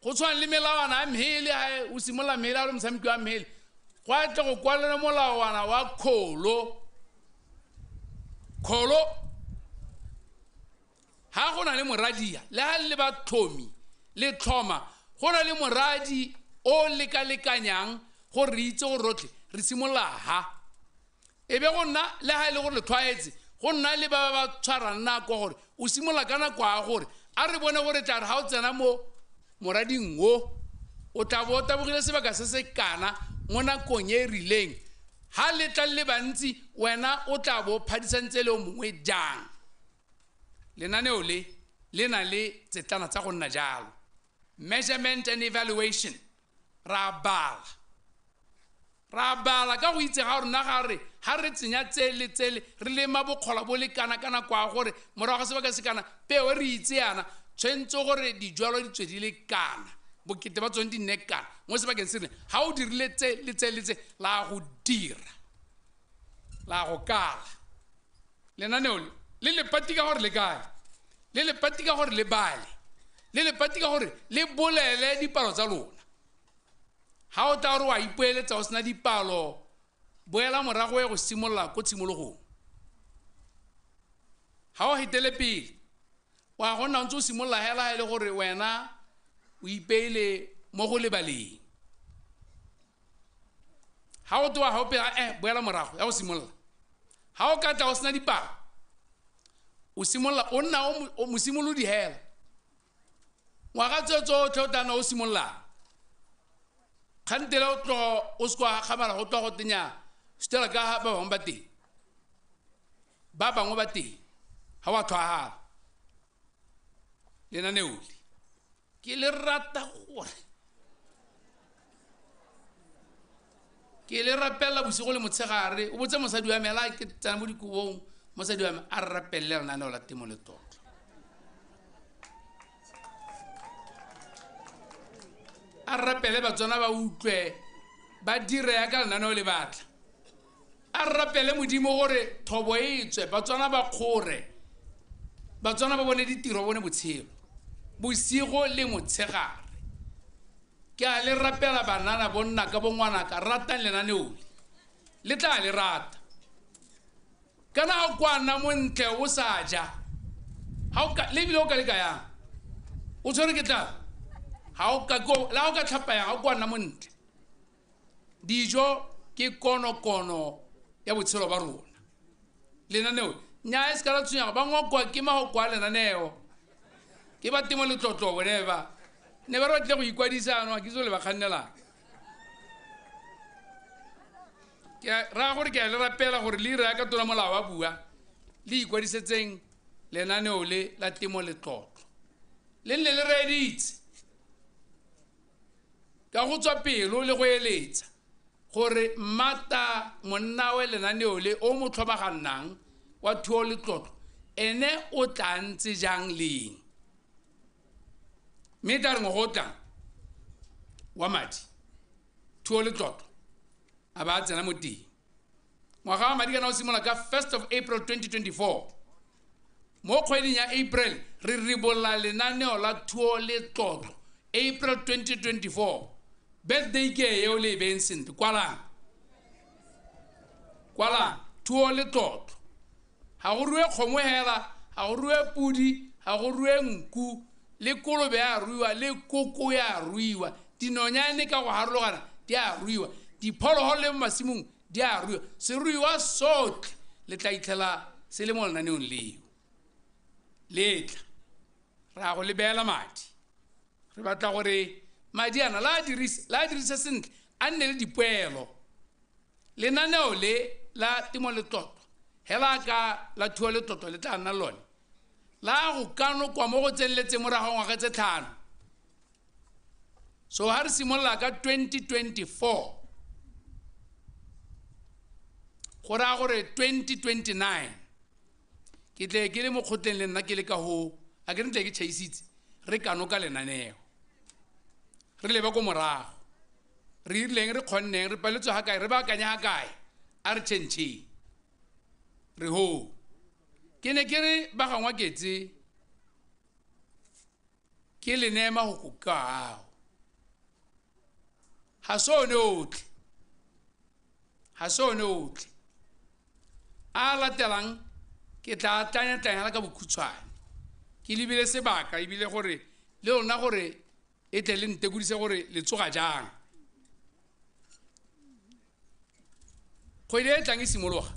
go tshwana le melawana ya mhele, ha o simolola mhele, ha o le motshameki wa mhele, go a tle go kwalela molawana wa kholo. Kholo, ha go na le moradia, le ha le batlhomi, le tlhoma, go na le moradi o lekalekanyang gore re itse gore rotlhe re simolola ha. E be go nna le ha e le gore le tlhwaetse, go nna le ba ba tshwarang nako gore o simolola ka nako ya gore a re bone gore tla re ha o tsena mo morading o, o tla bo o tabogile sebaka se se kana mo nakong e e rileng. Ha le tla le bantsi, wena o tla bo o phadisantse le o mongwe jang. Lenaneo le le na le tsetlana tsa go nna jalo. Measurement and evaluation. Ra bala. Ra bala ka go itse ga rona ga re ha re tsenya tsele tsele re lema bokgola bo le kana kana kwa gore morago ga sebaka se kana peo re itse yana tshwentse gore dijwalo di tswe di le kana, bokete ba tsone di nne kana mo sebakeng se rileng. Ha o dirile tse le tse le tse, la go dira, la go kala. Lenaneo le le lepati ka gore le kae, le lepati ka gore le bale, le lepati ka gore le bolele dipalo tsa lona. Ha o tla gore wa ipoeletsa o sena dipalo, boela morago ye go simolola ko tshimologong. Ha o hetele pele, wa go nna o ntse o simolola hela ha e le gore wena o ipeile mo go lebaleng. Ha o tloga ha o pela, boela morago ya go simolola. Ha o ka tla o sena dipalo, o simolola o nna o mosimolodi hela. Ngwaga tse tsotlhe o tla nna o simololang. Kgantele o tloga o se kwa gakgamala go tloga go tenya sutela ka ba bangwe ba teng. Ba bangwe ba teng, ha wa tlhwahala. Lenaneo le ke le rata gore ke le rapella bosigo le motshegare. O botse mosadi wa me, la ke tsena mo dikobong, mosadi wa me a re rapelle lenaneo la temo letlotlo. A rapele Batswana ba utlwe, ba dire ya ka lenaneo le batla. A rapele Modimo gore thobo e tswe, Batswana ba kgore, Batswana ba bone ditiro, bone botshelo, bosigo le motshegare. Ke a le rapela banana bonna ka bongwanaka, ratang lenaneo le tla le rata. Kana ha o kwana montle o sa ja, ha o ka le ebile o ka leka yang, o tshwere ke tlala, ha o ka ko la o ka tlhapa yang, ha o kwana montle. Dijo ke konokono ya botshelo ba rona. Lenaneo nnyaa e se ka la tshwenyega, ba ngokwa ke mahoko a lenaneo, ke ba temo letlotlo bone ba ne ba re batlile go ikwadisa ano, ga ke itse le ba kgannelang. Ke raya gore ke a le rapela gore le ire ka tona molao wa bua, le ikwadisetseng lenaneo le la temo letlotlo, le nne le reeditse ka go tswa pelo le go eletsa gore mmata monnawe lenaneo le o mo tlhomagannang wa thuo letlotlo ene o tla ntse jang leng. Mme tla re ngwaga o tlang wa madi thuo letlotlo a ba tsena mo teng. Ngwaga wa madi kana o simolola ka 1st of April 2024. Mo kgweding ya April re ribolla lenaneo la thuo letlotlo April 2024. Birthday ke eo le e beeng sentle, kwalang kwalang thuo letlotlo. Ga go rue kgomo hela, ga go rue pudi, ga go rue nku, le kolobe ya ruiwa, le koko ya ruiwa, dinonyane ka go harologana di a ruiwa, diphologolo le mo masimong di a ruiwa, seruiwa sotlhe le tla itlhela se le mo lenaneong leo. Le tla ra go le beela madi, re batla gore madi ana la a dirise sentle, a nne le dipoelo. Lenaneo le la temo letlotlo hela ka la thuo letlotlo le tla nna lone la go kanokwa mo go tseneletseng morago ngwaga tse 5. So ha re simolola ka 2024 go raya gore 2029 ke tle ke le mo kgotleng le nna ke le ka ho a ke re tle ke tšhaisitse re kanoka lenaneo, re leba ko morago, re irileng, re kgonneng, re paletswe ga kae, re baakanya ga kae, a re tšhentšheng re ho. Ke ne ke re ba gangwa ketse ke le nema go kokao, ga se one otlhe, ga se one otlhe a latelang. Ke tla tlanya-tlanyela ka bokhutshwane, ke lebile sebaka ebile gore le lona gore e tle le ntekodise gore le tsoga jang. Kgwedi e tlang e simologa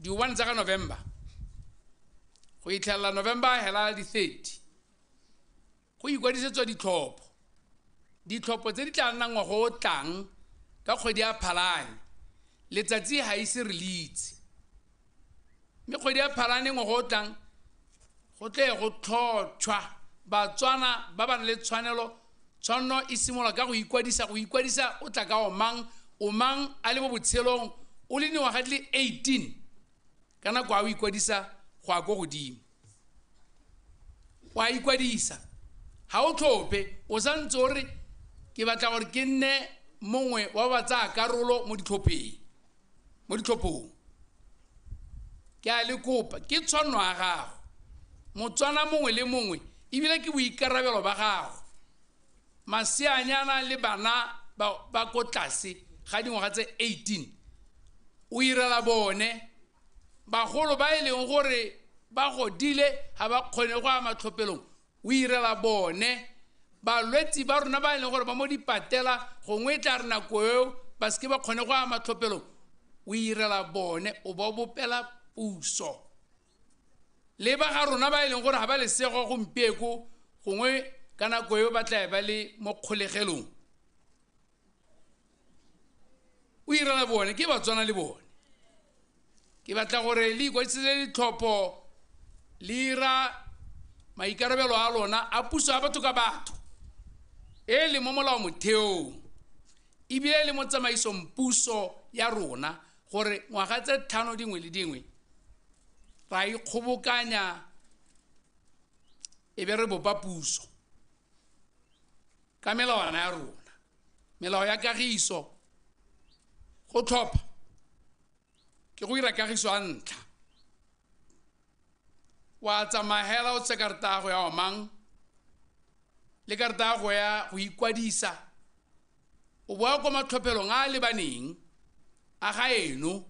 di 1 tsa ka November go itlhelela November hela di 30, go ikwadisetswa ditlhopho. Ditlhopho tse di tla nnang ngwaga o tlang ka kgwedi ya Phalane, letsatsi ga ise re le itse, mme kgwedi ya Phalane ngwaga o tlang go tle go tlhotšhwa Batswana ba ba nang le tshwanelo. Tshwanno e simolola ka go ikwadisa. Go ikwadisa o tla ka omang, omang a le mo botshelong o le dingwaga di le 18 ka nako a o ikwadisa go ya ko godimo. Wa ikwadisa, ga o tlhophe, o santse o re ke batla gore ke nne mongwe wa ba tsaya karolo mo ditlhopheng, mo ditlhophong. Ke a le kopa, ke tshwanno ya gago Motswana mongwe le mongwe, ebile ke boikarabelo ba gago. Maseanyana le bana ba ko tlase ga dingwaga tse 18 o irela bone. Bagolo ba e leng gore ba godile ga ba kgone go ya matlhopelong, o irela bone. Balwetsi ba rona ba e leng gore ba mo dipatela, gongwe e tla re nako eo ba seke ba kgone go ya matlhopelong, o irela bone, o ba bopela puso. Le ba ga rona ba e leng gore ga ba lesego gompieko, gongwe ka nako eo ba tla ba le mo kgolegelong, o irela bone, ke Batswana le bone. Ke batla gore le ikwadisetse ditlhopho, le ira maikarabelo a lona a puso ya batho ka batho e le mo molao motheong, ebile le mo tsamaisong puso ya rona, gore ngwaga tse 5 dingwe le dingwe ra ikgobokanya e be re bopa puso ka melawana ya rona, melao ya kagiso. Go tlhopha ke go ira kagiso ya ntlha, wa tsamaya hela o tse karata ya go ya omang Le karata ya go ya go ikwadisa o boa ko matlhophelong a a lebaneng a ga eno.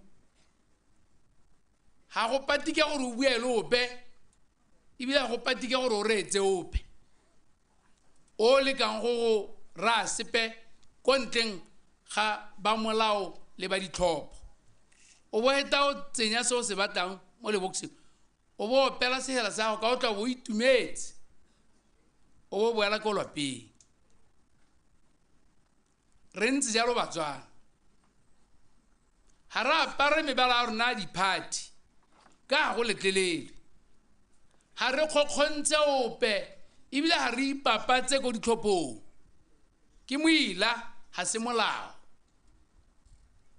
Ga go patike gore o bue le ope, ebile ga go patike gore o reetse ope o lekang go go raya sepe ko ntleng ga ba molao le ba ditlhopho. O bo heta o tsenya se o se batlang mo lebokoseng, o bo opela sehela sa gago ka o tla bo o itumetse, o bo boela ko lwapeng. Re ntse jalo Batswana, ga re apare mebala ya rona ya diphathi ka ga go letlelelwe, ga re kgokgontse ope ebile ga re ipapatse ko ditlhophong. Ke moila, ga se molao.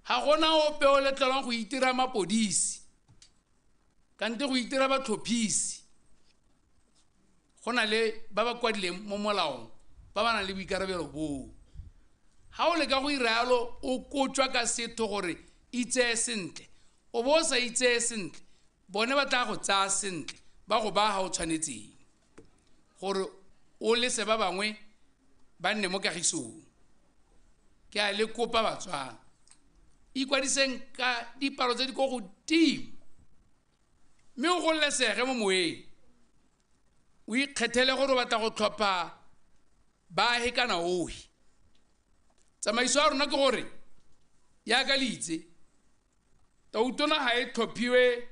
Ga gona ope o letlelwang go itira mapodisi kante go itira batlhophisi. Go na le ba ba kwadileng mo molaong ba ba nang le boikarabelo boo. Ga o leka go ira yalo, o kotjwa ka setho gore itseye sentle, o bo o sa itseye sentle, bone ba tla go tsaya sentle, ba go baya ga o tshwanetseng gore o lese ba bangwe ba nne mo kagisong. Ke a le kopa Batswana, ikwadiseng ka dipalo tse di ko godimo, mme o gololesege mo moeng, o ikgethele gore o batla go tlhopha baagi kana ohi. Tsamaiso ya rona ke gore yaka le itse, tautona ga e tlhophiwe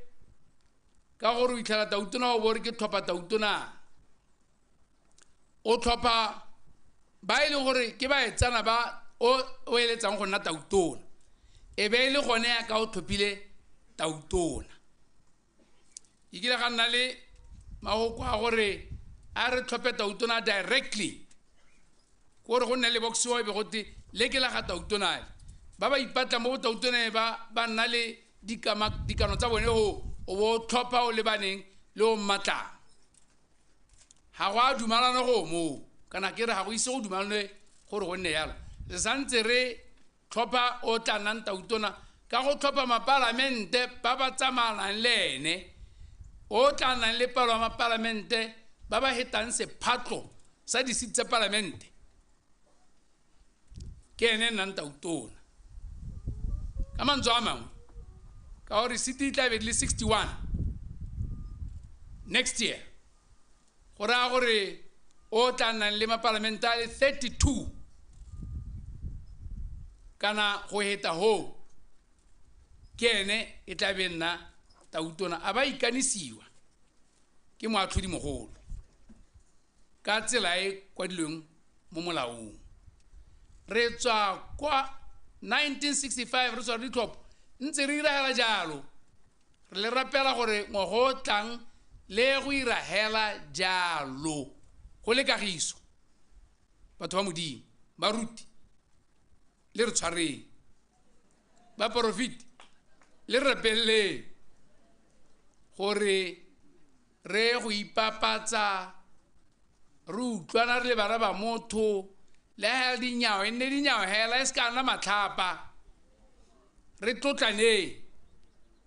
ka gore o itlhela tautona o bo re ke tlhopha tautona. O tlhopha ba e leng gore ke baetsana ba o eletsang go nna tautona, e be e le gone yaka o tlhophile tautona. E kile ga nna le mahoko a gore a re tlhophe tautona directly, gore go nne le box o e be gote le ke la ga tautona le. Ba ba ipatla mo tautona ba nna le dikano tsa bone ho o bo tlhopha o lebaneng le o mmatlang. Ga go a dumalana go moo, kana ke re ga go ise go dumalane gore go nne yalo. Re santse re tlhopha o tla nnang tautona ka go tlhopha mapalamente ba ba tsamaelang le ene, o tla nnang le palo ya mapalamente ba ba hetang sephatlo sa di-seat tsa palamente, ke ene nnang tautona. Ka mantswe a mangwe, ka gore seat e tla be di le 61 next year, go raya gore o tla nnang le mapalamente a le 32 kana go heta ho, ke ene e tla be nna tautona. A ba ikanisiwa ke moatlhodimogolo ka tsela e kwadilweng mo molaong. Re tswa kwa 1965 re tswa ditlhopho ntse re iragela jalo, re le rapela gore ngwaga o tlang le go iragela jalo go le kagiso. Batho ba Modimo, baruti le re tshwareng, baporofeti le re rapeleleng gore re go ipapatsa, re utlwana re le bana ba motho, le ha dinyawo e nne dinyawo hela e se ka nna matlhapa. Re tlotlaneng,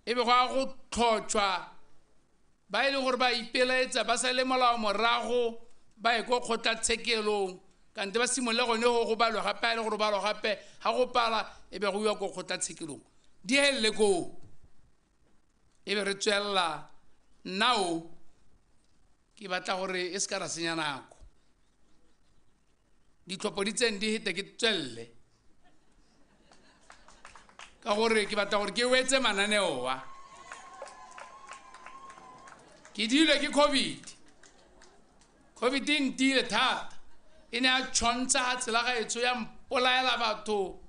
e be go a go tlhotšhwa ba e leng gore ba ipelaetsa ba sa le molao morago, ba ye ko kgotlatshekelong, kante ba simolole gone go balwa gape, a e le gore balwa gape ga go pala e be go iwa ko kgotlatshekelong, di helele koo. E be re tswelela. Nna ke batla gore e se ka ra senya nako, ditlhopho di tsene di hete ke tswelele, ka gore ke batla gore ke wetse mananeo a. Ke diilwe ke COVID. COVID e ntiile thata, e ne a tšhontsha ga tsela ga etsho ya mpolaela batho,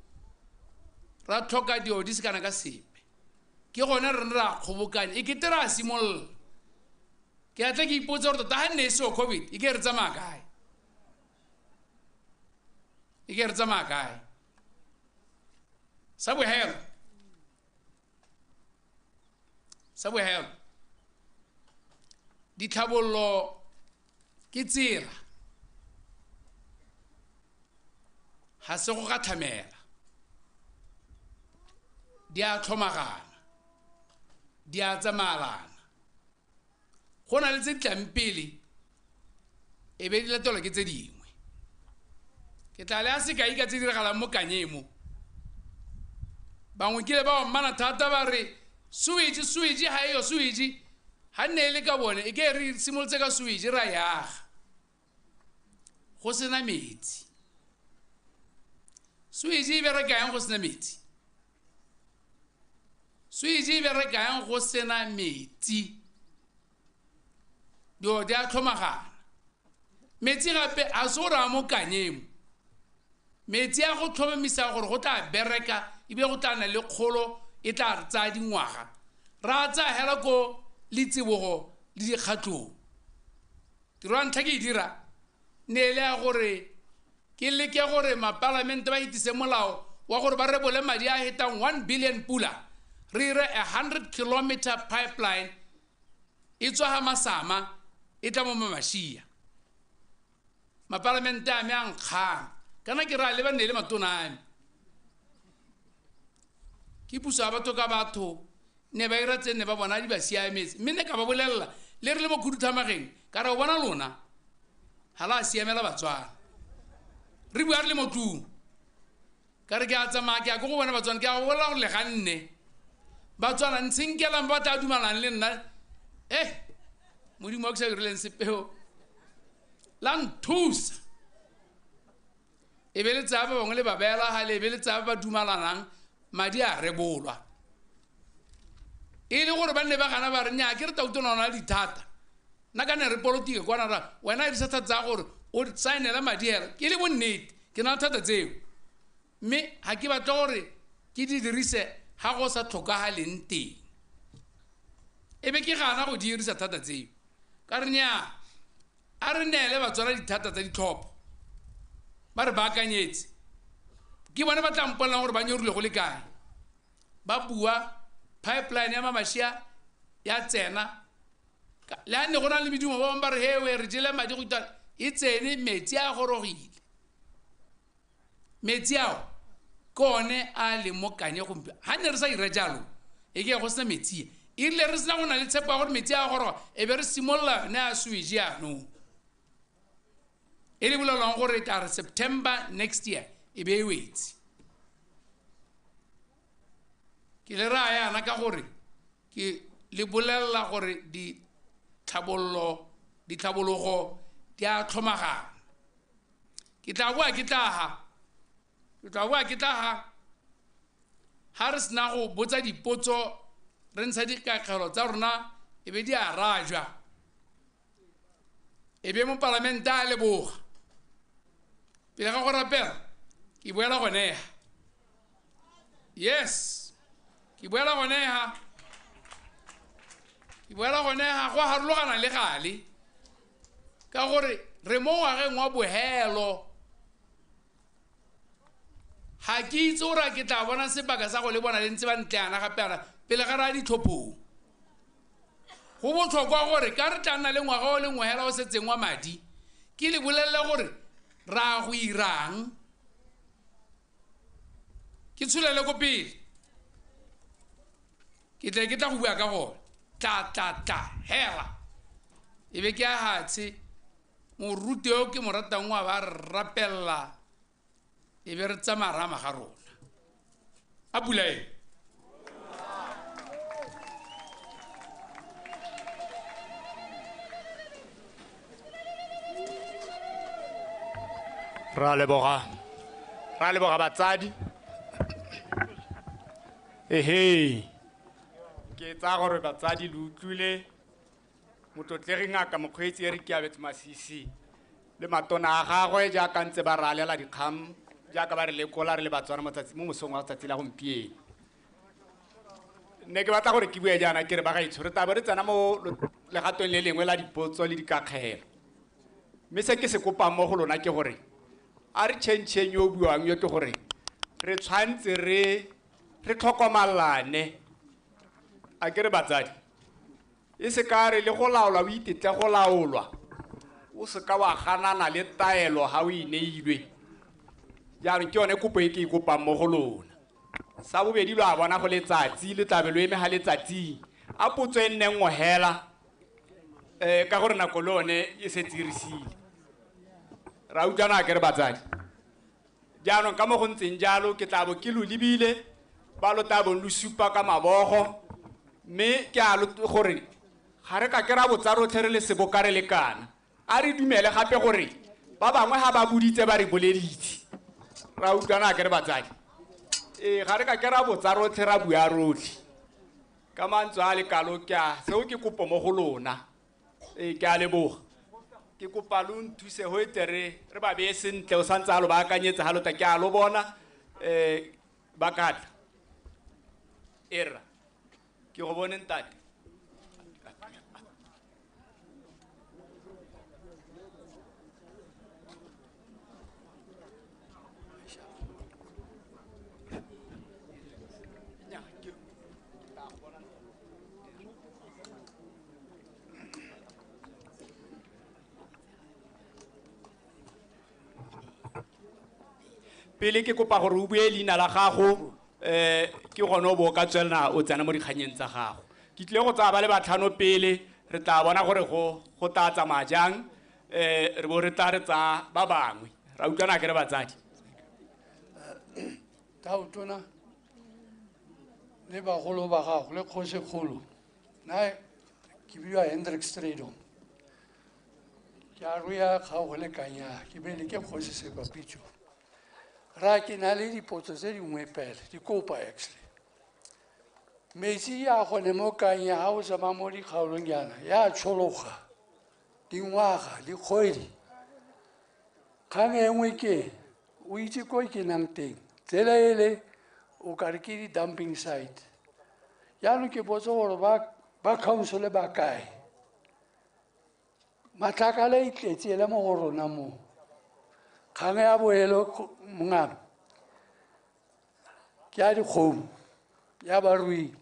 ra tlhoka dio di se kana ka sepe. Ke gone re ne ra kgobokanya, e kete ra simolola. Ke a tla ke ipotse gore tota ga nne e seo COVID e ke re tsamaya kae, e ke re tsamaya kae. Sa bohelo, ditlhabollo ke tsela, ga se go gatlhamela, di a tlhomagana, di a tsamaelana. Go na le tse di tlang pele e be di latelwa ke tse dingwe. Ke tla le a sekai ka tse diragalang mo Kanye mo. Bangwe kile ba omana thata ba re sewage sewage ha eyo sewage ha nne e le ka bone e ke re simolotse ka sewage ra yaga go sena metsi. Sewage e bereka yang go sena metsi? Sewage e bereka yang go sena metsi? Dilo di a tlhomagana. Metsi gape a se gore a mo Kanye mo. Metsi a go tlhomamisa gore go tla bereka ebile go tla nna le kgolo e tla re tsaya dingwaga. Ra tsaya hela ko Letsibogo le Dikgatlong. Tiro ya ntlha ke e dira ne e le ya gore ke leke gore mapalamente ba itise molao wa gore ba rebole madi a hetang 1 billion pula re ire a 100 kilometer pipeline e tswa ga Masama e tla mo Mamashia. Mapalamente a me a nkgang kana ke ra leba ne le matona a me. Ke puso ya batho ka batho ne ba ira tse ne ba bona di ba siametse mme ne ka ba bolelela le re le mo khuduthamageng ka re o bona lona ga la siamela Batswana. Re bua re le mo tlung ka re ke a tsamaya ke ya ko go bona Batswana ke a go bolela gore le ga nne Batswana ntshenkelang ba tla dumalang le nna Modimo wa ke sa dirileng sepeo la nthusa. E be le tsaya ba bangwe le ba beela gale e be le tsaya ba ba dumalanang madi a rebolwa. E le gore ba nne ba gana ba re nnyaa ke re tautona ona le dithata nna ka ne re polotike kwana ra wena e risa thata tsa gore o saenela madi hela ke le bonnete ke na le thata tseo mme ga ke batla gore ke di dirise ga go sa tlhokagaleng teng. E be ke gana go dirisa thata tseo ka re nnyaa a re neele Batswana dithata tsa ditlhopho ba re baakanyetse ke bone ba tla mpolelang gore ba nyorile go le kae. Ba bua pipeline ya Mamashia ya tsena le a ne go na le medumo ba bangwe ba re hewe re jele madi go itala e tsene metsi a gorogile. Metsi ao ke one a leng mo Kanye gompieno. Ga ne re sa ira jalo e ke go sena metsi e rile re sena go na le tshepo ya gore metsi a goroga e be re simolola yone a sewage jaanong e le bolelwang gore ka re September next year e be e wetse. Ke le raya yana ka gore ke le bolelela gore ditlhabologo di a tlhomagana. Ke tla boa ke tla ha ke tla boa ke tla ha ha re sena go botsa dipotso re ntsha dikakgelo tsa rona e be di arajwa e be mopalamente a leboga. Pele ga go rapela ke boela gone ha. Yes, ke boela gone ha. Ke boela gone ha go harologana le gale ka gore re mo ngwageng wa bohelo. Ga ke itse gore ke tla bona sebaka sa go le bona le ntse ba ntleana gape ana pele ga re ya ditlhophong. Go botlhokwa gore ka re tla nna le ngwaga o le nngwe hela o setseng wa madi ke le bolelele gore ra go irang. Ke tsholele ko pele ke tle ke tla go bua ka gone tla tla tla hela e be ke a hatshe moruti o ke mo ratang wa ba re rapella e be re tsamaya rama ga rona. A pula e. Ra leboga batsadi. Ehe, ke tsaya gore batsadi le utlwile motlotlegi Ngaka Mokgweetsi Eric Keabetswe Masisi le matona a gagwe jaaka ntse ba ralela dikgang jaaka ba re lekola re le Batswana mo mosong wa tsatsi la gompieno. Nne ke batla gore ke bue jaana ke re bagaetsho re tla be re tsena mo legatong le lengwe la dipotso le dikakgelo. Mme se ke se kopang mo go lona ke gore a re tšhentšheng yo o buang yo ke gore re tshwanetse re tlhokomalane. A ke re batsadi e se ka re le go laolwa o itetle go laolwa o se ka wa ganana le taelo ga o e neilwe. Jaanong ke yone kopo e ke e kopang mo go lona. Sa bobedi lo a bona go letsatsi le tlabe lo eme ga letsatsing a potso e nne nngwe hela ka gore nako le yone e setse e re siile. Ra utlwana a ke re batsadi. Jaanong ka mo go ntseng jalo ke tla bo ke lo lebile ba lo tla bong lo supa ka mabogo, mme ke a lo gore ga re ka ke ra botsa rotlhe re le seboka re lekana. A re dumele gape gore ba bangwe ga ba boditse ba re boleditse. Ra utlwana ke re batsadi. Ee, ga re ka ke ra botsa rotlhe ra bua rotlhe. Ka mantswe a le kalo ke a seo ke kopo mo go lona. Ee, ke a leboga. Ke kopa lo nthuse ho tle re ba beye sentle, o santse a lo baakanyetsa ha lo tla ke a lo bona, ba ka tla. Erra, ke go bone ntate. Pele ke kopa gore o bue leina la gago, ke gone o bo o ka tswelela o tsena mo dikganyeng tsa gago. Ke tlile go tsaya ba le batlhano pele, re tla bona gore go tla tsamaya jang, re bo re tla re tsaya ba bangwe. Ra utlwana ke re batsadi. Tautona le bagolo ba gago le kgosikgolo, nna ke bidiwa Hendrik Strijdom. Ke a ruya kgaogo le Kanya, ke bele ke kgosi Sekwapitso. Ra ke na le dipotso tse dingwe pele, di kopa actually. Metsi a gone mo Kanye ha o tsamaya mo dikgaolong jaana, ya tshologa dingwaga, dikgwedi. Kgang e nngwe ke, o itse ko ke nang teng, tsela ele o ka re ke di-dumping site. Jaanong ke botse gore ba council ba kae? Matlakala e tletse ele mo go rona mo. Kgang ya boelo mongame ke ya dikgomo ya barui.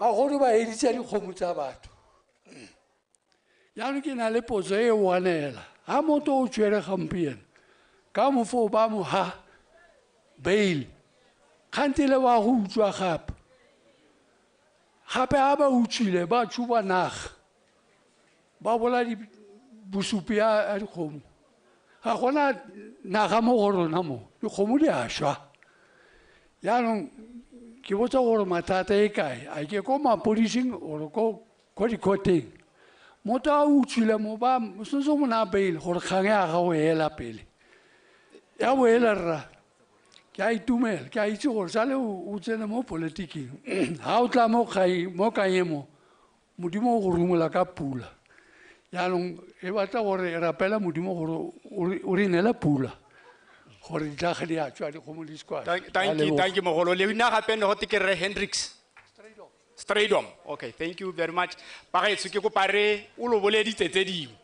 Magodu ba editse dikgomo tsa batho. Jaanong ke na le potso e wanela. Ha motho o tshwere gompieno, ka mofo ba mo ha bail, kgante le wa go utswa gape. Gape ha ba utswile ba tshuba naga, ba bola bosupi ya dikgomo. Ga gona naga mo go rona mo, dikgomo di a šwa. Jaanong ke botsa gore mathata e kae, a ke ko mapodising or ko dikgoteng. Motho a utswile mo ba sentse o mo naya bail gore kgang ya gago e ela pele. Ya bo ela rra, ke a itumela, ke a itse gore sale o tsene mo politiking. Ha o tla mo Kanye mo, Modimo o go rumola ka pula. Jaanong e batla gore e rapela Modimo gore o re neele pula gore ditlhage di a tswa dikgomo di se kwa. Thank you mogolo. Leina gape ne gote ke Rre Hendricks. Strijdom. Okay, thank you very much. Bagaetsho ke kopa re o lo boleditse tse dingwe.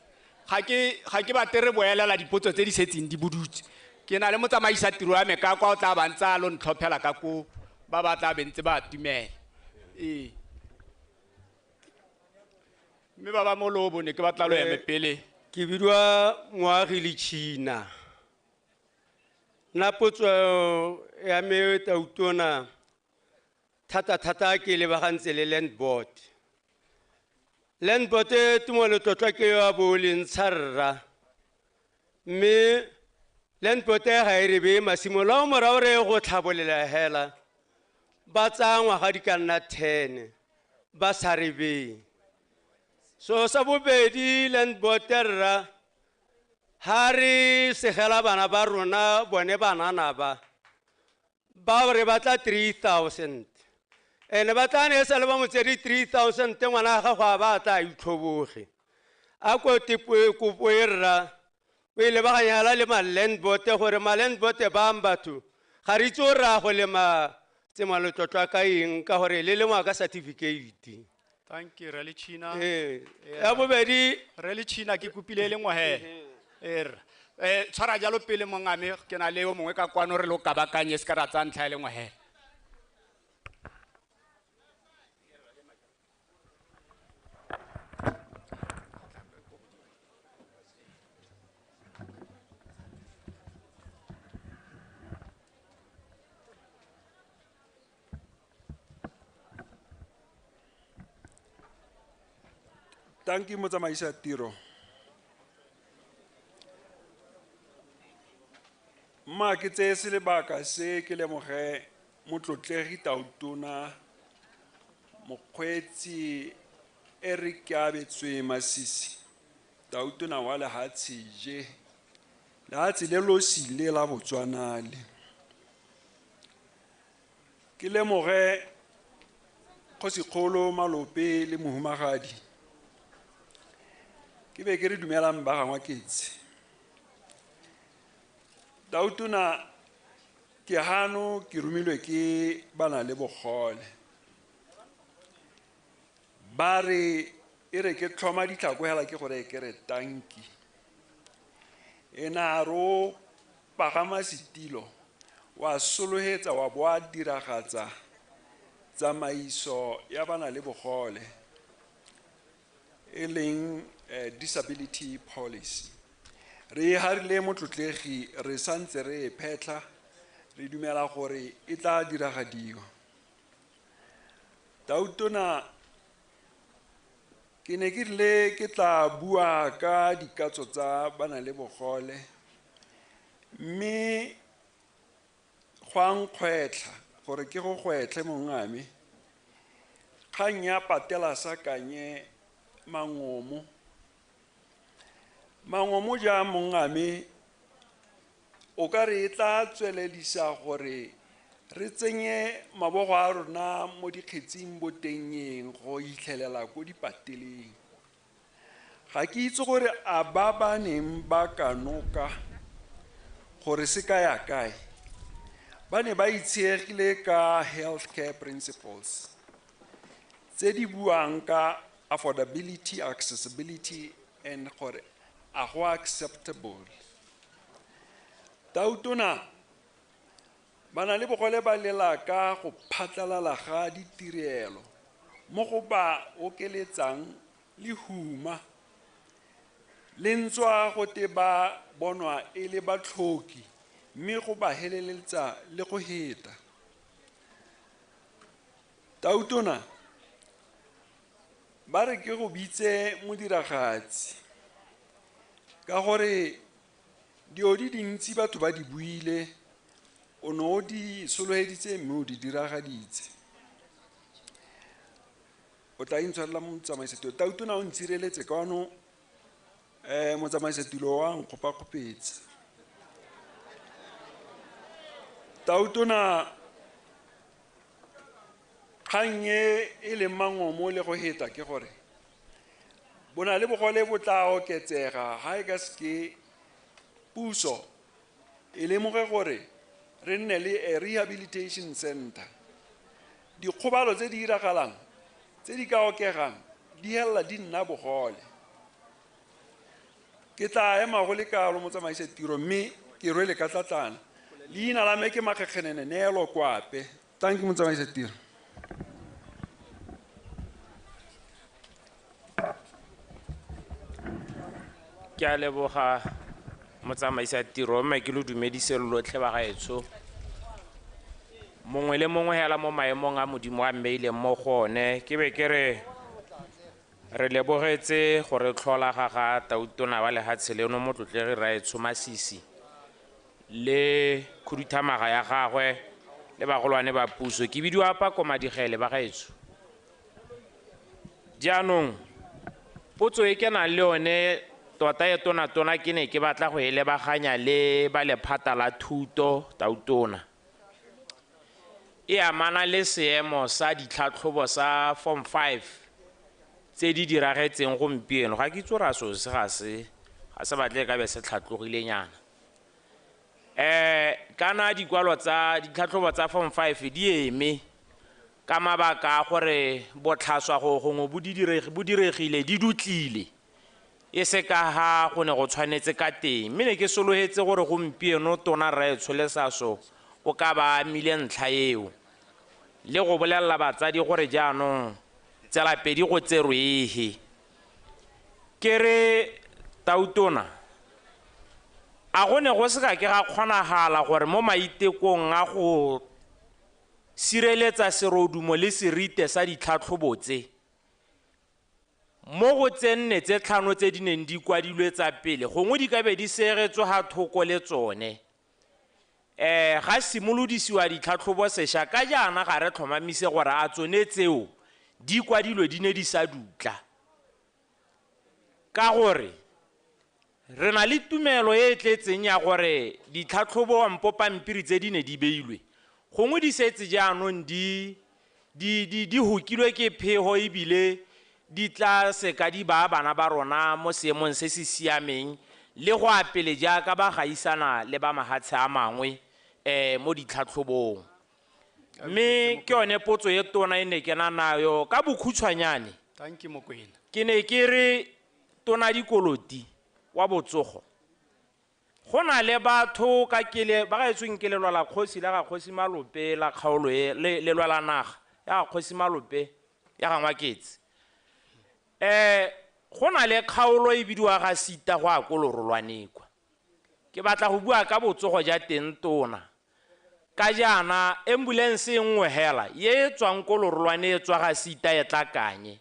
Ga ke batle re boelela dipotso tse di setseng di bodutse. Ke na le motsamaisa tiro ya me ka kwa o tla ba ntse a lo ntlhophela ka ko ba ba tla bentse ba atumela. Ee. Mme ba ba mo lo bone ke batla lo eme pele. Ke bidiwa Moagi le China. Nna potso ya me tautona thata-thata ke lebagantse le land board. Land board e tumo letlotlo ke yo a bo le ntsha rra. Mme land board e ga e re beye masimo, la o morago re go tlhabolela hela, ba tsaya ngwaga di ka nna 10 ba sa re beye. So sa bobedi land board rra, ha re segela bana ba rona bone banana ba, ba re batla 3,000. Ene ba tla ne sa le ba motsedi 3,000 ngwana ga gago a ba tla itlhoboge. A ko kopo e rra, o e lebaganya le ma land board gore ma land board ba ang batho ga re itse o rra go lema tsema letlotlo ka eng ka gore le lengwa ka certificate. Thank you, Rre Lechina. Ya bobedi Rre Lechina ke kopile le nngwe he. Tshwara jalo pele mongame, ke na le yo mongwe ka kwano re lo kabakanye se ka ra tsaya ntlha e le nngwe he. Thank you, motsamaisa tiro. Mma ke tseye se lebaka se ke lemoge motlotlegi Tautona mokgweetsi Eric Keabetswe Masisi, Tautona wa lehatshe je, lehatshe le losi le la Botswana le. Ke lemoge Kgosikgolo Malope le Mohumagadi. Ke be ke re dumelang ba gangwa ketse. Tautona ke hano ke romilwe ke bana le bogole. Ba re e re ke tlhoma ditlhako hela ke gore ke re tanki. Ena ro pagama setilo wa solohetsa wa boa diragatsa tsamaiso ya bana le bogole e leng disability policy. Re harile motlotlegi re santse re phetla re dumela gore e tla diragadiwa. Tautona ke ne ke rile ke tla bua ka dikatso tsa bana le bogole mme go a nkgwetlha gore ke go gwetlhe mongame kgang ya patela sa Kanye Mangomo. Mangomo ja mongame o ka re e tla tsweledisa gore re tsenye mabogo a rona mo dikgetsing botengeng go itlhelela ko dipateleng. Ga ke itse gore a ba ba neng ba kanoka gore se ka ya kae ba ne ba itshiegile ka healthcare principles tse di buang ka affordability, accessibility and gore a go acceptable. Tautona bana le bogole ba lela ka go phatlalala ga ditirelo mo go ba okeletsang lehuma le ntswa go te ba bonwa e le batlhoki mme go ba heleletsa le go heta. Tautona ba re ke go bitse modiragatsi ka gore dio di dintsi batho ba di buile o ne o di soloheditse mme o di diragaditse. O tla intshwarela motsamaisatiro. Tautona o ntshireletse kwano motsamaisatiro wa nkgopakgopetse. Tautona kgang e e leng Mangomo le go heta ke gore bona le bogole bo tla oketsega ha e ka seke puso e lemoge gore re nne le a rehabilitation center. Dikgobalo tse di iragalang tse di ka okegang di hella di nna bogole. Ke tla ema go le kalo motsamaisatiro mme ke rwele ka tlatlana. Leina la me ke Makgekgenene Neelo Kwape. Thank you motsamaisatiro. Ke a leboga motsamaisatiro mme ke lo dumedise lotlhe ba gaetsho. Mongwe le mongwe hela mo maemong a Modimo a mmeileng mo go one. Ke be ke re re lebogetse gore tlhola ga ga Tautona wa lehatshe leno motlotlegi Raetsho Masisi le khuduthamaga ya gagwe le bagolwane ba puso. Ke bidiwa Pako Madigele ba gaetsho. Jaanong potso e ke nang le yone tota e tona-tona ke ne ke batla go e lebaganya le ba lephata la thuto Tautona. E amana le seemo sa ditlhatlhobo sa form 5 tse di diragetseng gompieno. Ga ke itse gore a seo se ga se batle ka be se tlhatlogilenyana. Kana dikwalo tsa ditlhatlhobo tsa form 5 di eme ka mabaka a gore botlhaswa go gongwe bo diregile di dutlile e se ka ha go ne go tshwanetse ka teng. Mme ne ke sologetse gore gompieno tona Raetsho Lesaso o ka ba amile ntlha eo le go bolelela batsadi gore jaanong tsela pedi go tserwe ehe. Ke re Tautona a go ne go se ka ke ga kgonagala gore mo maitekong a go sireletsa serodumo le serite sa ditlhatlhobo tse mo go tse nne tse tlhano tse di neng di kwadilwe tsa pele gongwe di ka be di seegetswe ga thoko le tsone Ga simolodisiwa ditlhatlhobo sešwa ka jaana ga re tlhomamise gore a tsone tseo di kwadilwe di ne di sa dutla. Ka gore re na le tumelo e e tletseng ya gore ditlhatlhobo ampo pampiri tse di ne di beilwe gongwe di setse jaanong di hokilwe ke phego ebile di tla seka di baya bana ba rona mo seemong se se siameng le go apele jaaka ba gaisana le ba mahatshe a mangwe mo ditlhatlhobong. Mme ke yone potso e tona e ne ke na nayo ka bokhutshwanyane. Thank you, Mokwena. Ke ne ke re tona Dikoloti wa botsogo, go na le batho ka kele ba gaetsweng ke lelwa la kgosi la ga kgosi Malope la kgaolo e lelwa la naga ya ga kgosi Malope ya ga Ngwaketse. Go na le kgaolo e bidiwa ga Sita go a ko Lorolwane kwa. Ke batla go bua ka botsogo ja teng tona. Ka jaana ambulance e nngwe hela ye e tswang ko Lorolwane e tswa ga Sita e tla Kanye.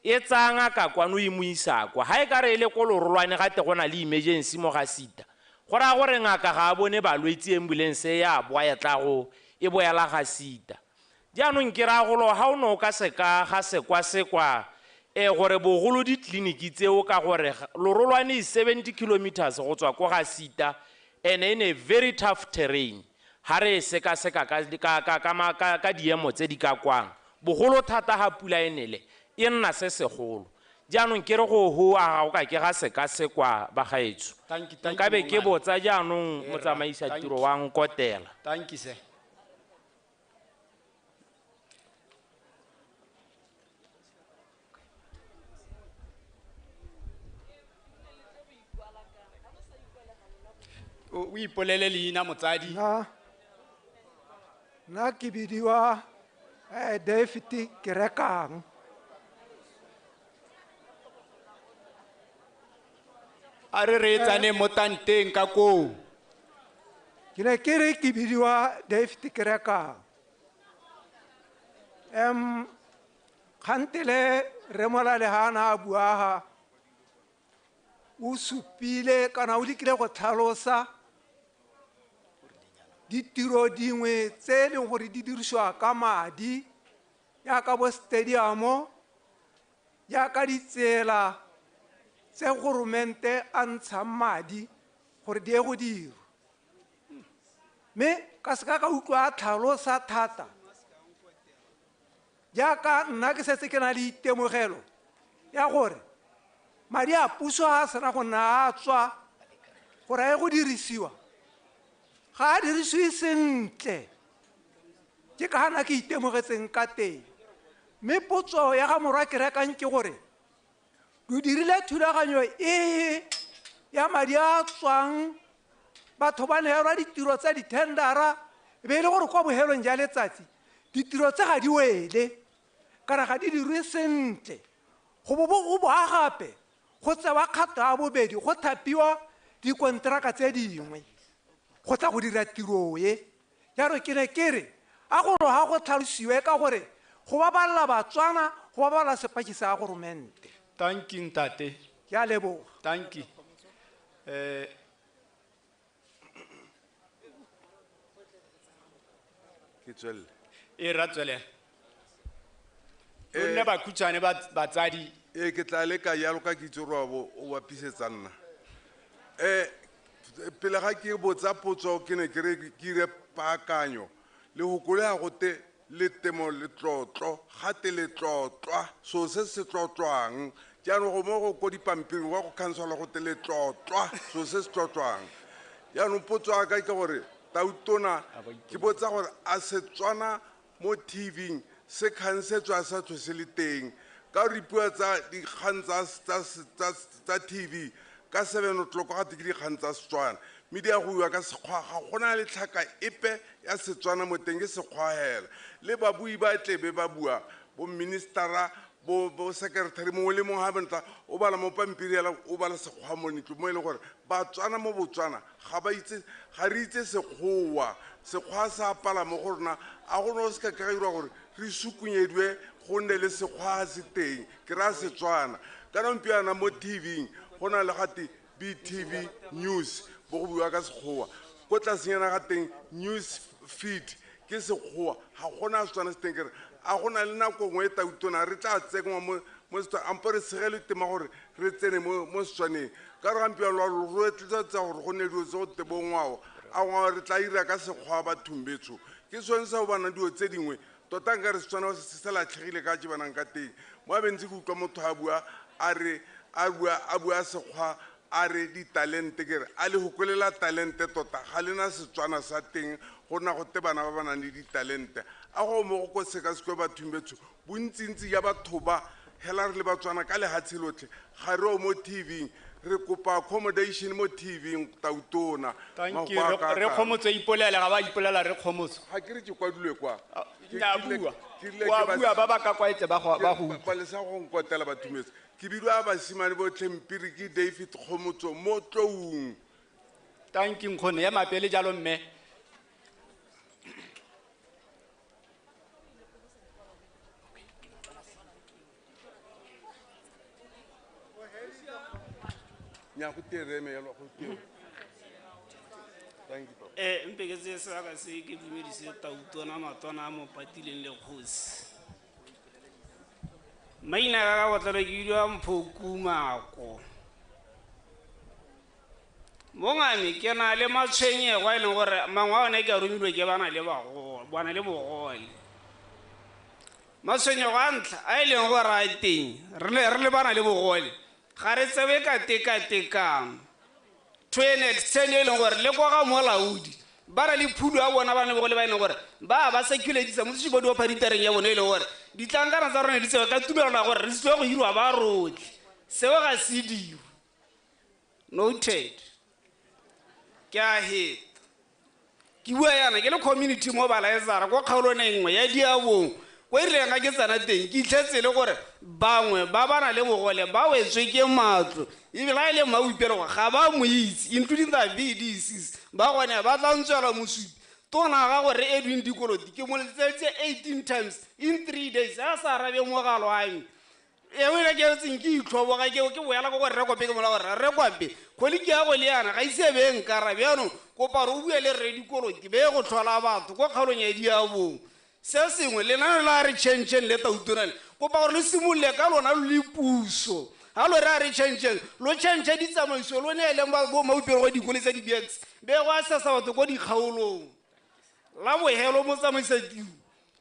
E tsaya ngaka kwano e mo isa kwa. Ha e ka re e le ko Lorolwane ga te go na le emergency mo ga Sita. Go raya gore ngaka ga a bone balwetse ambulance e ya boa e tla go e boela ga Sita. Jaanong ke raya golo ha o ne o ka seka ga sekwasekwa gore bogolo ditleliniki tseo ka gore Lorolwane is 70 kilometers go tswa ko ga Sita and in a very tough terrain. Ha re e sekaseka ka diemo tse di ka kwang. Bogolo thata ha pula e nele e nna se segolo. Jaanong ke re go hoa ga o ka ke ga sekasekwa bagaetsho. Nkabe ke botsa jaanong motsamaisa tiro wa nkotela. Thank you, sir. O ipolele leina motsadi. Nna ke bidiwa David Kerekang. A re reetsane mo tanteng ka koo. Ke ne ke re ke bidiwa David Kerekang. Kgantele re Molale ha na a bua ha, o supile kana o lekile go tlhalosa ditiro dingwe tse e leng gore di dirisiwa ka madi jaaka bo stadium, jaaka ditsela tse goromente a ntshang madi gore di ye go dirwa. Mme ka seka ka utlwa a tlhalosa thata jaaka nna ke setse ke na le itemogelo ya gore madi a puso a sena go nna a tswa gore a ye go dirisiwa, ga a dirisiwe sentle. Ke ka gana ke itemogetseng ka teng. Mme potso ya ga morwa Kerekang ke gore lo dirile thulaganyo e ya madi a tswang batho ba neelwa ditiro tsa di-tendera, e be e le gore kwa bohelong ja letsatsi ditiro tse ga di wele kana ga di dirwe sentle. Go bo go boa gape go tsewa kgato ya bobedi go thapiwa dikonteraka tse dingwe go tla go dira tiro e. Jaanong ke ne ke re a gore ga go tlhalosiwe ka gore go baballa Batswana, go baballa sepaki sa goromente. Thank you, ntate. Ke a leboga. Thank you. Ke tswelele. E ra tswelela. O nne bakhutshwane batsadi. Ke tla leka jalo ka kitso gore wa bo o bapisetsa nna. Pele ga ke botsa potso ke ne ke re ke dire paakanyo le go kolega gote le temo le tlotlo gate le tlotlwa so se se tlotlwang jaanong go mo go ko dipampiring wa go khanselwa gote le tlotlwa so se se tlotlwang. Jaanong potso ya ka ke gore tautona ke botsa gore a Setswana mo TV se khansetswa sa tlho se le teng ka gore dipuo tsa dikgang tsa TV ka 7 o'clock ga te ke dikgang tsa Setswana mme di a go iwa ka Sekgwa, ga gona le tlhaka epe ya Setswana mo teng ke Sekgwa hela. Le babui ba tlebe ba bua bo ministera bo secretary mongwe le mongwe ga bentla o bala mo pampiri hela o bala Sekgwa mo ntlo mo e leng gore Batswana mo Botswana ga ba itse, ga re itse Sekgowa. Sekgwa sa apala mo go rona a go no se ka ka dirwa gore re sukunyediwe go nne le Sekgwa se teng ke raya Setswana. Ka gompieno mo TV go na le gate BTV News bo go buiwa ka Sekgowa. Ko tlasenyana ga teng news feed ke sekgowa, ga gona Setswana se teng. Kere a gona le nako nngwe e tautona re tla tsenngwa mo Setswana, ampo re segele tema gore re tsene mo Setswaneng, ka re gampieno lwa rotloetsa gore go nne dilo tse go te bo ngwao, a ngwao re tla ira ka sekgowa bathong betsho. Ke sone se o bona dilo tse dingwe tota nka re Setswana se se latlhegile ka ke bonang ka teng. Mo a bentse ke utlwa motho a bua a re a bua sekgwa a re ditalente, ke re a le go kwelela talente tota ga lena Setswana sa teng, go nna go te bana ba ba nang le ditalente. A go mo go ko sekasekwe bathong betsho, bontsintsi ja batho ba hela re le Batswana ka lehatshe lotlhe ga re o mo TV-ing, re kopa accommodation mo TV-ing tautona. Thank you. Re Kgomotso ipolela, ga ba ipolela re Kgomotso. Ga ke re ke kwadilwe kwa. Nya bua. Wa bua ba ba ka kwaetse ba go ba go. Ba lesa go nkotela bathong betsho. Ke bidiwa basimane botlhe Mpiri ke David Kgomotso mo Tloung. Thank you nkgono, ya mapele jalo mme. Mpe ke tseye sebaka se ke dumedise tautona matona a mo patileng le kgosi. Maina ka ka botlalo ke bidiwa Mphoku Mako. Mongame ke na le matshwenyego a e leng gore mangwe a one ke a romilwe ke bana le bana le bogole. Matshwenyego a ntlha a e leng gore a teng re le bana le bogole ga re tsebe ka tekatekano to an extent e leng gore le kwa ga molaodi ba na le phulo ya bona ba na le bogole ba e leng gore ba ba circulatisa mo switchboard wa phaditareng ya bone e leng gore ditlankana tsa rona di tsewe ka tumelano ya gore re tswe go hirwa ba rotlhe. Seo ga se dirwe. Noted. Ke a heta. Ke bua yana ke le community mobilizer ko kgaolong e nngwe ya Diabong, ko e rileng ga ke tsena teng ke itlhetse le gore bangwe ba ba na le bogole ba wetswe ke matlo, ebile ga e le mmaboipelego ga ba mo itse, including the VDCs ba gone ba tla ntswela mosupi. Tona ga gore Edwin Dikoloti ke mo letseditse 18 times in 3 days a sa arabe mogala wa me. Eo ile ke tseng ke itlhoboga ke boela ko go Rre Kwape, ke mola gore Rre Kwape kgoliki ya go le yana ga ise be nkarabe, jaanong kopa gore o bue le Rre Dikoloti be go tlhola batho ko kgaolong ya Diabong. Se sengwe lenane la re change le tautona le kopa gore le simolole ka lona lo le puso. Ha lo re a re change lo change ditsamaiso lo neeleng ba bo maupelo go dikolo tsa di-BX be go assessa batho ko dikgaolong. La bohelo mo tsamaisa tiro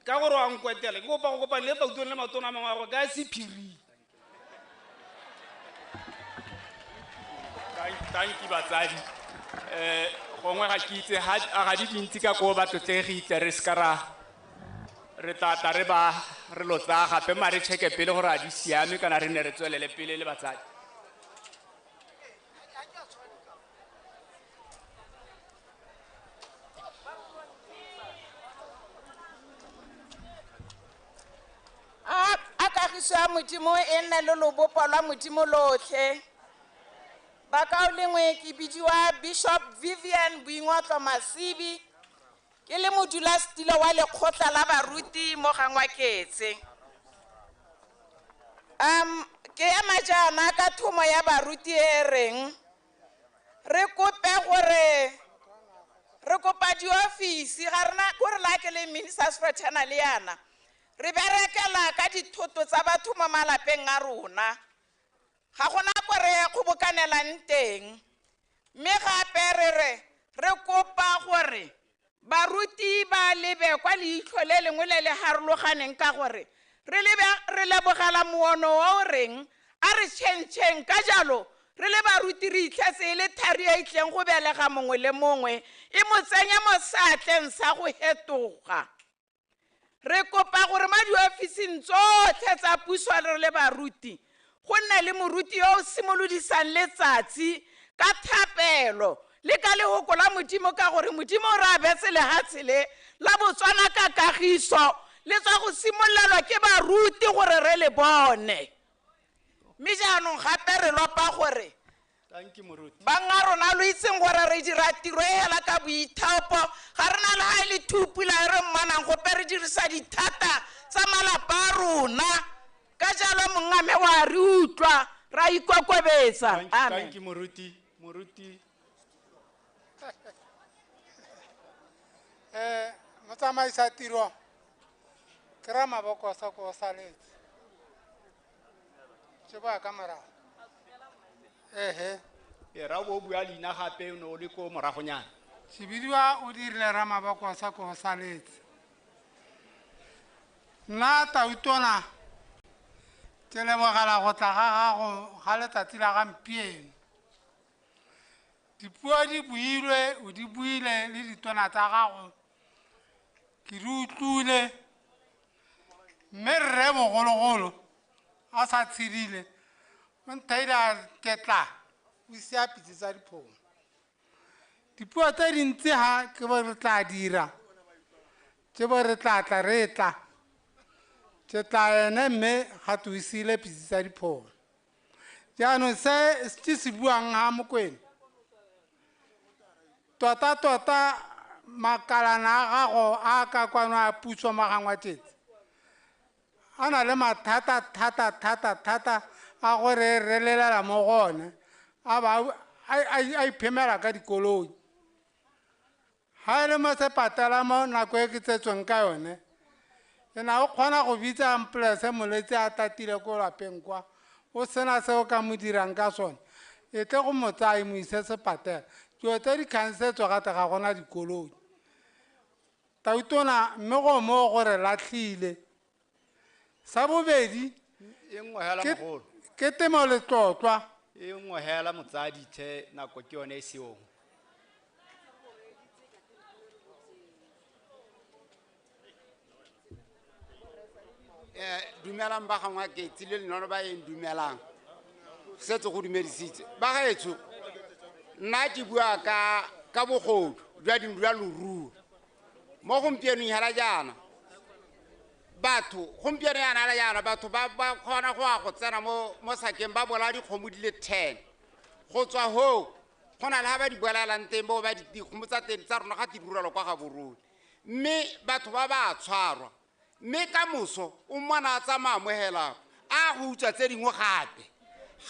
ka gore wa nkwetela ke kopa go kopana le tautona le matona a mangwe a gore ka sephiri. Thank you batsadi. Gongwe ga ke itse ga di dintsi ka ko batlotlegi tle re seka ra re tla re ba re lo tsaya gape mare check pele gore a di siame kana re ne re tswelele pele le batsadi. A kagiso ya Modimo e nne le lobopo lwa Modimo lotlhe. Bakaulengwe ke bidiwa Bishop Vivian Boingotlo Masibi, ke le modulasetilo wa lekgotla la baruti mo Gangwaketse. Ke ema jaana ka thomo ya baruti e reng re kope gore re kopa diofisi ga rena kore la ke le ministers fraternal yana re berekela ka dithoto tsa batho mo malapeng a rona, ga gona ko re kgobokanelang teng. Mme gape re re kopa gore baruti ba lebe kwa leitlho le lengwe le le harologaneng ka gore re lebogela moono o reng a re tšhentšheng, ka jalo re le baruti re itlhetse e le thari e itleng go belega mongwe le mongwe e mo tsenye mo seatleng sa go hetoga. Re kopa gore mo diofising tsotlhe tsa puso re le baruti go nne le moruti yo o simolodisang letsatsi ka thapelo le ka lehoko la Modimo, ka gore Modimo o re abetse lehatshe le la Botswana ka kagiso le tswa go simololelwa ke baruti gore re le bone. Mme jaanong gape re lopa gore banga rona lo itseng gore re dira tiro e hela ka boithaopo, ga re na le ga e le thupula e re mmanang gope re dirisa dithata tsa malapa a rona. Ka jalo mongame wa re utlwa ra ikokobetsa. Amen. Thank you moruti. Moruti. Motsamaisa tiro ke ra Mabokosa ko saletse. Ke boa ka morago. Ehe. E ra bo bua leina gape o ne o le ko moragonyana. Se bidiwa o dirile ra Mabokosa ko saletse. Nna Tautona ke lebogela go tla ga gago ga letsatsi la gampieno. Dipuo di builwe, o di buile le ditona tsa gago, ke di utlwile, mme rre bogologolo a sa tshedile o nthaile a ketla o ise a pitse tsa diphomo. Dipuo tse dintsi ha ke bo re tla dira, ke bo re tla tla re tla, ke tla ene mme ga te o siile pitse tsa diphomo. Jaanong se ke se buang ha Mokwena, tota-tota makalana a gago a ka kwano a puso Magangwatetse a na le mathata thata thata thata a gore re lelela mo go one, a ba a iphemela ka dikoloi. Ha e le mo sepatela mo nako e ke tsetsweng ka yone, e na o kgona go bitsa ambulance molwetse a tatile ko lapeng kwa, o sena se o ka mo dirang ka sone, e tle go mo tsaya e mo ise sepatela. Dilo tse di khansetswe gate ga gona dikoloi. Tautona mme go mo gore latlhile. Sa bobedi, E nngwe hela mogolo. ke temo letlotlwa. E nngwe hela motsadi tlhe, nako ke yone e seong. Dumelang ba gangwe ke tsile lenono ba eng dumelang. Setse go dumedisitse. Ba gaetsho, nna ke bua ka bogodu jwa dintlo jwa loruo. Mo gompienong hela jaana, batho gompieno yana hela jaana batho ba kgona go ya go tsena mo sakeng ba bolaya dikgomo di le 10. Go tswa hoo, go na le ha ba di bolaelang teng bo ba dikgomo tsa teng tsa rona ga di rurelwa kwa Gaborone. Mme batho ba ba tshwarwa. Mme ka moso o mmona a tsamaya mo hela a go utswa tse dingwe gape.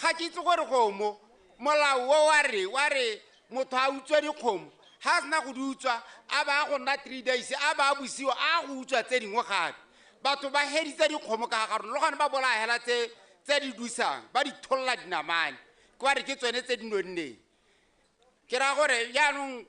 Ga ke itse gore kgomo molao o wa re motho a utswa dikgomo, ha a sena go di utswa a ba go nna 3 days a ba busiwa a go utswa tse dingwe gape. Batho ba heditse dikgomo ka ga rona, le gone ba bolaya hela tse di dusang, ba di tholla dinamane, ke ba re ke tsone tse di nonneng. Ke raya gore jaanong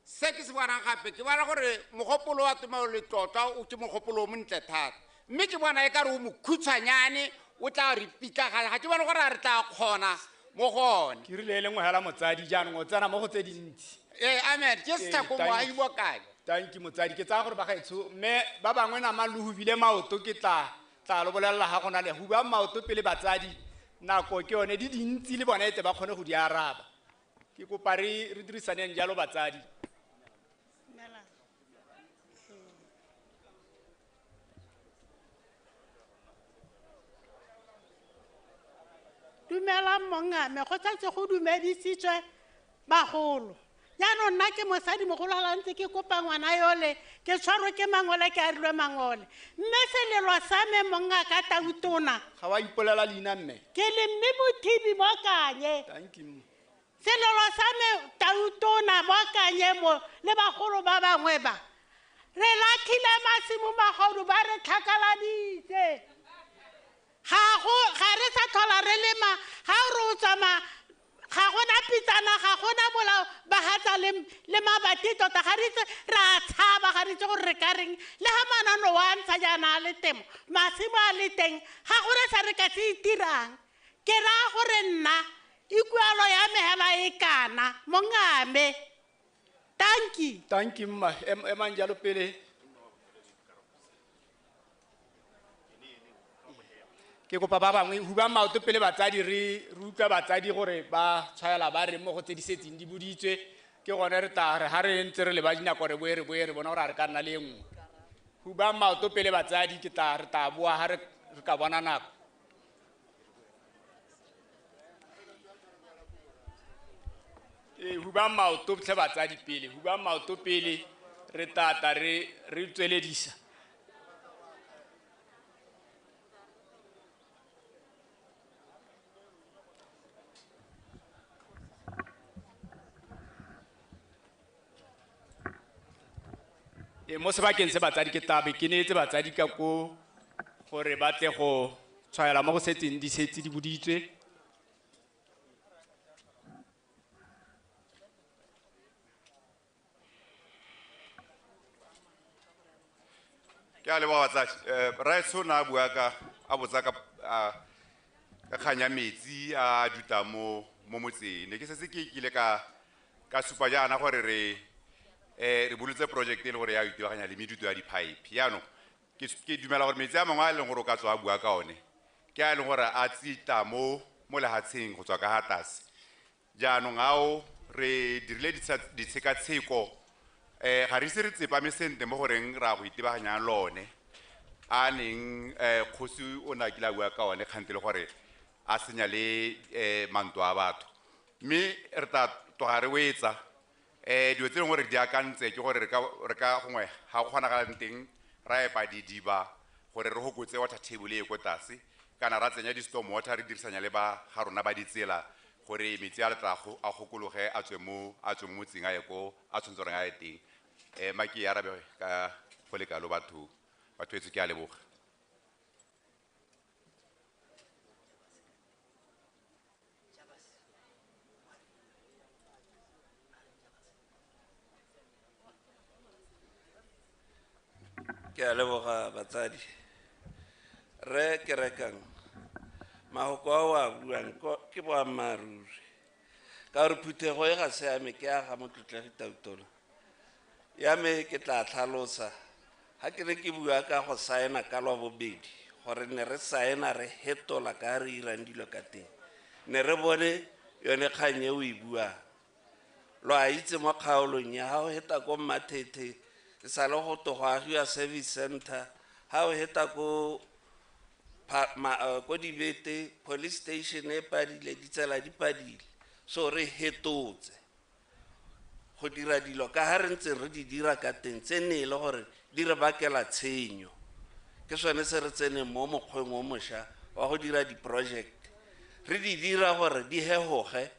se ke se bonang gape, ke bona gore mogopolo wa temo letlotlo o ke mogopolo o montle thata, mme ke bona e ka re o mokhutshwanyane o tla re pitlaganya, ga ke bone gore a re tla kgona mo go one. Ke rile e le nngwe hela motsadi jaanong o tsena mo go tse dintsi. Ee, amen, ke setlhako moahi mo kae? Thank you motsadi, ke tsaya gore ba gaetsho mme ba bangwe nama lo hubile maoto, ke tla lo bolelela ga gona le huba maoto pele batsadi, nako ke yone di dintsi le bone tle ba kgone go di araba. Ke kopa re dirisaneng jalo batsadi. Dumelang mongame, go santse go dumedisitswe bagolo. Jaanong nna ke mosadi mogolo ga ntse ke kopa ngwana yole, ke tshwarwe ke mangole, ke arilwe mangole. Mme selelo sa me mongaka Tautona. Ga wa ipolela leina mme? Ke le mme Mothibi mo Kanye. Thank you. Selelo sa me Tautona mo Kanye mo le bagolo ba bangwe ba. Re latlhile masimo magodu ba re tlhakaladitse. Ga re sa tlhola re lema, ga re o tsamaya, ga gona pitsana, ga gona molao, ba hatsa le mabati tota, ga re itse, re a tshaba, ga re itse gore re ka reng. Le ga manano wa ntsha jaana a le temo, masimo a le teng, ga gona sa re ka se itirang. Ke raya gore nna, ikuelo ya me hela e kana, mongame. Thank you. Thank you, mma. Emang jalo pele. Ke kopa ba bangwe huba maoto pele batsadi, re utlwa batsadi gore ba tshwaela ba re mo go tse di setseng di boditswe. Ke gone re tla re ha re ntse re leba dinako re boe re boe re bona gore a re ka nna le e nngwe. Huba maoto pele batsadi, ke tla re tla boa ha re ka bona nako. Ee, huba maoto tlhe batsadi pele, huba maoto pele re tla tla re tsweledisa. Mo sebakeng se batsadi ke tlabe ke neetse batsadi ka ko gore ba tle go tshwaela mo go setseng di setse di boditswe. Ke a leboga batsadi. Raetsho o ne a bua ka a botsa ka ka kgang ya metsi a dutang mo motseng. Ne ke setse ke kile ka supa jaana gore re bolotse project e le gore ya itebaganya le meduto ya di-pipe. Jaanong ke dumela gore metsi a mangwe a e leng gore o ka tswa a bua ka one ke a e leng gore a tsita mo lehatsheng go tswa ka ha tlase. Jaanong ao re dirile ditshekatsheko, ga re ise re tsepame sentle mo goreng ra go itebaganyang lone a neng kgosi o ne a kile a bua ka one kgante le gore a senya le mantlo a batho. Mme re tla tloga re wetsa dilo tse e leng gore di akantse ke gore re ka gongwe ga go kgonagalang teng ra epa didiba gore re hokotse water table e ko tlase, kana ra tsenya di-storm water re dirisanya le ba ga rona ba ditsela gore metsi a letla a gokologe a tswe mo motseng a ye ko a tshwanetse gore a ye teng. Mma ke arabe ka go le kalo batho etsho, ke a leboga. Ke a leboga batsadi. Re ke rekang mahoko a o a buang ke boammaaruri, ka gore phuthego e ga se ya me, ke ya ga motlotlegi Tautona. Ya me ke tla tlhalosa ha ke ne ke bua ka go saena ka lwa bobedi, gore ne re saena re hetola ka re irang dilo ka teng, ne re bone yone kgang e o e buang. Lo a itse mo kgaolong ya ha o heta ko Mmathethe e sa le go to go agiwa service center, ha o heta ko Dibete police station e padile, ditsela di padile. So re hetotse go dira dilo ka ha re ntse re di dira ka teng tse ne e le gore di re bakela tshenyo. Ke sone se re tseneng mo mokgweng o mošwa wa go dira di-project, re di dira gore di hegoge,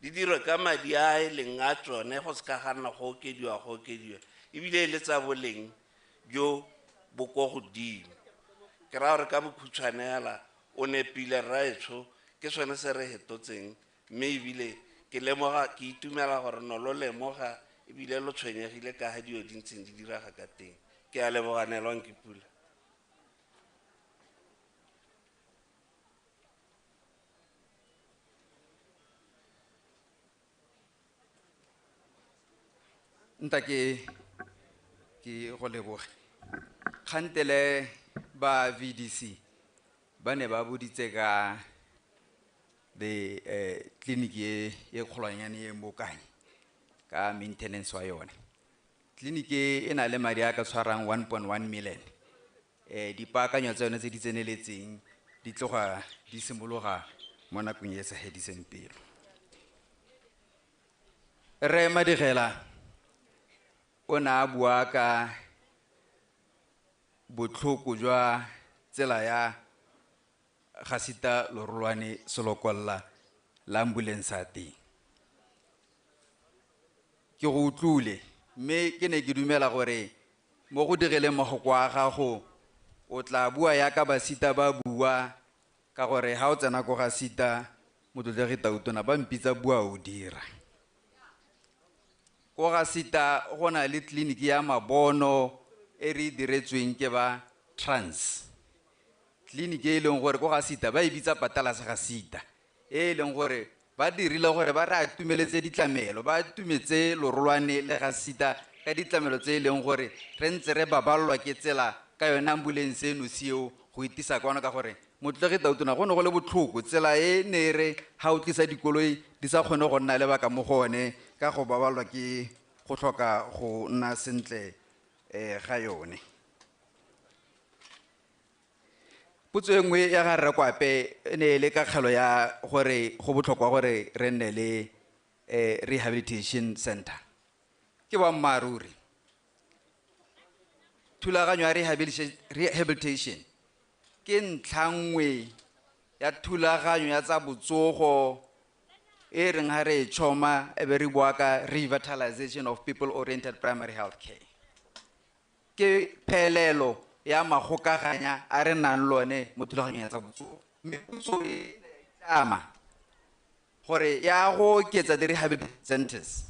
di dirwe ka madi a e leng a tsone, go se ka ga nna go okediwa ebile e le tsa boleng jo bo ko godimo. Ke raya gore ka bokhutshwane hela o nepile rraetsho, ke sone se re hetotseng, mme ebile ke lemoga, ke itumela gore no lo lemoga ebile lo tshwenyegile ka ha dilo di ntseng di diraga ka teng. Ke a leboga, neelwang ke pula. Nta ke go leboge. Kgantele ba VDC ba ne ba boditse ka the clinic e kgolwanyane e mo Kanye ka maintenance wa yone. Clinic e na le madi a ka tshwarang 1.1 million. Dipaakanyo tsa yone tse di tseneletseng di tloga di simologa mo nakong e sa hediseng pelo. Rre Madigela o ne a bua ka botlhoko jwa tsela ya Gasita Lorolwane Solokolla la ambulance ya teng. Ke go utlwile, mme ke ne ke dumela gore mo go digeleng magoko a gago o tla bua yaka basita ba bua, ka gore ha o tsena ko ga sita motlotlegi Tautona ba mpitsa bua o dira. Ko ga sita go na le tleliniki ya Mabono e re diretsweng ke ba trans. Tleliniki e leng gore ko ga sita ba e bitsa patala sa ga sita, e leng gore ba dirile gore ba re atumeletse ditlamelo, ba atumetse lorolwane le ga sita ka ditlamelo tse e leng gore re ntse re baballwa ke tsela ka yone ambulance eno seo go itisa kwano, ka gore motlotlegi Tautona go ne go le botlhoko tsela e ne re ha o tlisa dikoloi di sa kgone go nna lebaka mo go one ka go baballwa ke go tlhoka go nna sentle ga yone. Potso e nngwe ya ga Rre Kwape e ne e le ka kgelo ya gore go botlhokwa gore re nne le rehabilitation center. Ke boammaaruri, thulaganyo ya rehabilitation ke ntlha nngwe ya thulaganyo ya tsa botsogo e reng ha re e tšhoma e be re bua ka revitalization of people oriented primary health care. Ke phelelo ya magokaganya a re nang lone mo thulaganyong ya tsa botsogo. Mme puso e tlama gore ya go oketsa di-rehabilitation centers.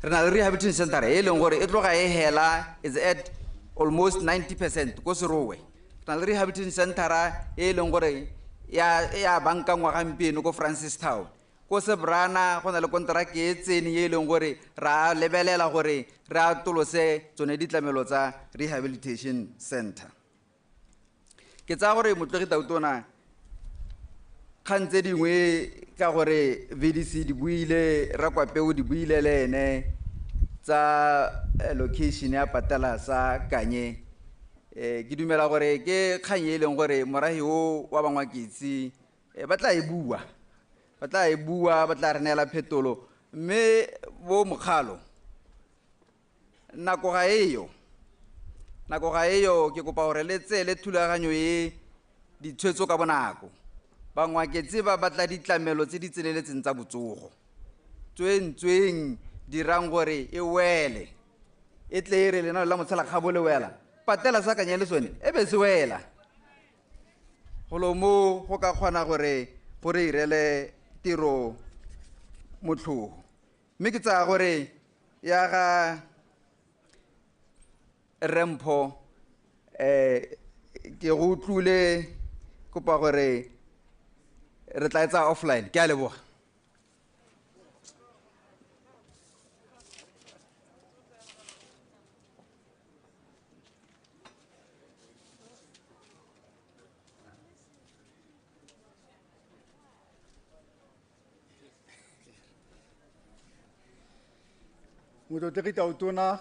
Re na le rehabilitation center e leng gore e tloga e hela is at almost 90% ko Serowe. Re na le rehabilitation center e leng gore ya bankangwa gampieno ko Francistown. Ko Sebrana go na le konteraka e tsene e leng gore ra lebelela gore re atolose tsone ditlamelo tsa rehabilitation center. Ke tsaya gore Motlotlegi Tautona kgang tse dingwe ka gore VDC di buile, Rakwapeo di buile le ene tsa location ya patela sa Kanye. Ke dumela gore ke kgang e leng gore morahi o wa Bangwaketse ba tla e bua. Ba tla e bua, ba tla re neela phetolo. Mme bo mokgalo, nako ga eyo. Nako ga eyo, ke kopa gore le tseele thulaganyo e ditshwetso ka bonako. Bangwaketse ba batla ditlamelo tse di tseneletseng tsa botsogo. Tsweng-tsweng dirang gore e wele. E tle e re lenane la motshelakgabo le wela. Patela sa Kanye le sone e be se wela. Golo mo go ka kgona gore go re irele tiro motlhogo. Mme ke tsaya gore ya ga Rempho, ke go utlwile, kopa gore re tla etsa offline. Ke a leboga. Motlotlegi Tautona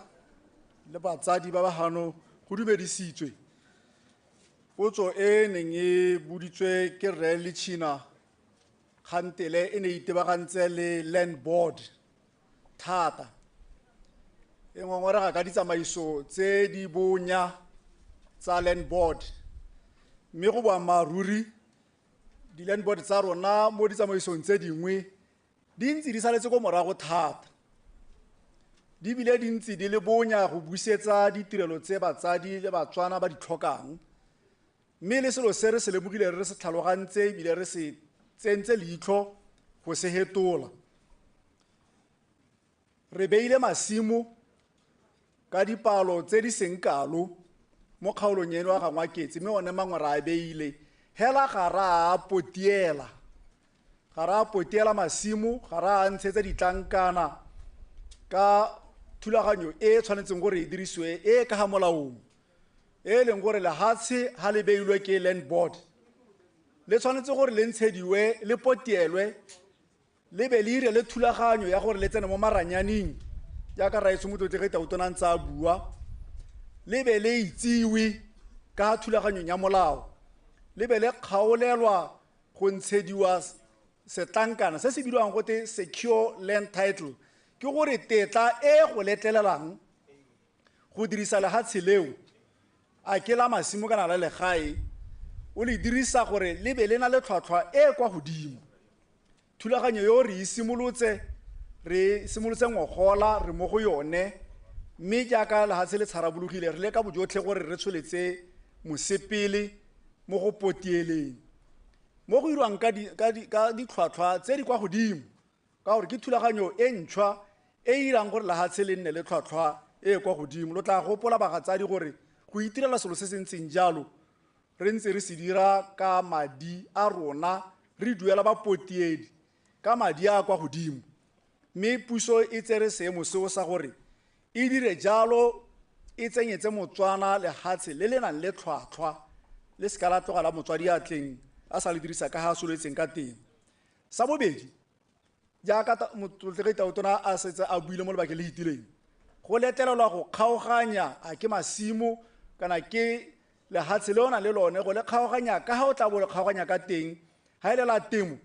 le batsadi ba ba hano go dumedisitswe. Potso e neng e boditswe ke Rre Lechina kgantele e ne e itebagantse le land board thata. E ngongorega ka ditsamaiso tse di bonya tsa land board. Mme go boammaaruri di-land board tsa rona mo ditsamaisong tse dingwe di ntse di saletse ko morago thata. Di bile di ntse di le bonya go busetsa ditirelo tse batsadi le Batswana ba di tlhokang. Mme le selo se re se lemogile re se tlhalogantse ebile re se tsentse leitlho go se hetola. Re beile masimo ka dipalo tse di seng kalo mo kgaolong eno ya Gangwaketse, mme one mangwe re a beile. Hela ga re a potiela. Ga re a potiela masimo, ga re a ntshetsa ditlankana ka thulaganyo e tshwanetseng gore e dirisiwe e ka ga molaong. E leng gore lehatshe ha le beilwe ke land board le tshwanetse gore le ntshediwe le potielwe le be le ire le thulaganyo ya gore le tsene mo maranyaneng jaaka Raetsho Motlotlegi Tautona ntse a bua, le be le itsiwe ka thulaganyong ya molao, le be le kgaolelwa go ntshediwa setlankana se se bidiwang gote secure land title, ke gore tetla e go letlelelang go dirisa lehatshe leo a ke la masimo kana la legae o le dirisa gore le be le na le tlhwatlhwa e kwa godimo. Thulaganyo yo re e simolotse, re simolotse ngogola re mo go yone, mme jaaka lehatshe le tsharabologile re leka bojotlhe gore re tsholetse mosepele mo go potieleng mo go irwang ka ditlhwatlhwa tse di kwa godimo, ka gore ke thulaganyo e ntšhwa e irang gore lehatshe le nne le tlhwatlhwa e kwa godimo. Lo tla gopola bagatsadi gore go itirela selo se se ntseng jalo re ntse re se dira ka madi a rona, re duela bapotiedi ka madi a kwa godimo. Mme puso e tsere seemo seo sa gore e dire jalo, e tsenyetse Motswana lehatshe le le nang le tlhwatlhwa le seka la tloga la motswadi a tleng a sa le dirisa ka ga a soletseng ka teng. Sa bobedi, jaaka Motlotlegi Tautona a setse a buile mo lebakeng le fetileng, go letlelelwa go kgaoganya a ke masimo kana ke lehatshe le o nang le lone, go le kgaoganya ka ga o tla bo le kgaoganya ka teng ga e le la temo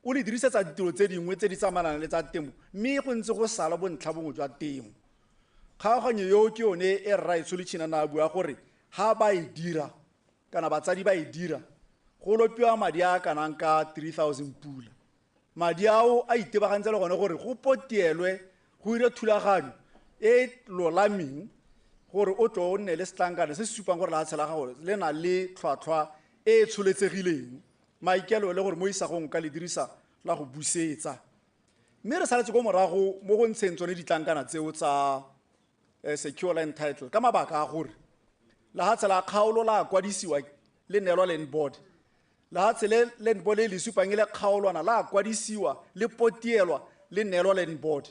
o le dirisetsa ditiro tse dingwe tse di tsamaelanang le tsa temo, mme go ntse go sala bontlha bongwe jwa temo. Kgaoganyo eo ke yone e Rraetsho Lechina a bua gore ha ba e dira kana batsadi ba e dira go lopiwa madi a kanang ka 3000 pula. Madi ao a itebagantse le gone gore go potielwe go dire thulaganyo e lolameng gore o tlo o nne le setlankana se se supang gore lehatshe la gago le na le tlhwatlhwa e e tsholetsegileng, maikelo le gore mo isagong ka le dirisa la go busetsa. Mme re saletse ko morago mo go ntsheng tsone ditlankana tseo tsa secure land title ka mabaka a gore lehatshe la kgaolo la kwadisiwa le neelwa land board, lehatshe le land board le le supang e le kgaolwana la kwadisiwa le potielwa le neelwa land board,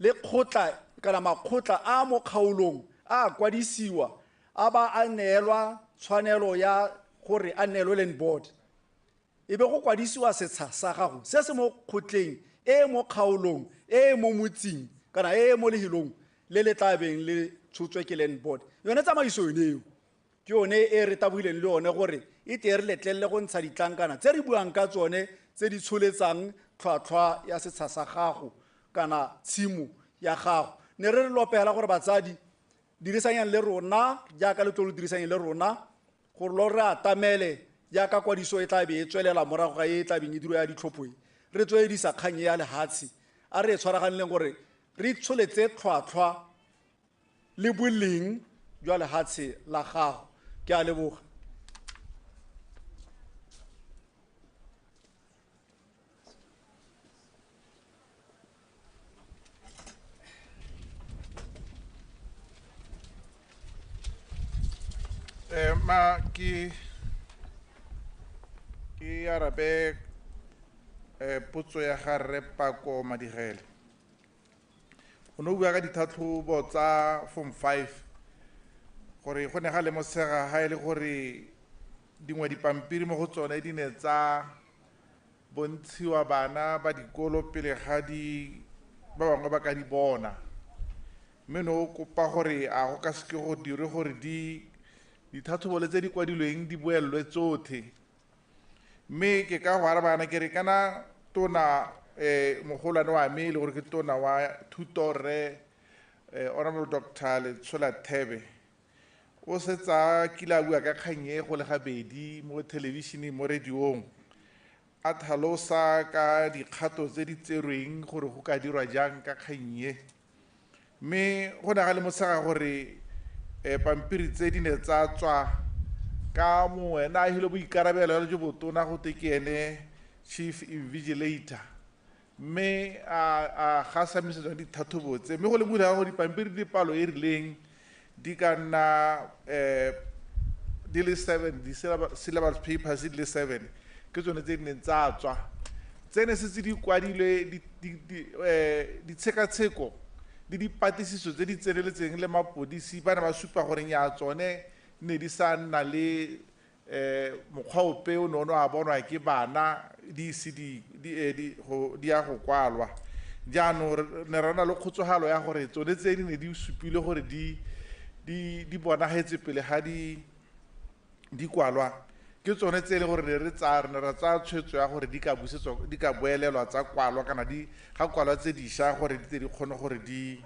le kgotla kana makgotla a mo kgaolong a kwadisiwa a ba a neelwa tshwanelo ya gore a neelwe land board. E be go kwadisiwa setsha sa gago se se mo kgotleng e mo kgaolong e mo motseng kana e mo lehelong le le tla beng le tshotswe ke land board. Yone tsamaiso yone eo ke yone e re tabohileng le yone gore e tle re letlelele go ntsha ditlankana tse re buang ka tsone tse di tsholetsang tlhwatlhwa ya setsha sa gago kana tshimo ya gago. Ne re lopela gore batsadi dirisanyang le rona jaaka le tlo lo dirisanyang le rona gore lo re atamele jaaka kwadiso e tla be e tswelela morago ga e tla beng e dirwa ya ditlhopho e, re tsweledisa kgang e ya lehatshe a re e tshwaraganeleng gore re tsholetse tlhwatlhwa le boleng jwa lehatshe la gago. Ke a leboga. Ma ke arabe potso ya ga Rre Pako Madigele. O ne o bua ka ditlhatlhobo tsa form 5 gore go ne ga lemosega ga e le gore dingwe dipampiri mo go tsone di ne tsa bontshiwa bana ba dikolo pele ga di ba bangwe ba ka di bona, mme ne o kopa gore a go ka seke go dirwe gore ditlhatlhobo le tse di kwadilweng di boelelwe tsotlhe. Mme ke ka go arabana ke re kana tona mogolwane wa me e le gore ke tona wa thuto Rre Honorable Dr. Letshola Thebe o setsa kile a bua ka kgang e go le gabedi mo thelebišeneng mo radiong a tlhalosa ka dikgato tse di tserweng gore go ka dirwa jang ka kgang e. Mme go ne ga lemosega gore pampiri tse di ne tsa tswa ka mongwe ena a hile boikarabelo jo botona go te ke ene chief invigilator, mme a gasamisetswa ditlhatlhobo tse, mme go lemogile gore dipampiri di palo e rileng di ka nna di le 7, di syllabus papers di le 7 ke tsone tse di neng tsa tswa, tse ne setse di kwadilwe ditshekatsheko le dipatlisiso tse di tseneletseng le mapodisi ba ne ba supa gore nya tsone ne di sa nna le mokgwa ope o ne o a bonwa ke bana di ise di ya go kwalwa. Jaanong ne ra na le kgotsofalo ya gore tsone tse di ne di supile gore di bonagetse pele ga di kwalwa, ke tsone tse e le gore ne re ra tsaya tshwetso ya gore di ka busetswa, di ka boelelwa tsa kwalwa kana di ga kwalwa tse dišwa gore di tle di kgone gore di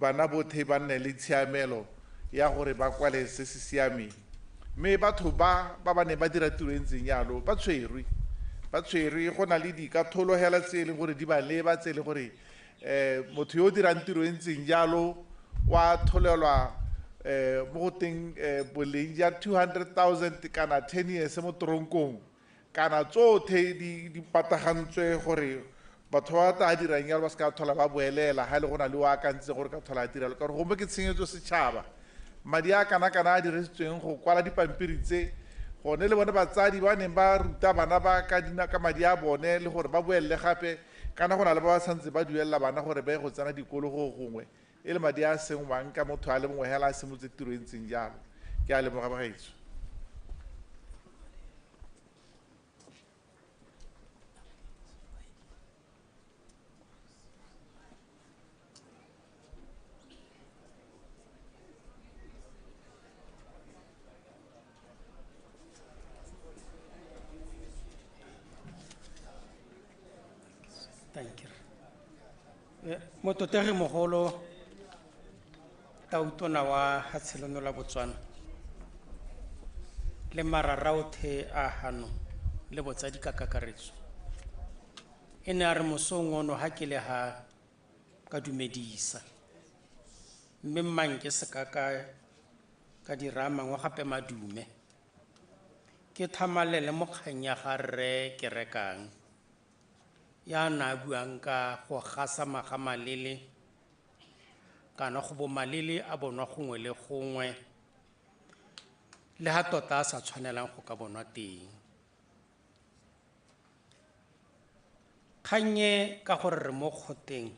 bana botlhe ba nne le tshiamelo ya gore ba kwale se se siameng. Mme batho ba ba neng ba dira tiro e ntseng jalo ba tshwerwe, go na le dikatholo hela tse e leng gore di ba leba, tse e leng gore motho yo o dirang tiro e ntseng jalo wa tholelwa mo go teng boleng ja 200,000 kana 10 years mo toronkong kana tsotlhe di patagantswe gore batho ba tla dirang jalo ba se ka thola ba boelela ga e le go na le o akantse gore ka thola tirelo, ka gore gongwe ke tshenyetso setšhaba madi a kana-kana a dirisitsweng go kwala dipampiri tse, gone le bone batsadi ba neng ba ruta bana ba ka madi a bone le gore ba boelele gape, kana go na le ba ba santse ba duelela bana gore ba ye go tsena dikolo go gongwe e le madi a sengwang ka motho a le mongwe hela a simolotse tiro e ntseng jalo. Ke a leboga bagaetsho. Thank you. Mototegi mogolo Tautona wa hatshe leno la Botswana le mararaothe a hano le botsadi ka kakaretso e ne a re mosong ono ha ke le ha ka dumedisa Mme mmang ke seka ka dira mangwe gape madume. Ke thamalele mo kgang ya ga rre Kerekang, ya na buang ka go gasama ga malele, kana go bo malele a bonwa gongwe le gongwe, le ha tota a sa tshwanelang go ka bonwa teng. Kgannye ka gore re mo kgoteng,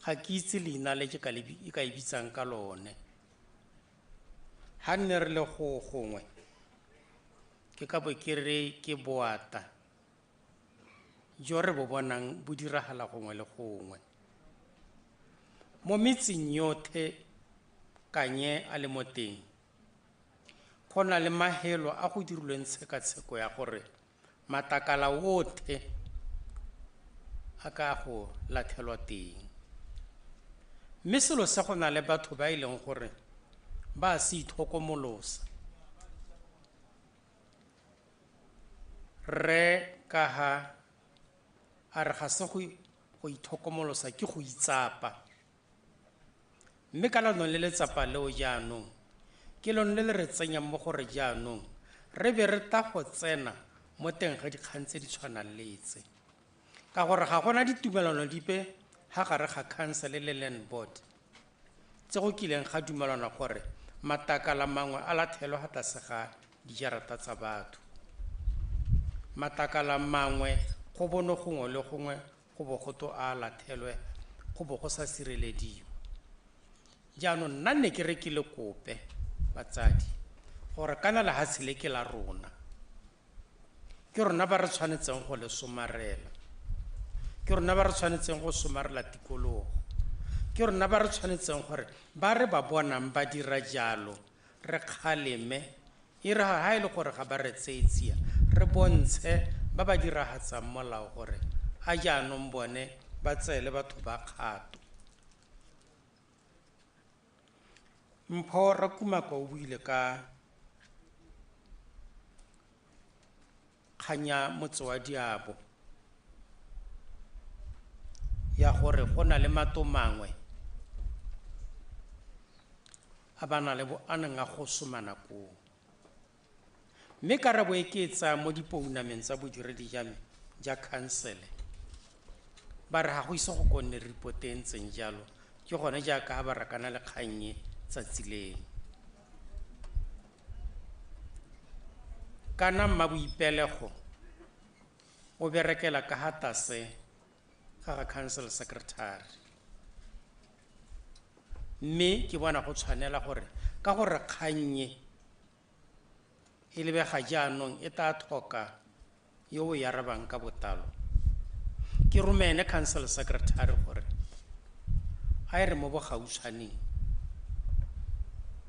ga ke itse leina le ke ka le ka e bitsang ka lone. Ha nne re le go gongwe, ke ka bo ke re ke boata jo re bo bonang bo diragala gongwe le gongwe. Mo metseng yotlhe Kanye a le mo teng, go na le mahelo a go dirilweng tshekatsheko ya gore matlakala otlhe a ka go latlhelwa teng. Mme selo se go na le batho ba e leng gore ba se itlhokomolosa. Rre ka ha a re ga se go itlhokomolosa, ke go itsapa. Mme ka lone le letsapa leo jaanong, ke lone le le re tsenyang mo gore jaanong re be re tla go tsena mo teng ga dikgang tse di tshwanang le tse. Ka gore ga gona ditumelano dipe ha gare ga council le land board tse go kileng ga dumelana gore matlakala mangwe a latlhelwe ga tlase ga dijarata tsa batho. Matlakala mangwe go bonwe gongwe le gongwe go bo go to a latlhelwe, go bo go sa sirelediwa. Jaanong nna ne ke re ke le kope batsadi gore kana lehatshe le ke la rona, ke rona ba re tshwanetseng go le somarela, ke rona ba re tshwanetseng go somarela tikologo, ke rona ba re tshwanetseng gore ba re ba bonang ba dira jalo re kgaleme, e re ha e le gore ga ba re tseye tsia, re bontshe ba ba diragatsang molao gore a jaanong bone ba tseele batho ba kgato. Mpho Rakumako o buile ka kgang ya motse wa Diabo, ya gore go na le matlo mangwe a ba na le bo a neng a go somana koo. Mme karabo e ke e tsaya mo dipounameng tsa bodiredi ja me ja khansele, ba re ga go ise go ko nne report e ntseng jalo, ke gone jaaka ha ba rakana le kgang e tsatsi leno. Kana Mmaboipelego o berekela ka ha tlase ga ga council secretary, mme ke bona go tshwanela gore ka gore kgang e e lebega jaanong e tla tlhoka yo o e arabang ka botlalo, ke romele council secretary gore a e re mo bogautshwaneng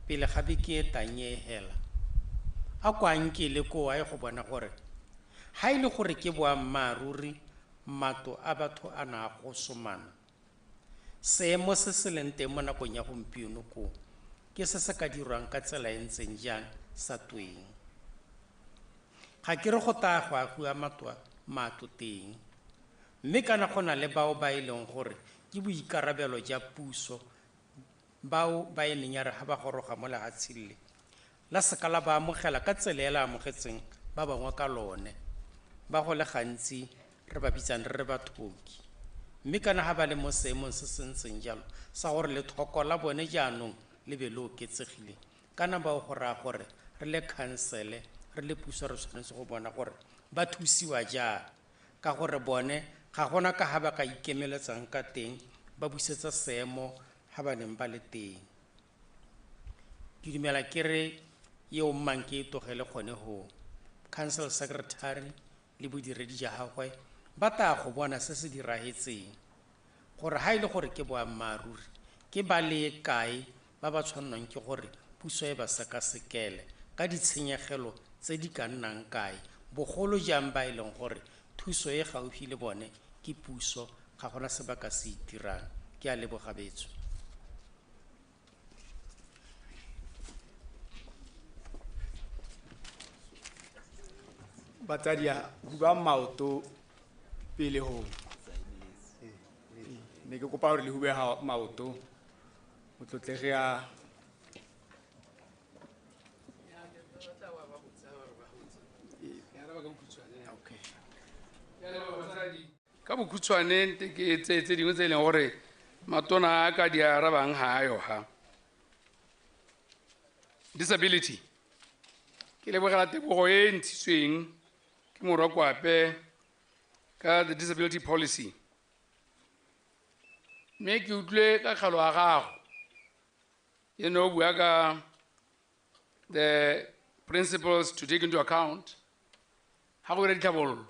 pele ga beke e tlang e hela, a kwa nkele koo a ye go bona gore ha e le gore ke boammaaruri matlo a batho a na a go somana, seemo se se leng teng mo nakong ya gompieno koo ke se se ka dirwang ka tsela e ntseng jang sa tweng. Ga ke re go taya go agiwa matlo teng, mme kana go na le bao ba e leng gore ke boikarabelo ja puso, bao ba e neng ya re ha ba goroga mo lehatsheng le, la seka la ba amogela ka tsela e la amogetseng ba bangwe ka lone, ba go le gantsi re ba bitsang re re bathoki. Mme kana ha ba le mo seemong se se ntseng jalo sa gore letlhoko la bone jaanong le be le oketsegile, kana bao go raya gore re le khansele, re le puso re tshwanetse go bona gore ba thusiwa jang, ka gore bone ga gona ka ha ba ka ikemeletsang ka teng, ba busetsa seemo ha ba neng ba le teng. Ke dumela ke re eo mmang ke e tlogele gone ho, council secretary le bodiredi ja gagwe ba tla go bona se se diragetseng, gore ha e le gore ke boammaaruri ke ba le kae ba ba tshwannwang ke gore puso e ba sekasekele ka ditshenyegelo tse di ka nnang kae, bogolo jang ba e leng gore thuso e gaufi le bone ke puso, ga gona se ba ka se itirang. Ke a leboga betso. Batsadi a hubang maoto pele ho. Ne ke kopa hore le hube maoto. Motlotlegi a Ka bokhutshwane nte ke tse dingwe tse e leng gore matona a ka di arabang ha a yo ha. Disability. Ke lebogela tebogo e e ntshitsweng ke morwa Kwape ka the disability policy. Mme ke utlwe ka kgalo ya gago e ne o bua ka the principles to take into account ha go dira ditlhabololo,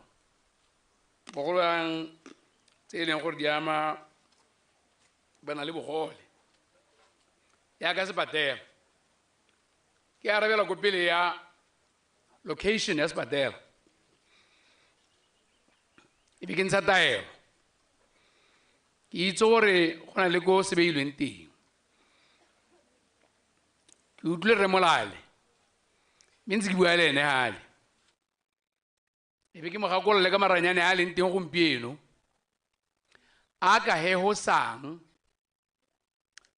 bogolo jang tse e leng gore di ama ba na le bogole. Yaka sepatela, ke arabela ko pele ya location ya sepatela, e be ke ntsha taelo. Ke itse gore go na le ko se beilweng teng. Ke utlwile Rre Molale, mme ntse ke bua le ene gale. E be ke mo gakolole ka maranyane a leng teng gompieno, a ka hehosang,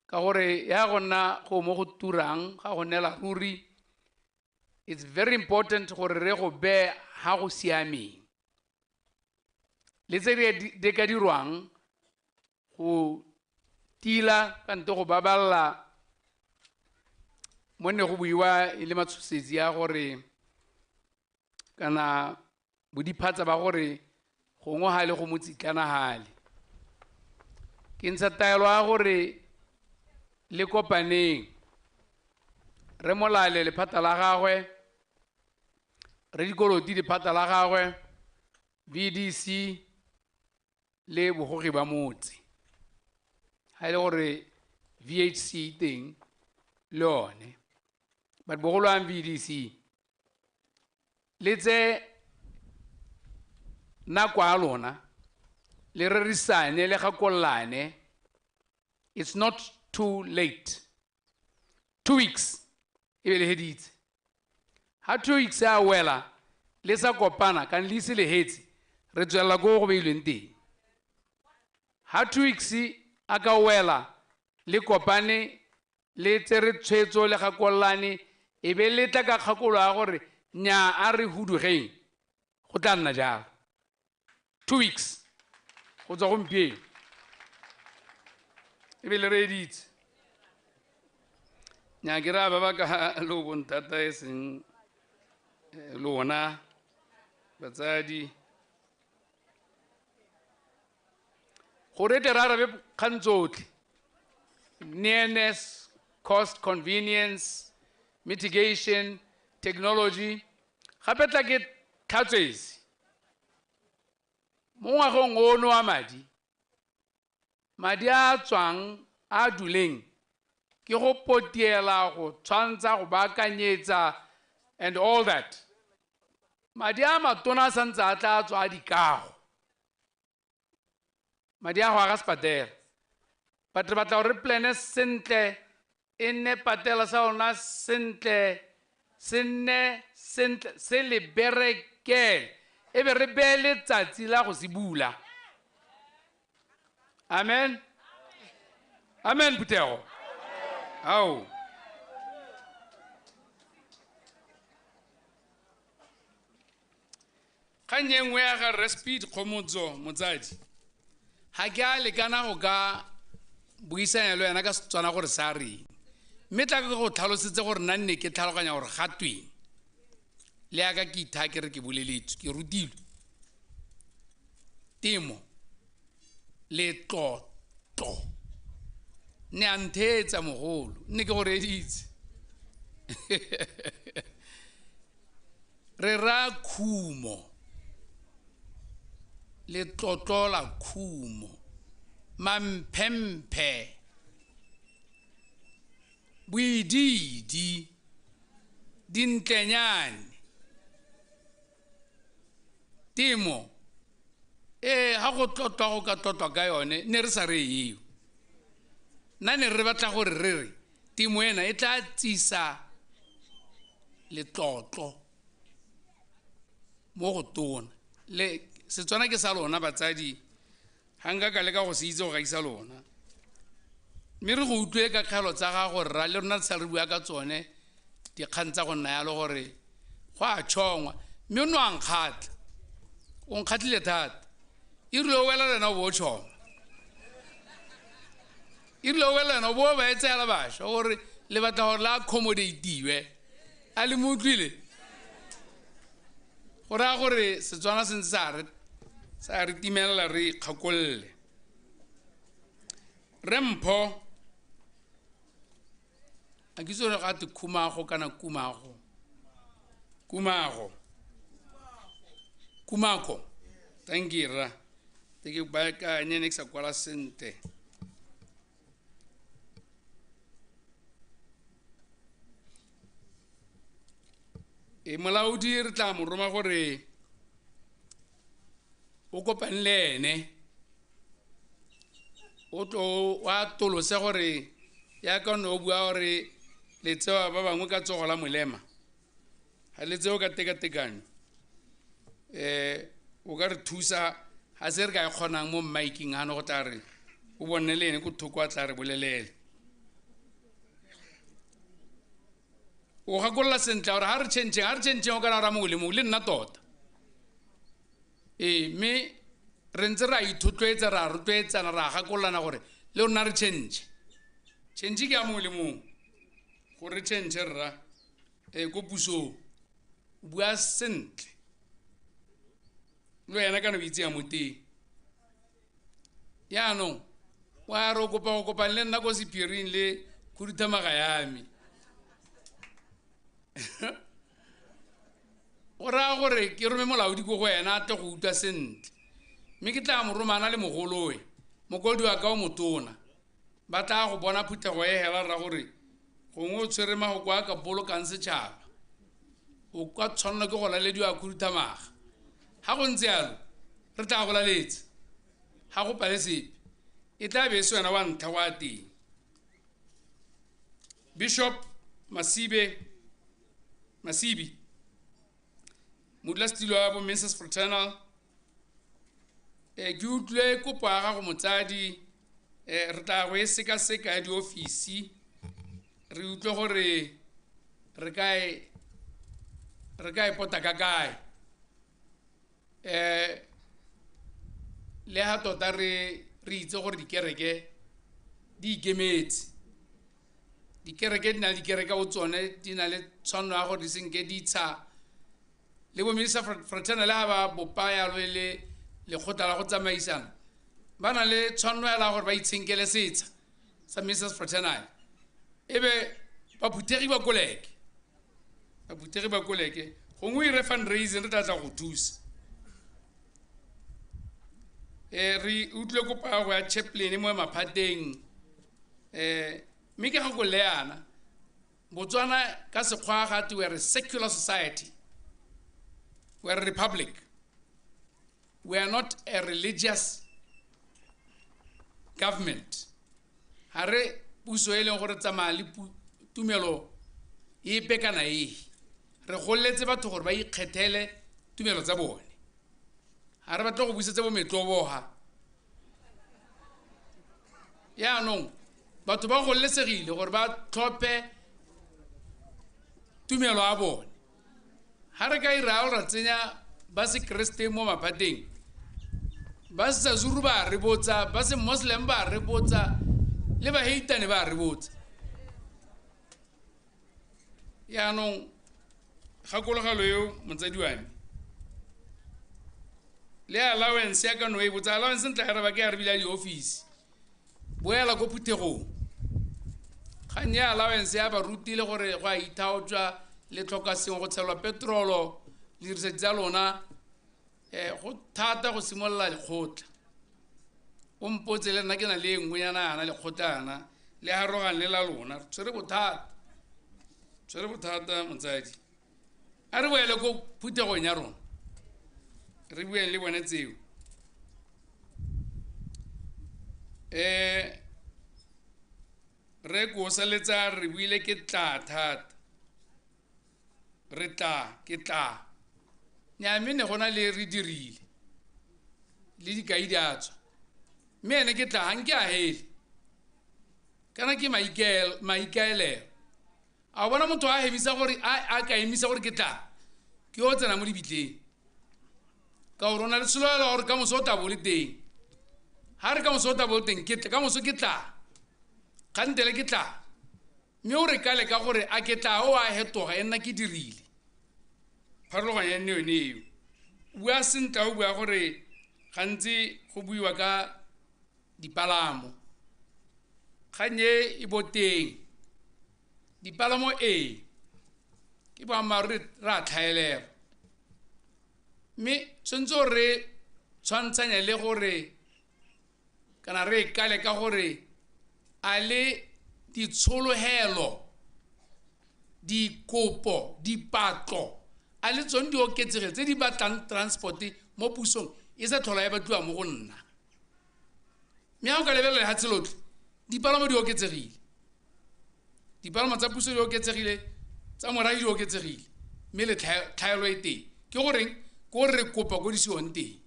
ka gore ya go nna go mo go turang, ga go neela ruri. It's very important gore re go beye ha go siameng. Le tse di ka dirwang go tila kante go baballa mo ne go buiwa e le matshosetsi a gore kana bodiphatsa ba gore gongwe ha le go motsitlana hale. Ke ntsha taelo ya gore le kopaneng, Rre Molale lephata la gagwe, Rre Dikoloti lephata la gagwe, VDC le bogogi ba motse. Ha e le gore VHC teng le one, but bogolo ang VDC le tse nako ya lona le rerisane le gakololane. It's not too late. 2 weeks e be le heditse. Ha 2 weeks a wela le sa kopana kan le ise le hetse, re tswella ko go beilweng teng. Ha 2 weeks a ka wela le kopane le tsere tshwetso le gakololane, e be le tla ka kgakolo ya gore nya a re hudugeng, go tla nna jalo. 2 weeks go tswa gompieno e be le reeditse. Nya ke raya ba ba ka lo bontata e seng lona batsadi, gore tle re arabe kgang tsotlhe, nearness, cost, convenience, mitigation, technology. Gape tla ke tlhatswetse mo ngwageng ono wa madi, madi a tswang a duleng ke go potiela, go tshwantsha, go baakanyetsa and all that. Madi a matona a santse a tla tswa a dikago, madi a go aga sepatela. But re batla gore re plane sentle, e nne patela sa rona sentle, se nne sentle, se le berekele, e be re beye letsatsi la go se bula. Amen. Amen, phuthego. Ao. Kgang e nngwe ya ga Rre Speed Kgomotso motsadi, ga ke a lekana go ka buisanya le wena ka Setswana gore sa reng, mme tla ke go tlhalosetse gore nna nne ke tlhaloganya gore ga tweng. Le yaka ke ithaya ke re ke boleletswe, ke rutilwe. Temo letlotlo ne a ntheetsa mogolo, nne ke go reeditse. Re raya khumo, letlotlo la khumo, mamphemphe, boidiidi, dintlenyane. Temo e ha go tlotlwa go ka tlotlwa ka yone, ne re sa re eo. Nna ne re batla gore re re temo ena e tla tsisa letlotlo mo go tona. Le Setswana ke sa lona batsadi, ga nka ka leka go se itse go gaisa lona. Mme re go utlwe ka kgelo tsa gago rra le rona re sa re bua ka tsone dikgang tsa go nna yalo gore go a tšhongwa mme o ne wa nkgatlha o nkgatlhile thata e rile o wela lena o bo o tšhoma e rile o wela lena o bo o ba e tseela bašwa gore le batla gore le accommodatiwe a le mo utlwile go raya gore Setswana se ntse sa re timelela re ikgakolole. Re Mpho a ke itse gore ga te khumago kana kumago kumako thank you rra te ke baakanye ne ke sa kwala sentle. E molaodi re tla mo roma gore o kopane le ene o tlo wa tolose gore yaka o ne o bua gore le tsewa ba bangwe ka tsogo la molema ga le tseo ka tekatekanyo o ka re thusa ga se re ka e kgonang mo mmiking gano go tla re o bone le ene ko thoko a tla re bolelele. O gakolola sentle gore ga re changeng o kana ra mongwe le mongwe le nna tota. Ee mme re ntse re a ithotloetsa ra rotloetsana ra gakololana gore le rona re change. Change ke ya mongwe le mongwe gore re change rra ko pusong o bua sentle le wena kana o itse ya mo teng. Yaanong wa re o kopa go kopane le nna ko sephiring le khuduthamaga ya me. O raya gore ke rome molaodi ko go ena a tle go utlwa sentle mme ke tla mo romana le mogoloe mokwadi wa ka o motona ba tla go bona phuthego e hela rra gore gongwe o tshwere magoko a ka bolokang setšhaba o ka tshwanelwa ke go lalediwa khuduthamaga. Ga go ntse yalo re tla go laletsa ga go pale sepe e tla be e se wena wa ntlha wa teng. Bishop Masibi modulasetilo wa bo Mrs Fraternal ke utlwile kopo ya gago motsadi re tla go e sekaseka ya diofisi re utlwe gore re ka e pota ka kae le ha tota re itse gore dikereke di ikemetse dikereke di na le dikereke bo tsone di na le tshwanno ya gore di senke di tsha le bo Minister Fraternal le ha ba bopa yalo le lekgotla la go tsamaisana ba na le tshwanno ya gore ba itshenkele setsha sa Ministers Fraternal e be baphuthegi ba koleke gongwe e re fundraising re tla tla go thusa. Re utlwe kopo ya go ya chaplain mo maphateng mme ke gakolole yana Botswana ka sekgwa ga te we are a secular society, we are a republic, we are not a religious government. Ga re puso e leng gore tsamaya le tumelo epe kana e re gololetse batho gore ba ikgethele tumelo tsa bone. Ga re batle go busetse bo metloboga. Yaanong batho ba gololesegile gore ba tlhophe tumelo ya bone. Ga re ka ira ra tsenya ba se Kreste mo maphateng ba se Zulu ba re botsa ba se Muslim ba re botsa le ba heitane ba re botsa. Yaanong gakologelo eo motsadi wa me le allowance ya ka no e botsa allowance ntle ga re ba ke ya re bile diofisi boela ko phuthegong kgang ya allowance ya baruti le gore go a ithaotswa le tlhoka sengwe go tshelwa petrolo le dirisa tsa lona go thata go simolola lekgotla. O mpotse le nna ke na le e nngwe yana yana lekgotla yana le harogane le la lona re tshwere bothata motsadi. A re boele ko phuthegong ya rona re bueng le bone tseo. Re ko saletsa re buile ke tla thata re tla ke tla nya mme ne gona le re dirile le dikai di a tswa mme ene ke tla ga nke a hele Kana ke maikaelelo. A bona motho a emisa gore a ka emisa gore ke tla ke o tsena mo dibitleng. Ka gore o na le tsholofelo gore ka moso o tla bo le teng. Ha re ka moso o tla bo le teng, ke tla, ka moso ke tla. Kgantele ke tla. Mme o re kale ka gore a ke tla o a hetoga e nna ke dirile. Pharologanyo ya nne yone eo. Bua sentle o bua gore gantsi go buiwa ka dipalamo. Kgang e e boteng. Dipalamo e ke boammaaruri re a tlhaelela. Mme tshwanetse gore re tshwantshanye le gore kana re kale ka gore a le ditshologelo, dikopo, dipatlo, a le tsone di oketsege tse di batlang transport mo pusong e sa tlhola e batliwa mo go nna. Mme ha o ka lebelela lefatshe lotlhe, dipalamo di oketsegile. Dipalamo tsa puso di oketsegile, tsa morafe di oketsegile, mme le tlhaelo e teng. Ke goreng? Ke gore re kopa ko di seong teng.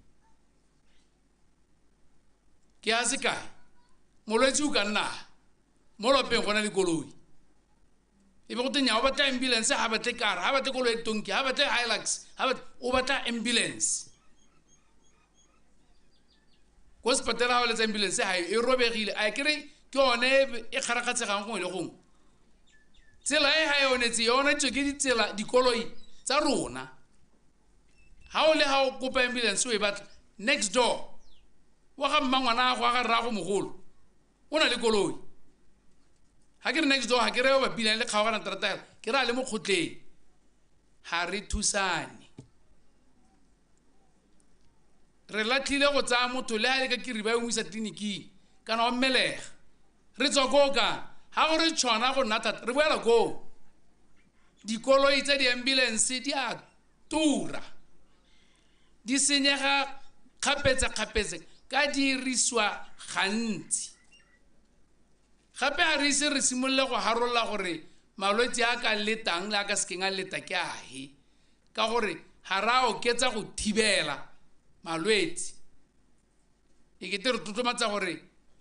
Ke a sekai, molwetse o ka nna mo lwapeng go na le koloi. E be go te nnyaa, o batla ambulance, ha batle kara, ha batle koloi ya tonki, ha batle Hilux, ha batle, o batla ambulance. Ko sepatela ha o letsa ambulance ha e robegile, a ke re ke yone e kgarakgatshegang gongwe le gongwe. Tsela e ha e onetse, e onetswe ke ditsela, dikoloi tsa rona. Ha o le ha o kopa ambulance o e batla, next door, wa ga mmangwana wa ga rraago mogolo, o na le koloi. Ha ke re next door, ha ke re ba bapileng le kgaogana terata, ke re a le mo kgotleng. Ha re thusane. Re latlhile go tsaya motho le ha le ka kiriba e mo isa tleliniking, kana wa mmelega. Re tswa koo ka, ha go re tshwana go nna thata, re boela koo. Dikoloi tsa di-ambulance di a tura. Di senyega kgapetsa-kgapetsa ka dirisiwa gantsi. Gape ha re ise re simolole go harolola gore malwetse a ka letang le a ka sekeng a leta ke ahe, ka gore ga re a oketsa go thibela malwetse. E kete re tlotlomatsa gore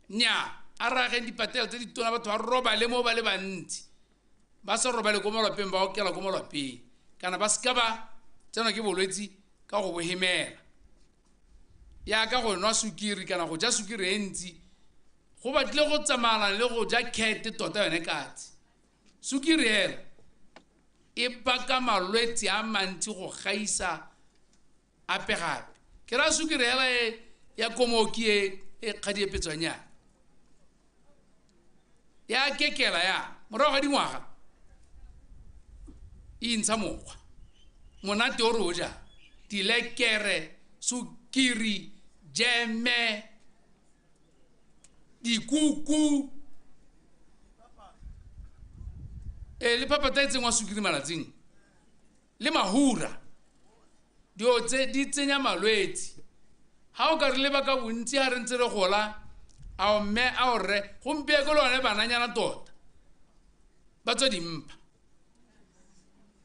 nnyaa, a re ageng dipatela tse di tona, batho ba robale mo ba le bantsi, ba sa robale ko malwapeng, ba okela ko malwapeng, kana ba seka ba tsenwa ke bolwetse ka go bo hemela. Yaka go nwa sukiri kana go ja sukiri e ntsi, go batlile go tsamayana le go ja kete tota yone katse. Sukiri hela e baka malwetse a mantsi go gaisa ape gape. Ke raya sukiri hela e ya komoki e kgadiepetswang yana. Ya kekela ya, morago ga dingwaga, e intsha mokgwa. Monate o re o ja, dilekere, sukiri, jeme, dikuku, le phapata e tsenngwa sukiri malatsing, le mahura, dilo tse di tsenya malwetse. Ha o ka re leba ka bontsi ha re ntse re gola, ao mme, ao rre, gompieno ke lone bananyana tota, ba tswa dimpa.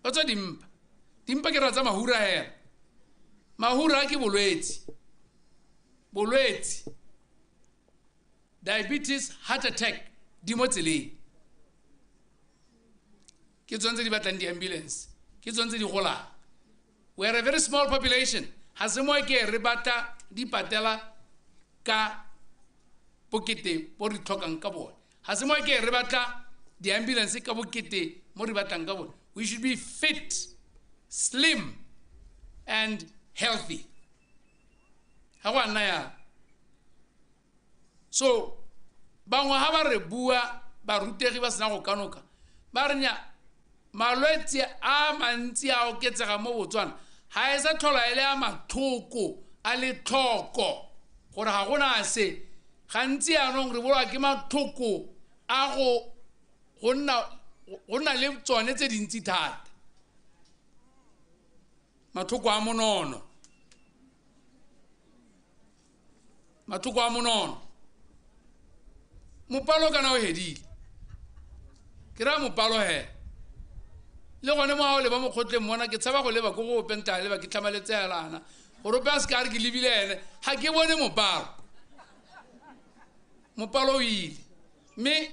Ba tswa dimpa. Dimpa ke ra tsa mahura hela. Mahura ke bolwetse. Bolwetse. Diabetes, heart attack, di mo tseleng. Ke tsone tse di batlang di-ambulance, ke tsone tse di golang. We are a very small population. Ha se mo ke re batla dipatela ka bokete bo re tlhokang ka bone. Ha se mo ke re batla di-ambulance ka bokete mo re batlang ka bone. We should be fit, slim, and healthy. Ha go a nna jalo. So, bangwe ha ba re bua, barutegi ba sena go kanoka, ba re nya, malwetse a mantsi a oketsega mo Botswana, ha e sa tlhola e le a matlhoko, a le tlhoko, gore ga gona se. Gantsi jaanong re bolawa ke matlhoko a go nna le tsone tse dintsi thata. Matlhoko a monono. Matlhoko a monono. Mopalo kana o hedile. Ke raya mopalo he. Le gone mo ha o leba mo kgotleng mona, ke tshaba go leba ko go ope ntla leba ke tlhamaletse helana. Gore ope a se ka re ke lebile ene, ga ke bone mopalo. Mopalo o ile. Mme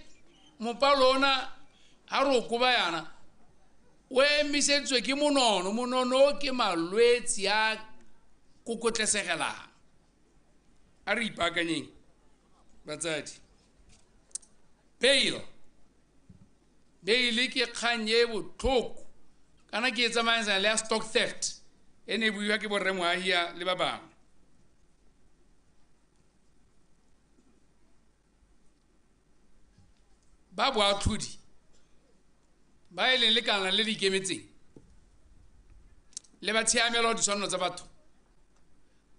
Mopalo ona ha re o koba yana o emisetswe ke monono, monono ke malwetse a kokotlesegelang. A re ipaakanyeng batsadi. Bail. Bail ke kgang e botlhoko kana ke e tsamaisana le ya stock theft e ne e buiwa ke borre Moahia le ba bangwe. Ba boatlhodi ba e leng lekana le le ikemetseng le ba tshiamelo ditshwanelo tsa batho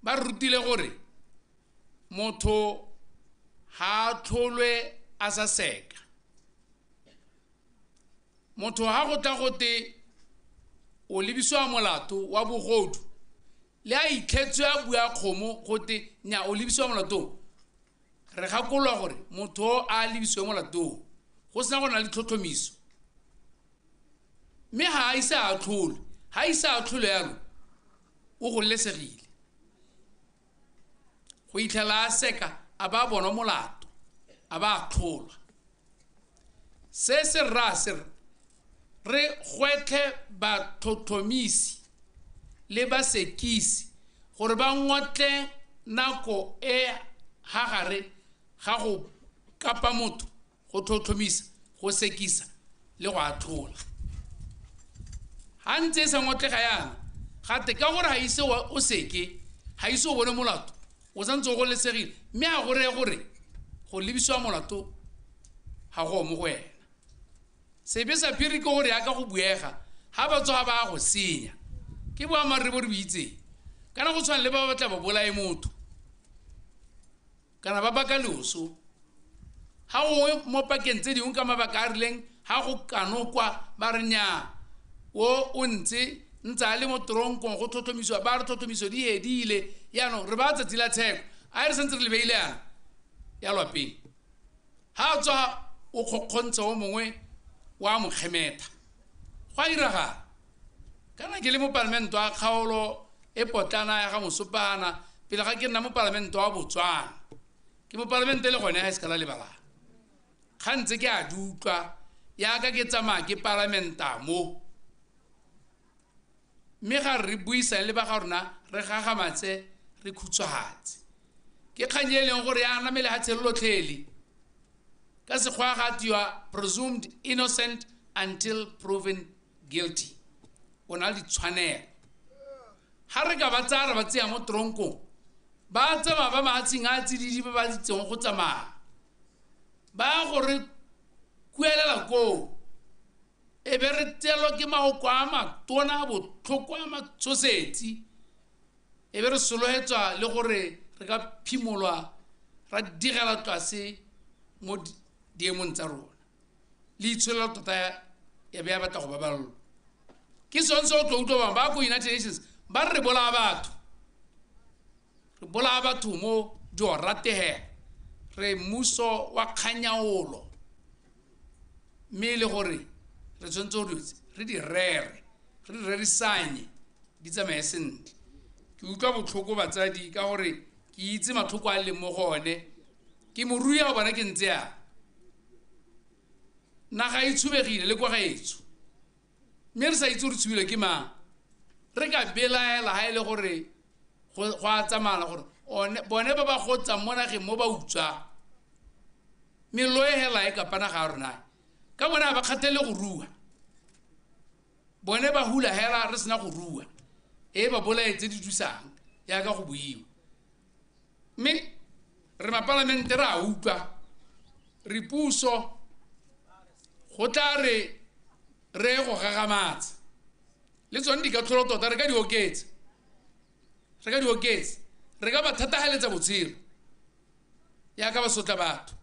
ba rutile gore motho ha a tlholwe a sa seka. Motho ha go tla gote o lebisiwa molato wa bogodu le a itlhetswe a bua kgomo gote nya o lebisiwa molato, re gakololwa gore motho a lebisiwe molato go sena go na le tlhotlhomiso, mme ha a ise a tlhole, ha ise a tlhole yalo o gololesegile go itlhela a seka a ba bona molato a ba a tlholwa. Se se raya se re gwetlhe batlhotlhomisi le basekisi gore ba ngotle nako e ha gare ga go kapa motho go tlhotlhomisa, go sekisa le go atlhola. Ha ntse e sa ngotlega yana gate ka gore ha ise o seke, ha ise o bone molato, o santse o gololesegile, mme ha go reye gore go lebisiwa molato ga go mo go wena. Sebe sa phiri ke gore yaka go buega ha ba tsoga ba go senya ke boammaaruri bo re bo itseng. Kana go tshwana le ba batla ba bolae motho kana ba baka loso ha gongwe mo pakeng tse dingwe ka mabaka a rileng ha go kanokwa ba re nnyaa o ntse ntse a le mo toronkong go tlhotlhomisiwa, ba re tlhotlhomiso di edile, jaanong re ba tsatsi la tsheko a re santse re le beile yana ya lwapeng. Ha a tswa o kgokgontsha o mongwe wa mo kgemetha, go a iragala. Kana ke le mopalamente wa kgaolo e potlana ya ga Mosopana pele ga ke nna mopalamente wa Botswana, ke mopalamente le gone ga e se ka la lebalang. Ga ntse ke a di utlwa yaka ke tsamaya ke palamenta mo, mme ga re buisane le ba ga rona re gagamatse re khutshwahatse. Ke kgang e leng gore ya namele ga tshelotlhele ka sekgwa ga tiwa presumed innocent until proven guilty. O na le ditshwanelo. Ha re ka ba tsaya re ba tseya mo tronkong, ba tsamaya ba mahatsheng a tsididi ba ba itseng go tsamaya, ba gore kuelela koo e be re tseelwa ke maoko a matona a botlhoko a matshosetsi, e be re sologetswa le gore re ka phimolwa ra digela tlase mo diemong tsa rona. Le itsholelo tota ya be ya batla go baballwa. Ke sone se o tlo utlwa bangwe ba ko United Nations ba re re bolaya batho, re bolaya batho mo di o rategela, re mmuso wa kganyaolo, mme e le gore re tshwanetse gore dilo tse re di rere, re di rerisanye di tsamaye sentle. Ke utlwa botlhoko batsadi ka gore ke itse matlhoko a leng mo go one, ke morui a bona ke ntse yang. Naga e tshubegile le kwa gaetsho, mme re sa itse gore tshubilwe ke mang. Re ka belaela ha e le gore go a tsamaya gore bone ba ba gotsang mo nageng mo ba utswa mello e hela e kapa naga ya rona, ka bone ga ba kgathele go rua, bone ba hula hela re sena go rua, e ba bolae tse di thusang yaka go buiwa. Mme re mapalamente re a utlwa, re puso go tla re re go gagamatsa le tsone dikatlholo tota re ka di oketsa, re ka di oketsa, re ka ba thatahaletsa botshelo yaka ba sotla batho.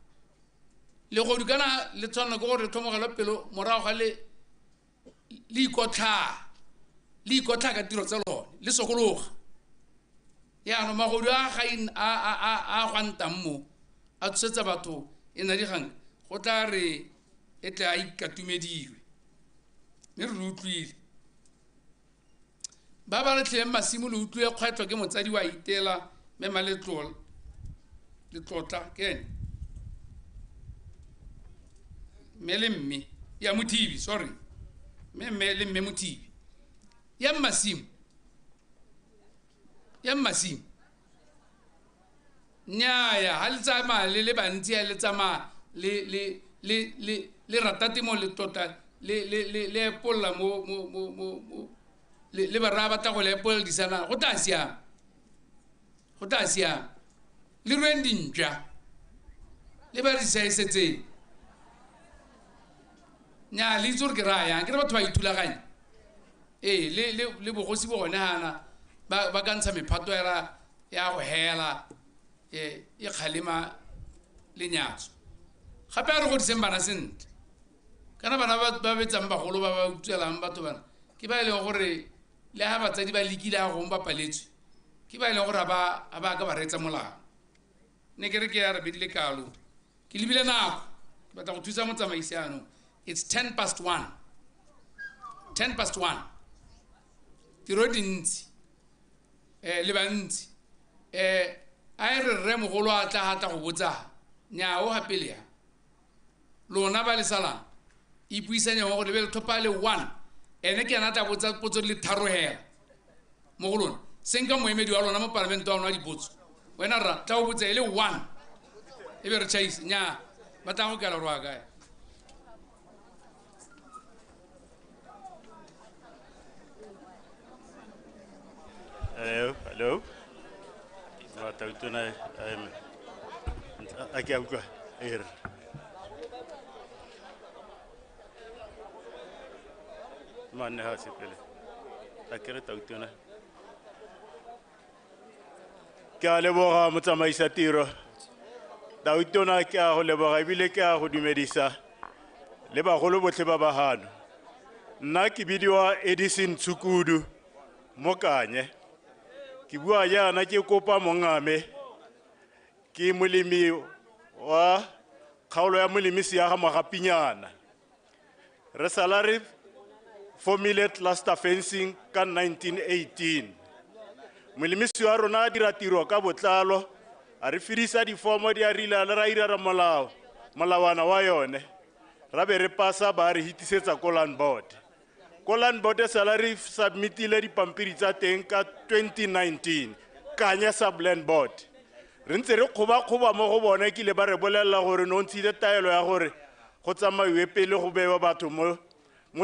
Legodu kana le tshwanela ke gore re tlhomogelwe pelo morago ga le ikotlhaa, le ikotlhaa ka tiro tsa lone, le sokologa. Yaanong magodu a a gwantang mo a tshosetsa batho e nna digang, go tla re e tle a ikatumediwe. Mme re le utlwile ba ba latlhileng masimo, le utlwile kgwetlho ke motsadi wa itela mme Maletlotla ke ene. Mme le mme ya Mothibi, sorry, mme le mme Mothibi ya Mmasimo, ya Mmasimo. Nnyaya, ga le tsamaya le le bantsi, ha le tsamaya le le le le le rata temo le tota le le le le epolla mo mo mo mo le le ba raya batla go le epolla disana, go tla siama, go tla siama. Le rueng dintšwa le ba di saesetseng. Nnyaa, le itse gore ke raya yang, ke re batho ba ithulaganya. Ee, le le le bogosi bo gone hana ba ka ntsha mephato ya go hela e kgalema lenyatso. Gape a re godiseng bana sentle. Kana bana ba betsang bagolo ba ba utswelang batho bana, ke ba e leng gore le ha batsadi ba lekile ha gongwe ba paletswe, ke ba e leng gore ha ba ka ba reetsa molao. Ne ke re ke ya re bedile kalo, ke lebile nako, ke batla go thusa motsamaisi anong. It's 1:10. 1:10. Tiro dintsi, le bantsi. A e re rre mogolo a tla tla go botsa, nnyaa o gape le ya. Lona ba le salang, ipuisanyeng gore le be le tlhopha le 1. Ene ke ena a tla botsa potso di le 3 hela mo go lona. Senka moemedi wa lona mo palamente wa lona dipotso. Wena rra, tla o botsa e le 1. E be re tšhaise, nnyaa, ba tla go kela gore wa kae. Hello, hello. Tautona, a ke a utlwa e re. Manne ha se pele. A ke re tautona. Ke a leboga motsamaisa tiro. Tautona ke a go leboga ebile ke a go dumedisa le bagolo botlhe ba ba hano. Nna ke bidiwa Edison Tshukudu mo Kanye. Ke bua jaana ke kopa mongame, ke molemi wa kgaolo ya molemisi ya ga Magapinyana. Re sala re formile cluster fencing ka 1918. Molemisi wa rona a dira tiro ka botlalo, a re fedisa difomo di a rile le ra ira molao, molawana wa yone. Ra be re pasa ba re hitisetsa ko land board. Ko land board sala re submitile dipampiri tsa teng ka 2019, Kanye sub land board. Re ntse re kgoba-kgoba mo go bone, kile ba re bolelela gore no ntshile taelo ya gore go tsamaiwe pele go bewa batho mo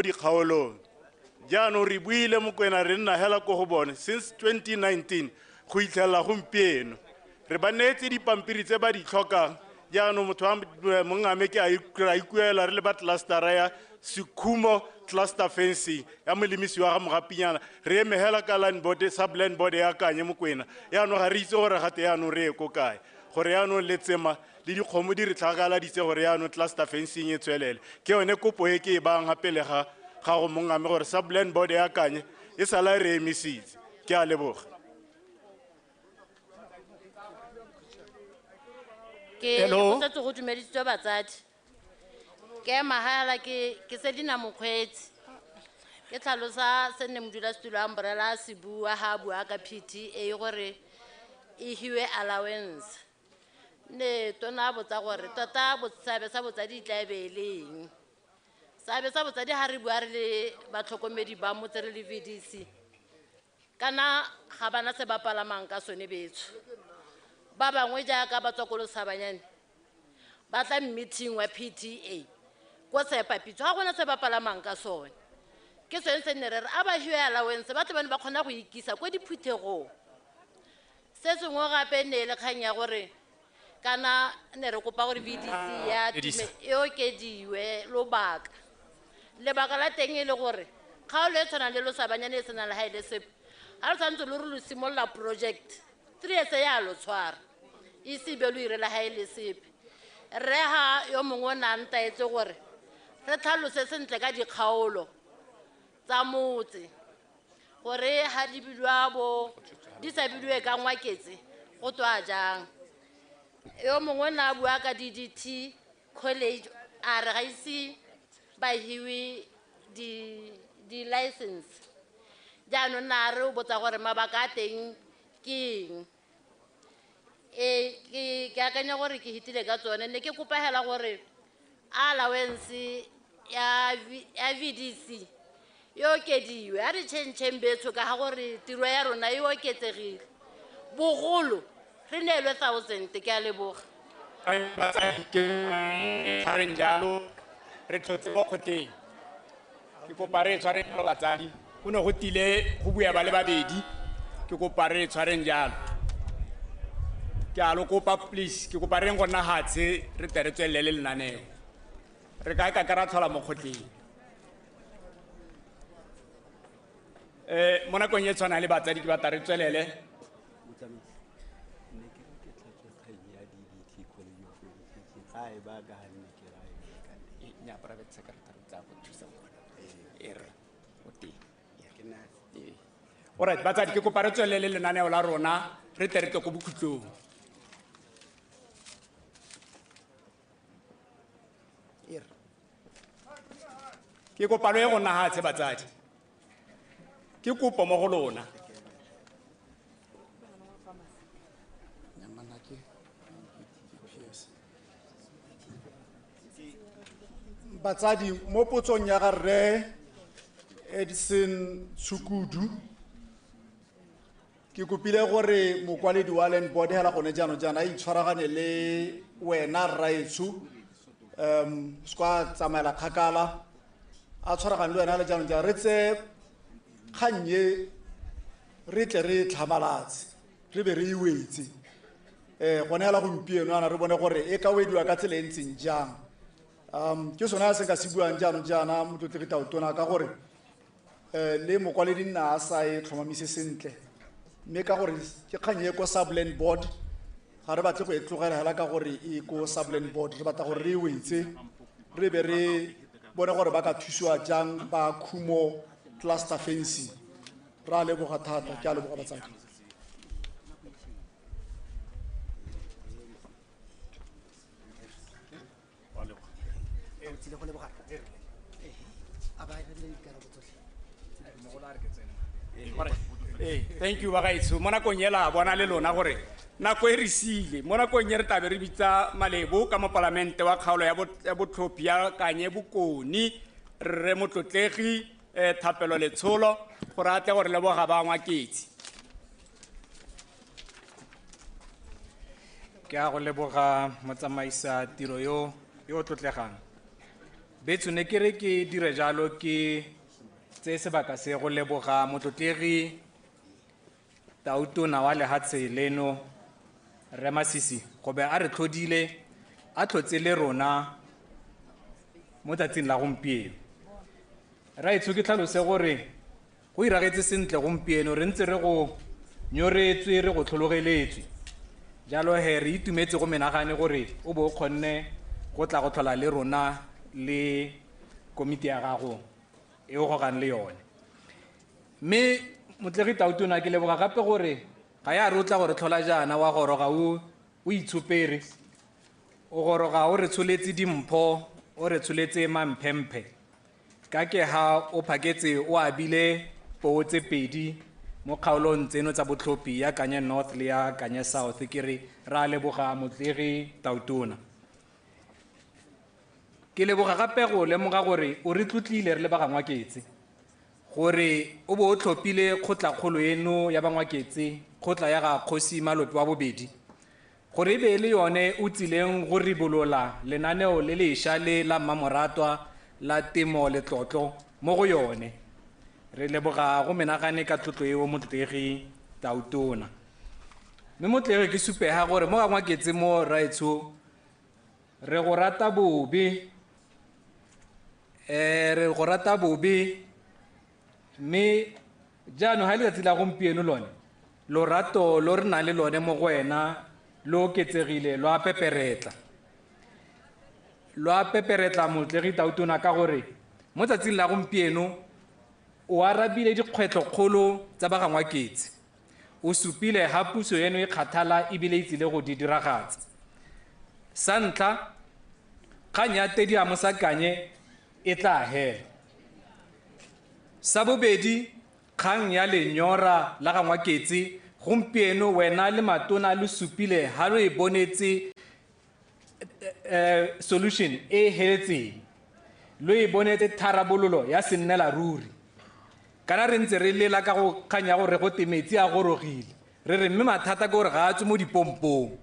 dikgaolong. Jaanong re buile Mokwena re nna hela ko go bone since 2019 go itlhela gompieno. Re ba neetse dipampiri tse ba di tlhokang. Jaanong motho wa mongame ke a ikuela re le ba clustera ya Sekhumo cluster fencing ya molemisi wa ga Mogapinyana. Re eme hela ka land board, sub land board ya Kanye Mokwena. Jaanong ga re itse gore gate jaanong re ye ko kae, gore jaanong letsema le dikgomo di re tlhakaladitse gore jaanong cluster fencing e tswelele. Ke yone kopo e ke e bayang gape le ga go mongame gore sub land board ya Kanye e sala e re emisitse. Ke a leboga. Ke go setse go dumedisitswe batsadi. Ke ema hala ke Selina Mokgweetsi. Ke tlhalosa se nne modulasetulo a Umbrella a se bua ha a bua ka PTA gore e hiwe allowance. Ne tona a botsa gore tota seabe sa botsadi e tla be e le eng. Seabe sa botsadi ha re bua re le batlhokomedi ba motse re le VDC, kana ga bana se ba palamang ka sone betsho. Ba bangwe jaaka ba tswa ko Losabanyane ba tla meeting wa PTA ko Tshepapitso, ga gona se ba palamang ka sone. Ke sone se nne re re a ba hiwe allowance ba tle bane ba kgona go ikisa ko diphuthegong. Se sengwe gape ne e le kgang ya gore kana ne re kopa gore VDC ya e okediwe lobaka. Lebaka la teng e le gore kgaolo e tshwanang le Losabanyane e senang le ha e le sepe, ga re tshwanetse lo re lo simolola project 3 years ya lo tshwara e se be lo irela ha e le sepe. Rre ha yo mongwe o ne a ntaetse gore re tlhalose sentle ka dikgaolo tsa motse gore ha di bidiwa bo di sa bidiwe ka Ngwaketse go tswa jang. Yo mongwe o ne a bua ka DDT college a re ga ise ba hiwe di-license. Jaanong na re o botsa gore mabaka a teng ke eng. Ke akanya gore ke hitile ka tsone. Ne ke kopa hela gore Allowance ya VDC e okediwe. A re tšhentšheng betsho ka ga gore tiro ya rona e oketsegile. Bogolo re neelwe 1000, ke a leboga. Ke tshwareng jalo, re tlhotse mo kgotleng. Ke kopa re tshwareng jalo batsadi. Go ne go tile go bua ba le babedi, ke kopa re tshwareng jalo. Ke a lo kopa please, ke kopa re go nna hatshe re tle re tswelele le lenaneo. Re ka ka ra tlhola mo kgotleng. Mo nakong e tshwanang le batsadi ke batla re tswelele. Alright, batsadi ke kopa re tswelele lenaneo la rona re tle re tle ko bokhutlong. Ke kopa lo ye go nna hatshe batsadi. Ke kopo mo go lona. Batsadi mo potsong ya ga Rre Edison Tshukudu, ke kopile gore mokwaledi wa land board hela gone jaanong jaana a itshwaragane le wena rraetsho, se kwa tsamaela kgakala, a tshwaragane le wena le jaanong jaana re tseye kgang e re tle re tlhamalatse, re be re e wetse. Gone hela gompieno ana re bone gore e ka wediwa ka tsela e ntseng jang. Ke sone se nka se buang jaanong jaana motlotlegi Tautona, ka gore le mokwaledi nna a sa e tlhomamise sentle, mme ka gore ke kgang e ko sub-land board, ga re batle go e tlogela hela ka gore e ko sub-land board, re batla gore re e wetse, re be re bone gore ba ka thusiwa jang ba Khumo cluster fencing. Re a leboga thata, ke a leboga batsadi. Thank you bagaetsho. Mo nakong ela bona le lona gore nako e re siile. Mo nakong e re tlabe re bitsa Malebo ka mopalamente wa kgaolo ya botlhophi ya Kanye Bokone, Rre Motlotlegi Thapelo Letsholo, gore a tle gore leboga ba Ngwaketse. Ke a go leboga motsamaisa tiro yo o tlotlegang. Betsho ne ke re ke dire jalo ke tseye sebaka se go leboga motlotlegi Tautona wa lehatshe leno Rre Masisi, go be a re tlhodile, a tlhotse le rona mo tsatsing la gompieno. Raetsho ke tlhalose gore go iragetse sentle gompieno, re ntse re go nyoretswe, re go tlhologeletswe. Jalo he re itumetse go menagane gore o bo o kgonne go tla go tlhola le rona le komiti ya gago e o gogang le yone. Mme Motlotlegi Tautona ke leboga gape gore ga ya re o tla go re tlhola jaana wa goroga o itshopere, o goroga o re tsholetse dimpho, o re tsholetse mamphemphe. Ka ke ha o phaketse o abile poo tse pedi mo kgaolong tseno tsa botlhophi ya Kanye North le ya Kanye South, ke re ra leboga Motlotlegi Tautona. Ke leboga gape go lemoga gore o re tlotlile re le ba ga Ngwaketse, gore o bo o tlhophile kgotlakgolo eno ya ba Ngwaketse, kgotla ya ga Kgosi Malope wa bobedi, gore e be e le yone o tsileng go ribolola lenaneo le lešwa le la mmamoratwa la temo letlotlo mo go yone. Re leboga go menagane ka tlotlo eo Motlotlegi Tautona. Mme Motlotlegi ke supega gore mo ga Ngwaketse mo raetsho re go rata bobe, re go rata bobe, mme jaanong ga letsatsi la gompieno lone lorato lo re nang le lone mo go wena lo oketsegile, lo a peperetla. Lo a peperetla Motlotlegi Tautona ka gore mo tsatsing la gompieno o arabile dikgwetlhokgolo tsa ba ga Ngwaketse. O supile ha puso eno e kgathala ebile e tsile go di diragatsa. Sa ntlha, kgang ya tediamo sa Kanye e tla hela. Sa bobedi, kgang ya lenyora la ga Ngwaketse gompieno wena le matona le supile ha lo e bonetse solution e heletseng lo e bonetse tharabololo ya sennela ruri. Kana re ntse re lela ka go kganya gore go te metsi a gorogile, re re mme mathata ke gore ga a tswe mo dipompong.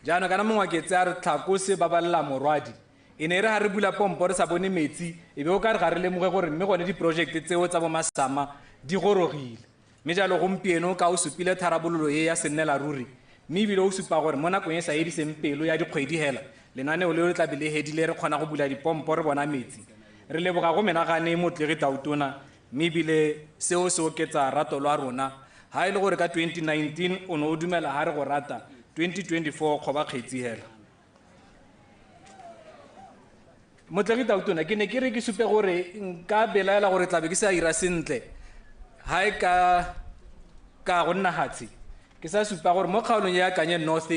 Jaanong kana Mongwaketse a re tlhakose ba balela morwadi, e ne e re ga re bula pompo re sa bone metsi, e be o ka re ga re lemoge gore mme gone diprojekte tseo tsa bo Masama di gorogile. Mme jalo gompieno ka o supile tharabololo e ya sennela ruri, mme ebile o supa gore mo nakong e sa ediseng pelo ya dikgwedi hela, lenaneo leo le tla be le hedile re kgona go bula dipompo re bona metsi. Re leboga go menagane Motlegi Tautona, mme ebile seo se oketsa rato lwa rona. Ha e le gore ka 2019 o ne o dumela ha re go rata, 2024 kgoba kgetsi hela. Motlegi Tautona, ke ne ke re ke supe gore nka belaela gore tla be ke sa ira sentle ha e ka go nna hatshe. Ke sa supa gore mo kgaolong ya Kanye North,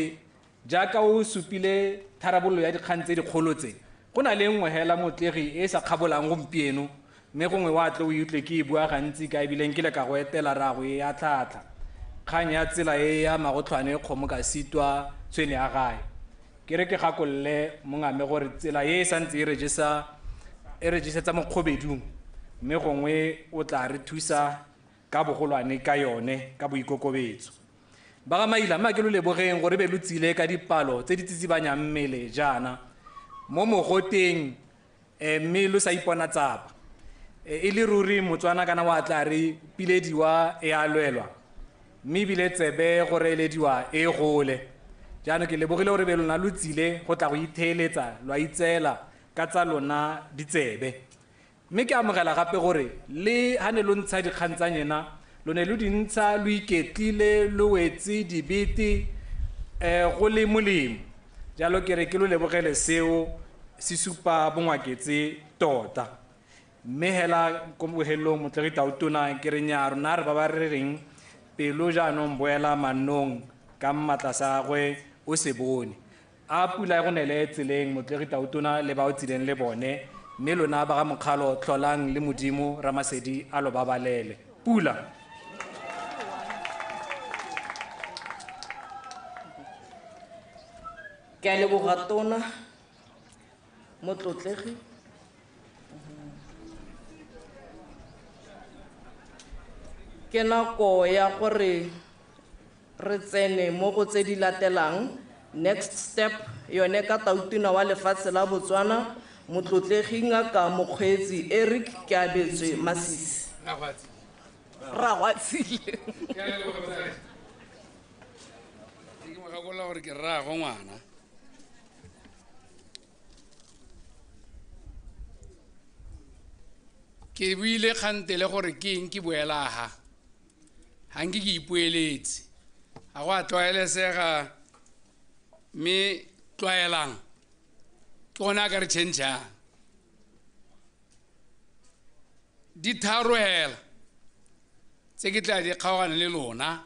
jaaka o supile tharabololo ya dikgang tse dikgolo tse, go na le nngwe hela Motlegi e sa kgabolang gompieno, mme gongwe wa tle o e utlwe ke e bua gantsi ka ebileng ke le ka go etela ra go e atlhatlha. Kgang ya tsela e ya Magotlhwane kgomo ka sitwa tshwene ya gae. Ke re ke gakolole mongame gore tsela e e santse e re jesetsa mo kgobedung, mme gongwe o tla re thusa ka bogolwane ka yone ka boikokobetso. Ba ga Maila, mma ke lo lebogeng gore be lo tsile ka dipalo tse di tsitsibanyang mmele jaana mo mogoteng, mme lo sa ipona tsapa. E le ruri Motswana kana wa tla re pilediwa e a lwelwa, mme ebile tsebe go reelediwa e gole. Jaanong ke lebogile gore be lona lo tsile go tla go itheeletsa, lwa itseela ka tsa lona ditsebe. Mme ke amogela gape gore le ha ne lo ntsha dikgang tsa nyena, lo ne lo di ntsha lo iketlile, lo wetse dibete, go le molemo. Jalo ke re ke lo lebogele seo, se supa bongwaketse tota. Mme hela ko bohelong Motlegi Tautona ke re nnyaa, rona re ba ba re reng pelo jaanong boela mannong ka mmatla sa gagwe o se bone. A pula e go nele tseleng Motlegi Tautona le ba o tsileng le bone, mme lona ba ga Mokgalo tlholang le Modimo Ramasedi a lo babalele. Pula. Ke a leboga Tona Motlotlegi. Ke nako ya gore re tsene mo go tse di latelang. Next step yone ka Tautona wa lefatshe la Botswana Motlotlegi Ngaka Mokgweetsi Eric Keabetswe Masisi. Ragwatsile. Ke mo gakolola gore ke rraago ngwana. Ke buile kgantele gore ke eng ke boela ha. Ga nke ke ipoeletse. Ga go a tlwaelesega, mme tlwaelang ke gone a ka re change-ang. Di tharo hela tse ke tla di kgaogana le lona,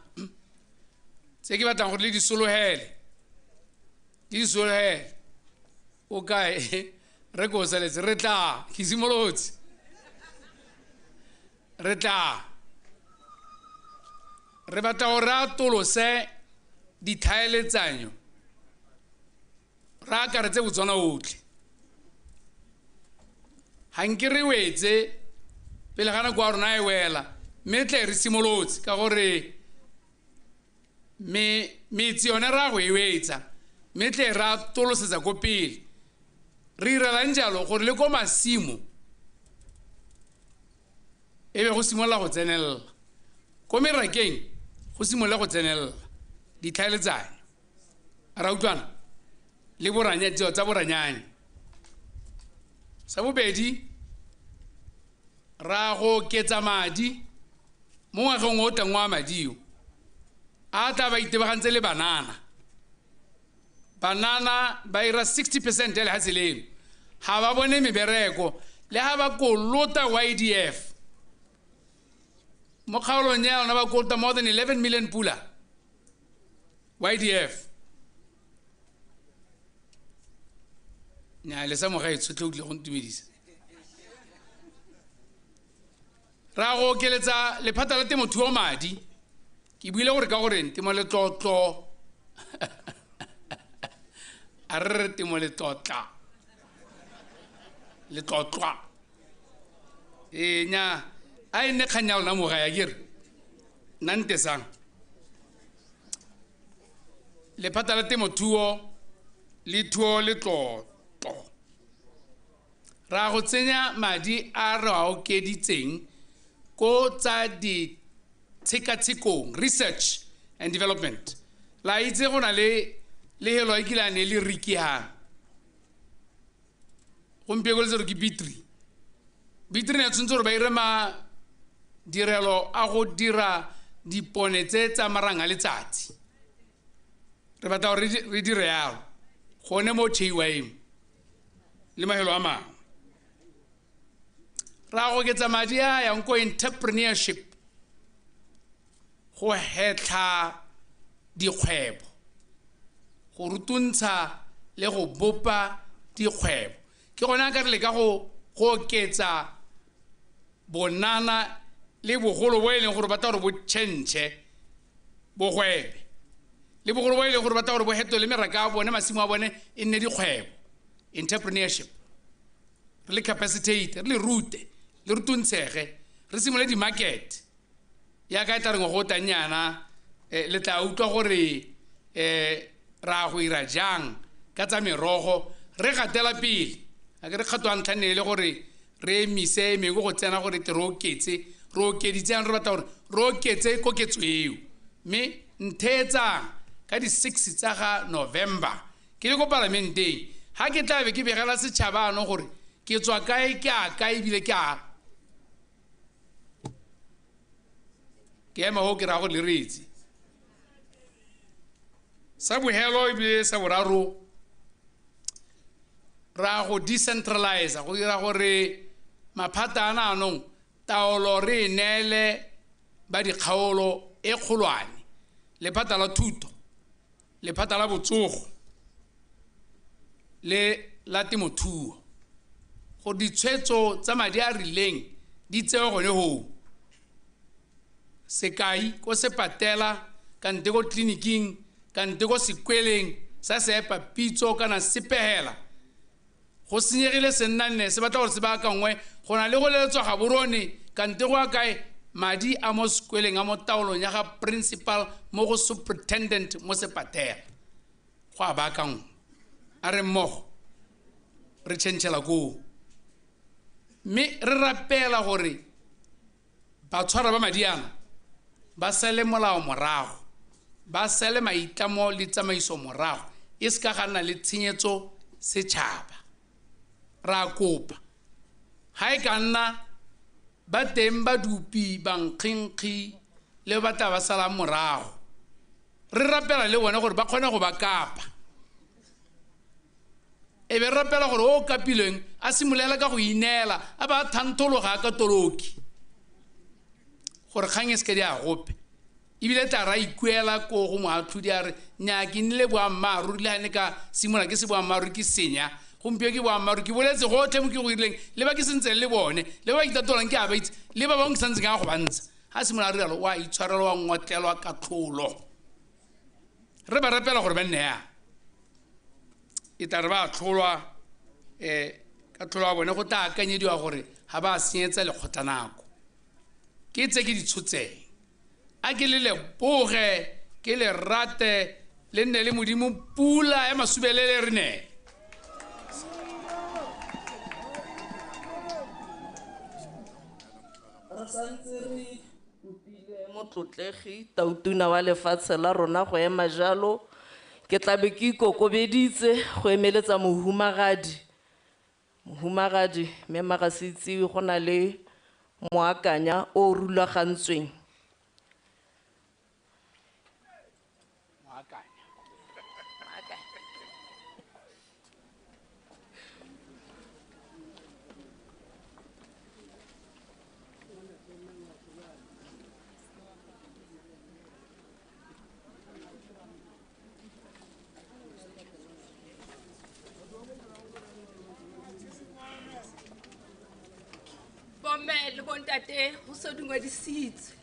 tse ke batlang gore le di sologele, di sologele. O kae? Re ko saletse, re tla, ke simolotse. Re tla. Re batla gore re atolose ditlhaeletsanyo, re akaretse Botswana otlhe. Ga nke re wetse pele ga nako ya rona e wela, mme tle re simolotse ka gore metse yone re a go e wetsa, mme tle re atolosetsa ko pele. Re irelang jalo gore le ko masimo e be go simolola go tsenelela, ko merakeng go simolola go tsenelela ditlhaeletsanyo. Ra utlwana le boranya, dilo tsa boranyane. Sa bobedi, ra go oketsa madi mo ngwageng o tlang wa madio a tla ba itebagantse le banana. Banana ba ira 60% ya lefatshe leno, ga ba bone mebereko le ga ba kolota YDF. Mo kgaolong ya lona ba kolota more than 11 million pula YDF. Nnyaa, le sa mogaetsho tle o tlile go ntumedisa. Ra go okeletsa lephata la temothuo madi. Ke buile gore ka gore temo letlotlo A re re temo letlotla. Letlotlwa. E nya a e nne kgang ya lona mo gae akere. Nna ntesang. Lephata la temothuo le thuo letlotlo. Ra go tsenya madi a re a okeditseng ko tsa ditshekatshekong, research and development. La itse go na le lehelo e kile a ne le rikihang. Gompieno le tsere ke B3. B3 ne tshwanetse gore ba ire madirelo a go dira dipone tse tsa marang a letsatsi. Re batla gore re dire yalo gone mo TYM le mahelo a mangwe. Ra go oketsa madi a yang ko entrepreneurship go hetlha dikgwebo, go rutuntsha le go bopa dikgwebo. Ke gona ka re leka go oketsa bonana le bogolo bo e leng gore batla gore bo tšhentšhe bogwebe, le bogolo bo e leng gore batla gore bo hetole meraka a bone, masimo a bone e nne dikgwebo. Entrepreneurship re le capacitate, re le rute, le rutuntshege, re simole di-market. Yaka e tla reng go tang yana, le tla utlwa gore ra go ira jang ka tsa merogo, re gatela pele. A ke re kgato ya ntlha ne e le gore re emise mengwe go tsena gore te re oketse, re okeditse yang re batla gore re oketse koketso eo. Mme ntheetsang ka di-6 tsa ga November ke le ko palamenteng, ha ke tla be ke begela setšhaba ano gore ke tswa kae, ke a kae, ebile ke a ke ema ho ke ra go le reetse. Sa bohelo ebile sa boraro, ra go decentralize, go dira gore maphata ana anong taolo re e neele ba dikgaolo e kgolwane, lephata la thuto, lephata la botsogo le la temothuo, gore ditshwetso tsa madi a rileng di tsewe gone hoo. Sekai ko sepatela, kante ko tleliniking, kante ko sekweleng sa seepa pitso kana sepegela, go senyegile sennanne se batla gore se baakangwe, go na le go leletswa Gaborone kante go a kae madi a mo sekweleng a mo taolong ya ga principal mo go superintendent mo sepatela, go a baakangwe. A re mmogo re tšhentšhela koo, mme re rapela gore batshwara ba madi ana ba sele molao morago, ba sele maitlamo le tsamaiso morago, e se ka ga nna le tshenyetso setšhaba. Ra kopa ga e ka nna ba teng badupi, bankginkgi le ba tla ba salang morago, re rapela le bone gore ba kgone go ba kapa. E be re rapela gore o kapilweng a simolele ka go ineela, a ba thanthologa ka toloki, gore kgang e se ke di a gope. Ebile tla ra ikuela ko go moatlhodi a re nnyaa, ke nnile boammaaruri le ga ne ka simolola ke se boammaaruri ke senya, gompieno ke boammaaruri, ke boletse gotlhe mo ke go dirileng, le ba ke sentseng le bone, le ba ba itatolang ke a ba itse, le ba bangwe ke santseng ka go ba ntsha. Ga simolola a rialo, wa itshwarelwa, wa ngotlelwa katlholo. Re ba rapela gore ba nne yang, e tla re ba atlholwa, katlholo ya bone go tla akanyediwa gore ga ba senyetsa lekgotla nako. Ke tse ke di tshotseng, a ke le leboge, ke le rate, le nne le Modimo pula ya masubelele re ne. Re santse re kopile motlotlegi tautona wa lefatshe la rona go ema jalo. Ke tla be ke ikokobeditse go emeletsa mohumagadi. Mohumagadi mme Magasitsi go na le moakanya o rulagantsweng. Bomme le bontate go se dingwedisitswe.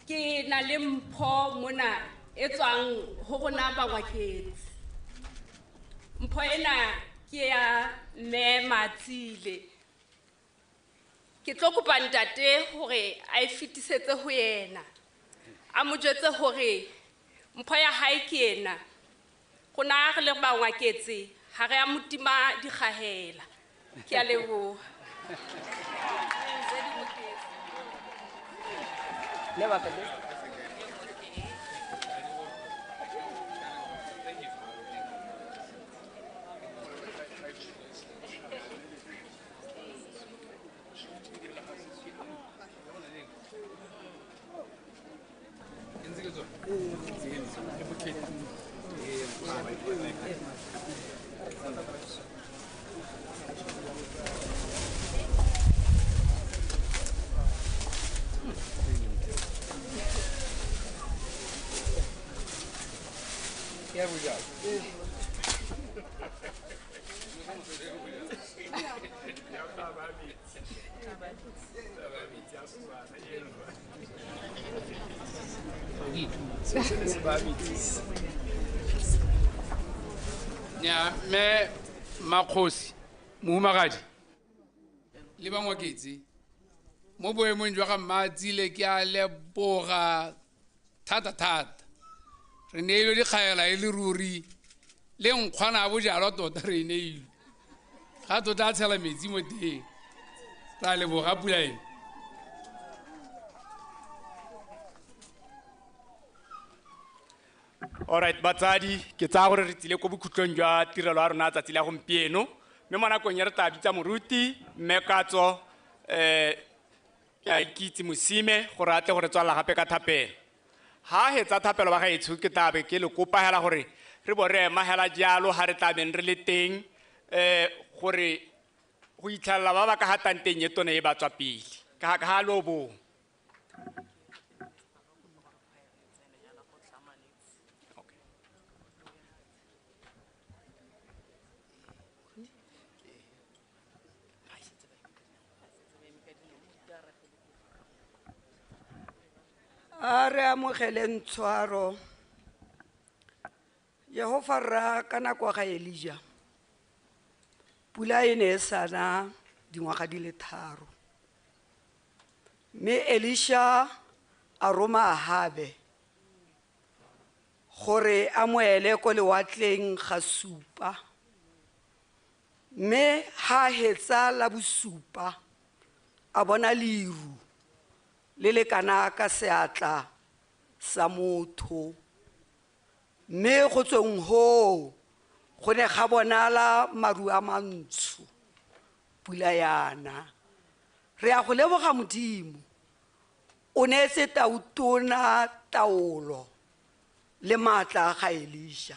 Ke na le mpho mona e tswang ho rona Bangwaketse. Mpho ena ke ya mme Matsile. Ke tlo kopa ntate hore a e fetisetse ho yena. A mo jwetse hore mpho ya hae ke ena. Rona re le Bangwaketse ha re a mo tima dikgahela. Ke a leboha. Nya me makgosi mohumagadi le Bangwaketse mo boemong jwa ga Mmatsile ke a leboga thata thata. Re neilwe dikgaela e le ruri le nkgwana a bojalwa tota re neilwe ga tota a tshela metsi mo teng. Re a leboga pula eno. Alright, batsadi, ke tsaya gore re tsile ko bokhutlong jwa tirelo ya rona tsatsi la gompieno. Mme mo nakong e re tla bitsa moruti, mme Katso, ke a ikitse Mosime gore a tle gore tswalela gape ka thapelo. Ha hetsa thapelo ba gaetsho ke tla be ke le kopa hela gore re bo re ema hela jalo ha re tla beng re le teng, gore go itlhelela ba ba ka hatang teng e tone e ba tswa pele. Ka ha lo bo. A re amogeleng tshwaro. Jehova rra ka nako ga Elijah, pula e ne e sa na dingwaga di le 3. Mme Elisha a roma Ahabe gore a mo ele ko lewatleng ga supa. Mme ha hetsa la bosupa a bona leru le le kana ka seatla sa motho. Mme go tsweng hoo go ne ga bonala maru a mantsho, pula yana. Re a go leboga Modimo, o neetse tautona taolo le maatla ga Elisha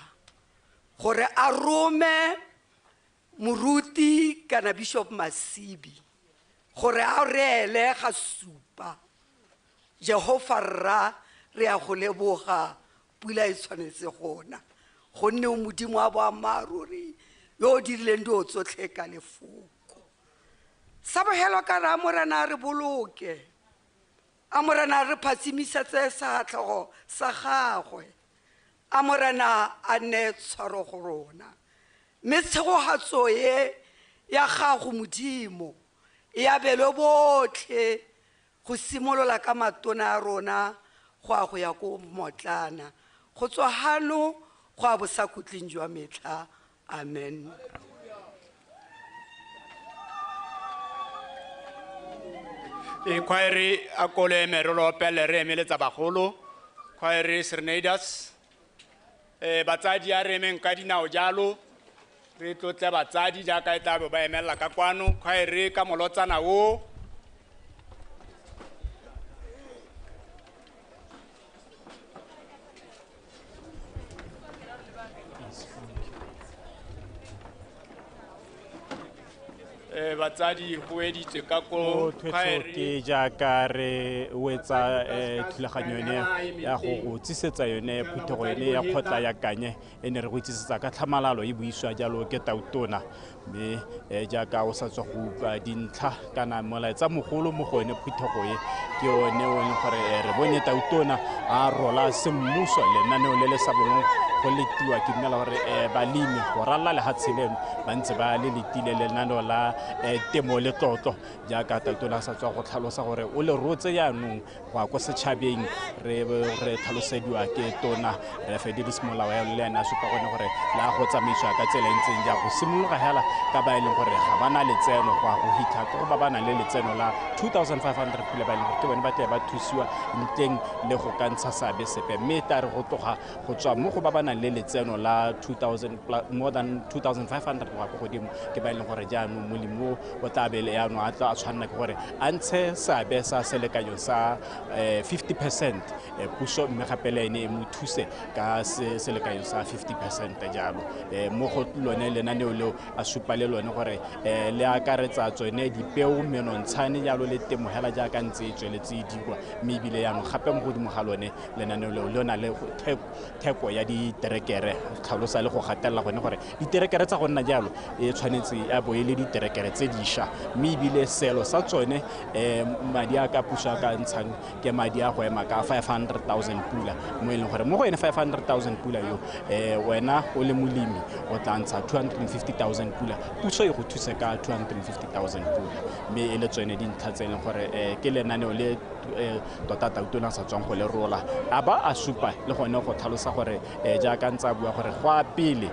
gore a rome moruti kana Bishop Masibi gore a reele ga supa. Jehova rra re a go leboga, pula e tshwanetse gona gonne o Modimo wa boammaaruri yo o dirileng dilo tsotlhe ka lefoko. Sa bogelo ka re a Morena a re boloke, a Morena a re phatsimisetse sefatlhego sa gagwe, a Morena a nne tshwaro go rona. Mme tshegogatso e ya gago Modimo e abelwe botlhe go simolola ka matona a rona go a go ya ko motlana, go tswa hano go a bosakhutleng jwa metlha. Amen. E khwaere a kole merolo pele re emeletsa bagolo, khwaere Serenaders. Batsadi a re emeng ka dinao jalo, re tlotle batsadi jaaka e tla bo ba emella ka kwano, khwaere ka molotsana o. Batsadi go editswe ka ko Thwetso ke jaaka re wetsa thulaganyo yone ya go tsisetsa yone phuthego yone ya kgotla ya Kanye e ne re go itsisetsa ka tlhamalalo e buisiwa jalo ke Tautona mme jaaka o sa tswa go utlwa dintlha kana molaetsa mogolo mo go yone phuthego e ke one o leng gore re bone Tautona a rola semmuso lenaneo le le sa bolong go letiwa. Ke dumela gore balemi go ralla lehatshe leno ba ntse ba le letile lenaneo la temo le tlotlo jaaka Tautona a sa tswa go tlhalosa gore o le rotse jaanong go ya ko setšhabeng. Re tlhalosediwa ke tona re Fidelis Molao le ene a supa gone gore la go tsamaisiwa ka tsela e ntseng jang go simologa hela ka ba e leng gore ga ba na letseno go ya go hitlha ko go ba ba nang le letseno la 2500 pula ba e leng gore ke bone ba tle ba thusiwa ntleng le go ka ntsha seabe sepe, mme tla re go tloga go tswa mo go ba ba nang le letseno la 2000 more than 2500 go ya ko godimo ke ba e leng gore jaanong molemi o tla be le yaanong a tla tshwanela ke gore a ntshe seabe sa selekanyo sa 50% puso mme gape le ene e mo thuse ka selekanyo sa 50% jalo. Mo go lone lenaneo leo a supa le lone gore le akaretsa tsone dipeo menontshane jalo le temo hela jaaka ntse e tsweletse e dirwa, mme ebile jaanong gape mo godimo ga lone lenaneo leo le na le theko ya diterekere, tlhalosa le go gatelela gone gore diterekere tsa go nna jalo e tshwanetse ya bo e le diterekere tse dišwa, mme ebile selo sa tsone madi a ka puso a ka ntshang ke madi a go ema ka 500,000 pula mo e leng gore mo go ene 500,000 pula yo wena o le molemi o tla ntsha 250,000 pula, puso e go thuse ka 250,000 pula, mme e le tsone dintlha tse e leng gore ke lenaneo le tota Tautona a sa tswang go le rola a ba a supa le gone go tlhalosa gore jaaka ntse a bua gore go a pele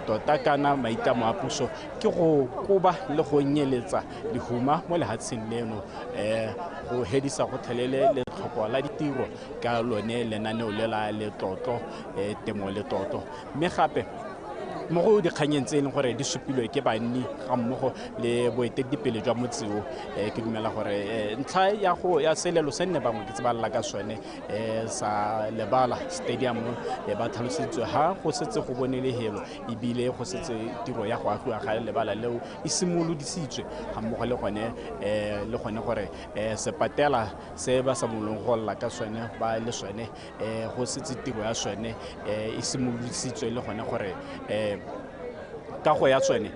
tota kana maitlamo a puso ke go koba le go nyeletsa lehuma mo lehatsheng leno go hedisa go tlhelele letlhoko la ditiro ka lone lenaneo le la letlotlo temo letlotlo. Mme gape mo go dikganyeng tse e leng gore di supilwe ke banni ga mmogo le boeteledipele jwa motse o ke dumela gore ntlha ya go ya selelo se nne bangwe ke tse ba lla ka sone sa Lebala Stadium ba tlhalositswe ha go setse go bone lehelo ebile go setse tiro ya go agiwa ga lebala leo e simolodisitswe ga mmogo le gone gore sepatela se ba sa bolong go lla ka sone ba le sone go setse tiro ya sone e simolodisitswe le gone gore ka go ya tsone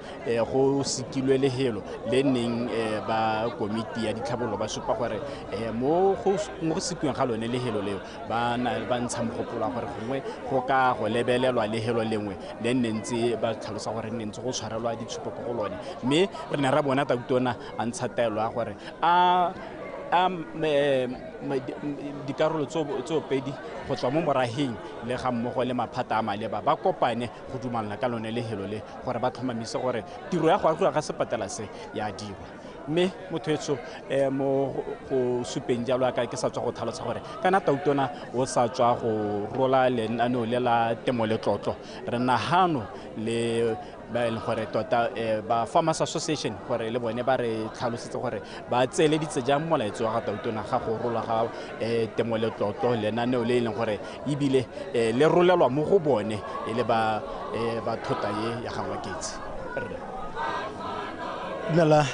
go sekilwe lehelo le neng ba komiti ya ditlhabololo ba supa gore mo go sekiweng ga lone lehelo leo ba ntsha mogopolo wa gore gongwe go ka go lebelelwa lehelo lengwe le nne ntse ba tlhalosa gore nne ntse go tshwarelwa ditshupo ko go lone, mme re ne ra bona Tautona a ntsha taelo ya gore a dikarolo tseo pedi go tswa mo moraheng le ga mmogo le maphata a maleba ba kopane go dumalana ka lone lehelo le gore ba tlhomamise gore tiro ya go agiwa ga sepatela se ya dirwa. Mme motho etso mo go supeng jalo ka ke sa tswa go tlhalosa gore kana Tautona o sa tswa go rola lenaneo le la temo letlotlo re nagano le ba e leng gore tota ba Farmers Association gore le bone ba re tlhalosetse gore ba tseeleditse jang molaetso wa ga Tautona ga go rola ga temo letlotlo lenaneo le e leng gore ebile le rolelwa mo go bone e le ba thota ye ya ga Ngwaketse. Dumela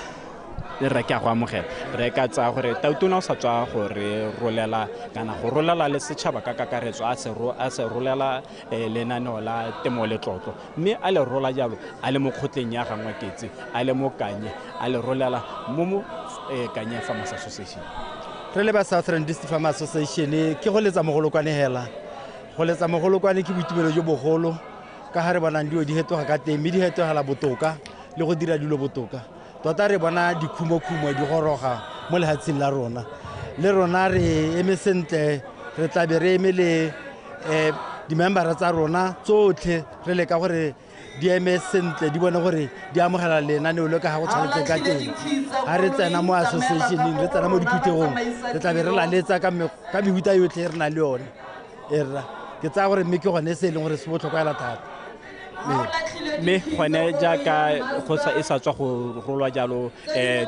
le re ke a go amogela re ka tsaya gore Tautona o sa tswa go re rolela kana go rolela le setšhaba ka kakaretso a se rolela lenaneo la temo letlotlo, mme a le rola jalo a le mo kgotleng ya ga Ngwaketse a le mo Kanye a le rolela mo Kanye Farmers Association. Re le ba Southern District Farmers Association ke go letsa mogolokwane hela, go letsa mogolokwane ke boitumelo jo bogolo ka ga re bonang dilo di hetoga ka teng mme di hetogela botoka le go dira dilo botoka. Tota re bona dikhumo-khumo di goroga mo lehatsheng la rona, le rona re eme sentle, re tlabe re eme le di-membera tsa rona tsotlhe re leka gore di eme sentle di bone gore di amogela lenaneo le ka ga go tshwanetse ka teng. Ga re tsena mo associationeng re tsena mo diphuthegong re tlabe re laletsa ka mehuta yotlhe re nang le yone. Erra ke tsaya gore mme ke gone se e leng gore se botlhokwa hela thata. Mme gone jaaka go sa e sa tswa go rolwa jalo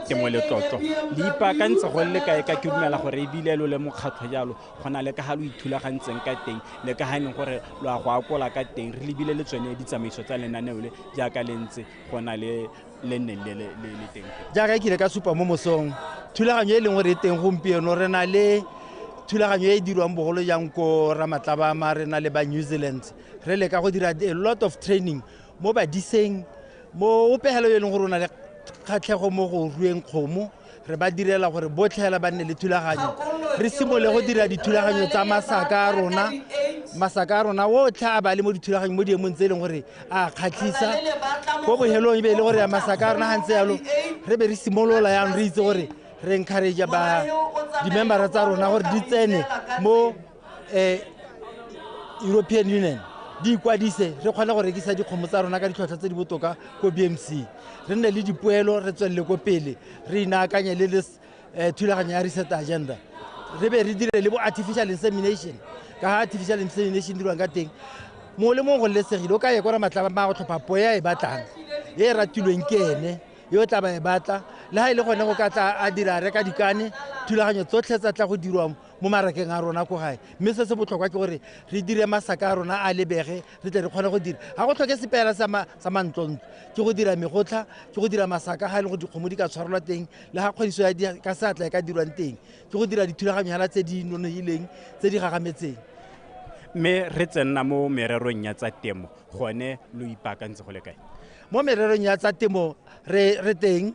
Temo Letlotlo le ipaakantse go le kae? Ka ke dumela gore ebile lo le mokgatlho jalo go na le ka ga lo ithulagantseng ka teng le ka ga e leng gore lo a go akola ka teng, re lebile le tsone ditsamaiso tsa lenaneo le jaaka le ntse go na le le nneng le le teng. Jaaka ke ile ka supa mo mosong, thulaganyo e leng gore e teng gompieno, re na le thulaganyo e e dirwang bogolo jang ko Ramatlabama, re na le ba New Zealand, re leka go dira a lot of training mo badiseng, mo opegelo e leng gore o na le kgatlhego mo go rueng kgomo, re ba direla gore botlhe hela ba nne le thulaganyo. Re simolole go dira dithulaganyo tsa masaka a rona, masaka a rona otlhe a ba le mo dithulaganyo mo diemong tse e leng gore a kgatlhisa. Ko bohelong e be e le gore masaka a rona ga ntse yalo re be re simolola yanong, re itse gore re encourage ba di-membera tsa rona gore di tsene mo European Union, di ikwadise, re kgone go rekisa dikgomo tsa rona ka ditlhwatlhwa tse di botoka ko BMC, re nne le dipoelo, re tswelele ko pele, re inaakanye le thulaganyo ya reset agenda, re be re dire le bo artificial insemination. Ka ga artificial insemination dirwang ka teng, mongwe le mongwe go lesegile o ka ye kwa Ramatlabama go tlhopha po e a e batlang, e e ratilweng ke ene yo tla ba e batla, le ga e le gone go ka tla a dira reka dikane, thulaganyo tsotlhe tsa tla go dirwa mo marakeng a rona ko gae. Mme se se botlhokwa ke gore re dire masaka a rona a lebege, re tle re kgone go dira. Ga go tlhoke sepela sa mantlontlo, ke go dira megotlha, ke go dira masaka ga e le gore dikgomo di ka tshwarelwa teng, le ga kgwediso ya ka seatla e ka dirwang teng, ke go dira dithulaganyo hela tse di nonogileng, tse di gagametseng. Mme re tsenna mo mererong ya tsa temo, gone lo ipaakantse go le kae? Mo mererong ya tsa temo re teng,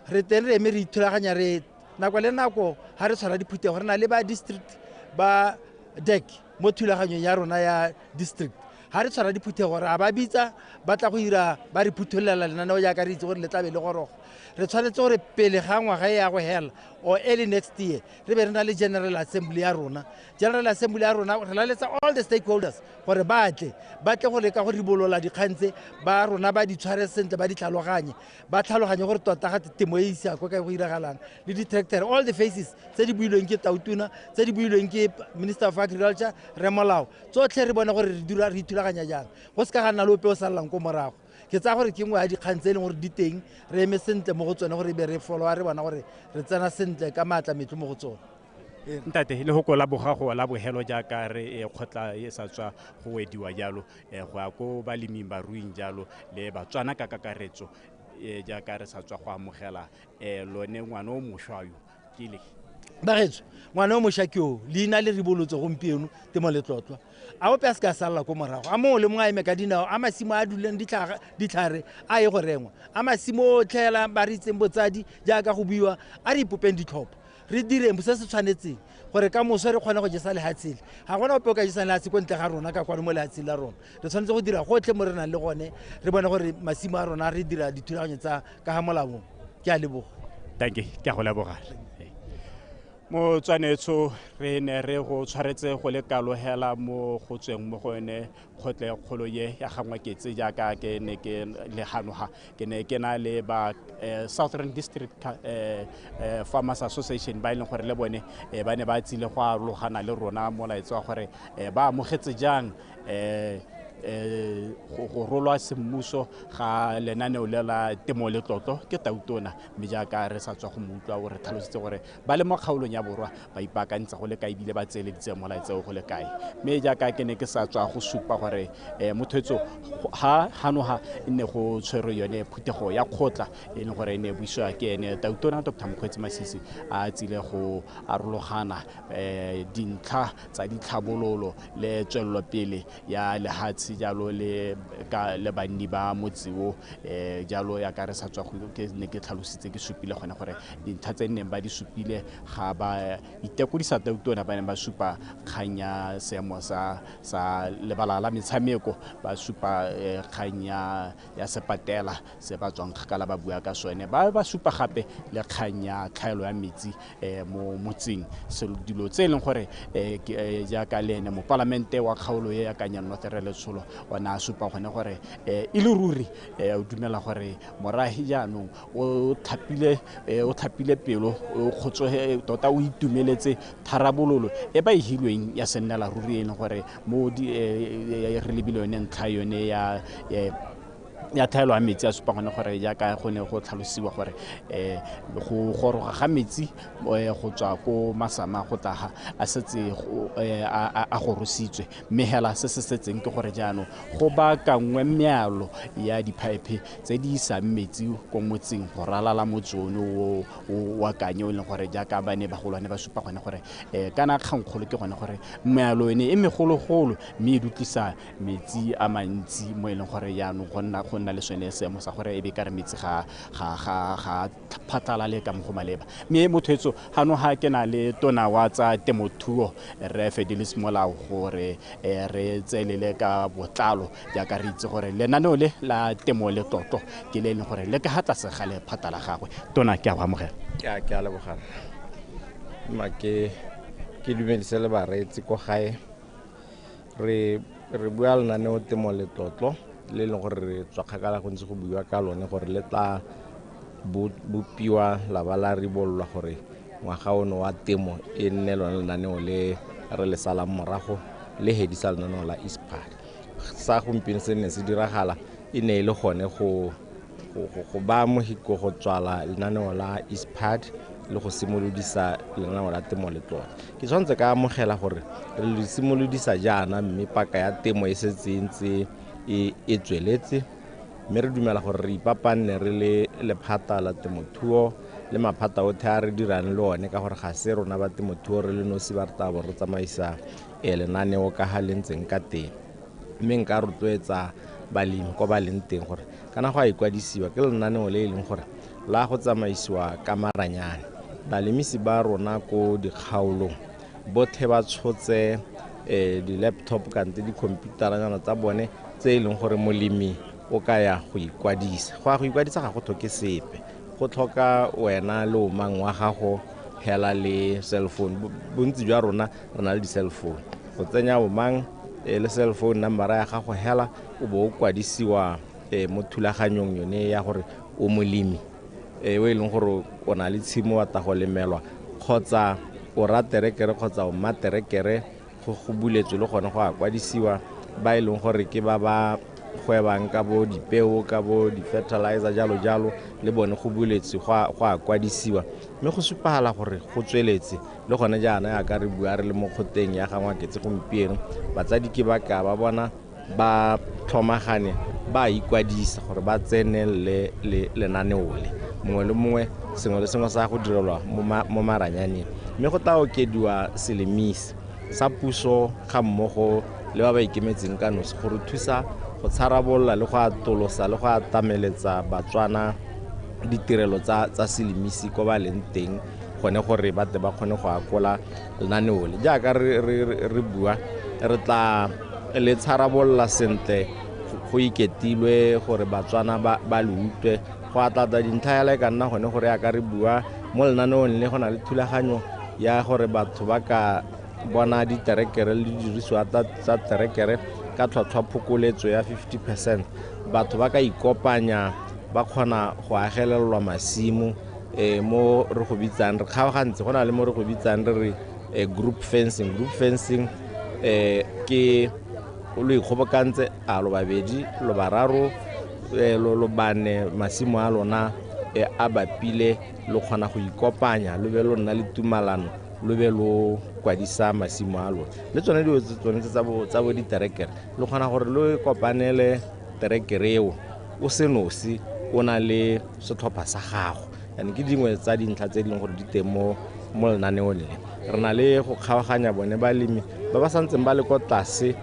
re eme re ithulaganya, re nako le nako ga re tshwara diphuthego re na le ba district ba DEC mo thulaganyong ya rona ya district. Ga re tshwara diphuthego re a ba bitsa, ba tla go dira, ba re phuthollela lenaneo jaaka re itse gore le tlabe le goroga. Re tshwanetse gore pele ga ngwaga e ya go hela or early next year re be re na le General Assembly ya rona. General Assembly ya rona re laletsa all the stakeholders gore ba tle go leka go ribolola dikgang tse ba rona, ba di tshware sentle, ba di tlhaloganye, ba tlhaloganye gore tota ga temo e isa ko kae, go iragalang le di-tractor, all the faces tse di builweng ke Tautona, tse di builweng ke Minister of Agriculture, re molao tsotlhe, re bone gore re dira re ithulaganya jang, go se ka ga nna le ope o sallang ko morago. Ke tsaya gore ke nngwe ya dikgang tse e leng gore di teng, re eme sentle mo go tsone gore e be re followa, re bona gore re tsena sentle ka maatla metlo mo go tsone. Ntate, le go la bogago la bogelo jaaka re kgotla e sa tswa go wediwa jalo, go ya ko baleming baruing jalo le Batswana ka kakaretso, jaaka re sa tswa go amogela lone ngwana o mošwa yo ke le Bagetso, ngwana o mošwa ke o, leina le ribolotse gompieno Temo Letlotlo. A ope a se ka salla ko morago, a mongwe le mongwe a eme ka dinao, a masimo a duleng ditlhare a ye go rengwa, a masimo otlhe hela ba re itseng botsadi jaaka go buiwa, a re ipopeng ditlhopho, re direng se se tshwanetseng gore ka moso re kgone go jesa lehatshe le. Ga gona ope o ka jesang lehatshe ko ntle ga rona ka kwano mo lehatsheng la rona. Re tshwanetse go dira gotlhe mo re nang le gone, re bone gore masimo a rona re dira dithulaganyo tsa ka ga molaong. Ke a leboga. Thank you, ke a go leboga. Motswanetsho, re ne re go tshwaretse go le kalo hela mo go tsweng mo go yone kgotle kgolo ye ya Gangwaketse, jaaka ke ne ke le ganoga, ke ne ke na le ba Southern District Farmers Association ba e leng gore le bone ba ne ba tsile go arologana le rona molaetsa wa gore ba amogetse jang go rolwa semmuso ga lenaneo le la Temo Letlotlo ke Tautona. Mme jaaka re sa tswa go mo utlwa o re tlhalositse gore ba le mo kgaolong ya borwa ba ipaakantse go le kae ebile ba tseeleditse molaetsa o go le kae. Mme jaaka ke ne ke sa tswa go supa gore motho ga ganoga e ne go tshwerwe yone phuthego ya kgotla e leng gore e ne buisiwa ke ene Tautona Dr. Mokgweetsi Masisi a tsile go arologana dintlha tsa ditlhabololo le tswelelopele ya lehatshe jalo le ka le banni ba motse o, jalo ya ka re sa tswa go ke ne ke tlhalositse ke supile gone gore dintlha tse neng ba di supile ga ba itekodisa Tautona, ba neng ba supa kgang ya seemo sa lebala la metshameko, ba supa kgang ya sepatela se ba tswang kgakala ba bua ka sone, ba supa gape le kgang ya tlhaelo ya metsi mo motseng, dilo tse e leng gore jaaka le ene mopalamente wa kgaolo e ya Kanye North Re Letsholo o ne a supa gone gore e le ruri o dumela gore morahi jaanong o tlhapile pelo, o kgotsoge tota, o itumeletse tharabololo e ba e hilweng ya sennela ruri, e leng gore mo re lebile yone ntlha yone ya ya tlhaelo ya metsi a supa gone gore jaaka go ne go tlhalosiwa gore go goroga ga metsi go tswa ko Masama go tla a setse a gorositswe, mme hela se se setseng ke gore jaanong go baakangwe mealo ya diphaephe tse di isang metsi ko motseng go ralala motse ono wa Kanye, o e leng gore jaaka ba ne bagolwane ba supa gone gore kana kgangkgolo ke gone gore mealo ene e megologolo mme e dutlisa metsi a mantsi mo e leng gore jaanong go nna le sone seemo sa gore e be ka re metsi ga phatlalale ka mo go maleba. Mme motho etso gano ga ke na le tona wa tsa temothuo Rre Fidelis Molao gore re tselele ka botlalo jaaka re itse gore lenaneo le la Temo Letlotlo ke le e leng gore le ka ga tlase ga lephata la gagwe. Tona, ke a go amogela. Ke a leboga. Ma ke dumedise le bareetsi ko gae. Re bua lenaneo Temo Letlotlo le leng gore re tswa kgakala go ntse go buiwa ka lone gore le tla bopiwa la ba la ribololwa gore ngwaga ono wa temo e nne lone lenaneo le re le salang morago le hedisa lenaneo la ISPAD. Sa gompieno se ne se diragala e ne e le gone go ba mohiko go tswala lenaneo la ISPAD le go simolodisa lenaneo la Temo Letlotlo. Ke tshwanetse ka amogela gore re le simolodisa jaana mme paka ya temo e setse e ntse e tsweletse, mme re dumela gore re ipapanne re le lephata la temothuo le maphata otlhe a re dirang le one, ka gore ga se rona ba temothuo re le nosi ba re tla bo re tsamaisa lenaneo ka ga le ntseng ka teng. Mme nka rotloetsa balemi ko ba leng teng gore kana go a ikwadisiwa ke lenaneo le e leng gore la go tsamaisiwa ka maranyane. Balemisi ba rona ko dikgaolong botlhe ba tshotse di-laptop kante di-computeranyana tsa bone tse e leng gore molemi o ka ya go ikwadisa. Go ya go ikwadisa ga go tlhoke sepe, go tlhoka wena le omang wa gago hela le cell phone. Bontsi jwa rona re na le di-cell phone, go tsenya omang le cell phone number ya gago hela o bo o kwadisiwa mo thulaganyong yone ya gore o molemi o e leng gore o na le tshimo wa tla go lemelwa kgotsa o ra terekere kgotsa o mma terekere, go buletswe le gone go a kwadisiwa. Ba e leng gore ke ba ba gwebang ka bo dipeo ka bo di-fertilizer jalo jalo le bone go buletswe go a kwadisiwa, mme go supagala gore go tsweletse le gone jaana yaka re bua re le mo kgoteng ya ga Ngwaketse gompieno. Batsadi ke ba ka ba bona ba tlhomagane ba ikwadisa gore ba tsenelele lenaneo le, mongwe le mongwe sengwe le sengwe sa go direlwa mo maranyaneng, mme go tla okediwa selemisi sa puso ga mmogo le ba ba ikemetseng ka nosi gore thusa go tsharabolola le go atolosa le go atameletsa Batswana ditirelo tsa selemisi ko ba leng teng gone gore ba tle ba kgone go akola lenaneo le. Jaaka re bua re tla le tsharabolola sentle go iketilwe gore Batswana ba le utlwe. Go atlatla dintlha yala e ka nna gone gore yaka re bua mo lenaneong le go na le thulaganyo ya gore batho ba ka bona diterekere le didirisiwa tsa terekere ka tlhwatlhwa phokoletso ya 50%. Batho ba ka ikopanya ba kgona go agelelwa masimo mo re go bitsang re kgaogantse, go na le mo re go bitsang re re group fencing. Group fencing ke lo ikgobokantse a lo babedi lo bararo lo bane masimo a lona a bapile, lo kgona go ikopanya lo be lo nna le tumalano lo be lo kwadisa masimo a lona. Le tsone dilo tsone tsa bo diterekere lo kgona gore lo kopanele terekere eo o se nosi o na le setlhopha sa gago. Yaanong ke dingwe tsa dintlha tse e leng gore di teng mo lenaneong le. Re na le go kgaoganya bone balemi ba ba santseng ba le ko tlase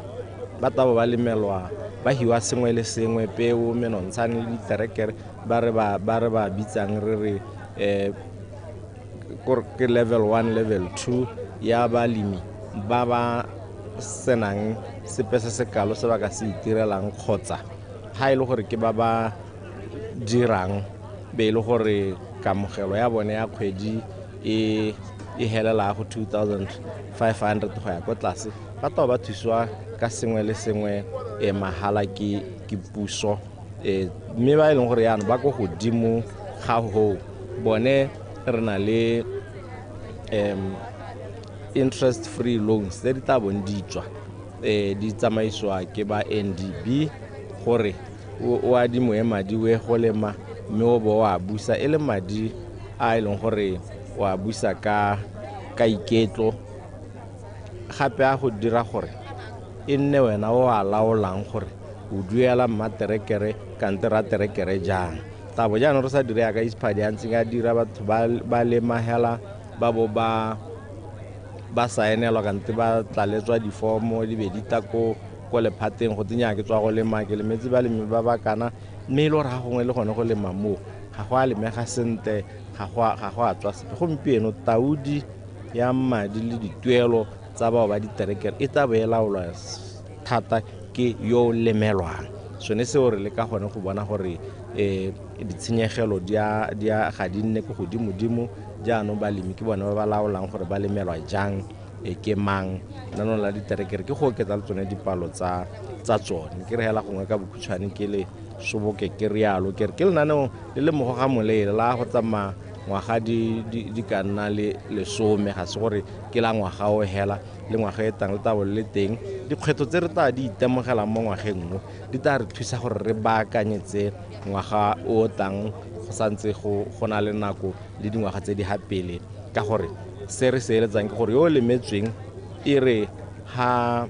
ba tla bo ba lemelwa ba hiwa sengwe le sengwe, peo, menontshane le diterekere, ba re ba bitsang re re ke level 1 level 2 ya balemi ba ba senang sepe se se kalo se ba ka se itirelang, kgotsa ga e le gore ke ba ba dirang be e le gore kamogelo ya bone ya kgwedi e helela go 2500 go ya ko tlase, ba tla ba thusiwa ka sengwe le sengwe mahala ke puso. Mme ba e leng gore yaanong ba ko godimo ga ho bone re na le interest free loans tse di tla bong di tswa di tsamaisiwa ke ba NDB gore o adimoe madi o ye go lema mme o bo o a busa e le madi a e leng gore o a busa ka iketlo, gape a go dira gore e nne wena o a laolang gore o duela mmaterekere kante raterekere jang. Tabo jaanong re sa dire yaka ISPAAD a ntseng a dira, batho ba lema hela ba bo ba saenelwa kante ba tlaletswa difomo di be di tla ko lephateng go tsenya ke tswa go lema ke lemetse balemi ba ba kana, mme e le gore ga gongwe le gone go lema moo ga go a lemega sentle, ga go a tswa sepe. Gompieno taodi ya madi le dituelo tsa bao ba diterekere e tla bo e laolwa thata ke yo o lemelwang. Sone seo re leka gone go bona gore ditshenyegelo ga di nne ko godimodimo, jaanong balemi ke bone ba ba laolang gore ba lemelwa jang, ke mang. Lenaneo la diterekere ke go oketsa le tsone dipalo tsa tsone. Ke re hela gongwe ka bokhutshwane ke le soboke ke rialo, ke re ke lenaneo le le mogo ga moleele la go tsamaya ngwaga di ka nna le 10, ga se gore ke la ngwaga o hela le ngwaga e tang le tabo le teng. Dikgwetlho tse re tla di itemogelang mo ngwageng mo di tla re thusa gore re baakanyetse ngwaga o tlang go santse go na le nako le dingwaga tse di ha pele, ka gore se re se eletsang ke gore yo o lemetsweng e re ha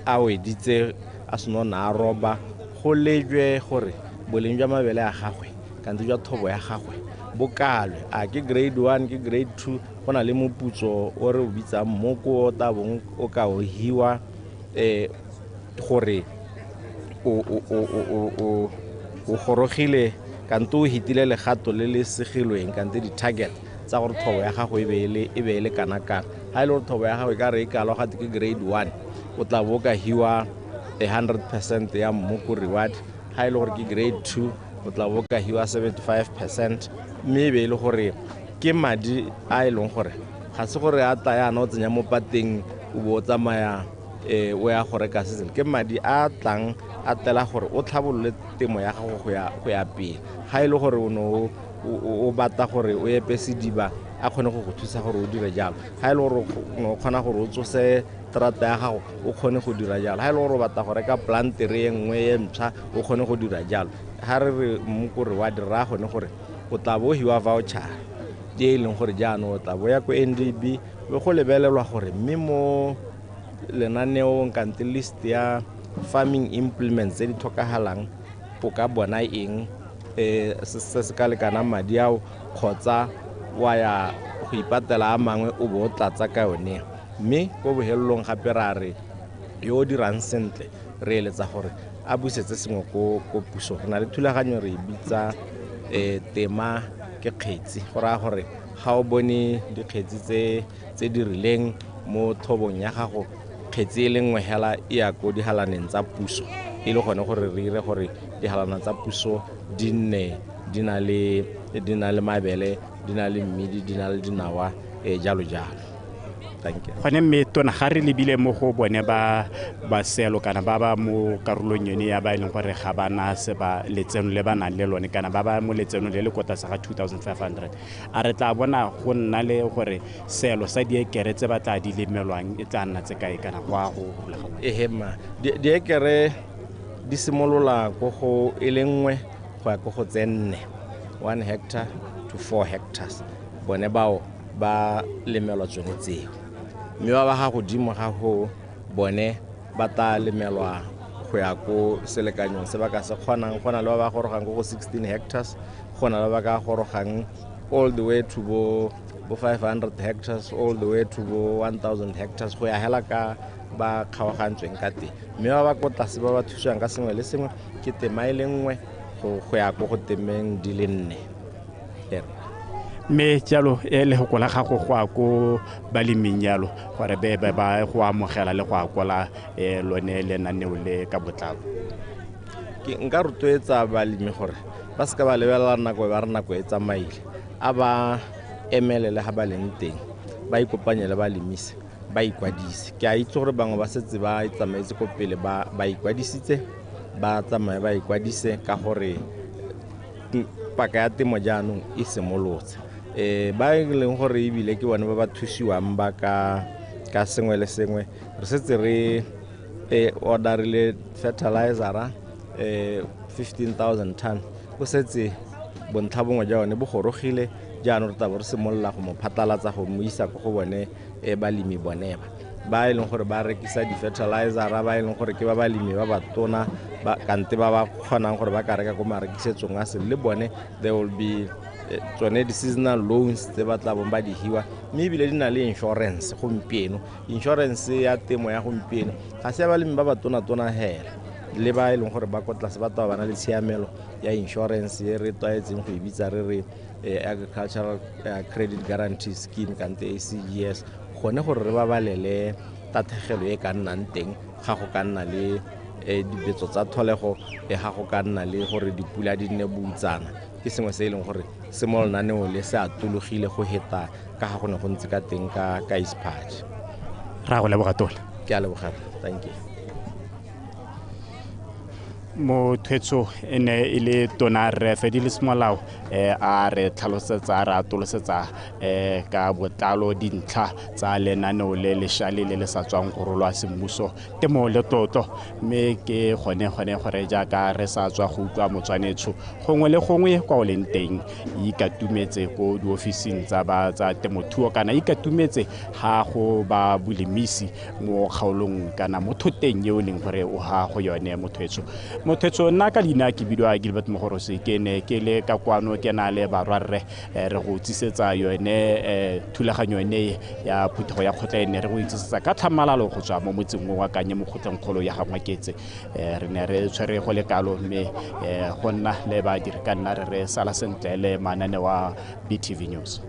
a weditse a seno na a roba, go lejwe gore boleng jwa mabele a gagwe kante jwa thobo ya gagwe bo kalwe, a ke grade 1 ke grade 2, go na le moputso o re o bitsang mmoko o tla bong o ka o hiwa gore o gorogile kante o hitile legato le le segilweng kante di-target tsa gore thobo ya gago e be e le kana-kana. Ha e le gore thobo ya gago e ka re e kalwa gate ke grade 1, o tla bo o ka hiwa 100% ya mmoko reward. Ha e le gore ke grade 2, o tla bo ka hiwa 75%, mme e be e le gore ke madi a e leng gore ga se gore a tla yana o tsenya mo pateng o bo o tsamaya o ya go reka se sengwe. Ke madi a tlang a tlela gore o tlhabolole temo ya gago go ya pele. Ga e le gore o ne o batla gore o epe sediba, a kgone go go thusa gore o dire jalo. Ga e le gore o kgona gore o tsose terata ya gago, o kgone go dira jalo. Ga e le gore o batla go reka plantere e nngwe e ntšha, o kgone go dira jalo. Ga re re mmoko re wa dira gone gore o tla bo hiwa voucher e leng gore jaanong o tla bo ya ko NDB be go lebelelwa gore mme mo lenaneong kante list ya farming implements tse di tlhokagalang o ka bona eng se se ka lekanang madi ao, kgotsa wa ya go ipatela a mangwe o bo o tlatsa ka yone. Mme ko bohelelong gape ra re yo o dirang sentle re eletsa gore a busetse sengwe ko pusong. Re na le thulaganyo re e bitsa tema ke kgetsi, go raya gore ga o bone dikgetsi tse di rileng mo thobong ya gago, kgetsi e le nngwe hela e ya ko dihalaneng tsa puso, e le gone gore re ire gore dihalana tsa puso di nne di na le mabele, di na le mmidi, di na le dinawa, jalo jalo. Thank you. Gone mme tona ga re lebile mo go bone ba selo kana ba ba mo karolong yone ya ba e leng gore ga ba na se ba letseno le ba nang le lone kana ba ba mo letsenong le le ko tlase ga 2500, a re tla bona go nna le gore selo sa diekere tse ba tla di lemelwang e tla nna tse kae kana go a go rulaganya? Ehe ma, diekere di simolola ko go e le nngwe go ya ko go tse nne, 1 hectare to 4 hectares, bone bao ba lemelwa tsone tseo. Mme ba ba ga godimo ga go bone ba tla lemelwa go ya ko selekanyong se ba ka se kgonang. Go na le ba ba gorogang ko go 16 hectares, go na le ba ka gorogang all the way to bo 500 hectares, all the way to bo 1000 hectares, go ya hela ka ba kgaogantsweng ka teng. Mme ba ba ko tlase ba ba thusiwang ka sengwe le sengwe ke tema e le nngwe go ya ko go temeng di le nne. Mme jalo e lehoko la gago go a ko baleming jalo gore be ba go amogela le go akola lone lenaneo le ka botlalo. Ke nka rotloetsa balemi gore ba seka ba lebelela nako e ba re nako e tsamaile, a ba emelele ga ba leng teng, ba ikopanye le balemise, ba ikwadise. Ke a itse gore bangwe ba setse ba itsamaetse ko pele ba ikwadisitse, ba tsamaye ba ikwadise ka gore paka ya temo jaanong e simolotse. Ba e leng gore ebile ke bone ba ba thusiwang ba ka sengwe le sengwe, re setse re orderile fertilizer, 15,000 ton o setse bontlha bongwe jwa one bo gorogile jaanong re tla bo re simolola go mo phatlalatsa go mo isa ko go bone balemi bone ba e leng gore ba rekisa di-fertilizera, ba e leng gore ke ba balemi ba batona kante ba ba kgonang gore ba ka reka ko marekisetsong a sele le bone. There will be tsone di-seasonal loans tse ba tla bong ba di hiwa, mme ebile di na le insurance. Gompieno insurance ya temo ya gompieno ga se ya balemi ba batona-tona hela, le ba e leng gore ba ko tlase ba tla ba na le tshiamelo ya insurance e re tlwaetseng go e bitsa re re agricultural credit guarantee scheme kante ACGS, gone gore re babalele tatlhegelo e ka nnang teng ga go ka nna le dibetso tsa tlholego, ga go ka nna le gore dipula di nne boutsana. Ke sengwe se e leng gore se mo lenaneo le se atologile go heta ka ga go ne go ntse ka teng ka ISPAAD. Ra go leboga tola. Ke a leboga, thank you. Mothwetso e ne e le tona Rre Fedilis Molao a re tlhalosetsa, a re atolosetsa ka botlalo dintlha tsa lenaneo le lešwa le le sa tswang go rolwa semmuso Temo Letlotlo. Mme ke gone gore jaaka re sa tswa go utlwa motswanetsho gongwe le gongwe kwa o leng teng, ikatumetse ko diofising tsa ba tsa temothuo kana ikatumetse ga go ba bolemisi mo kgaolong kana mo thoteng eo e leng gore o ha go yone mothwetso. Mothwetso, nna ka leina ke bidiwa Gilbert Mogorosi, ke ne ke le ka kwano ke na le barwarre re go tsisetsa yone thulaganyo ene ya phuthego ya kgotla ene re go itsisetsa ka tlhamalalo go tswa mo motseng wa Kanye mo kgotlengkgolo ya Gangwaketse. Re ne re tshwere go le kalo, mme go nna le badiri ka nna re re sala sentle le mananeo a BTV News.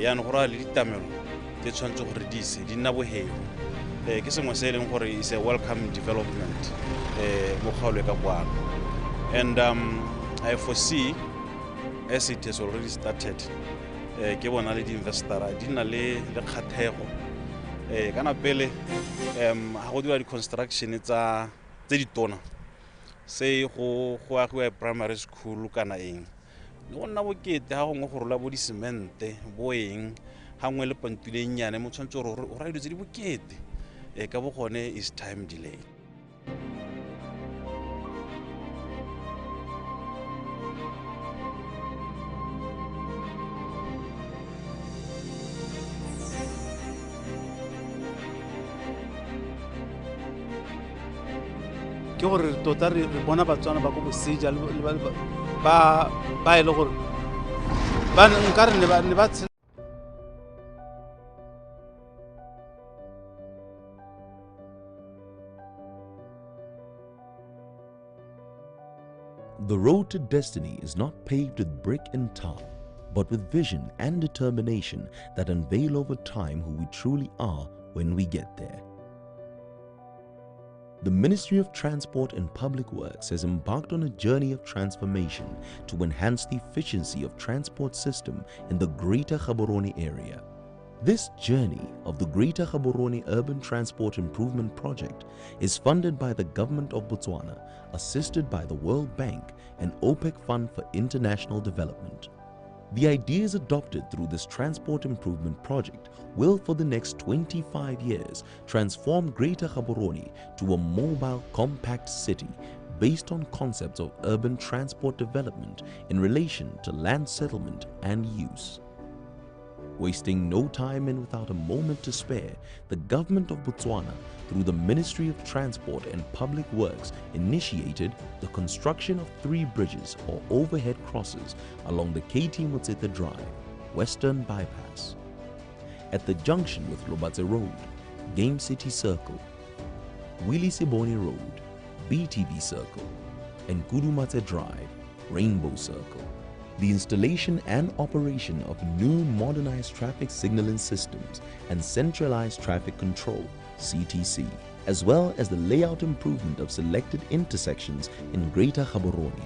Jaanong go raya le ditamelo tse tshwanetse gore di ise di nna bohelo. Ke sengwe se e leng gore is a welcome development mo kgaolo e ka kwano. And I foresee, as it has already started, ke bona le di-investora di nna le kgathego. Kana pele ga go dira di-construction tsa tse ditona, se go agiwa primary school kana eng, le go nna bokete ga gongwe go rola bo disemente bo eng, ga nngwe le pantule e nnyane mo tshwanetse gore o raya dilo tse di bokete, ka bo gone is time delay. Ke gore tota re bona Batswana ba ko boseja le ba e le gore ba nkare ne ba The road to destiny is not paved with brick and tar, but with vision and determination that unveil over time who we truly are when we get there. The Ministry of Transport and Public Works has embarked on a journey of transformation to enhance the efficiency of transport system in the Greater Gaborone area. This journey of the Greater Gaborone Urban Transport Improvement Project is funded by the Government of Botswana, assisted by the World Bank and OPEC Fund for International Development. The ideas adopted through this transport improvement project will, for the next 25 years, transform Greater Gaborone to a mobile, compact city based on concepts of urban transport development in relation to land settlement and use. Wasting no time and without a moment to spare, the government of Botswana, through the Ministry of Transport and Public Works, initiated the construction of 3 bridges or overhead crosses along the KT Motsete Drive, Western Bypass, at the junction with Lobatse Road, Game City Circle, Willie Siboni Road, BTV Circle, and Kudumatse Drive, Rainbow Circle. The installation and operation of new modernized traffic signaling systems and centralized traffic control, CTC, as well as the layout improvement of selected intersections in Greater Gaborone.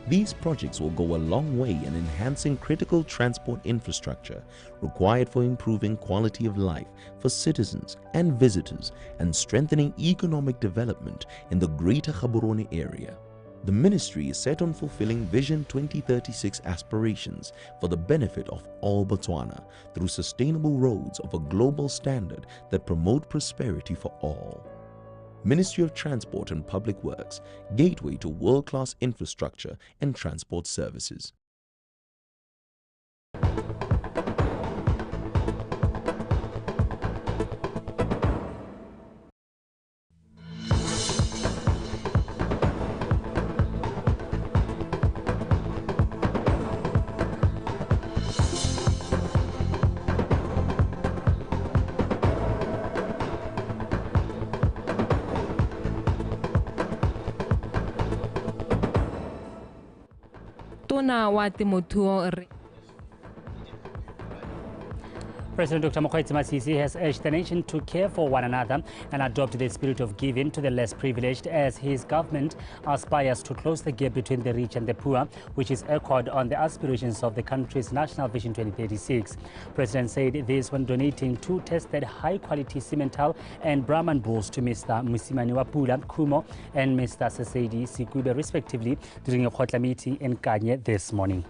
These projects will go a long way in enhancing critical transport infrastructure required for improving quality of life for citizens and visitors and strengthening economic development in the Greater Gaborone area. The ministry is set on fulfilling Vision 2036 aspirations for the benefit of all Botswana through sustainable roads of a global standard that promote prosperity for all. Ministry of Transport and Public Works, gateway to world-class infrastructure and transport services. Tona wa temothuo re President Dr. Mokgweetsi Masisi has urged the nation to care for one another and adopt the spirit of giving to the less privileged as his government aspires to close the gap between the rich and the poor, which is echoed on the aspirations of the country's National Vision 2036. President said this when donating 2 tested high-quality Simmental and Brahman bulls to Mr. Musimani Wapula Kumo and Mr. Sesedi Sikube, respectively, during a Kgotla meeting in Kanye this morning.